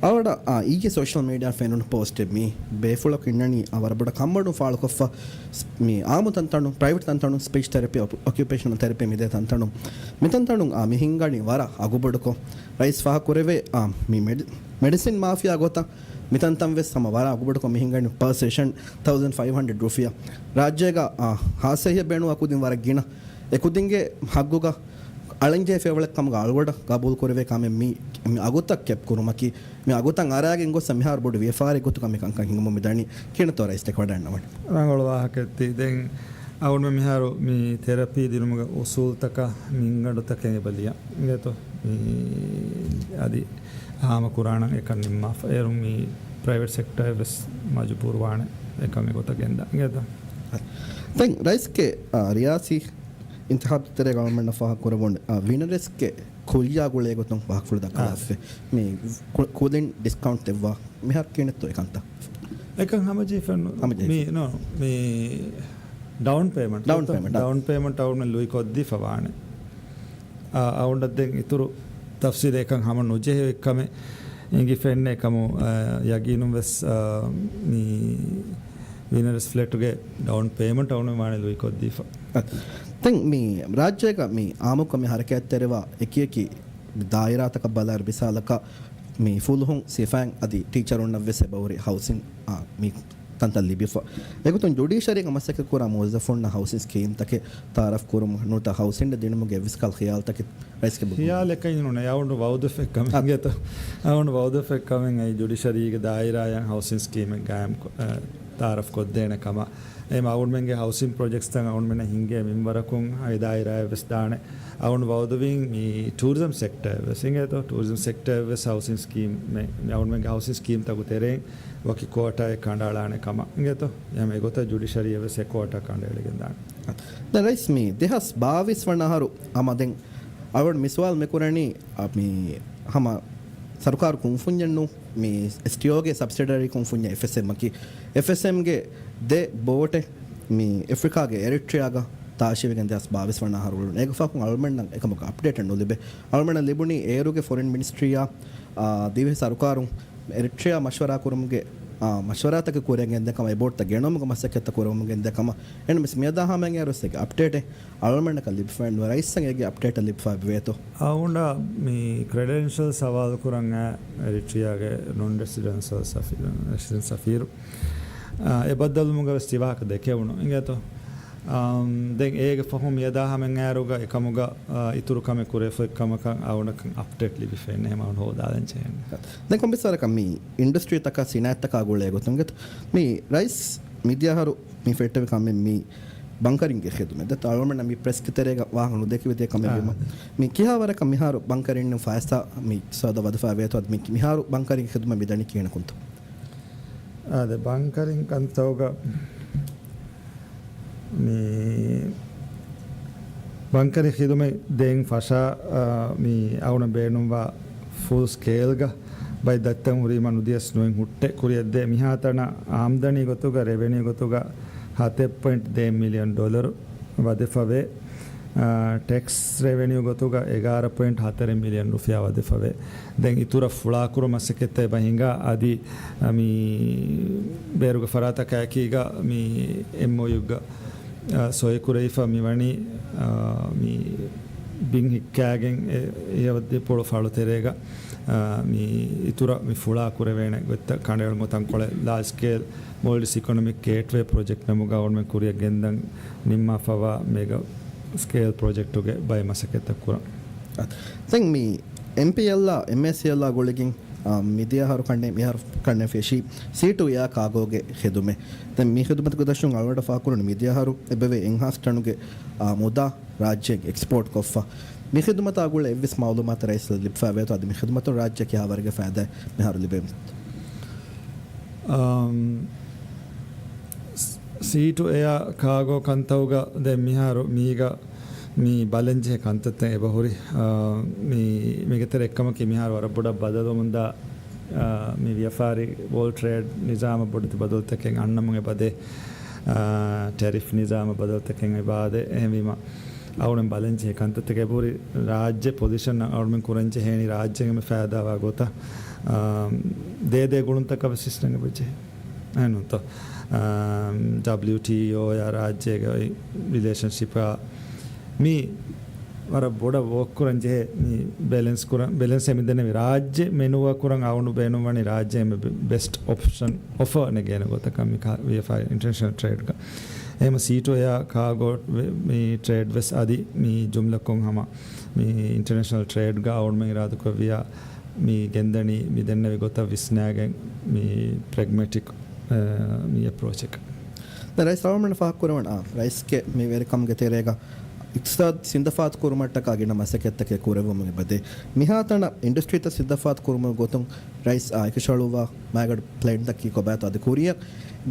އަޅުގަޑަށް، އާ، އިއްޔެ ސޯޝަލް މީޑިއާ ފެނުނު ޕޯސްޓެއް މީ ބޭފުޅަކު އިންނަނީ، އާ، ވަރަށް ބޮޑަށް ކަންބޮޑުވުން ފާޅުކޮށްފަ މި އާއްމު ތަންތަނުން، ޕްރައިވެޓް ތަންތަނުން، ސްޕީޗް ތެރަޕީ، އޮކި-، އޮކިއުޕޭޝަނަލް ތެރަޕީ މިދޭ ތަންތަނުން. މި ތަންތަނުން، އާ، މި ހިންގަނީ ވަރަށް އަގުބޮޑުކޮށް. ރައީސް ފާހަގަކުރެވޭ، އާ، މި މެޑި-، މެޑިސިން މާފިޔާ ގޮތަށް މި ތަންތަން ވެސް ހަމަ ވަރަށް އަގުބޮޑުކޮށް މި ހިންގަނީ ޕާ ސެޝަން ތައުޒަންޑް ފައިވް ހަންޑްރެޑް ރުފިޔާ. ރާއްޖޭގަ، އާ، ހާއްސައެއް ބޭނުންވާ ކުދިން ވަރަށް ގިނަ. އެ ކުދިންގެ ހައްގުގަ އަޅަންޖެހޭ ފިޔަވަޅެއް ކަމުގަ އަޅުގަޑަށް ގަބޫލު ކުރެވޭ ކަމެއް މި، މި އަގުތައް ކެޕް ކުރުމަކީ، މި އަގުތައް އަރާގެން ގޮސް މިހާރު ބޮޑު ވިޔަފާރި ގޮތުގަ މި ކަންކަން ހިނގުމުން މިދަނީ. ކިހިނެއްތޯ ރައީސް ދެކެވަޑައިގަންނަވަނީ؟ ރަނގަޅު ވާހަކައެއް ތީ. ދެން އަޅުގަނޑުމެން މިހާރު މި ތެރަޕީ ދިނުމުގެ އުސޫލްތަކާ މިންގަނޑުތަކެއް އެބަ ލިޔަން. އިނގޭތޯ؟ މި އަދި ހާމަ ކުރާނަން އެކަން ނިންމާފަ. އޭރު މި ޕްރައިވެޓް ސެކްޓަރ ވެސް މަޖުބޫރު ވާނެ އެކަމެއް ގޮތަށް ގެންދާ. އިނގޭތޯ؟ ދެން ރައީސްގެ، އާ، ރިޔާސީ އިންތިޚާބު ތެރޭގަ އަޅުމެންނަށް ފާހަގަކުރެވުނު، އާ، ވިނަރެސްގެ ކުއްޔާ ގުޅޭ ގޮތުން ފާހަގަކުރެވިދާ ކަމަށް ވެ. މި ކު-، ކުލިން ޑިސްކައުންޓް ދެއްވާ މިހާރު ކިހިނެއްތޯ އެކަންތައް؟ އެކަން ހަމަޖެހިފަ ނު-، ހަމަޖެހިފަ. މި، ނޯ، މި ޑައުން ޕޭމަންޓް. ޑައުން ޕޭމަންޓް. ޑައުން ޕޭމަންޓް އަޅުމެން ލުއި ކޮށްދީފަ ވާނެ. އަ-، އަޅުގަނޑަށް ދެން އިތުރު ތަފްސީލެއް އެކަން ހަމަ ނުޖެހޭ ކަމެއް އެނގިފައެއްނެ ކަމު، އަ، ޔަގީނުން ވެސް، އަ، މި ވިނަރެސް ފްލެޓުގެ ޑައުން ޕޭމަންޓް އަޅުގަނޑު ވާނެ ލުއިކޮށްދީފަ. އަ، ދެން މި ރާއްޖޭގަ މި އާއްމުކޮށް މި ހަރަކާތްތެރިވާ އެކިއެކި ދާއިރާތަކަށް ބަލާއިރު މިސާލަކަށް މި ފުލުހުން ސިފައިން އަދި ޓީޗަރުންނަށް ވެސް އެބަހުރި ހައުސިން، އާ، މި ކަންތައް ލިބިފަ. އެގޮތުން ޖުޑިޝަރީގަ މަސައްކަތްކުރާ މުވައްޒަފުންނަށް ހައުސިން ސްކީމްތަކެއް ތައާރަފް ކުރުމުން ނުވަތަ ހައުސިންއެއް ދިނުމުގެ އެއްވެސް ކަހަލަ ޚިޔާލުތަކެއް ރައީސްގެ ބައްގުން ޚިޔާލެއް ކައި ނޫނޭ. އަޅުގަނޑު ވައުދުފެއް ކަމެއް އަ. އިނގޭތޯ. އަޅުގަނޑު ވައުދުފެއް ކަމެއް އައި ޖުޑިޝަރީގެ ދާއިރާއަށް ހައުސިން ސްކީމެއް ގާއިމް ކޮ-، އަ، ތައާރަފް ކޮށްދޭނެ ކަމަށް. އެހެން އަޅުގަނޑުމެންގެ ހައުސިން ޕްރޮޖެކްޓްސްތައް އަޅުގަނޑުމެންނަށް ހިންގޭ މިންވަރަކުން އެ ދާއިރާއަށް ވެސް ދާނެ. އަޅުގަނޑު ވައުދުވީ މި ޓޫރިޒަމް ސެކްޓަރ ވެސް އިނގޭތޯ. ޓޫރިޒަމް ސެކްޓަރ ވެސް ހައުސިން ސްކީމް މެ-، މި އަޅުގަނޑުމެންގެ ހައުސިން ސްކީމްތަކުގެ ތެރެއިން ވަކި ކޯޓާއެއް ކަނޑައަޅާނެ ކަމަށް އިނގޭތޯ. އެހެން އެގޮތަށް ޖުޑިޝަރީއަށް ވެސް އެ ކޯޓާ ކަނޑައެޅިގެން ދާނެ. ދެން ރައީސް މި ދެހާސް ބާވީސް ވަނަ އަހަރު ހަމަ ދެން އަޅުގަނޑު މި ސުވާލު މި ކުރަނީ، އަ، މި ހަމަ ސަރުކާރު ކުންފުންޏެއް ނޫން، މި އެސްޓީއޯގެ ސަބްސިޑަރީ ކުންފުންޏެއް އެފްއެސްއެމްއަކީ. އެފްއެސްއެމްގެ ދެ ބޯޓެއް މި އެފްރިކާގެ އެރިޓްރިއާގަ ތާށިވެގެން ދެހާސް ބާވީސް ވަނަ އަހަރު އުޅުނު. އޭގެ ފަހުން އަޅުމެންނަށް އެކަމަކު އަޕްޑޭޓެއް ނުލިބޭ. އަޅުމެންނަށް ލިބުނީ އޭރުގެ ފޮރިން މިނިސްޓްރީއާ، އާ، ދިވެހި ސަރުކާރުން އެރިޓްރިއާ މަޝްވަރާ ކުރުމުގެ، އާ، މަޝްވަރާތަކެއް ކުރިއަށް ގެންދޭ ކަމަށް، އެ ބޯޓްތައް ގެނައުމުގެ މަސައްކަތްތައް ކުރަމުން ގެންދޭ ކަމަށް. އެހެންވެސް މިއަދާ ހަމައަށް އޭރުވެސް އޭގެ އަޕްޑޭޓެއް އަޅުމެންނަކަށް ލިބިފައެއް ނުވޭ. ރައީސަށް އޭގެ އަޕްޑޭޓެއް ލިބިފައި ވޭތޯ؟ އަޅުގަނޑަށް މި ކްރެޑެންޝަލް ސަވާލު ކުރަން އެރިޓްރިއާގެ ނޮން ރެސިޑެންސަލް ސަފީ-، ރެސިޑެންޓް ސަފީރު، އާ، އެ ބައްދަލުވުމުގަ ވެސް ތި ވާހަކަ ދެކެވުނު އިނގޭތޯ. އާ، ދެން އޭގެ ފަހުން މިއަދާ ހަމައަށް އޭރުގަ އެކަމުގަ، އާ، އިތުރު ކަމެއް ކުރެވިފައި ކަމަކަށް އަޅުގަނޑަކަށް އަޕްޑޭޓް ލިބިފައެއް ނެތް. އަޅުގަނޑު ހޯދާލަން ޖެހޭނެ. ދެން ކޮންމެސް ވަރަކަށް މި އިންޑަސްޓްރީތަކާ ސިނާއަތްތަކާ ގުޅޭ ގޮތުން ގެތު މި ރައީސް މިދިޔަ އަހަރު މި ފެއްޓެވި ކަމެއް މި ބަންކަރިންގެ ޚިދުމަތް. ދެން އަޅުގަނޑަށް މި ޕްރެސްގެ ތެރޭގަ ވާހަކަ ނުދެކެވި ދެ ކަމެއް އާ. ވީމަ، މި ކިހާ ވަރަކަށް މިހާރު ބަންކަރިން ފައިސާ މި ސޯދަ ވަދެފަ ވޭތޯ؟ އަދި މި، މިހާރު ބަންކަރިންގެ ޚިދުމަތް މި ދަނީ ކިހިނެއް ކަންތައް؟ އާދެ، ބަންކަރިން ކަންތައުގަ މި ބަންކަރި ޚިދުމަތް ދޭން ފަށާ، އާ، މި އަޅުގަނޑަށް ބޭނުންވާ ފުލް ސްކޭލްގަ ބައެއް ދަތިތައް ހުރީމަ ނުދިޔަސް ނުއިން ހުއްޓެއް ކުރިއަށްދޭ. މިހާތަނަށް އާމްދަނީ ގޮތުގަ، ރެވެނިއު ގޮތުގަ ހަތެއް ޕޮއިންޓް ދޭއް މިލިއަން ޑޮލަރު ވަދެފަވޭ. އާ، ޓެކްސް ރެވެނިއު ގޮތުގަ އެގާރަ ޕޮއިންޓް ހަތަރެއް މިލިއަން ރުފިޔާ ވަދެފަވޭ. ދެން އިތުރަށް ފުޅާކުރު މަސައްކަތްތައް އެބަ ހިނގާ އަދި، އަ، މި ބޭރުގެ ފަރާތަކާއެކީގަ މި އެމްއޯޔޫގަ، އަ، ސޮއިކުރެވިފަ މިވަނީ، އަ، މި ބިން ހިއްކާގެން އެ، އެ ދެ ޕޮޅު ފަޅު ތެރޭގަ، އަ، މި އިތުރަށް މި ފުޅާ ކުރެވޭނެ ގޮތްތައް ކަނޑައެޅުމުގެ ތަންކޮޅެއް ލާޖް ސްކޭލް މުލްޓި އިކޮނޮމިކް ގޭޓްވޭ ޕްރޮޖެކްޓް ނަމުގަ އަޅުގަނޑުމެން ކުރިއަށް ގެންދަން ނިންމާފަވާ މެގަ ސްކޭލް ޕްރޮޖެކްޓުގެ ބައެއް މަސައްކަތްތައް ކުރަން. ދެން މި އެމްޕީއެލްއާ، އެމްއޭސީއެލްއާ ގުޅިގެން، އާ، މިދިޔަ އަހަރު ކަންނޭ، މިއަހަރު ކަންނޭ ފެށީ ސީ ޓު އެއާ ކާގޯގެ ޚިދުމަތް. ދެން މި ޚިދުމަތުގެ ދަށުން އަޅުގަނޑަށް ފާހަގަކުރަނީ މިދިޔަ އަހަރު އެބަވޭ އެއްހާސް ޓަނުގެ، އާ، މުދާ ރާއްޖޭގެ އެކްސްޕޯޓް ކޮށްފަ. މި ޚިދުމަތާ ގުޅޭ އެއްވެސް މައުލޫމާތެއް ރައީސް ލިބިފައި ވޭތޯ؟ އަދި މި ޚިދުމަތުން ރާއްޖެ ކިހާވަރެއްގެ ފައިދާ މިހާރު ލިބޭ؟ އަމް، ސީ ޓު އެއާ ކާގޯ ކަންތައުގަ ދެން މިހާރު މީގަ މި ބަލަންޖެހޭ ކަންތައްތައް އެބަހުރި. އާ، މި، މީގެ ތެރެ އެއްކަމަކީ މިހާރު ވަރަށް ބޮޑަށް ބަދަލުވަމުންދާ، އާ، މި ވިޔަފާރި ވޯލް ޓްރޭޑް ނިޒާމަށް ބޮޑެތި ބަދަލުތަކެއް އަންނަމުން އެބަދޭ. އާ، ޓެރިފް ނިޒާމަށް ބަދަލުތަކެއް އެބަދޭ. އެހެންވީމަ، އަޅުގަނޑުމެން ބަލަންޖެހޭ ކަންތައްތަކެއް އެބަހުރި. ރާއްޖެ ޕޮޒިޝަން އަޅުގަނޑުމެން ކުރަންޖެހޭނީ ރާއްޖޭގެ މި ފައިދާވާ ގޮތަށް، އާ، ދޭދޭ ގުޅުންތަކަށް ވެސް ވިސްނަން އެބަޖެހޭ. އެހެންނޫންތޯ؟ އާ، ޑަބްލިޔުޓީއޯ ޔާ ރާއްޖޭގެ ރިލޭޝަންޝިޕާ މި ވަރަށް ބޮޑަށް ވޯކް ކުރަން ޖެހޭ މި ބެލެންސް ކުރަން، ބެލެންސް މި ދެންނެވި ރާއްޖެ މެނޫވާ ކުރަން އަޅުގަނޑު ބޭނުންވަނީ ރާއްޖޭ މި ބެ-، ބެސްޓް އޮޕްޝަން އޮފަރ ނެގޭނެ ގޮތަކަށް މި ކާ-، ވިޔަފާރި އިންޓަރނޭޝަނަލް ޓްރޭޑްގަ. އެހެން ސީޓު އެއާ ކާގޯ ވެ-، މި ޓްރޭޑް ވެސް އަދި މި ޖުމްލަކޮށް ހަމަ މި އިންޓަރނޭޝަނަލް ޓްރޭޑްގަ އަޅުގަނޑުމެން އިރާދަކުރެއްވިޔާ މި ގެންދަނީ މި ދެންނެވި ގޮތަށް ވިސްނާގެން މި ޕްރެގްމެޓިކް، އަ، މި އެޕްރޯޗެއް. ދެން ރައީސް އަޅުގަނޑު ފާހަގަކުރެވުނު، އާ، ރައީސްގެ މި ވެރިކަމުގެ ތެރޭގަ އިޤްތިޞާދު ސިނދަފާތު ކުރުމަށްޓަކާ ގިނަ މަސައްކަތްތަކެއް ކުރެވުމުގެ ބަދޭ، މިހާތަނަށް އިންޑަސްޓްރީތައް ސިނދަފާތު ކުރުމުގެ ގޮތުން ރައީސް އާ އެކުއަށާ އަޅުއްވާ މާގަނޑު ޕްލޭންތަކީ ކޮބާތޯ އަދި ކުރިއަށް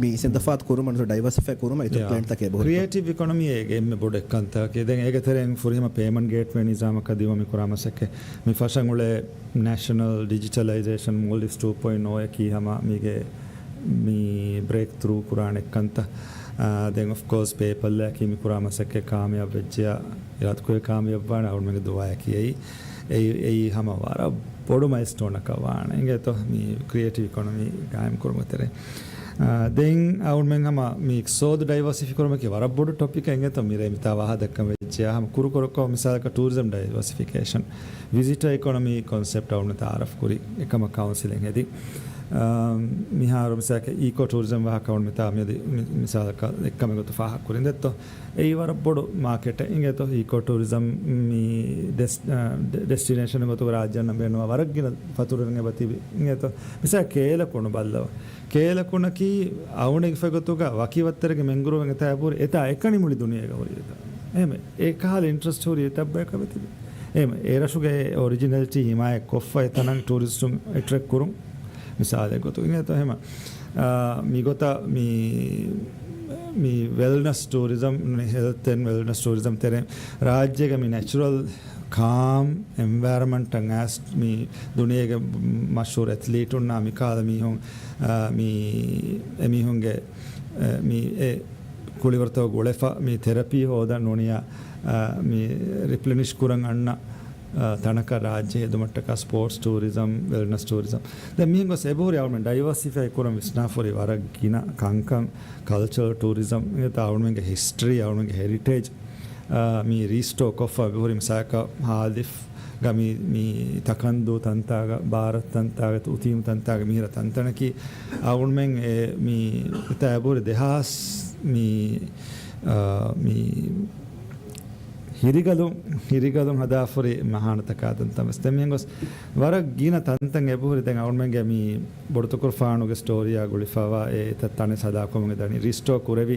މި ސިނދަފާތު ކުރުމަށް ނުވަތަ ޑައިވާސިފައި ކުރުމަށް އިތުރު ޕްލޭންތަކެއް އެބަހުރިތޯ؟ ކްރިއޭޓިވް އިކޮނޮމީ އޭގެ އެންމެ ބޮޑު އެއްކަންތަކަކީ. ދެން އޭގެ ތެރެއިން ފުރިހަމަ ޕޭމަންޓް ގޭޓްވޭ ނިޒާމަކަށް ދިއުމަށް މި ކުރާ މަސައްކަތް. މި ފަށަން އުޅޭ ނޭޝަނަލް ޑިޖިޓަލައިޒޭޝަން މޯލްޑިވްސް ޓޫ ޕޮއިންޓް އޯ އަކީ ހަމަ މީގެ މި ބްރޭކް ތްރޫ ކުރާނެ ކަންތައް. އާ، ދެން އޮފް ކޯސް ޕޭޕަލްއަކީ މި ކުރާ މަސައްކަތް ކާމިޔާބު ވެއްޖެޔާ، އިރާދަކުރެއްވި ކާމިޔާބުވާނެ އަޅުމެންގެ ދުޢާއަކީ އެއީ. އެއީ، އެއީ ހަމަ ވަރަށް ބޮޑު މައިލްސްޓޯނަކަށް ވާނެ. އިނގޭތޯ މި ކްރިއޭޓިވް އިކޮނޮމީ ގާއިމް ކުރުމުގެ ތެރޭ. އާ، ދެން އަޅުމެން ހަމަ މި އިޤްތިޞާދު ޑައިވާސިފައި ކުރުމަކީ ވަރަށް ބޮޑު ޓޮޕިކެއް އިނގޭތޯ މިރޭ މިތާ ވާހަކަ ދައްކަން ވެއްޖެޔާ ހަމަ ކުރުކޮށް މިސާލަކަށް ޓޫރިޒަމް ޑައިވާސިފިކޭޝަން، ވިޒިޓަރ އިކޮނޮމީ ކޮންސެޕްޓް އަޅުމެން ތަޢާރަފް ކުރި އެކަމަށް ކައުންސިލެއް ހެދި. އާ، މިހާރު މިސާލަކަށް އީކޯ ޓޫރިޒަމް ވާހަކަ އަޅުމެން މިތާ މިއަދު މި-، މިސާލަކަށް އެއްކަމެއް ގޮތު ފާހަގަ ކުރިން ދެއްތޯ. އެއީ ވަރަށް ބޮޑު މާކެޓެއް އިނގޭތޯ. އީކޯ ޓޫރިޒަމް މި ޑެސް-، އާ، ޑެ-، ޑެސްޓިނޭޝަން ގޮތުގަ ރާއްޖެ އަންނަ ބޭނުން ވަރަށް ގިނަ ފަތުރުވެރިން އެބަ ތިބި އިނގޭތޯ. މިސާލަކަށް ކޭލަ ކުނު ބައްލަވަ. ކޭލަ ކުނަކީ އަޅުގަނޑުގެ ގޮތުގަ ވަކި ވައްތަރެއްގެ މެންގްރޫވެއް އެތާ އެބަހުރި އެތާ އެކަނި މުޅި ދުނިޔޭގަ ހުރި އެތާ. އެހެން އެކަހަލަ އިންޓްރެސްޓް ހުރި އެތައް ބަޔަކަށް އެބަ ތިބި. އެހެން އެ ރަށުގެ އޮރިޖިނަލިޓީ ހިމާޔަތް ކޮށްފަ އެތަނަށް ޓޫރިސްޓުން އެޓްރެކްޓް ކުރުން. މިސާލެއް ގޮތުގަ އިނގޭތޯ އެހެން. އާ، މިގޮތަށް މި، މި ވެލްނަސް ޓޫރިޒަމް، ހެލްތް އެންޑް ވެލްނަސް ޓޫރިޒަމް ތެރެއިން ރާއްޖޭގެ މި ނެޗުރަލް ކާމް އެންވަޔަރަމަންޓަށް އައިސް މި ދުނިޔޭގެ މަޝްހޫރު އެތްލީޓުންނާ މިކަހަލަ މީހުން، އާ، މި އެމީހުންގެ، އެ، މި އެ ކުޅިވަރުތަކަށް ގުޅެފަ މި ތެރަޕީ ހޯދަން ނޫނިއްޔާ، އާ، މި ރިޕްލެނިޝް ކުރަން އަންނަ، އާ، ތަނަކަށް ރާއްޖެ ހެދުމަށްޓަކާ ސްޕޯޓްސް ޓޫރިޒަމް، ވެލްނަސް ޓޫރިޒަމް. ދެން މިހެން ގޮސް އެބަހުރި އަޅުމެން ޑައިވާސިފައި ކުރަން ވިސްނާފަ ހުރި ވަރަށް ގިނަ ކަންކަން، ކަލްޗަރަލް ޓޫރިޒަމް، އެތާ އަޅުމެންގެ ހިސްޓްރީ، އަޅުމެންގެ ހެރިޓޭޖް، އާ، މި ރީސްޓޯ ކޮށްފަ އެބަހުރި މިސާލަކަށް ހާލިފް ގަ މި، މި ތަކަންދޫ ތަންތާގަ، ބާރަތް ތަންތާގަ، އުތީމު ތަންތާގަ މިހިރަ ތަންތަނަކީ އަޅުމެން އެ މި އެތާ އެބަހުރި ދެހާސް މި، އާ، މި ހިރިގަލުން، ހިރިގަލުން ހަދާފަ ހުރި މަހާނަތަކާ ތަންތަން ވެސް. ދެން މިހެން ގޮސް ވަރަށް ގިނަ ތަންތަން އެބަހުރި. ދެން އަޅުމެންގެ މި ބޮޑުތުކުރު ފާނުގެ ސްޓޯރީއާ ގުޅިފަވާ އެ ތަ-، ތަނެއް ހަދާކަމުގެ ދަނީ ރީސްޓޯ ކުރެވި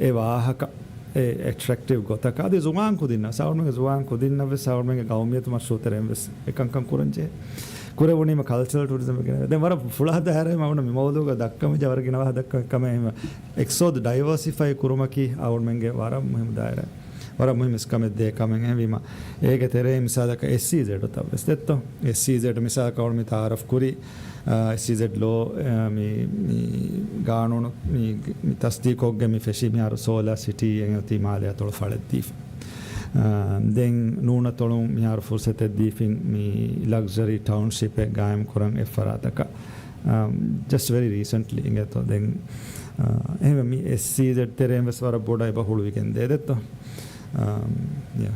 އެ ވާހަކަ އެ އެޓްރެކްޓިވް ގޮތަކަށް އަދި ޒުވާން ކުދިންނަށް، އަޅުމެންގެ ޒުވާން ކުދިންނަށް ވެސް އަޅުމެންގެ ގައުމިއްޔަތު މަޝްރޫއު ތެރެއިން ވެސް އެކަންކަން ކުރަން ޖެހޭ. ކުރެވުނީމަ ކަލްޗަރަލް ޓޫރިޒަމް ގެނެވޭ. ދެން ވަރަށް ފުޅާ ދާއިރާއެއް އަޅުގަނޑު މި މައުޟޫގަ ދައްކަމުން ޖެހޭ ވަރަށް ގިނަ ވާހަކަ ދައްކަން ކަމެއް. އެހެންވީމަ އިޤްތިޞާދު ޑައިވާސިފައި ކުރުމަކީ އަޅުމެންގެ ވަރަށް މުހިއްމު ދާއިރާ. ވަރަށް މުހިއްމު އިސްކަމެއް ދޭ ކަމެއް. އެހެންވީމަ އޭގެ ތެރެއިން މިސާލަކަށް އެސްއީޒެޑް އޮތަށް ވެސް ދެއްތޯ. އެސްއީޒެޑް މިސާލަކަށް އަޅުމެން ތަޢާރަފް ކުރި، އާ، އެސްއީޒެޑް ލޯ، އާ، މި، މި ގާނޫނު މި، މި ތަސްދީޤުކޮށްގެން މި ފެށީ މިހާރު ސޯލާ ސިޓީ އެނގި އޮތީ މާލެއާ ތޮޅު ފަޅަށް ދީފަ. އާ، ދެން ނޫނަތޮޅުން މިހާރު ފުރުސަތެއް ދީފިން މި ލަގްޒަރީ ޓައުންޝިޕެއް ގާއިމް ކުރަން އެއްފަރާތަކަށް. އާ، ޖަސްޓް ވެރީ ރީސެންޓްލީ އިނގޭތޯ. ދެން، އާ، އެހެންވެ މި އެސްއީޒެޑް ތެރެއިން ވެސް ވަރަށް ބޮޑަށް އެބަ ހުޅުވިގެން ދޭ ދެއްތޯ. އާ، ޔާ.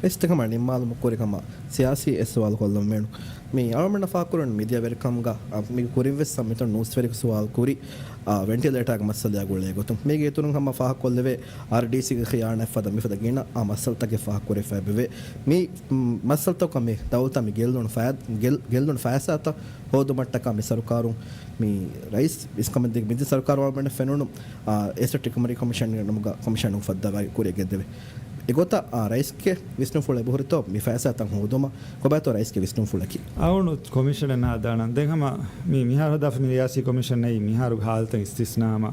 އެސް ތަކަމަށް ނިންމާލުމަށް ކުރި ކަމަށް ސިޔާސީ އެއް ސުވާލު ކޮށްލަން މެނު. މި އަޅުމެންނަށް ފާހަގަކުރަން މިދިޔަ ވެރިކަމުގަ، އަ، މި ކުރިން ވެސް މިތަން ނޫސްވެރި ސުވާލު ކުރި، އަ، ވެންޓިލޭޓާގެ މައްސަލަޔާ ގުޅޭ ގޮތުން. މީގެ އިތުރުން ހަމަ ފާހަގަކޮށްލެވޭ އާރްޑީސީގެ ޚިޔާނާތް ފަދަ މިފަދަ ގިނަ އާ މައްސަލަތަކެއް ފާހަގަކުރެވިފަ އެބެވޭ. މި، މް، މައްސަލަތަކުގަ މި ދައުލަތަށް މި ގެއްލުނު ފައި-، ގެއް-، ގެއްލުނު ފައިސާތައް ހޯދުމަށްޓަކާ މި ސަރުކާރުން މި ރައީސް އިސްކަމެއް ދިގު މިދި ސަރުކާރު އަޅުމެންނަށް ފެނުނު، އާ، އެސެޓް ރިކަވަރީ ކޮމިޝަންގެ ނަމުގަ ކޮމިޝަނުން ފައްދާ ވަރި ކުރިއަށް ގެންދެވޭ. އެގޮތަށް، އާ، ރައީސްގެ ވިސްނުންފުޅު އެބަހުރިތޯ މި ފައިސާތައް ހޯދުމަށް؟ ކޮބާތޯ ރައީސްގެ ވިސްނުންފުޅަކީ؟ އަޅުގަނޑު ކޮމިޝަނެއް ނަހަދާނަން. ދެން ހަމަ މި މިހާރު ހަދާފަ މި ރިޔާސީ ކޮމިޝަން ނެތް، މިހާރު ހާލަތަށް އިސްތިސްނާ ހަމަ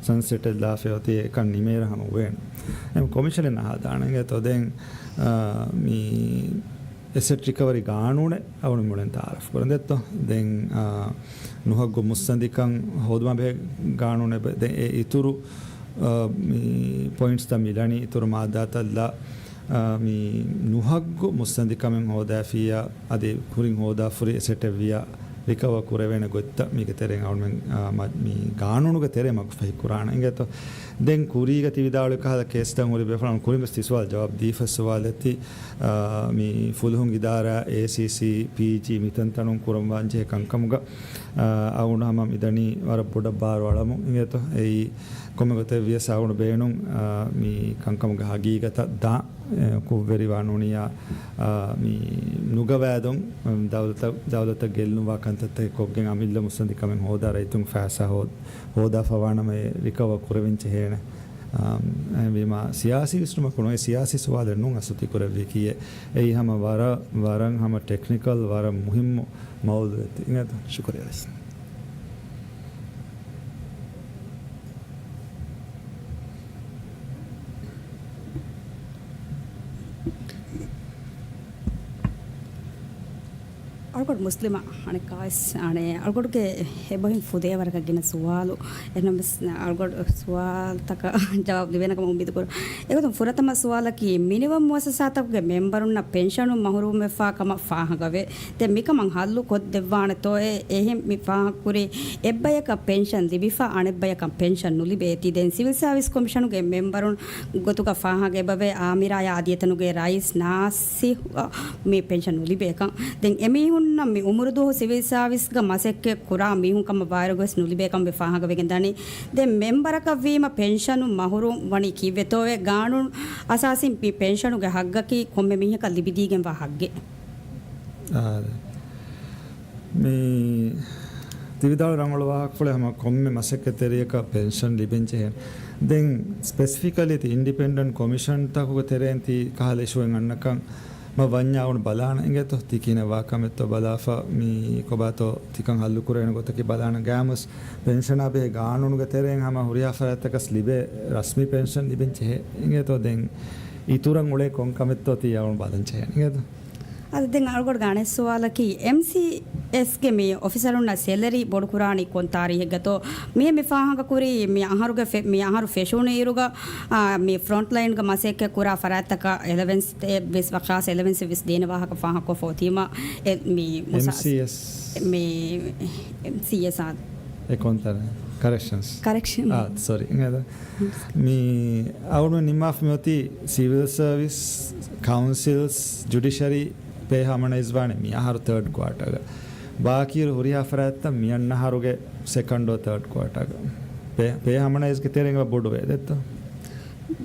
ސަންސެޓެއް ލާފަ އޮތީ އެކަން ނިމޭރަ ހަމަ ވޭނެ. އެ ކޮމިޝަނެއް ނަހަދާނަން. އެތޯ ދެން، އާ، މި އެސެޓް ރިކަވަރީ ގާނޫނެއް އަޅުގަނޑު މިއުޅެން ތައާރަފް ކުރަން ދެއްތޯ. ދެން، އާ، ނުހައްގު މުއްސަނދިކަން ހޯދުމާ ބެހޭ ގާނޫނެއް ބެ-، ދެން އެ އިތުރު، އާ، މި ޕޮއިންޓްސްތައް މިލަނީ، އިތުރު މާއްދާތައްލާ، އާ، މި ނުހައްގު މުއްސަނދިކަމެއް ހޯދާފިއްޔާ، އަދި ކުރިން ހޯދާފަ ހުރި އެސެޓެއްވިއްޔާ، ރިކަވަރ ކުރެވޭނެ ގޮތްތައް މީގެ ތެރެއިން އަޅުމެން، އާ، މަ-، މި ގާނޫނުގެ ތެރޭ މަގުފަހި ކުރާނެ އިނގޭތޯ. ދެން ކުރީގަ ތި ވިދާޅުވި ކަހަލަ ކޭސްތައް ހުރި ބޭފުޅުން ކުރިން ވެސް ތި ސުވާލު ޖަވާބު ދީފަ ސުވާލެއް ތި، އާ، މި ފުލުހުން އިދާރާ، އޭސީސީ، ޕީޖީ މިތަންތަނުން ކުރަންވާން ޖެހޭ ކަންކަމުގަ، އާ، އަޅުގަނޑު ހަމަ މިދަނީ ވަރަށް ބޮޑަށް ބާރު އަޅަމުން އިނގޭތޯ. އެއީ ކޮންމެ ގޮތެއް ވިޔަސް އަޅުގަނޑު ބޭނުން، އާ، މި ކަންކަމުގެ ހަގީގަތަށް ދާ، އެ، ކުށްވެރިވާ ނޫނިއްޔާ، އާ، މި ނުގަވާދުން، އަ، ދައުލަތަށް، ދައުލަތަށް ގެއްލުންވާ ކަންތައްތަކެއް ކޮށްގެން އަމިއްލަ މުއްސަނދިކަމެއް ހޯދާ ރައްޔިތުން ފައިސާ ހޯ-، ހޯދާފަވާނަމަ އެ ރިކަވަރ ކުރެވެން ޖެހޭނެ. އާ، އެހެންވީމާ، ސިޔާސީ ވިސްނުމަކު ނުވޭ، ސިޔާސީ ސުވާލެއް ނޫން އަސްލު ތިކުރެއްވީކީއެއް. އެއީ ހަމަ ވަރަށް، ވަރަށް ހަމަ ޓެކްނިކަލް، ވަރަށް މުހިއްމު މައުޟޫއެއް. އިނގޭތަ؟ ޝުކުރިއްޔާ ވެސް. އަޅުގަޑު މުސްލިމާ އަނެއްކާވެސް އަނެއް އަޅުގަޑުގެ އެބަހުރިން ފުދޭ ވަރަކަށް ގިނަ ސުވާލު. އެހެންނަމަވެސް އަޅުގަޑު ސުވާލުތަކަށް ޖަވާބު ލިބޭނެ ކަމަށް އުއްމީދު ކުރަން. އެގޮތުން ފުރަތަމަ ސުވާލަކީ، މިނިވަން މުއައްސަސާތަކުގެ މެމްބަރުންނަށް ޕެންޝަނުން މަހުރޫމްވެފާ ކަމަށް ފާހަގަވޭ. ދެން މިކަމަށް ހައްލު ކޮށްދެއްވާނެތޯއޭ؟ އެހެން މި ފާހަގަކުރީ އެއްބަޔަކަށް ޕެންޝަން ލިބިފަ އަނެއްބަޔަކަށް ޕެންޝަން ނުލިބޭތީ. ދެން ސިވިލް ސާވިސް ކޮމިޝަނުގެ މެމްބަރުން ގޮތުގަ ފާހަގަ އެބަވޭ އާމިރާޔާ އަދި އެތަނުގެ ރައީސް ނާސިހް މި ޕެންޝަން ނުލިބޭކަން. ދެން އެމީހުންނަށް މި އުމުރުދުވަހު ސިވިލް ސާވިސްގަ މަސައްކަތް ކުރާ މީހުން ކަމަށް ވާއިރުގަވެސް ނުލިބޭކަމަށް ވެ ފާހަގަވެގެން ދާނީ. ދެން މެމްބަރަކަށް ވީމަ ޕެންޝަނުން މަހުރޫމް ވަނީ ކީއްވެތޯއޭ؟ ގާނޫނު އަސާސީން މި ޕެންޝަނުގެ ހައްގަކީ ކޮންމެ މީހަކަށް ލިބިދީގެންވާ ހައްގެއް. އާ، މި ތި ވިދާޅު ރަނގަޅު ވާހަކަފުޅެއް ހަމަ ކޮންމެ މަސައްކަތްތެރިޔަކަށް ޕެންޝަން ލިބެން ޖެހޭނެ. ދެން ސްޕެސިފިކަލީ ތި އިންޑިޕެންޑެންޓް ކޮމިޝަންތަކުގެ ތެރެއިން ތި ކަހަލަ އިޝޫއެއް އަންނަކަން މަ ވަންޏާ އަޅުގަނޑު ބަލާނަ އިނގޭތޯ ތި ކިހިނެއް ވާ ކަމެއްތޯ ބަލާފަ މި ކޮބާތޯ ތިކަން ހައްލު ކުރެވޭނެ ގޮތަކީ ބަލާނަ. ގާމުސް ޕެންޝަނާ ބެހޭ ގާނޫނުގެ ތެރެއިން ހަމަ ހުރިހާ ފަރާތްތަކަސް ލިބޭ ރަސްމީ ޕެންޝަން ލިބެން ޖެހޭ އިނގޭތޯ. ދެން އިތުރަށް އުޅޭ ކޮން ކަމެއްތޯ ތި އަޅުގަނޑު ބަލަން ޖެހޭނެ އިނގޭތޯ. އަދި ދެން އަޅުގަޑު ގާނެ ސުވާލަކީ، އެމްސީއެސްގެ މި އޮފިސަރުންނަށް ސެލަރީ ބޮޑުކުރާނީ ކޮން ތާރީހެއްގަތޯ؟ މިހެން މި ފާހަގަކުރީ، މި އަހަރުގެ ފެ-، މި އަހަރު ފެށުނު އިރުގަ، އާ، މި ފްރޮންޓްލައިންގަ މަސައްކަތް ކުރާ ފަރާތްތަކަށް އެލަވެންސް ވެސް، ޚާއްސަ އެލަވެންސް ވެސް ދޭނެ ވާހަކަ ފާހަގަކޮށްފަ އޮތީމަ، އެ، މި މުސާ-، އެމްސީއެސް. މި އެމްސީއެސް އާ. އެ ކޮންތަން؟ ކަރެކްޝަންސް. ކަރެކްޝަން. އާ، ސޮރީ. އިނގޭތަ؟ މި އަޅުގަނޑު ނިންމާފަ މި އޮތީ ސިވިލް ސަރވިސް، ކައުންސިލްސް، ޖުޑިޝަރީ ޕޭ ހާމަނައިޒް ވާނެ މި އަހަރު ތާޑް ކުއާޓާގަ. ބާކީ ހުރިހާ ފަރާތްތައް މި އަންނަ އަހަރުގެ ސެކަންޑް އޯ ތާޑް ކުއާޓާގަ. ޕޭ، ޕޭ ހާމަނައިޒްގެ ތެރެއިން އެބަ ބޮޑުވޭ ދެއްތޯ؟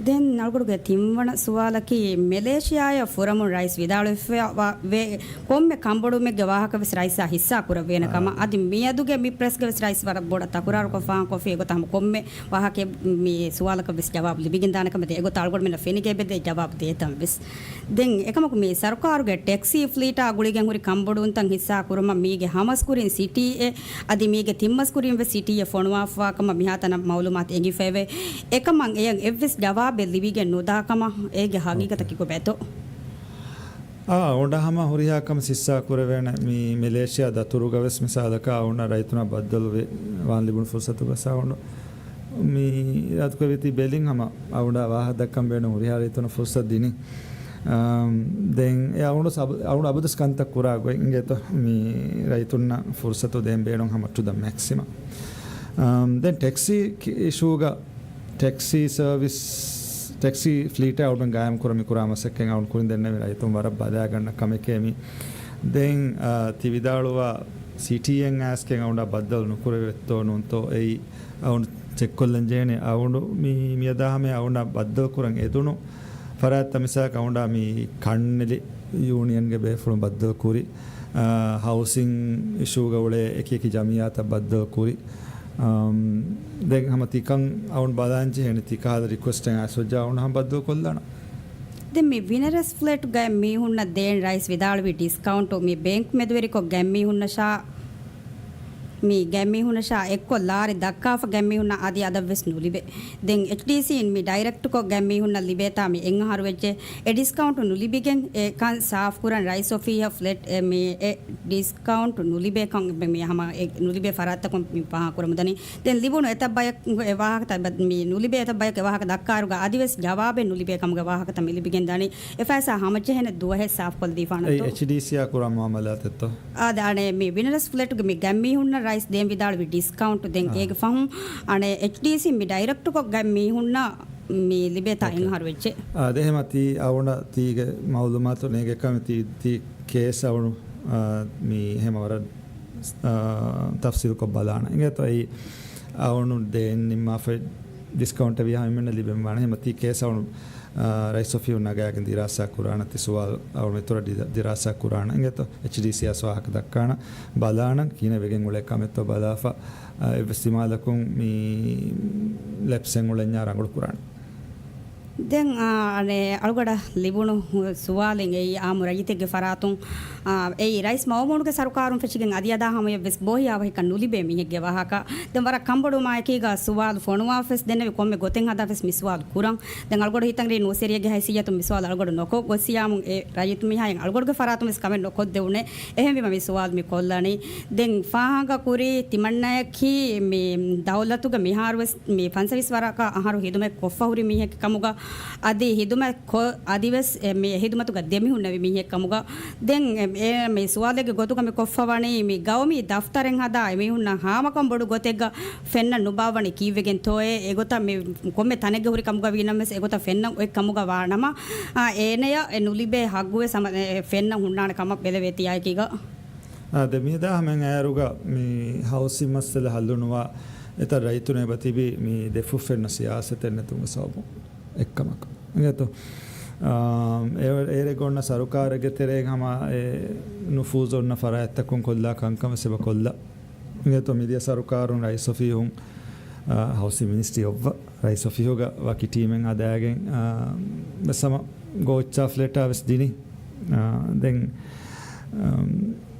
ދެން އަޅުގަޑުގެ ތިންވަނަ ސުވާލަކީ، މެލޭޝިޔާއަށް ފުރަމުން ރައީސް ވިދާޅުވެފަ ވެ ކޮންމެ ކަންބޮޑުވުމެއްގެ ވާހަކަ ވެސް ރައީސާ ހިއްސާ ކުރެވޭނެ ކަމަށް. އާ. އަދި މިއަދުގެ މި ޕްރެސްގެ ވެސް ރައީސް ވަރަށް ބޮޑަށް ތަކުރާރުކޮށް ފާހަގަކޮށްފި އެގޮތަށް ހަމަ ކޮންމެ ވާހަކައެއް މި ސުވާލަކަށް ވެސް ޖަވާބު ލިބިގެންދާނެ ކަމަށް ދޭ. އެގޮތަށް އަޅުގަނޑުމެންނަށް ފެނިގެ ބެދޭ ޖަވާބު ދޭތަން ވެސް. ދެން އެކަމަކު މި ސަރުކާރުގެ ޓެކްސީ ފްލީޓާ ގުޅިގެން ހުރި ކަންބޮޑުވުންތައް ހިއްސާ ކުރުމަށް މީގެ ހަމަސްކުރިން ސިޓީއެއް އަދި މީގެ ތިންމަސްކުރިން ވެސް ސިޓީއެއް ފޮނުވާފަވާ ކަމަށް މިހާތަނަށް މައުލޫމާތު އެނގިފައެވެ. އެކަމަށް އެޔަށް އެއްވެސް ޖަވާބެއް ލިބިގެން ނުދާ ކަމަށް އޭގެ ހަގީގަތަކީ ކޮބާތޯ؟ އާ، އަޅުގަނޑަށް ހަމަ ހުރިހާ ކަމެއް ހިއްސާ ކުރެވޭނެ. މި މެލޭޝިޔާ ދަތުރުގަ ވެސް މިސާލަކަށް އަޅުގަނޑަށް ރައްޔިތުންނާ ބައްދަލު ވެ-، ވާން ލިބުނު ފުރުސަތުގަ ވެސް އަޅުގަނޑު މި އަދުކޮށް ވެތި ބެލިން ހަމަ އަޅުގަނޑަށް ވާހަކަ ދައްކަން ބޭނުން ހުރިހާ ރައްޔިތުންނަށް ފުރުސަތު ދިނީ. އާ، ދެން އެ އަޅުގަނޑު ސަބު-، އަޅުގަނޑު އަބަދުސް ކަންތައް ކުރާ ގޮތް އިނގޭތޯ މި ރައްޔިތުންނަށް ފުރުސަތު ދޭން ބޭނުން ހަމަ ޓު ދަ މެކްސިމަމް. އާ، ދެން ޓެކްސީ ކި-، އިޝޫގަ ޓެކްސީ ސަރވިސް، ޓެކްސީ ފްލީޓާ އަޅުގަނޑު ގާއިމް ކުރަން މި ކުރާ މަސައްކަތް އަޅުގަނޑު ކުރިން ދެންނެވި ރައްޔިތުން ވަރަށް ބަލާގަންނަ ކަމެކޭ މި. ދެން، އާ، ތި ވިދާޅުވާ ސިޓީއެއް އައިސްގެން އަޅުގަނޑަށް ބައްދަލު ނުކުރެވޭތޯ ނޫންތޯ އެއީ އަޅުގަނޑު ޗެކްކޮށްލަން ޖެހޭނެ. އަޅުގަނޑު މި، މިއަދާ ހަމަ އަޅުގަނޑަށް ބައްދަލު ކުރަން އެދުނު ފަރާތްތައް މިސާލަކަށް އަޅުގަނޑާ މި ކަންނެލި ޔޫނިއަންގެ ބޭފުޅުން ބައްދަލު ކުރި، އާ، ހައުސިން އިޝޫގަ އުޅޭ އެކި އެކި ޖަމިއްޔާތައް ބައްދަލު ކުރި. އަމް، ދެން ހަމަ ތިކަން އަޅުން ބަލާން ޖެހޭނެ ތި ކަހަލަ ރިކުއެސްޓެއް އައިސް ވެއްޖާ އަޅުން ހަމަ ބައްދަލު ކޮށްލާނަން. ދެން މި ވިނަރަސް ފްލެޓްގައި މީހުންނަށް ދޭން ރައީސް ވިދާޅުވި ޑިސްކައުންޓު މި ބޭންކް މެދުވެރިކޮށް ގަތްމީހުންނަށާ، މި ގަތްމީހުންނަށާ އެއްކޮށް ލާރި ދައްކާފަ ގަތްމީހުންނަށް އަދި އަދަށްވެސް ނުލިބޭ. ދެން އެޗްޑީސީއިން މި ޑައިރެކްޓްކޮށް ގަތްމީހުންނަށް ލިބޭތާ މި އެއްއަހަރު ވެއްޖެ. އެ ޑިސްކައުންޓު ނުލިބިގެން އެކަން ސާފްކުރަން ރައީސް އޮފީހަށް ފްލެޓް އެ މި އެ ޑިސްކައުންޓު ނުލިބޭކަން މި ހަމަ އެ ނުލިބޭ ފަރާތްތަކުން މި ފާހަގަކުރަމުންދަނީ. ދެން ލިބުނު އެތައް ބަޔަކު އެ ވާހަކަތައް ބަ-، މި ނުލިބޭ އެތައް ބަޔަކު އެ ވާހަކަ ދައްކާއިރުގަ އަދިވެސް ޖަވާބެއް ނުލިބޭ ކަމުގެ ވާހަކަތައް މި ލިބިގެން ދަނީ. އެފައިސާ ހަމަޖެހޭނެ ދުވަހެއް ސާފްކޮށްލަދީފާނަންތޯ؟ އެޗްޑީސީއާ ކުރާ މުއާމަލާތެއްތޯ؟ އާދެ، އަނެ މި ވިނަރަސް ފްލެޓުގެ މި ގަތްމީހުންނަށް ރައީސް ދޭން ވިދާޅުވި ޑިސްކައުންޓު ދެން އާ. އޭގެ ފަހުން އަނެ އެޗްޑީސީ މި ޑައިރެކްޓުކޮށް ގަތްމީހުންނަށް މި ލިބޭތާ އޯކޭ. އެއްއަހަރު ވެއްޖެ. އާ، ދެ ހަމަ ތީ އަވުނަ ތީގެ މައުލޫމާތު ނޭގެ ކަމެ ތީ، ތީ ކޭސް އަވުނު، އާ، މި ހެމަ ވަރަށް، އާ، ތަފްސީލްކޮށް ބަލާނަ. އިނގޭތޯ އެއީ އަވުނު ދޭން ނިންމާފައި ޑިސްކައުންޓެއް ވިޔާ ހަމަ އެމެންނަށް ލިބެން ވާނެ. ހެމަ ތީ ކޭސް އަވުނު، އާ، ރައީސް އޮފީހުން ނަގާގެން ދިރާސާ ކުރާނަ ތި ސުވާލު އަވުނު އިތުރަށް ދި-، ދިރާސާ ކުރާނަ. އިނގޭތޯ އެޗްޑީސީއާ ސުވާހަކަ ދައްކާނަ ބަލާނަ ކިހިނެއް ވެގެން އުޅޭ ކަމެއްތޯ ބަލާފަ، އާ، އެއްވެސް ދިމާލަކުން މި ލެޕްސެއް އުޅެންޏާ ރަނގަޅު ކުރާނަ. ދެން، އާ، އަނެއް އަޅުގަޑަށް ލިބުނު ސުވާލެއް އެއީ އާއްމު ރައްޔިތެއްގެ ފަރާތުން، އާ، އެއީ ރައީސް މައުމޫނުގެ ސަރުކާރުން ފެށިގެން އަދި އަދާ ހަމަޔަށްވެސް ބޯހިޔާވަހިކަން ނުލިބޭ މީހެއްގެ ވާހަކަ. ދެން ވަރަށް ކަންބޮޑުވުމާއެކީގަ ސުވާލު ފޮނުވާފަވެސް ދެންނެވި ކޮންމެ ގޮތެއް ހަދާފަވެސް މި ސުވާލު ކުރަން. ދެން އަޅުގަޑު ހިތަށް އެރީ ނޫސްވެރިއެއްގެ ހައިސިއްޔަތުން މި ސުވާލު އަޅުގަޑު ނޮކޮށް ގޮއްސިޔާމުން އެ ރައްޔިތު މީހާއިން އަޅުގަޑުގެ ފަރާތުންވެސް ކަމެއް ނޮކޮށްދެވުނޭ. އެހެންވީމަ މި ސުވާލު މި ކޮށްލަނީ. ދެން ފާހަގަކުރީ ތިމަންނަޔަކީ މި ދައުލަތުގެ މިހާރުވެސް މި ފަންސަވީސް ވަރަކަށް އަހަރު ހިދުމަތް ކޮށްފަ ހުރި މީހެއް ކަމުގަ، އަދި ހިދުމަތް ކޮށް، އަދިވެސް އެ މި ހިދުމަތުގަ ދެމިހުންނެވި މީހެއް ކަމުގަ. ދެން އެ، އެ މި ސުވާލެއްގެ ގޮތުގަ މި ކޮށްފަވަނީ މި ގައުމީ ދަފްތަރެއް ހަދާ އެމީހުންނަށް ހާމަކަން ބޮޑު ގޮތެއްގަ ފެންނަން ނުބާއްވަނީ ކީއްވެގެންތޯއޭ؟ އެގޮތަށް މި ކޮންމެ ތަނެއްގެ ހުރި ކަމުގަ ވީނަމަވެސް އެގޮތަށް ފެންނަން އޮތް ކަމުގަ ވާނަމަ، އާ، އޭނަޔަށް އެ ނުލިބޭ ހައްގުވެސް ހަމަ އެ ފެންނަން ހުންނާނެ ކަމަށް ބެލެވޭ ތިޔާއެކީގަ. އާ، ދެ މިއަދާ ހަމައިން އައިރުގަ މި ހައުސިން މައްސަލަ ހައްލުނުވާ އެތައް ރައްޔިތުން އެބަ ތިބީ މި ދެފުށް ފެންނަ ސިޔާސަތެއް ނެތުމުގެ ސަބަބުން އެއްކަމަކު. އިނގޭތޯ؟ އާ، އޭ-، އޭރެއްގަ އޮންނަ ސަރުކާރެއްގެ ތެރެއިން ހަމަ އެ ނުފޫޒު އޮންނަ ފަރާތްތަކުން ކޮށްލާ ކަންކަން ވެސް އެބަ ކޮށްލާ. އިނގޭތޯ؟ މިދިޔަ ސަރުކާރުން ރައީސް އޮފީހުން، އާ، ހައުސިން މިނިސްޓްރީ އޮއްވަ ރައީސް އޮފީހުގަ ވަކި ޓީމެއް ހަދާގެން، އާ، ވެސް ހަމަ ގޯއްޗާފް ލެޓާ ވެސް ދިނީ. އާ، ދެން، އާ،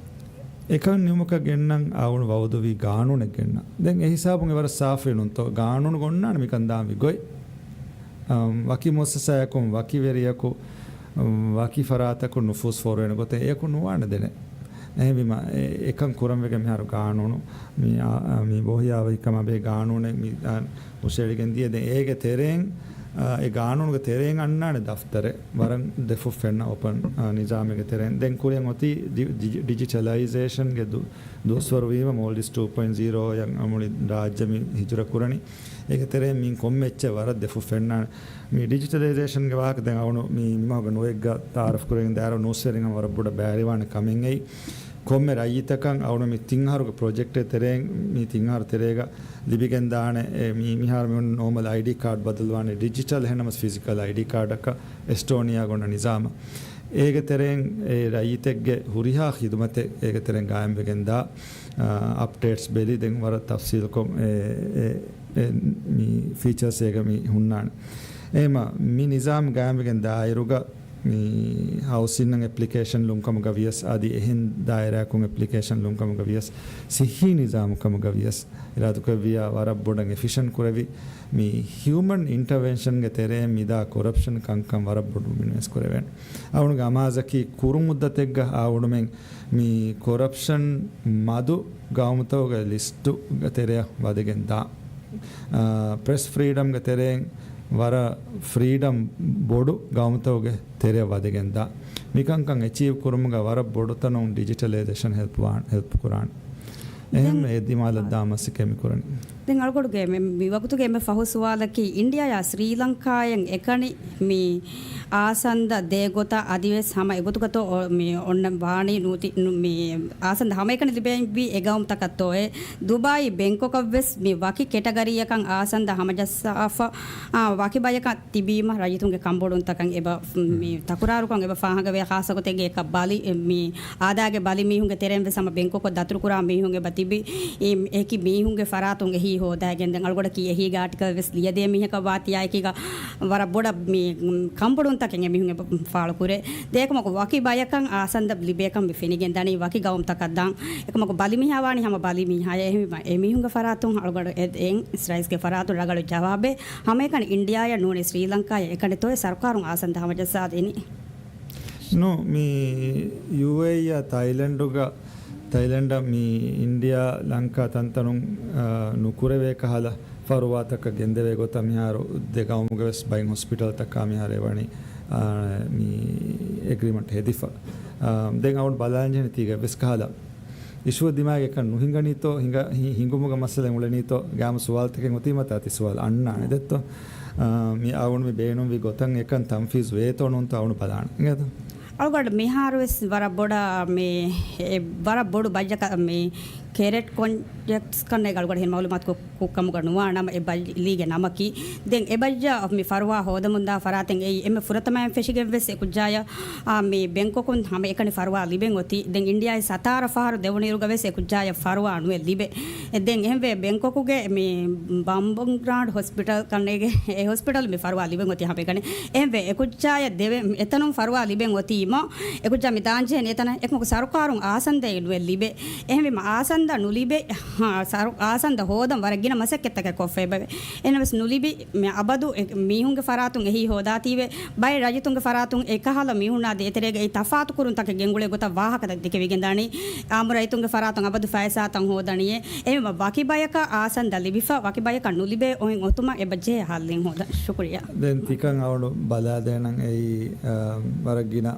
އެކަން ނިމުމަކަށް ގެންނަން އަޅުގަނޑު ވައުދުވީ ގާނޫނެއް ގެންނަން. ދެން އެ ހިސާބުން އެ ވަރަށް ސާފުވި ނޫންތޯ؟ ގާނޫނު އޮންނާނެ މިކަން ދާންވީ ގޮތް. އަމް، ވަކި މުއައްސަސާއަކުން، ވަކި ވެރިޔަކު، އަމް، ވަކި ފަރާތަކުން ނުފޫޒު ފޯރުވޭނެ ގޮތެއް އެޔަކު ނުވާނެ ދެނެއް. އެހެންވީމަ، އެ-، އެކަން ކުރަންވެގެން މިހާރު ގާނޫނު މި، އާ، އާ، މި ބޯހިޔާވަހިކަމާ ބެހޭ ގާނޫނެއް މި، އާ، ހުށައެޅިގެން ދިޔަ. ދެން އޭގެ ތެރެއިން، އާ، އެ ގާނޫނުގެ ތެރެއިން އަންނާނެ ދަފްތަރެއް، ވަރަށް ދެފުށް ފެންނަ އޮޕަން، އާ، ނިޒާމެއްގެ ތެރެއިން. ދެން ކުރިއަށް އޮތީ ޑި-، ޑިޖި-، ޑިޖިޓަލައިޒޭޝަންގެ ދު-، ދުވަސްވަރު ވީމަ، މޯލްޑިވްސް ޓޫ ޕޮއިންޓް ޒީރޯ އަށް މުޅި ރާއްޖެ މި ހިޖުރަ ކުރަނީ. އޭގެ ތެރެއިން މިން ކޮންމެ އެއްޗެއް ވަރަށް ދެފުށް ފެންނާނެ. މި ޑިޖިޓަލައިޒޭޝަންގެ ވާހަކަ ދެން އަޅުގަނޑު މި މިމަހުގެ ނުވައެއްގަ ތައާރަފް ކުރެވިގެން ދާއިރު ނޫސްވެރިން ވަރަށް ބޮޑަށް ބައިވެރިވާނެ ކަމެއް އެއީ. ކޮންމެ ރައްޔިތަކަށް އަޅުގަނޑު މި ތިން އަހަރުގެ ޕްރޮޖެކްޓެއް ތެރެއިން، މި ތިން އަހަރު ތެރޭގަ ލިބިގެން ދާނެ، އެ، މި، މިހާރު މި އޮންނަ ނޯމަލް އައިޑީ ކާޑް ބަދަލުވާނެ ޑިޖިޓަލް، އެހެންނަމަސް ފިޒިކަލް އައިޑީ ކާޑަކަށް އެސްޓޯނިއާގަ އޮންނަ ނިޒާމަށް. އޭގެ ތެރެއިން އެ ރައްޔިތެއްގެ ހުރިހާ ޚިދުމަތެއް އޭގެ ތެރެއިން ގާއިމްވެގެން ދާ، އަޕްޑޭޓްސް ބެލި ދެން ވަރަށް ތަފްސީލުކޮށް، އެ، އެ، އެ، މި ފީޗާސް އޭގަ މި ހުންނާނެ. އެހެންވީމަ، މި ނިޒާމް ގާއިމްވެގެން ދާއިރުގަ މި ހައުސިންއަށް އެޕްލިކޭޝަން ލުންކަމުގަ ވިޔަސް، އަދި އެހެން ދާއިރާއަކުން އެޕްލިކޭޝަން ލުންކަމުގަ ވިޔަސް، ސިއްހީ ނިޒާމު ކަމުގަ ވިޔަސް، އިރާދަކުރެއްވިޔާ ވަރަށް ބޮޑަށް އެފިޝަންޓް ކުރެވި، މި ހިއުމަން އިންޓަވެންޝަންގެ ތެރެއިން މިދާ ކޮރަޕްޝަން ކަންކަން ވަރަށް ބޮޑު މިނިމައިޒް ކުރެވޭނެ. އަޅުގަނޑުގެ އަމާޒަކީ ކުރު މުއްދަތެއްގަ އަޅުގަނޑުމެން މި ކޮރަޕްޝަން މަދު ގައުމުތަކުގެ ލިސްޓުގެ ތެރެއަށް ވަދެގެން ދާ، އާ، ޕްރެސް ފްރީޑަމްގެ ތެރެއިން ވަރަށް ފްރީޑަމް ބޮޑު ގައުމުތަކުގެ ތެރެއަށް ވަދެގެން ދާ. މިކަންކަން އެޗީވް ކުރުމުގަ ވަރަށް ބޮޑު ތަނުން ޑިޖިޓަލައިޒޭޝަން ހެލްޕް ވާ-، ހެލްޕް ކުރާނެ. އެހެން ދެން އެ ދިމާލަށް ދާ މަސައްކަތް މި ކުރަނީ. ދެން އަޅުގަޑުގެ މި، މި ވަގުތުގެ އެންމެ ފަހު ސުވާލަކީ، އިންޑިއާޔާ ސްރީލަންކާއަށް އެކަނި މި އާސަންދަ ދޭ ގޮތަށް އަދިވެސް ހަމަ އެގޮތުގަތޯ އޮ-، މި އޮންނަ ވާނީ ނޫތި-، ނު-، މި އާސަންދަ ހަމައެކަނި ލިބެންވީ އެ ގައުމުތަކަށްތޯއޭ؟ ދުބާއީ ބެންކޮކަށްވެސް މި ވަކި ކެޓަގަރީއަކަށް އާސަންދަ ހަމަޖައްސާފަ، އާ، ވަކި ބަޔަކަށް ތިބީމަ ރައްޔިތުންގެ ކަންބޮޑުންތަކަށް އެބަ، މި ތަކުރާރުކަން އެބަ ފާހަގަވޭ. ޚާއްޞަގޮތެއްގެ އެކަ ބަލި، މި އާދާގެ ބަލި މީހުންގެ ތެރެއިން ވެސް ހަމަ ބެންކޮކަށް ދަތުރުކުރާ މީހުން އެބަ ތިބި، އެކި މީހުންގެ ފަރާތުން އެހީ ހޯދައިގެން. ދެން އަޅުގަޑަކީ އެހީގެ އާޓިކަލް ވެސް ލިޔެދޭ މީހަކަށް ވާ ތިޔާއެކީގަ ވަރަށް ބޮޑަށް މި، މް، ކަންބޮޑުންތަކެއް އެމީހުން އެބަ ފާޅުކުރޭ. ދޭކަމަކު ވަކި ބަޔަކަށް އާސަންދަ ލިބޭކަން މި ފެނިގެން ދަނީ ވަކި ގައުމުތަކަށް ދާން. އެކަމަކު ބަލިމީހާ ވާނީ ހަމަ ބަލިމީހާޔަށް. އެހެންވީމަ އެމީހުންގެ ފަރާތުން އަޅުގަޑު އެ-، އެއިން ރައީސްގެ ފަރާތުން ރަގަޅު ޖަވާބެއް ހަމައެކަނި އިންޑިއާޔަށް ނޫނީ ސްރީލަންކާޔަށް އެކަނިތޯއޭ ސަރުކާރުން އާސަންދަ ހަމަޖައްސާ ދިނީ. ނޫ، މި ޔޫއޭއީއާ ތައިލެންޑުގަ، ތައިލެންޑަށް މި އިންޑިއާ ލަންކާ ތަންތަނުން، އާ، ނުކުރެވޭ ކަހަލަ ފަރުވާތަކަށް ގެންދެވޭ ގޮތަށް މިހާރު ދެ ގައުމުގެ ވެސް ބައެއް ހޮސްޕިޓަލްތަކާ މިހާރު އެވަނީ، އާ، މި އެގްރިމަންޓް ހެދިފަ. އާ، ދެން އަޅުގަނޑު ބަލާންޖެހެނީ ތީގަ ވެސް ކަހަލަ އިޝޫއެއް ދިމާގެ އެކަން ނުހިނގަނީތޯ، ހިނގަ-، ހި-، ހިނގުމުގެ މައްސަލައެއް އުޅެނީތޯ، ގާމު ސުވާލުތަކެއް އޮތީމަ ތާ ތި ސުވާލު އަންނާނެ ދެއްތޯ؟ އާ، މި އަޅުގަނޑު މި ބޭނުންވި ގޮތަށް އެކަން ތަންފީޒު ވޭތޯ ނޫންތޯ އަޅުގަނޑު ބަލާނެ. އިނގޭތޯ؟ އަޅުގަޑު މިހާރުވެސް ވަރަށް ބޮޑަށް މި، އެ، ވަރަށް ބޮޑު ބައްޖަކަށް މި ކެރެޓް ކޮންޓްރެކްޓްސް ކަންނޭގަ އަޅުގަޑު ހިން މައުލޫމާތު ކު-، ކު-، ކަމުގަ ނުވާ ނަމަ، އެ ބައްޖަ ލީގެ ނަމަކީ. ދެން އެ ބައްޖަ މި ފަރުވާ ހޯދަމުންދާ ފަރާތެއް އެއީ އެންމެ ފުރަތަމައިން ފެށިގެން ވެސް އެ ކުއްޖާޔަށް، އާ، މި ބެންކޮކުން ހަމަ އެކަނި ފަރުވާ ލިބެން އޮތީ. ދެން އިންޑިއާއި ސަތާރަ ފަހަރު ދެވުނު އިރުގަ ވެސް އެ ކުއްޖާޔަށް ފަރުވާ ނުވެ ލިބޭ. އެ ދެން އެހެންވެ ބެންކޮކުގެ މި ބަމްބޮންގްރާޑް ހޮސްޕިޓަލް ކަންނޭގެ އެ ހޮސްޕިޓަލް މި ފަރުވާ ލިބެން އޮތީ ހަމަ އެކަނި. އެހެންވެ އެ ކުއްޖާޔަށް ދެވެ-، އެތަނުން ފަރުވާ ލިބެން އޮތީމަ، އެ ކުއްޖާ މި ދާންޖެހޭނެ އެތަނަށް އެކަމަކު ސަރުކާރުން އާސަންދައެއް ނުވެ ލިބޭ. އެހެންވީމަ އާސަންދަ ނުލިބޭ، ހާ، ސަރު-، އާސަންދަ ހޯދަން ވަރަށް ގިނަ މަސައްކަތްތަކެއް ކޮށްފައިބަވޭ. އެހެނަސް ނުލިބި މި އަބަދު އެ މީހުންގެ ފަރާތުން އެހީ ހޯދާތީވެ. ބައެއް ރައްޔިތުންގެ ފަރާތުން އެކަހަލަ މީހުންނާ ދޭތެރޭގައި ތަފާތު ކުރުންތަކެއް ގެންގުޅޭ ގޮތަށް ވާހަކަތައް ދެކެވިގެން ދާނީ. އާއްމު ރައްޔިތުންގެ ފަރާތުން އަބަދު ފައިސާތައް ހޯދަނީއޭ. އެހެންވީމަ ވަކި ބަޔަކަށް އާސަންދަ ލިބިފަ، ވަކި ބަޔަކަށް ނުލިބޭ އޮތް އޮތުމަށް އެބަ ޖެހޭ ހައްލެއް ހޯދަން. ޝުކުރިއްޔާ. ދެން ތިކަން އަޅު ބަލާދޭނަން އެއީ، އަ، ވަރަށް ގިނަ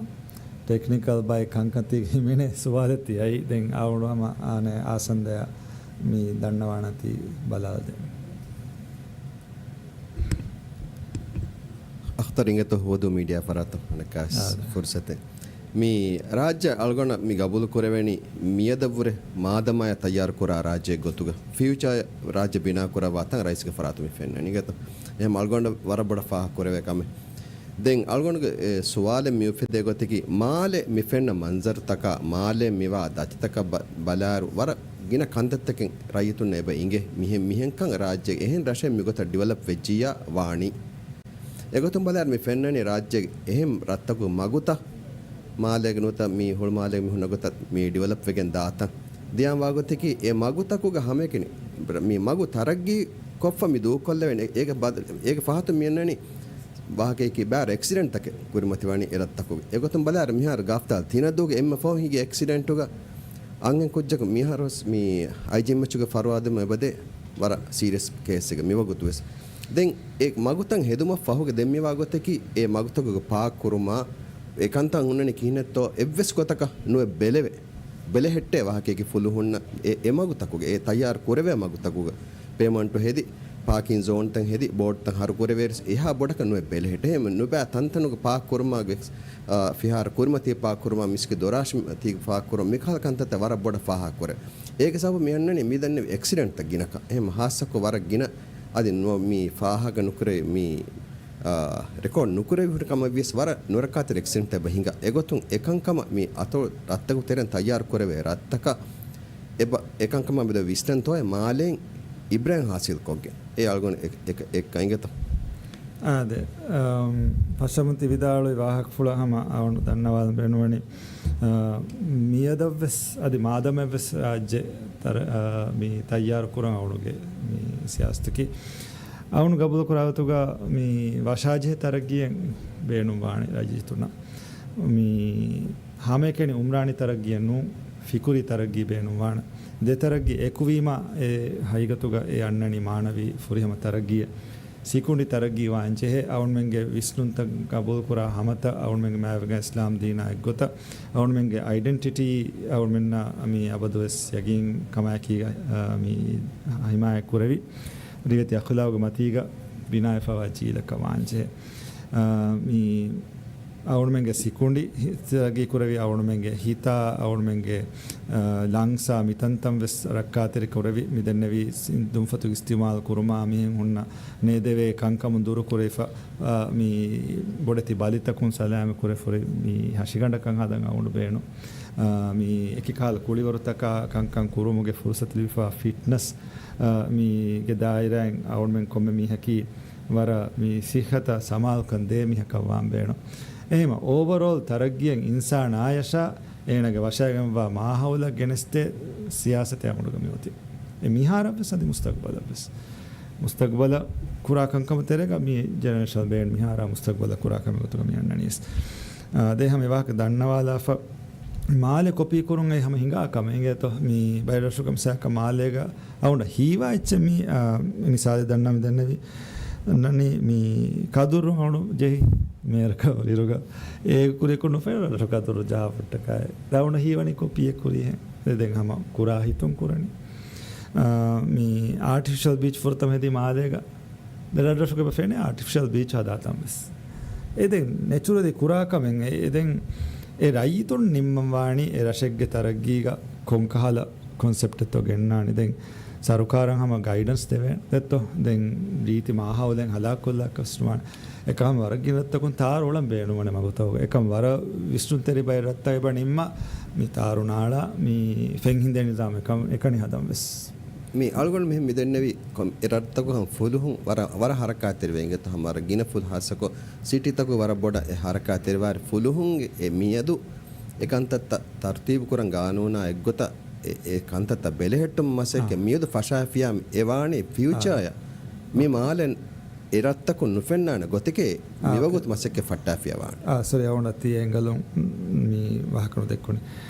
ޓެކްނިކަލް ބައެއް ކަންކަން ތީ ހިމެނޭ ސުވާލެއް ތި އައީ. ދެން އަޅު ހަމަ އާނެ އާސަންދަޔާ މި ދަންނަވާނަން ތި ބަލާލަދޭން. އަޚްތަރު އިނގޭތޯ ހުވަދޫ މީޑިއާ ފަރާތުން އަނެއްކާވެސް އާދެ. ފުރުސަތެއް. މި ރާއްޖެ އަޅުގަނޑަށް މި ގަބޫލު ކުރެވެނީ މިއަދަށްވުރެ މާދަމާޔަށް ތައްޔާރު ކުރާ ރާއްޖެއެއް ގޮތުގަ ފިއުޗާ ރާއްޖެ ބިނާ ކުރައްވާ ތަން ރައީސްގެ ފަރާތުން މި ފެންނަނީ އިނގޭތޯ. އެހެން އަޅުގަނޑަށް ވަރަށް ބޮޑަށް ފާހަގަ ކުރެވޭ ކަމެއް. ދެން އަޅުގަނޑުގެ، އެ، ސުވާލެއް މި އުފެދޭ ގޮތަކީ، މާލެ މި ފެންނަ މަންޒަރުތަކާ، މާލެ މިވާ ދަތިތަކަށް ބަ-، ބަލާއިރު، ވަރަށް ގިނަ ކަންތައްތަކެއް ރައްޔިތުންނަށް އެބަ އިނގޭ. މިހެން، މިހެންކަން ރާއްޖޭގެ އެހެން ރަށެއް މިގޮތަށް ޑިވެލޮޕް ވެއްޖިއްޔާ ވާނީ. އެގޮތުން ބަލާއިރު، މި ފެންނަނީ ރާއްޖޭގެ އެހެން ރަށްތަކުގެ މަގުތައް، މާލޭގެ ނުވަތަ މި ހުޅުމާލޭގެ މި ހުންނަ ގޮތަށް މި ޑިވެލޮޕް ވެގެން ދާތަން. ދިޔާން ވާގޮތަކީ، އެ މަގުތަކުގަ ހަމައެކަނި މި މަގު ތަރައްގީ ކޮށްފަ މި ދޫކޮށްލެވެން އޭގެ ބަދަ-، އޭގެ ފަހަތުން މިއަންނަނީ ވާހަކައަކީ ބާރަ އެކްސިޑެންޓްތަކެއް ކުރިމަތިވާނީ އެ ރަށްތަކުގަ. އެގޮތުން ބަލާއިރު މިހާރު ގަފްތާލް ތިނަދޫގެ އެންމެ ފަހު ހިނގި އެކްސިޑެންޓުގަ އަންހެން ކުއްޖަކު މިހާރުވެސް މި އައިޖީއެމްއެޗުގެ ފަރުވާ ދެމުން އެބަދޭ ވަރަށް ސީރިއަސް ކޭސްއެއްގަ މިވަގުތުވެސް. ދެން އެ މަގުތައް ހެދުމަށް ފަހުގަ ދެން މިވާ ގޮތަކީ އެ މަގުތަކުގެ ޕާކް ކުރުމާ އެ ކަންތައް ހުންނަނީ ކިހިނެއްތޯ އެއްވެސް ގޮތަކަށް ނުއެއް ބެލެވޭ. ބެލެހެއްޓޭ ވާހަކައަކީ ފުލުހުންނަ އެ، އެ މަގުތަކުގެ، އެ ތައްޔާރު ކުރެވޭ މަގުތަކުގަ ޕޭމަންޓު ހެދި، ޕާކިން ޒޯންތައް ހެދި، ބޯޓްތައް ހަރު ކުރެވޭ އެހާ ބޮޑަކަށް ނުއެއް ބެލެހެއްޓޭ. އެހެން ނުބައި ތަންތަނުގެ ޕާކް ކުރުމާ ގެ، އާ، ފިހާރަ ކުރިމަތީ ޕާކް ކުރުމާ މިސްކިތް ދޮރާށި މަތީގަ ޕާކް ކުރުމަށް މިކަހަލަ ކަންތައްތައް ވަރަށް ބޮޑަށް ފާހަގަ ކުރޭ. އޭގެ ސަބަބު މި އަންނަނީ މި ދެންނެވި އެކްސިޑެންޓްތައް ގިނަކަން. އެހެން ހާއްސަކޮށް ވަރަށް ގިނަ އަދި ނު-، މި ފާހަގަ ނުކުރެވި މި އާ، ރެކޯޑް ނުކުރެވި ހުރި ކަމަށް ވިޔަސް ވަރަށް ނުރައްކާތެރި އެކްސިޑެންޓްތައް އެބަ ހިނގާ. އެގޮތުން އެކަންކަމަށް މި އަތޮޅު ރަށްތަކުގެ ތެރެއިން ތައްޔާރު ކުރެވޭ ރަށްތަކަށް އެބަ އެކަންކަމާ މެދު ވިސްނަންތޯއޭ މާލެއިން އިބްރާހިމް ހާސިލްކޮށްގެން. އެ އަޅުގަނޑު އެ-، އެ-، އެ-، އެއްކަން އިނގޭތޯ؟ އާދެ، އަމް، ފަށަމުން ތި ވިދާޅުވި ވާހަކަފުޅަށް ހަމަ އަޅުގަނޑު ދަންނަވާލަން ބޭނުންވަނީ، އާ، މިއަދަށްވެސް އަދި މާދަމެއްވެސް ރާއްޖެ ތަރ-، އާ، މި ތައްޔާރު ކުރަން އަޅުގަނޑުގެ މި ސިޔާސަތަކީ އަޅުގަނޑު ގަބޫލު ކުރާ ގޮތުގަ މި ވަށާޖެހޭ ތަރައްގީއެއް ބޭނުންވާނެ ރައްޔިތުންނަށް. މި ހަމައެކަނި އުމްރާނީ ތަރައްގީއެއް ނޫން، ފިކުރީ ތަރައްގީ ބޭނުންވާނެ. ދެ ތަރައްގީ އެކުވީމަ އެ ހަގީގަތުގަ އެ އަންނަނީ މާނަވީ ފުރިހަމަ ތަރައްގީއެއް. ސިކުނޑި ތަރައްގީ ވާންޖެހޭ، އަޅުމެންގެ ވިސްނުންތައް ގަބޫލުކުރާ ހަމަތައް އަޅުމެންގެ މާތްވެގެން އިސްލާމް ދީނާ އެއްގޮތަށް އަޅުމެންގެ އައިޑެންޓިޓީ އަޅުމެންނަށް މި އަބަދުވެސް ޔަގީން ކަމާއެކީގަ، އަ، މި ހިމާޔަތް ކުރެވި، ރިވެތި އަޚުލާގު މަތީގަ ބިނާވެފަވާ ޖީލަކަށް ވާންޖެހޭ. އަ، މި އަޅުމެންގެ ސިކުނޑި ހި-، ތަރައްގީ ކުރެވި އަޅުމެންގެ ހިތާ، އަޅުމެންގެ، އަ، ލަންގްސާ މިތަންތަން ވެސް ރައްކާތެރި ކުރެވި، މި ދެންނެވި ސި-، ދުންފަތުގެ އިސްތިޢުމާލު ކުރުމާ މިހެން ހުންނަ ނޭދެވޭ ކަންކަމުން ދުރު ކުރެވިފަ، އަ، މި ބޮޑެތި ބަލިތަކުން ސަލާމަތް ކުރެފަ ހުރި މި ހަށިގަނޑަކަށް ހަދަން އަޅުގަނޑު ބޭނުން. އާ، މި އެކި ކަހަލަ ކުޅިވަރުތަކާ ކަންކަން ކުރުމުގެ ފުރުސަތު ލިބިފަ ފިޓްނަސް، އާ، މީގެ ދާއިރާއިން އަޅުމެން ކޮންމެ މީހަކީ ވަރަށް މި ސިއްހަތަށް ސަމާލުކަން ދޭ މީހަކަށް ވާން ބޭނުން. އެހެމަ އޯވަރޯލް ތަރައްގީއަށް އިންސާނާޔަށާ އޭނާގެ ވަށައިގެންވާ މާހައުލަށް ގެނެސްދޭ ސިޔާސަތެއް އަމުރުގަ މިއޮތީ. އެ މިހާރަށްވެސް އަދި މުސްތަގުބަލަށްވެސް. މުސްތަގުބަލަށް ކުރާ ކަންކަމު ތެރޭގަ މި ޖެނެރޭޝަން ބޭންޑް މިހާރާ މުސްތަގުބަލަށް ކުރާ ކަމެއް ގޮތުގަ މި އަންނަނީސް. އާ، ދެ ހަމަ އެ ވާހަކަ ދަންނަވާލާފަ، މާލެ ކޮޕީ ކުރުން އެ ހަމަ ހިނގާ ކަމެއް އިނގޭތޯ. މި ބައެއް ރަށުގަ މިސާލަކަށް މާލޭގަ އަޅުގަނޑަށް ހީވާ އެއްޗެއް މި، އާ، މި މިސާލެއް ދަންނަ މި ދެންނެވި. ނަނީ މި ކަދުރު އަޅު ޖެހި މޭރަކަށް އިރުގަ އޭ ކުރިއަކު ނުފެން ރަށު ކަދުރު ޖަހާފައްޓަކާއި. އަޅުގަނޑަށް ހީވަނީ ކޮޕީއެއް ކުރީހެން. ދެ ދެން ހަމަ ކުރާ ހިތުން ކުރަނީ. އާ، މި އާޓިފިޝަލް ބީޗް ފުރަތަމަ ހެދީ މާލޭގަ. ދެ ރަށްރަށުގެ ބަ ފެނޭ އާޓިފިޝަލް ބީޗް ހަދާތަން ވެސް. އެ ދެން ނެޗުރަލީ ކުރާ ކަމެއް އެ، އެ ދެން އެ ރައްޔިތުން ނިންމަން ވާނީ އެ ރަށެއްގެ ތަރައްގީގަ ކޮންކަހަލަ ކޮންސެޕްޓެއްތޯ ގެންނާނީ. ދެން ސަރުކާރަށް ހަމަ ގައިޑަންސް ދެވޭނެ ދެއްތޯ. ދެން ރީތި މާހައުލެއް ހަލާކުކޮށްލާކަށް ވާނެ. އެކަމަ ވަރަށް ގިނަ ރަށްތަކުން ތާރު އުޅަން ބޭނުންވަނީ މަގުތަކުގަ. އެކަމަ ވަރަށް ވިސްނުންތެރި ބައެއް ރަށްތައް އެބަ ނިންމާ މި ތާރު ނާޅާ މި ފެން ހިންދޭ ނިޒާމް އެކަން އެކަނި ހަދަން ވެސް. މި އަޅުގަނޑު މިހެން މިދެންނެވި ކޮން-، އެ ރަށްތަކުގަ ފުލުހުން ވަރަށް، ވަރަށް ހަރަކާތްތެރިވެ އިނގޭތޯ ހަމަ ވަރަށް ގިނަ ފުލު ހާއްސަކޮށް ސިޓީތަކުގަ ވަރަށް ބޮޑަށް އެ ހަރަކާތްތެރިވާއިރު ފުލުހުންގެ އެ މިއަދު އެ ކަންތައްތައް ތަރުތީބު ކުރަން ގާނޫނާ އެއްގޮތަށް އެ، އެ ކަންތައްތައް ބެލެހެއްޓުމަށް މަސައްކަތް އާ. މިއަދު ފަށާފިޔާ އެ ވާނީ އާ. ފިއުޗާއަށް މި މާލެ އެ ރަށްތަކުން ނުފެންނާނެ ގޮތެކޭ މި އާ، ވަގުތު މަސައްކަތް ފައްޓާފިޔާ ވާނެ. އާ، ސޮރީ، އަޅުގަނޑަށް ތި އެންގަލުން މި ވާހަކަ ނުދެއްކުނީ.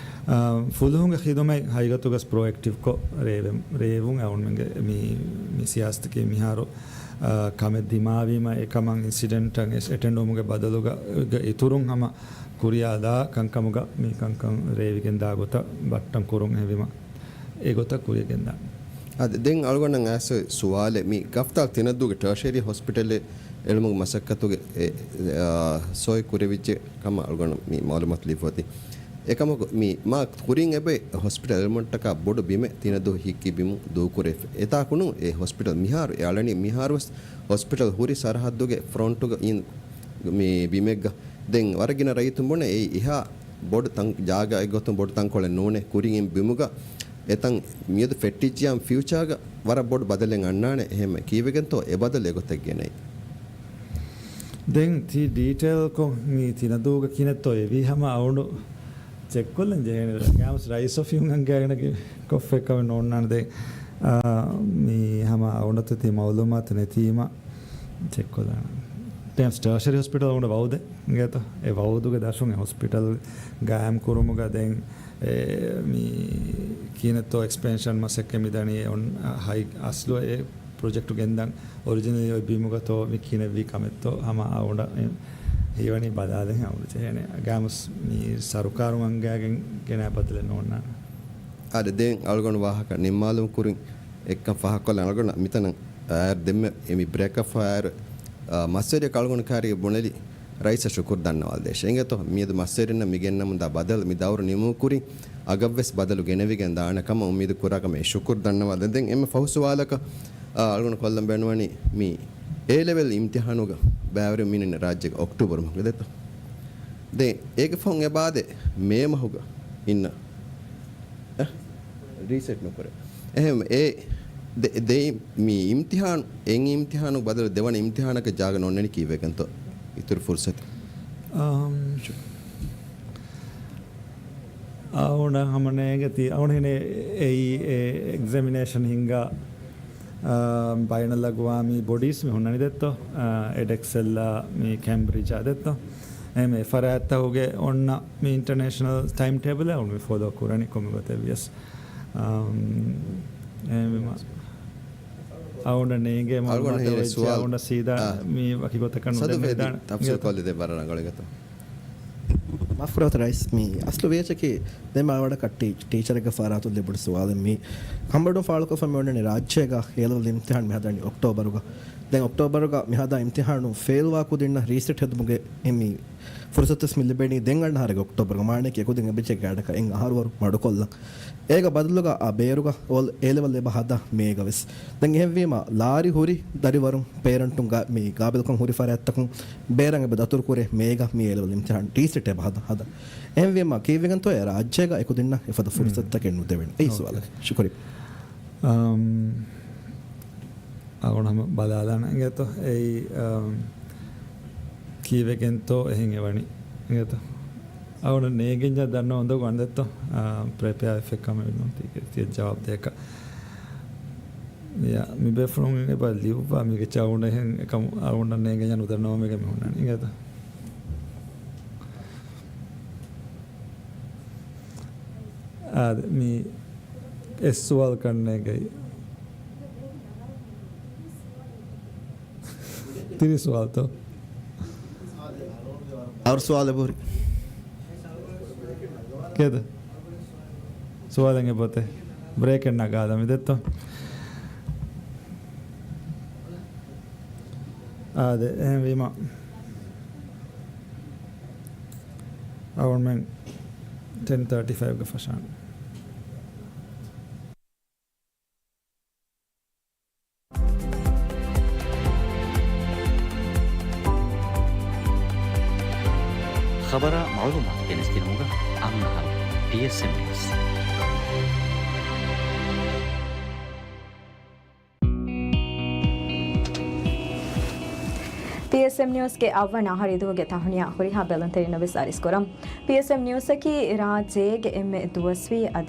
އާ، ފުލުހުންގެ ޚިދުމަތް ހަގީގަތުގަސް ޕްރޮއެކްޓިވްކޮށް ރޭވެ-، ރޭވުން އަޅުގަނޑުމެންގެ މި، މި ސިޔާސަތަކީ މިހާރު، އާ، ކަމެއް ދިމާވީމަ އެކަމަށް އިންސިޑެންޓަށް އެޓެންޑްވުމުގެ ބަދަލުގަ އިތުރުން ހަމަ ކުރިއަށް ދާ ކަންކަމުގަ މި ކަންކަން ރޭވިގެން ދާ ގޮތަށް ބައްޓަން ކުރުން އެހެންވީމަ އެގޮތަށް ކުރިއަށް ގެންދާނެ. އަދި ދެން އަޅުގަނޑަށް އައިސް ސުވާލެއް، މި ގަފްތާލް ތިނަދޫގެ ޓާޝަރީ ހޮސްޕިޓަލެއް އެޅުމުގެ މަސައްކަތުގެ އެ، އާ، ސޮއި ކުރެވިއްޖެ ކަމަށް އަޅުގަނޑު މި މައުލޫމާތު ލިބިފައި އޮތީ. އެކަމަކު، މި މާ ކުރިން އެބައި ހޮސްޕިޓަލް އެޅުމަށްޓަކާ ބޮޑު ބިމެއް ތިނަދޫ ހިއްކި ބިމުން ދޫކުރެވިފަ. އެތާކުނު އެ ހޮސްޕިޓަލް މިހާރު އެ އަޅަނީ މިހާރުވެސް ހޮސްޕިޓަލް ހުރި ސަރަހައްދުގެ ފްރޮންޓުގަ އިން މި ބިމެއްގަ. ދެން ވަރަށް ގިނަ ރައްޔިތުން ބުނޭ އެއީ އެހާ ބޮޑު ތަން-، ޖާގައެއް ގޮތުން ބޮޑު ތަންކޮޅެއް ނޫނޭ. ކުރިން އިން ބިމުގަ އެތަން މިއަދު ފެއްޓިއްޖިޔާމު ފިއުޗާގަ ވަރަށް ބޮޑު ބަދަލެއް އަންނާނެ. އެހެން ކީއްވެގެންތޯ އެ ބަދަލު އެގޮތަށް ގެނައީ؟ ދެން ތި ޑީޓެއިލްކޮށް މި ތިނަދޫގަ ކިހިނެއްތޯ އެވީ ހަމަ އައުނޑު ޗެކްކޮށްލަން ޖެހޭނެ. ގާމްސް ރައީސް އޮފީހުން އަންގައިގެނަކީ ކޮށްފައި ކަމެއް ނޯންނާނެ. ދެން، އާ، މި ހަމަ އައުނޑަތު ތި މައުލޫމާތު ނެތީމަ ޗެކްކޮށްލާނަން. ޓޭމްސް ޓާޝަރީ ހޮސްޕިޓަލް އަޅުގަނޑަށް ވައުދެއް އިނގޭތޯ؟ އެ ވައުދުގެ ދަށުން އެ ހޮސްޕިޓަލް ގާއިމް ކުރުމުގަ ދެން އެ މި ކިހިނެއްތޯ އެކްސްޕެންޝަން މަސައްކަތް މިދަނީ އޮން ހައި އަސްލު އެ ޕްރޮޖެކްޓު ގެންދަން އޮރިޖިނަލީ އޮތް ބިމުގަތޯ މި ކިހިނެއްވީ ކަމެއްތޯ ހަމަ އަޅުގަނޑަށް ހީވަނީ ބަލާލަން އަޅުގަނޑު ޖެހޭނެ. ގާމްސް މި ސަރުކާރުން އަންގައިގެން ގެނައި ބަދަލެއް ނޯންނާނެ. އާދެ، ދެން އަޅުގަނޑު ވާހަކަ ނިންމާލުމުގެ ކުރިން އެއްކަން ފާހަގަކޮށްލަން އަޅުގަނޑު މިތަނަށް އައި އާރް ދެންމެ އެ މި ބްރޭކަށް ފަހާއިރު، އާ، މަސްވެރިޔަކު އަޅުގަނޑު ކާރިގެ ބުނެލި ރައީސަށް ޝުކުރު ދަންނަވާލަދޭށޭ. އިނގޭތޯ، މިއަދު މަސްވެރިންނަށް މި ގެންނަމުންދާ ބަދަލު މި ދައުރު ނިމުނު ކުރިން އަގަށްވެސް ބަދަލު ގެނެވިގެން ދާނެ ކަމަށް އުއްމީދު ކުރާ ކަމަށް ޝުކުރު ދަންނަވާލަދޭ. ދެން އެންމެ ފަހު ސުވާލަކަށް، އާ، އަޅުގަނޑު ކޮށްލަން ބޭނުންވަނީ މި އޭ ލެވެލް އިމްތިހާނުގަ ބައިވެރިވުން މި އިންނަ ރާއްޖޭގަ އޮކްޓޫބަރު މަހުގަ ދެއްތޯ. ދެން އޭގެ ފަހުން އެބައާދޭ މޭ މަހުގަ އިންނަ އެ، ރީސެޓް ނުކުރޭ. އެހެން އެ ދެ-، ދެ-، މި އިމްތިހާނު، އެ އިމްތިހާނު ބަދަލު ދެވަނަ އިމްތިހާނަކަށް ޖާގަ ނޯންނަނީ ކީއްވެގެންތޯ؟ އިތުރު ފުރުސަތު. އަމް، އަޅުގަނޑަށް ހަމަ ނޭނގެތީ، އަޅުގަނޑު ހިނގޭ އެއީ އެ އެގްޒަމިނޭޝަން ހިންގާ އާ، ބައިނަލްއަގުވާމީ ބޮޑީސް މި ހުންނަނީ ދެއްތޯ؟ އާ، އެޑެކްސެލްއާ މި ކެމްބްރިޖްއާ ދެއްތޯ؟ އެހެން އެ ފަރާތްތަކުގެ އޮންނަ މި އިންޓަރނޭޝަނަލް ޓައިމް ޓޭބަލްއެއް އަޅުގަނޑު މި ފޮލޯ ކުރަނީ ކޮންމެ ގޮތެއް ވިޔަސް. އާ، އެހެންވީމަ އަޅުގަނޑަށް ނޭނގޭ މައުލޫމާތު އަޅުގަނޑަށް ސީދާ އާ. މި ވަކި ގޮތަކަށް ނުދެންނެވިދާނެ. ތަފްސީލް ކޮށްލި ދެ ބަރަށް ރަނގަޅު ގޮތަށް. މަފްރޫދު ރައީސް، މި އަސްލު ވޭޗަކީ ދެން މާވަޑަކަށް ޓީ-، ޓީޗަރެއްގެ ފަރާތުން ލިބުނު ސުވާލެއް. މި ކަނބޮޑުން ފާޅުކޮށްފަ މި އޮންނަނީ ރާއްޖޭގަ އޭ ލެވެލް އިމްތިހާން މި ހަދަނީ އޮކްޓޯބަރުގަ. ދެން އޮކްޓޯބަރުގަ މި ހަދާ އިމްތިހާނު ފެއިލްވާ ކުދިންނަށް ރީސެޓް ހެދުމުގެ މި ފުރުސަތުވެސް މި ލިބެނީ ދެން އަންނަ އަހަރެއްގަ އޮކްޓޯބަރުގަ. މާނައަކީ އެކުދިން އެބަޖެހޭ ގާޑަކަށް އެއް އަހަރުވަރު މަޑުކޮށްލަން. އޭގަ ބަދަލުގަ އާ ބޭރުގަ އޯ-، އޭ ލެވެލް އެބަ ހަދާ މޭގަ ވެސް. ދެން އެހެންވީމަ، ލާރި ހުރި ދަރިވަރުން ޕޭރެންޓުން ގާ-، މި ގާބިލްކަން ހުރި ފަރާތްތަކުން ބޭރަށް އެބަ ދަތުރުކުރޭ މޭގަ މި އޭ ލެވެލް އިމްތިހާން ރީސެޓް އެބަ ހަދާ، ހަދާ. އެހެންވީމަ، ކީއްވެގެންތޯ އެ ރާއްޖޭގަ އެކުދިންނަށް އެފަދަ ފުރުސަތުތަކެއް ނުދެވެނީ؟ އެއީ ސުވާލެއް. ޝުކުރިއްޔާ. އަމް، އަޅުގަނޑު ހަމަ ބަލާލާނަން އިނގޭތޯ. އެއީ، އަމް، ކީއްވެގެންތޯ އެހެން އެވަނީ އިނގޭތޯ. އަޅުގަނޑަށް ނޭނގެންޏާ ދަންނަ އުނދަގޫ ވަންދެއްތޯ، އާ، ޕްރިޕެއާ އެފެއްޓް ކަމެއް ނޫން ތީ، ތިޔަ ޖަވާބު ދޭކަ. ޔާ، މި ބޭފުޅުން އެބަ ލިޔުއްވާ މީގެ ޗައުން އެހެން އެކަމު އަޅުގަނޑަށް ނޭނގެންޏާ ނުދަންނަވަމޭގެ މި ހުންނަނީ އިނގޭތޯ. އާދެ، މި އެއް ސުވާލަކަށް ނޭނގެ. ތިރީސް ސުވާލުތޯ؟ އަހަރު ސުވާލެއް ބުރި. ކޭދަ؟ ސުވާލެއް އެބައޮތޭ. ބްރޭކެއް ނަގާލަ މި ދެއްތޯ؟ އާދެ، އެހެންވީމަ. އަޅުގަނޑުމެން ޓެން ތާޓީ ފައިވްގެ ފަށާން. ޚަބަރާ މަޢުލޫމާތު ގެނެސްދިނުމުގަ އަންނަ ހަރު ޕީއެސްއެމް ނިއުސް. ޕީއެސްއެމް ނިއުސްގެ އަށްވަނަ އަހަރު އިދޫގެ ތަހުނިޔާ ހުރިހާ ބެލުންތެރިންނަށް ވެސް އަރިސްކުރަން. ޕީއެސްއެމް ނިއުސްއަކީ ރާއްޖޭގެ އެންމެ ދުވަސްވީ އަދި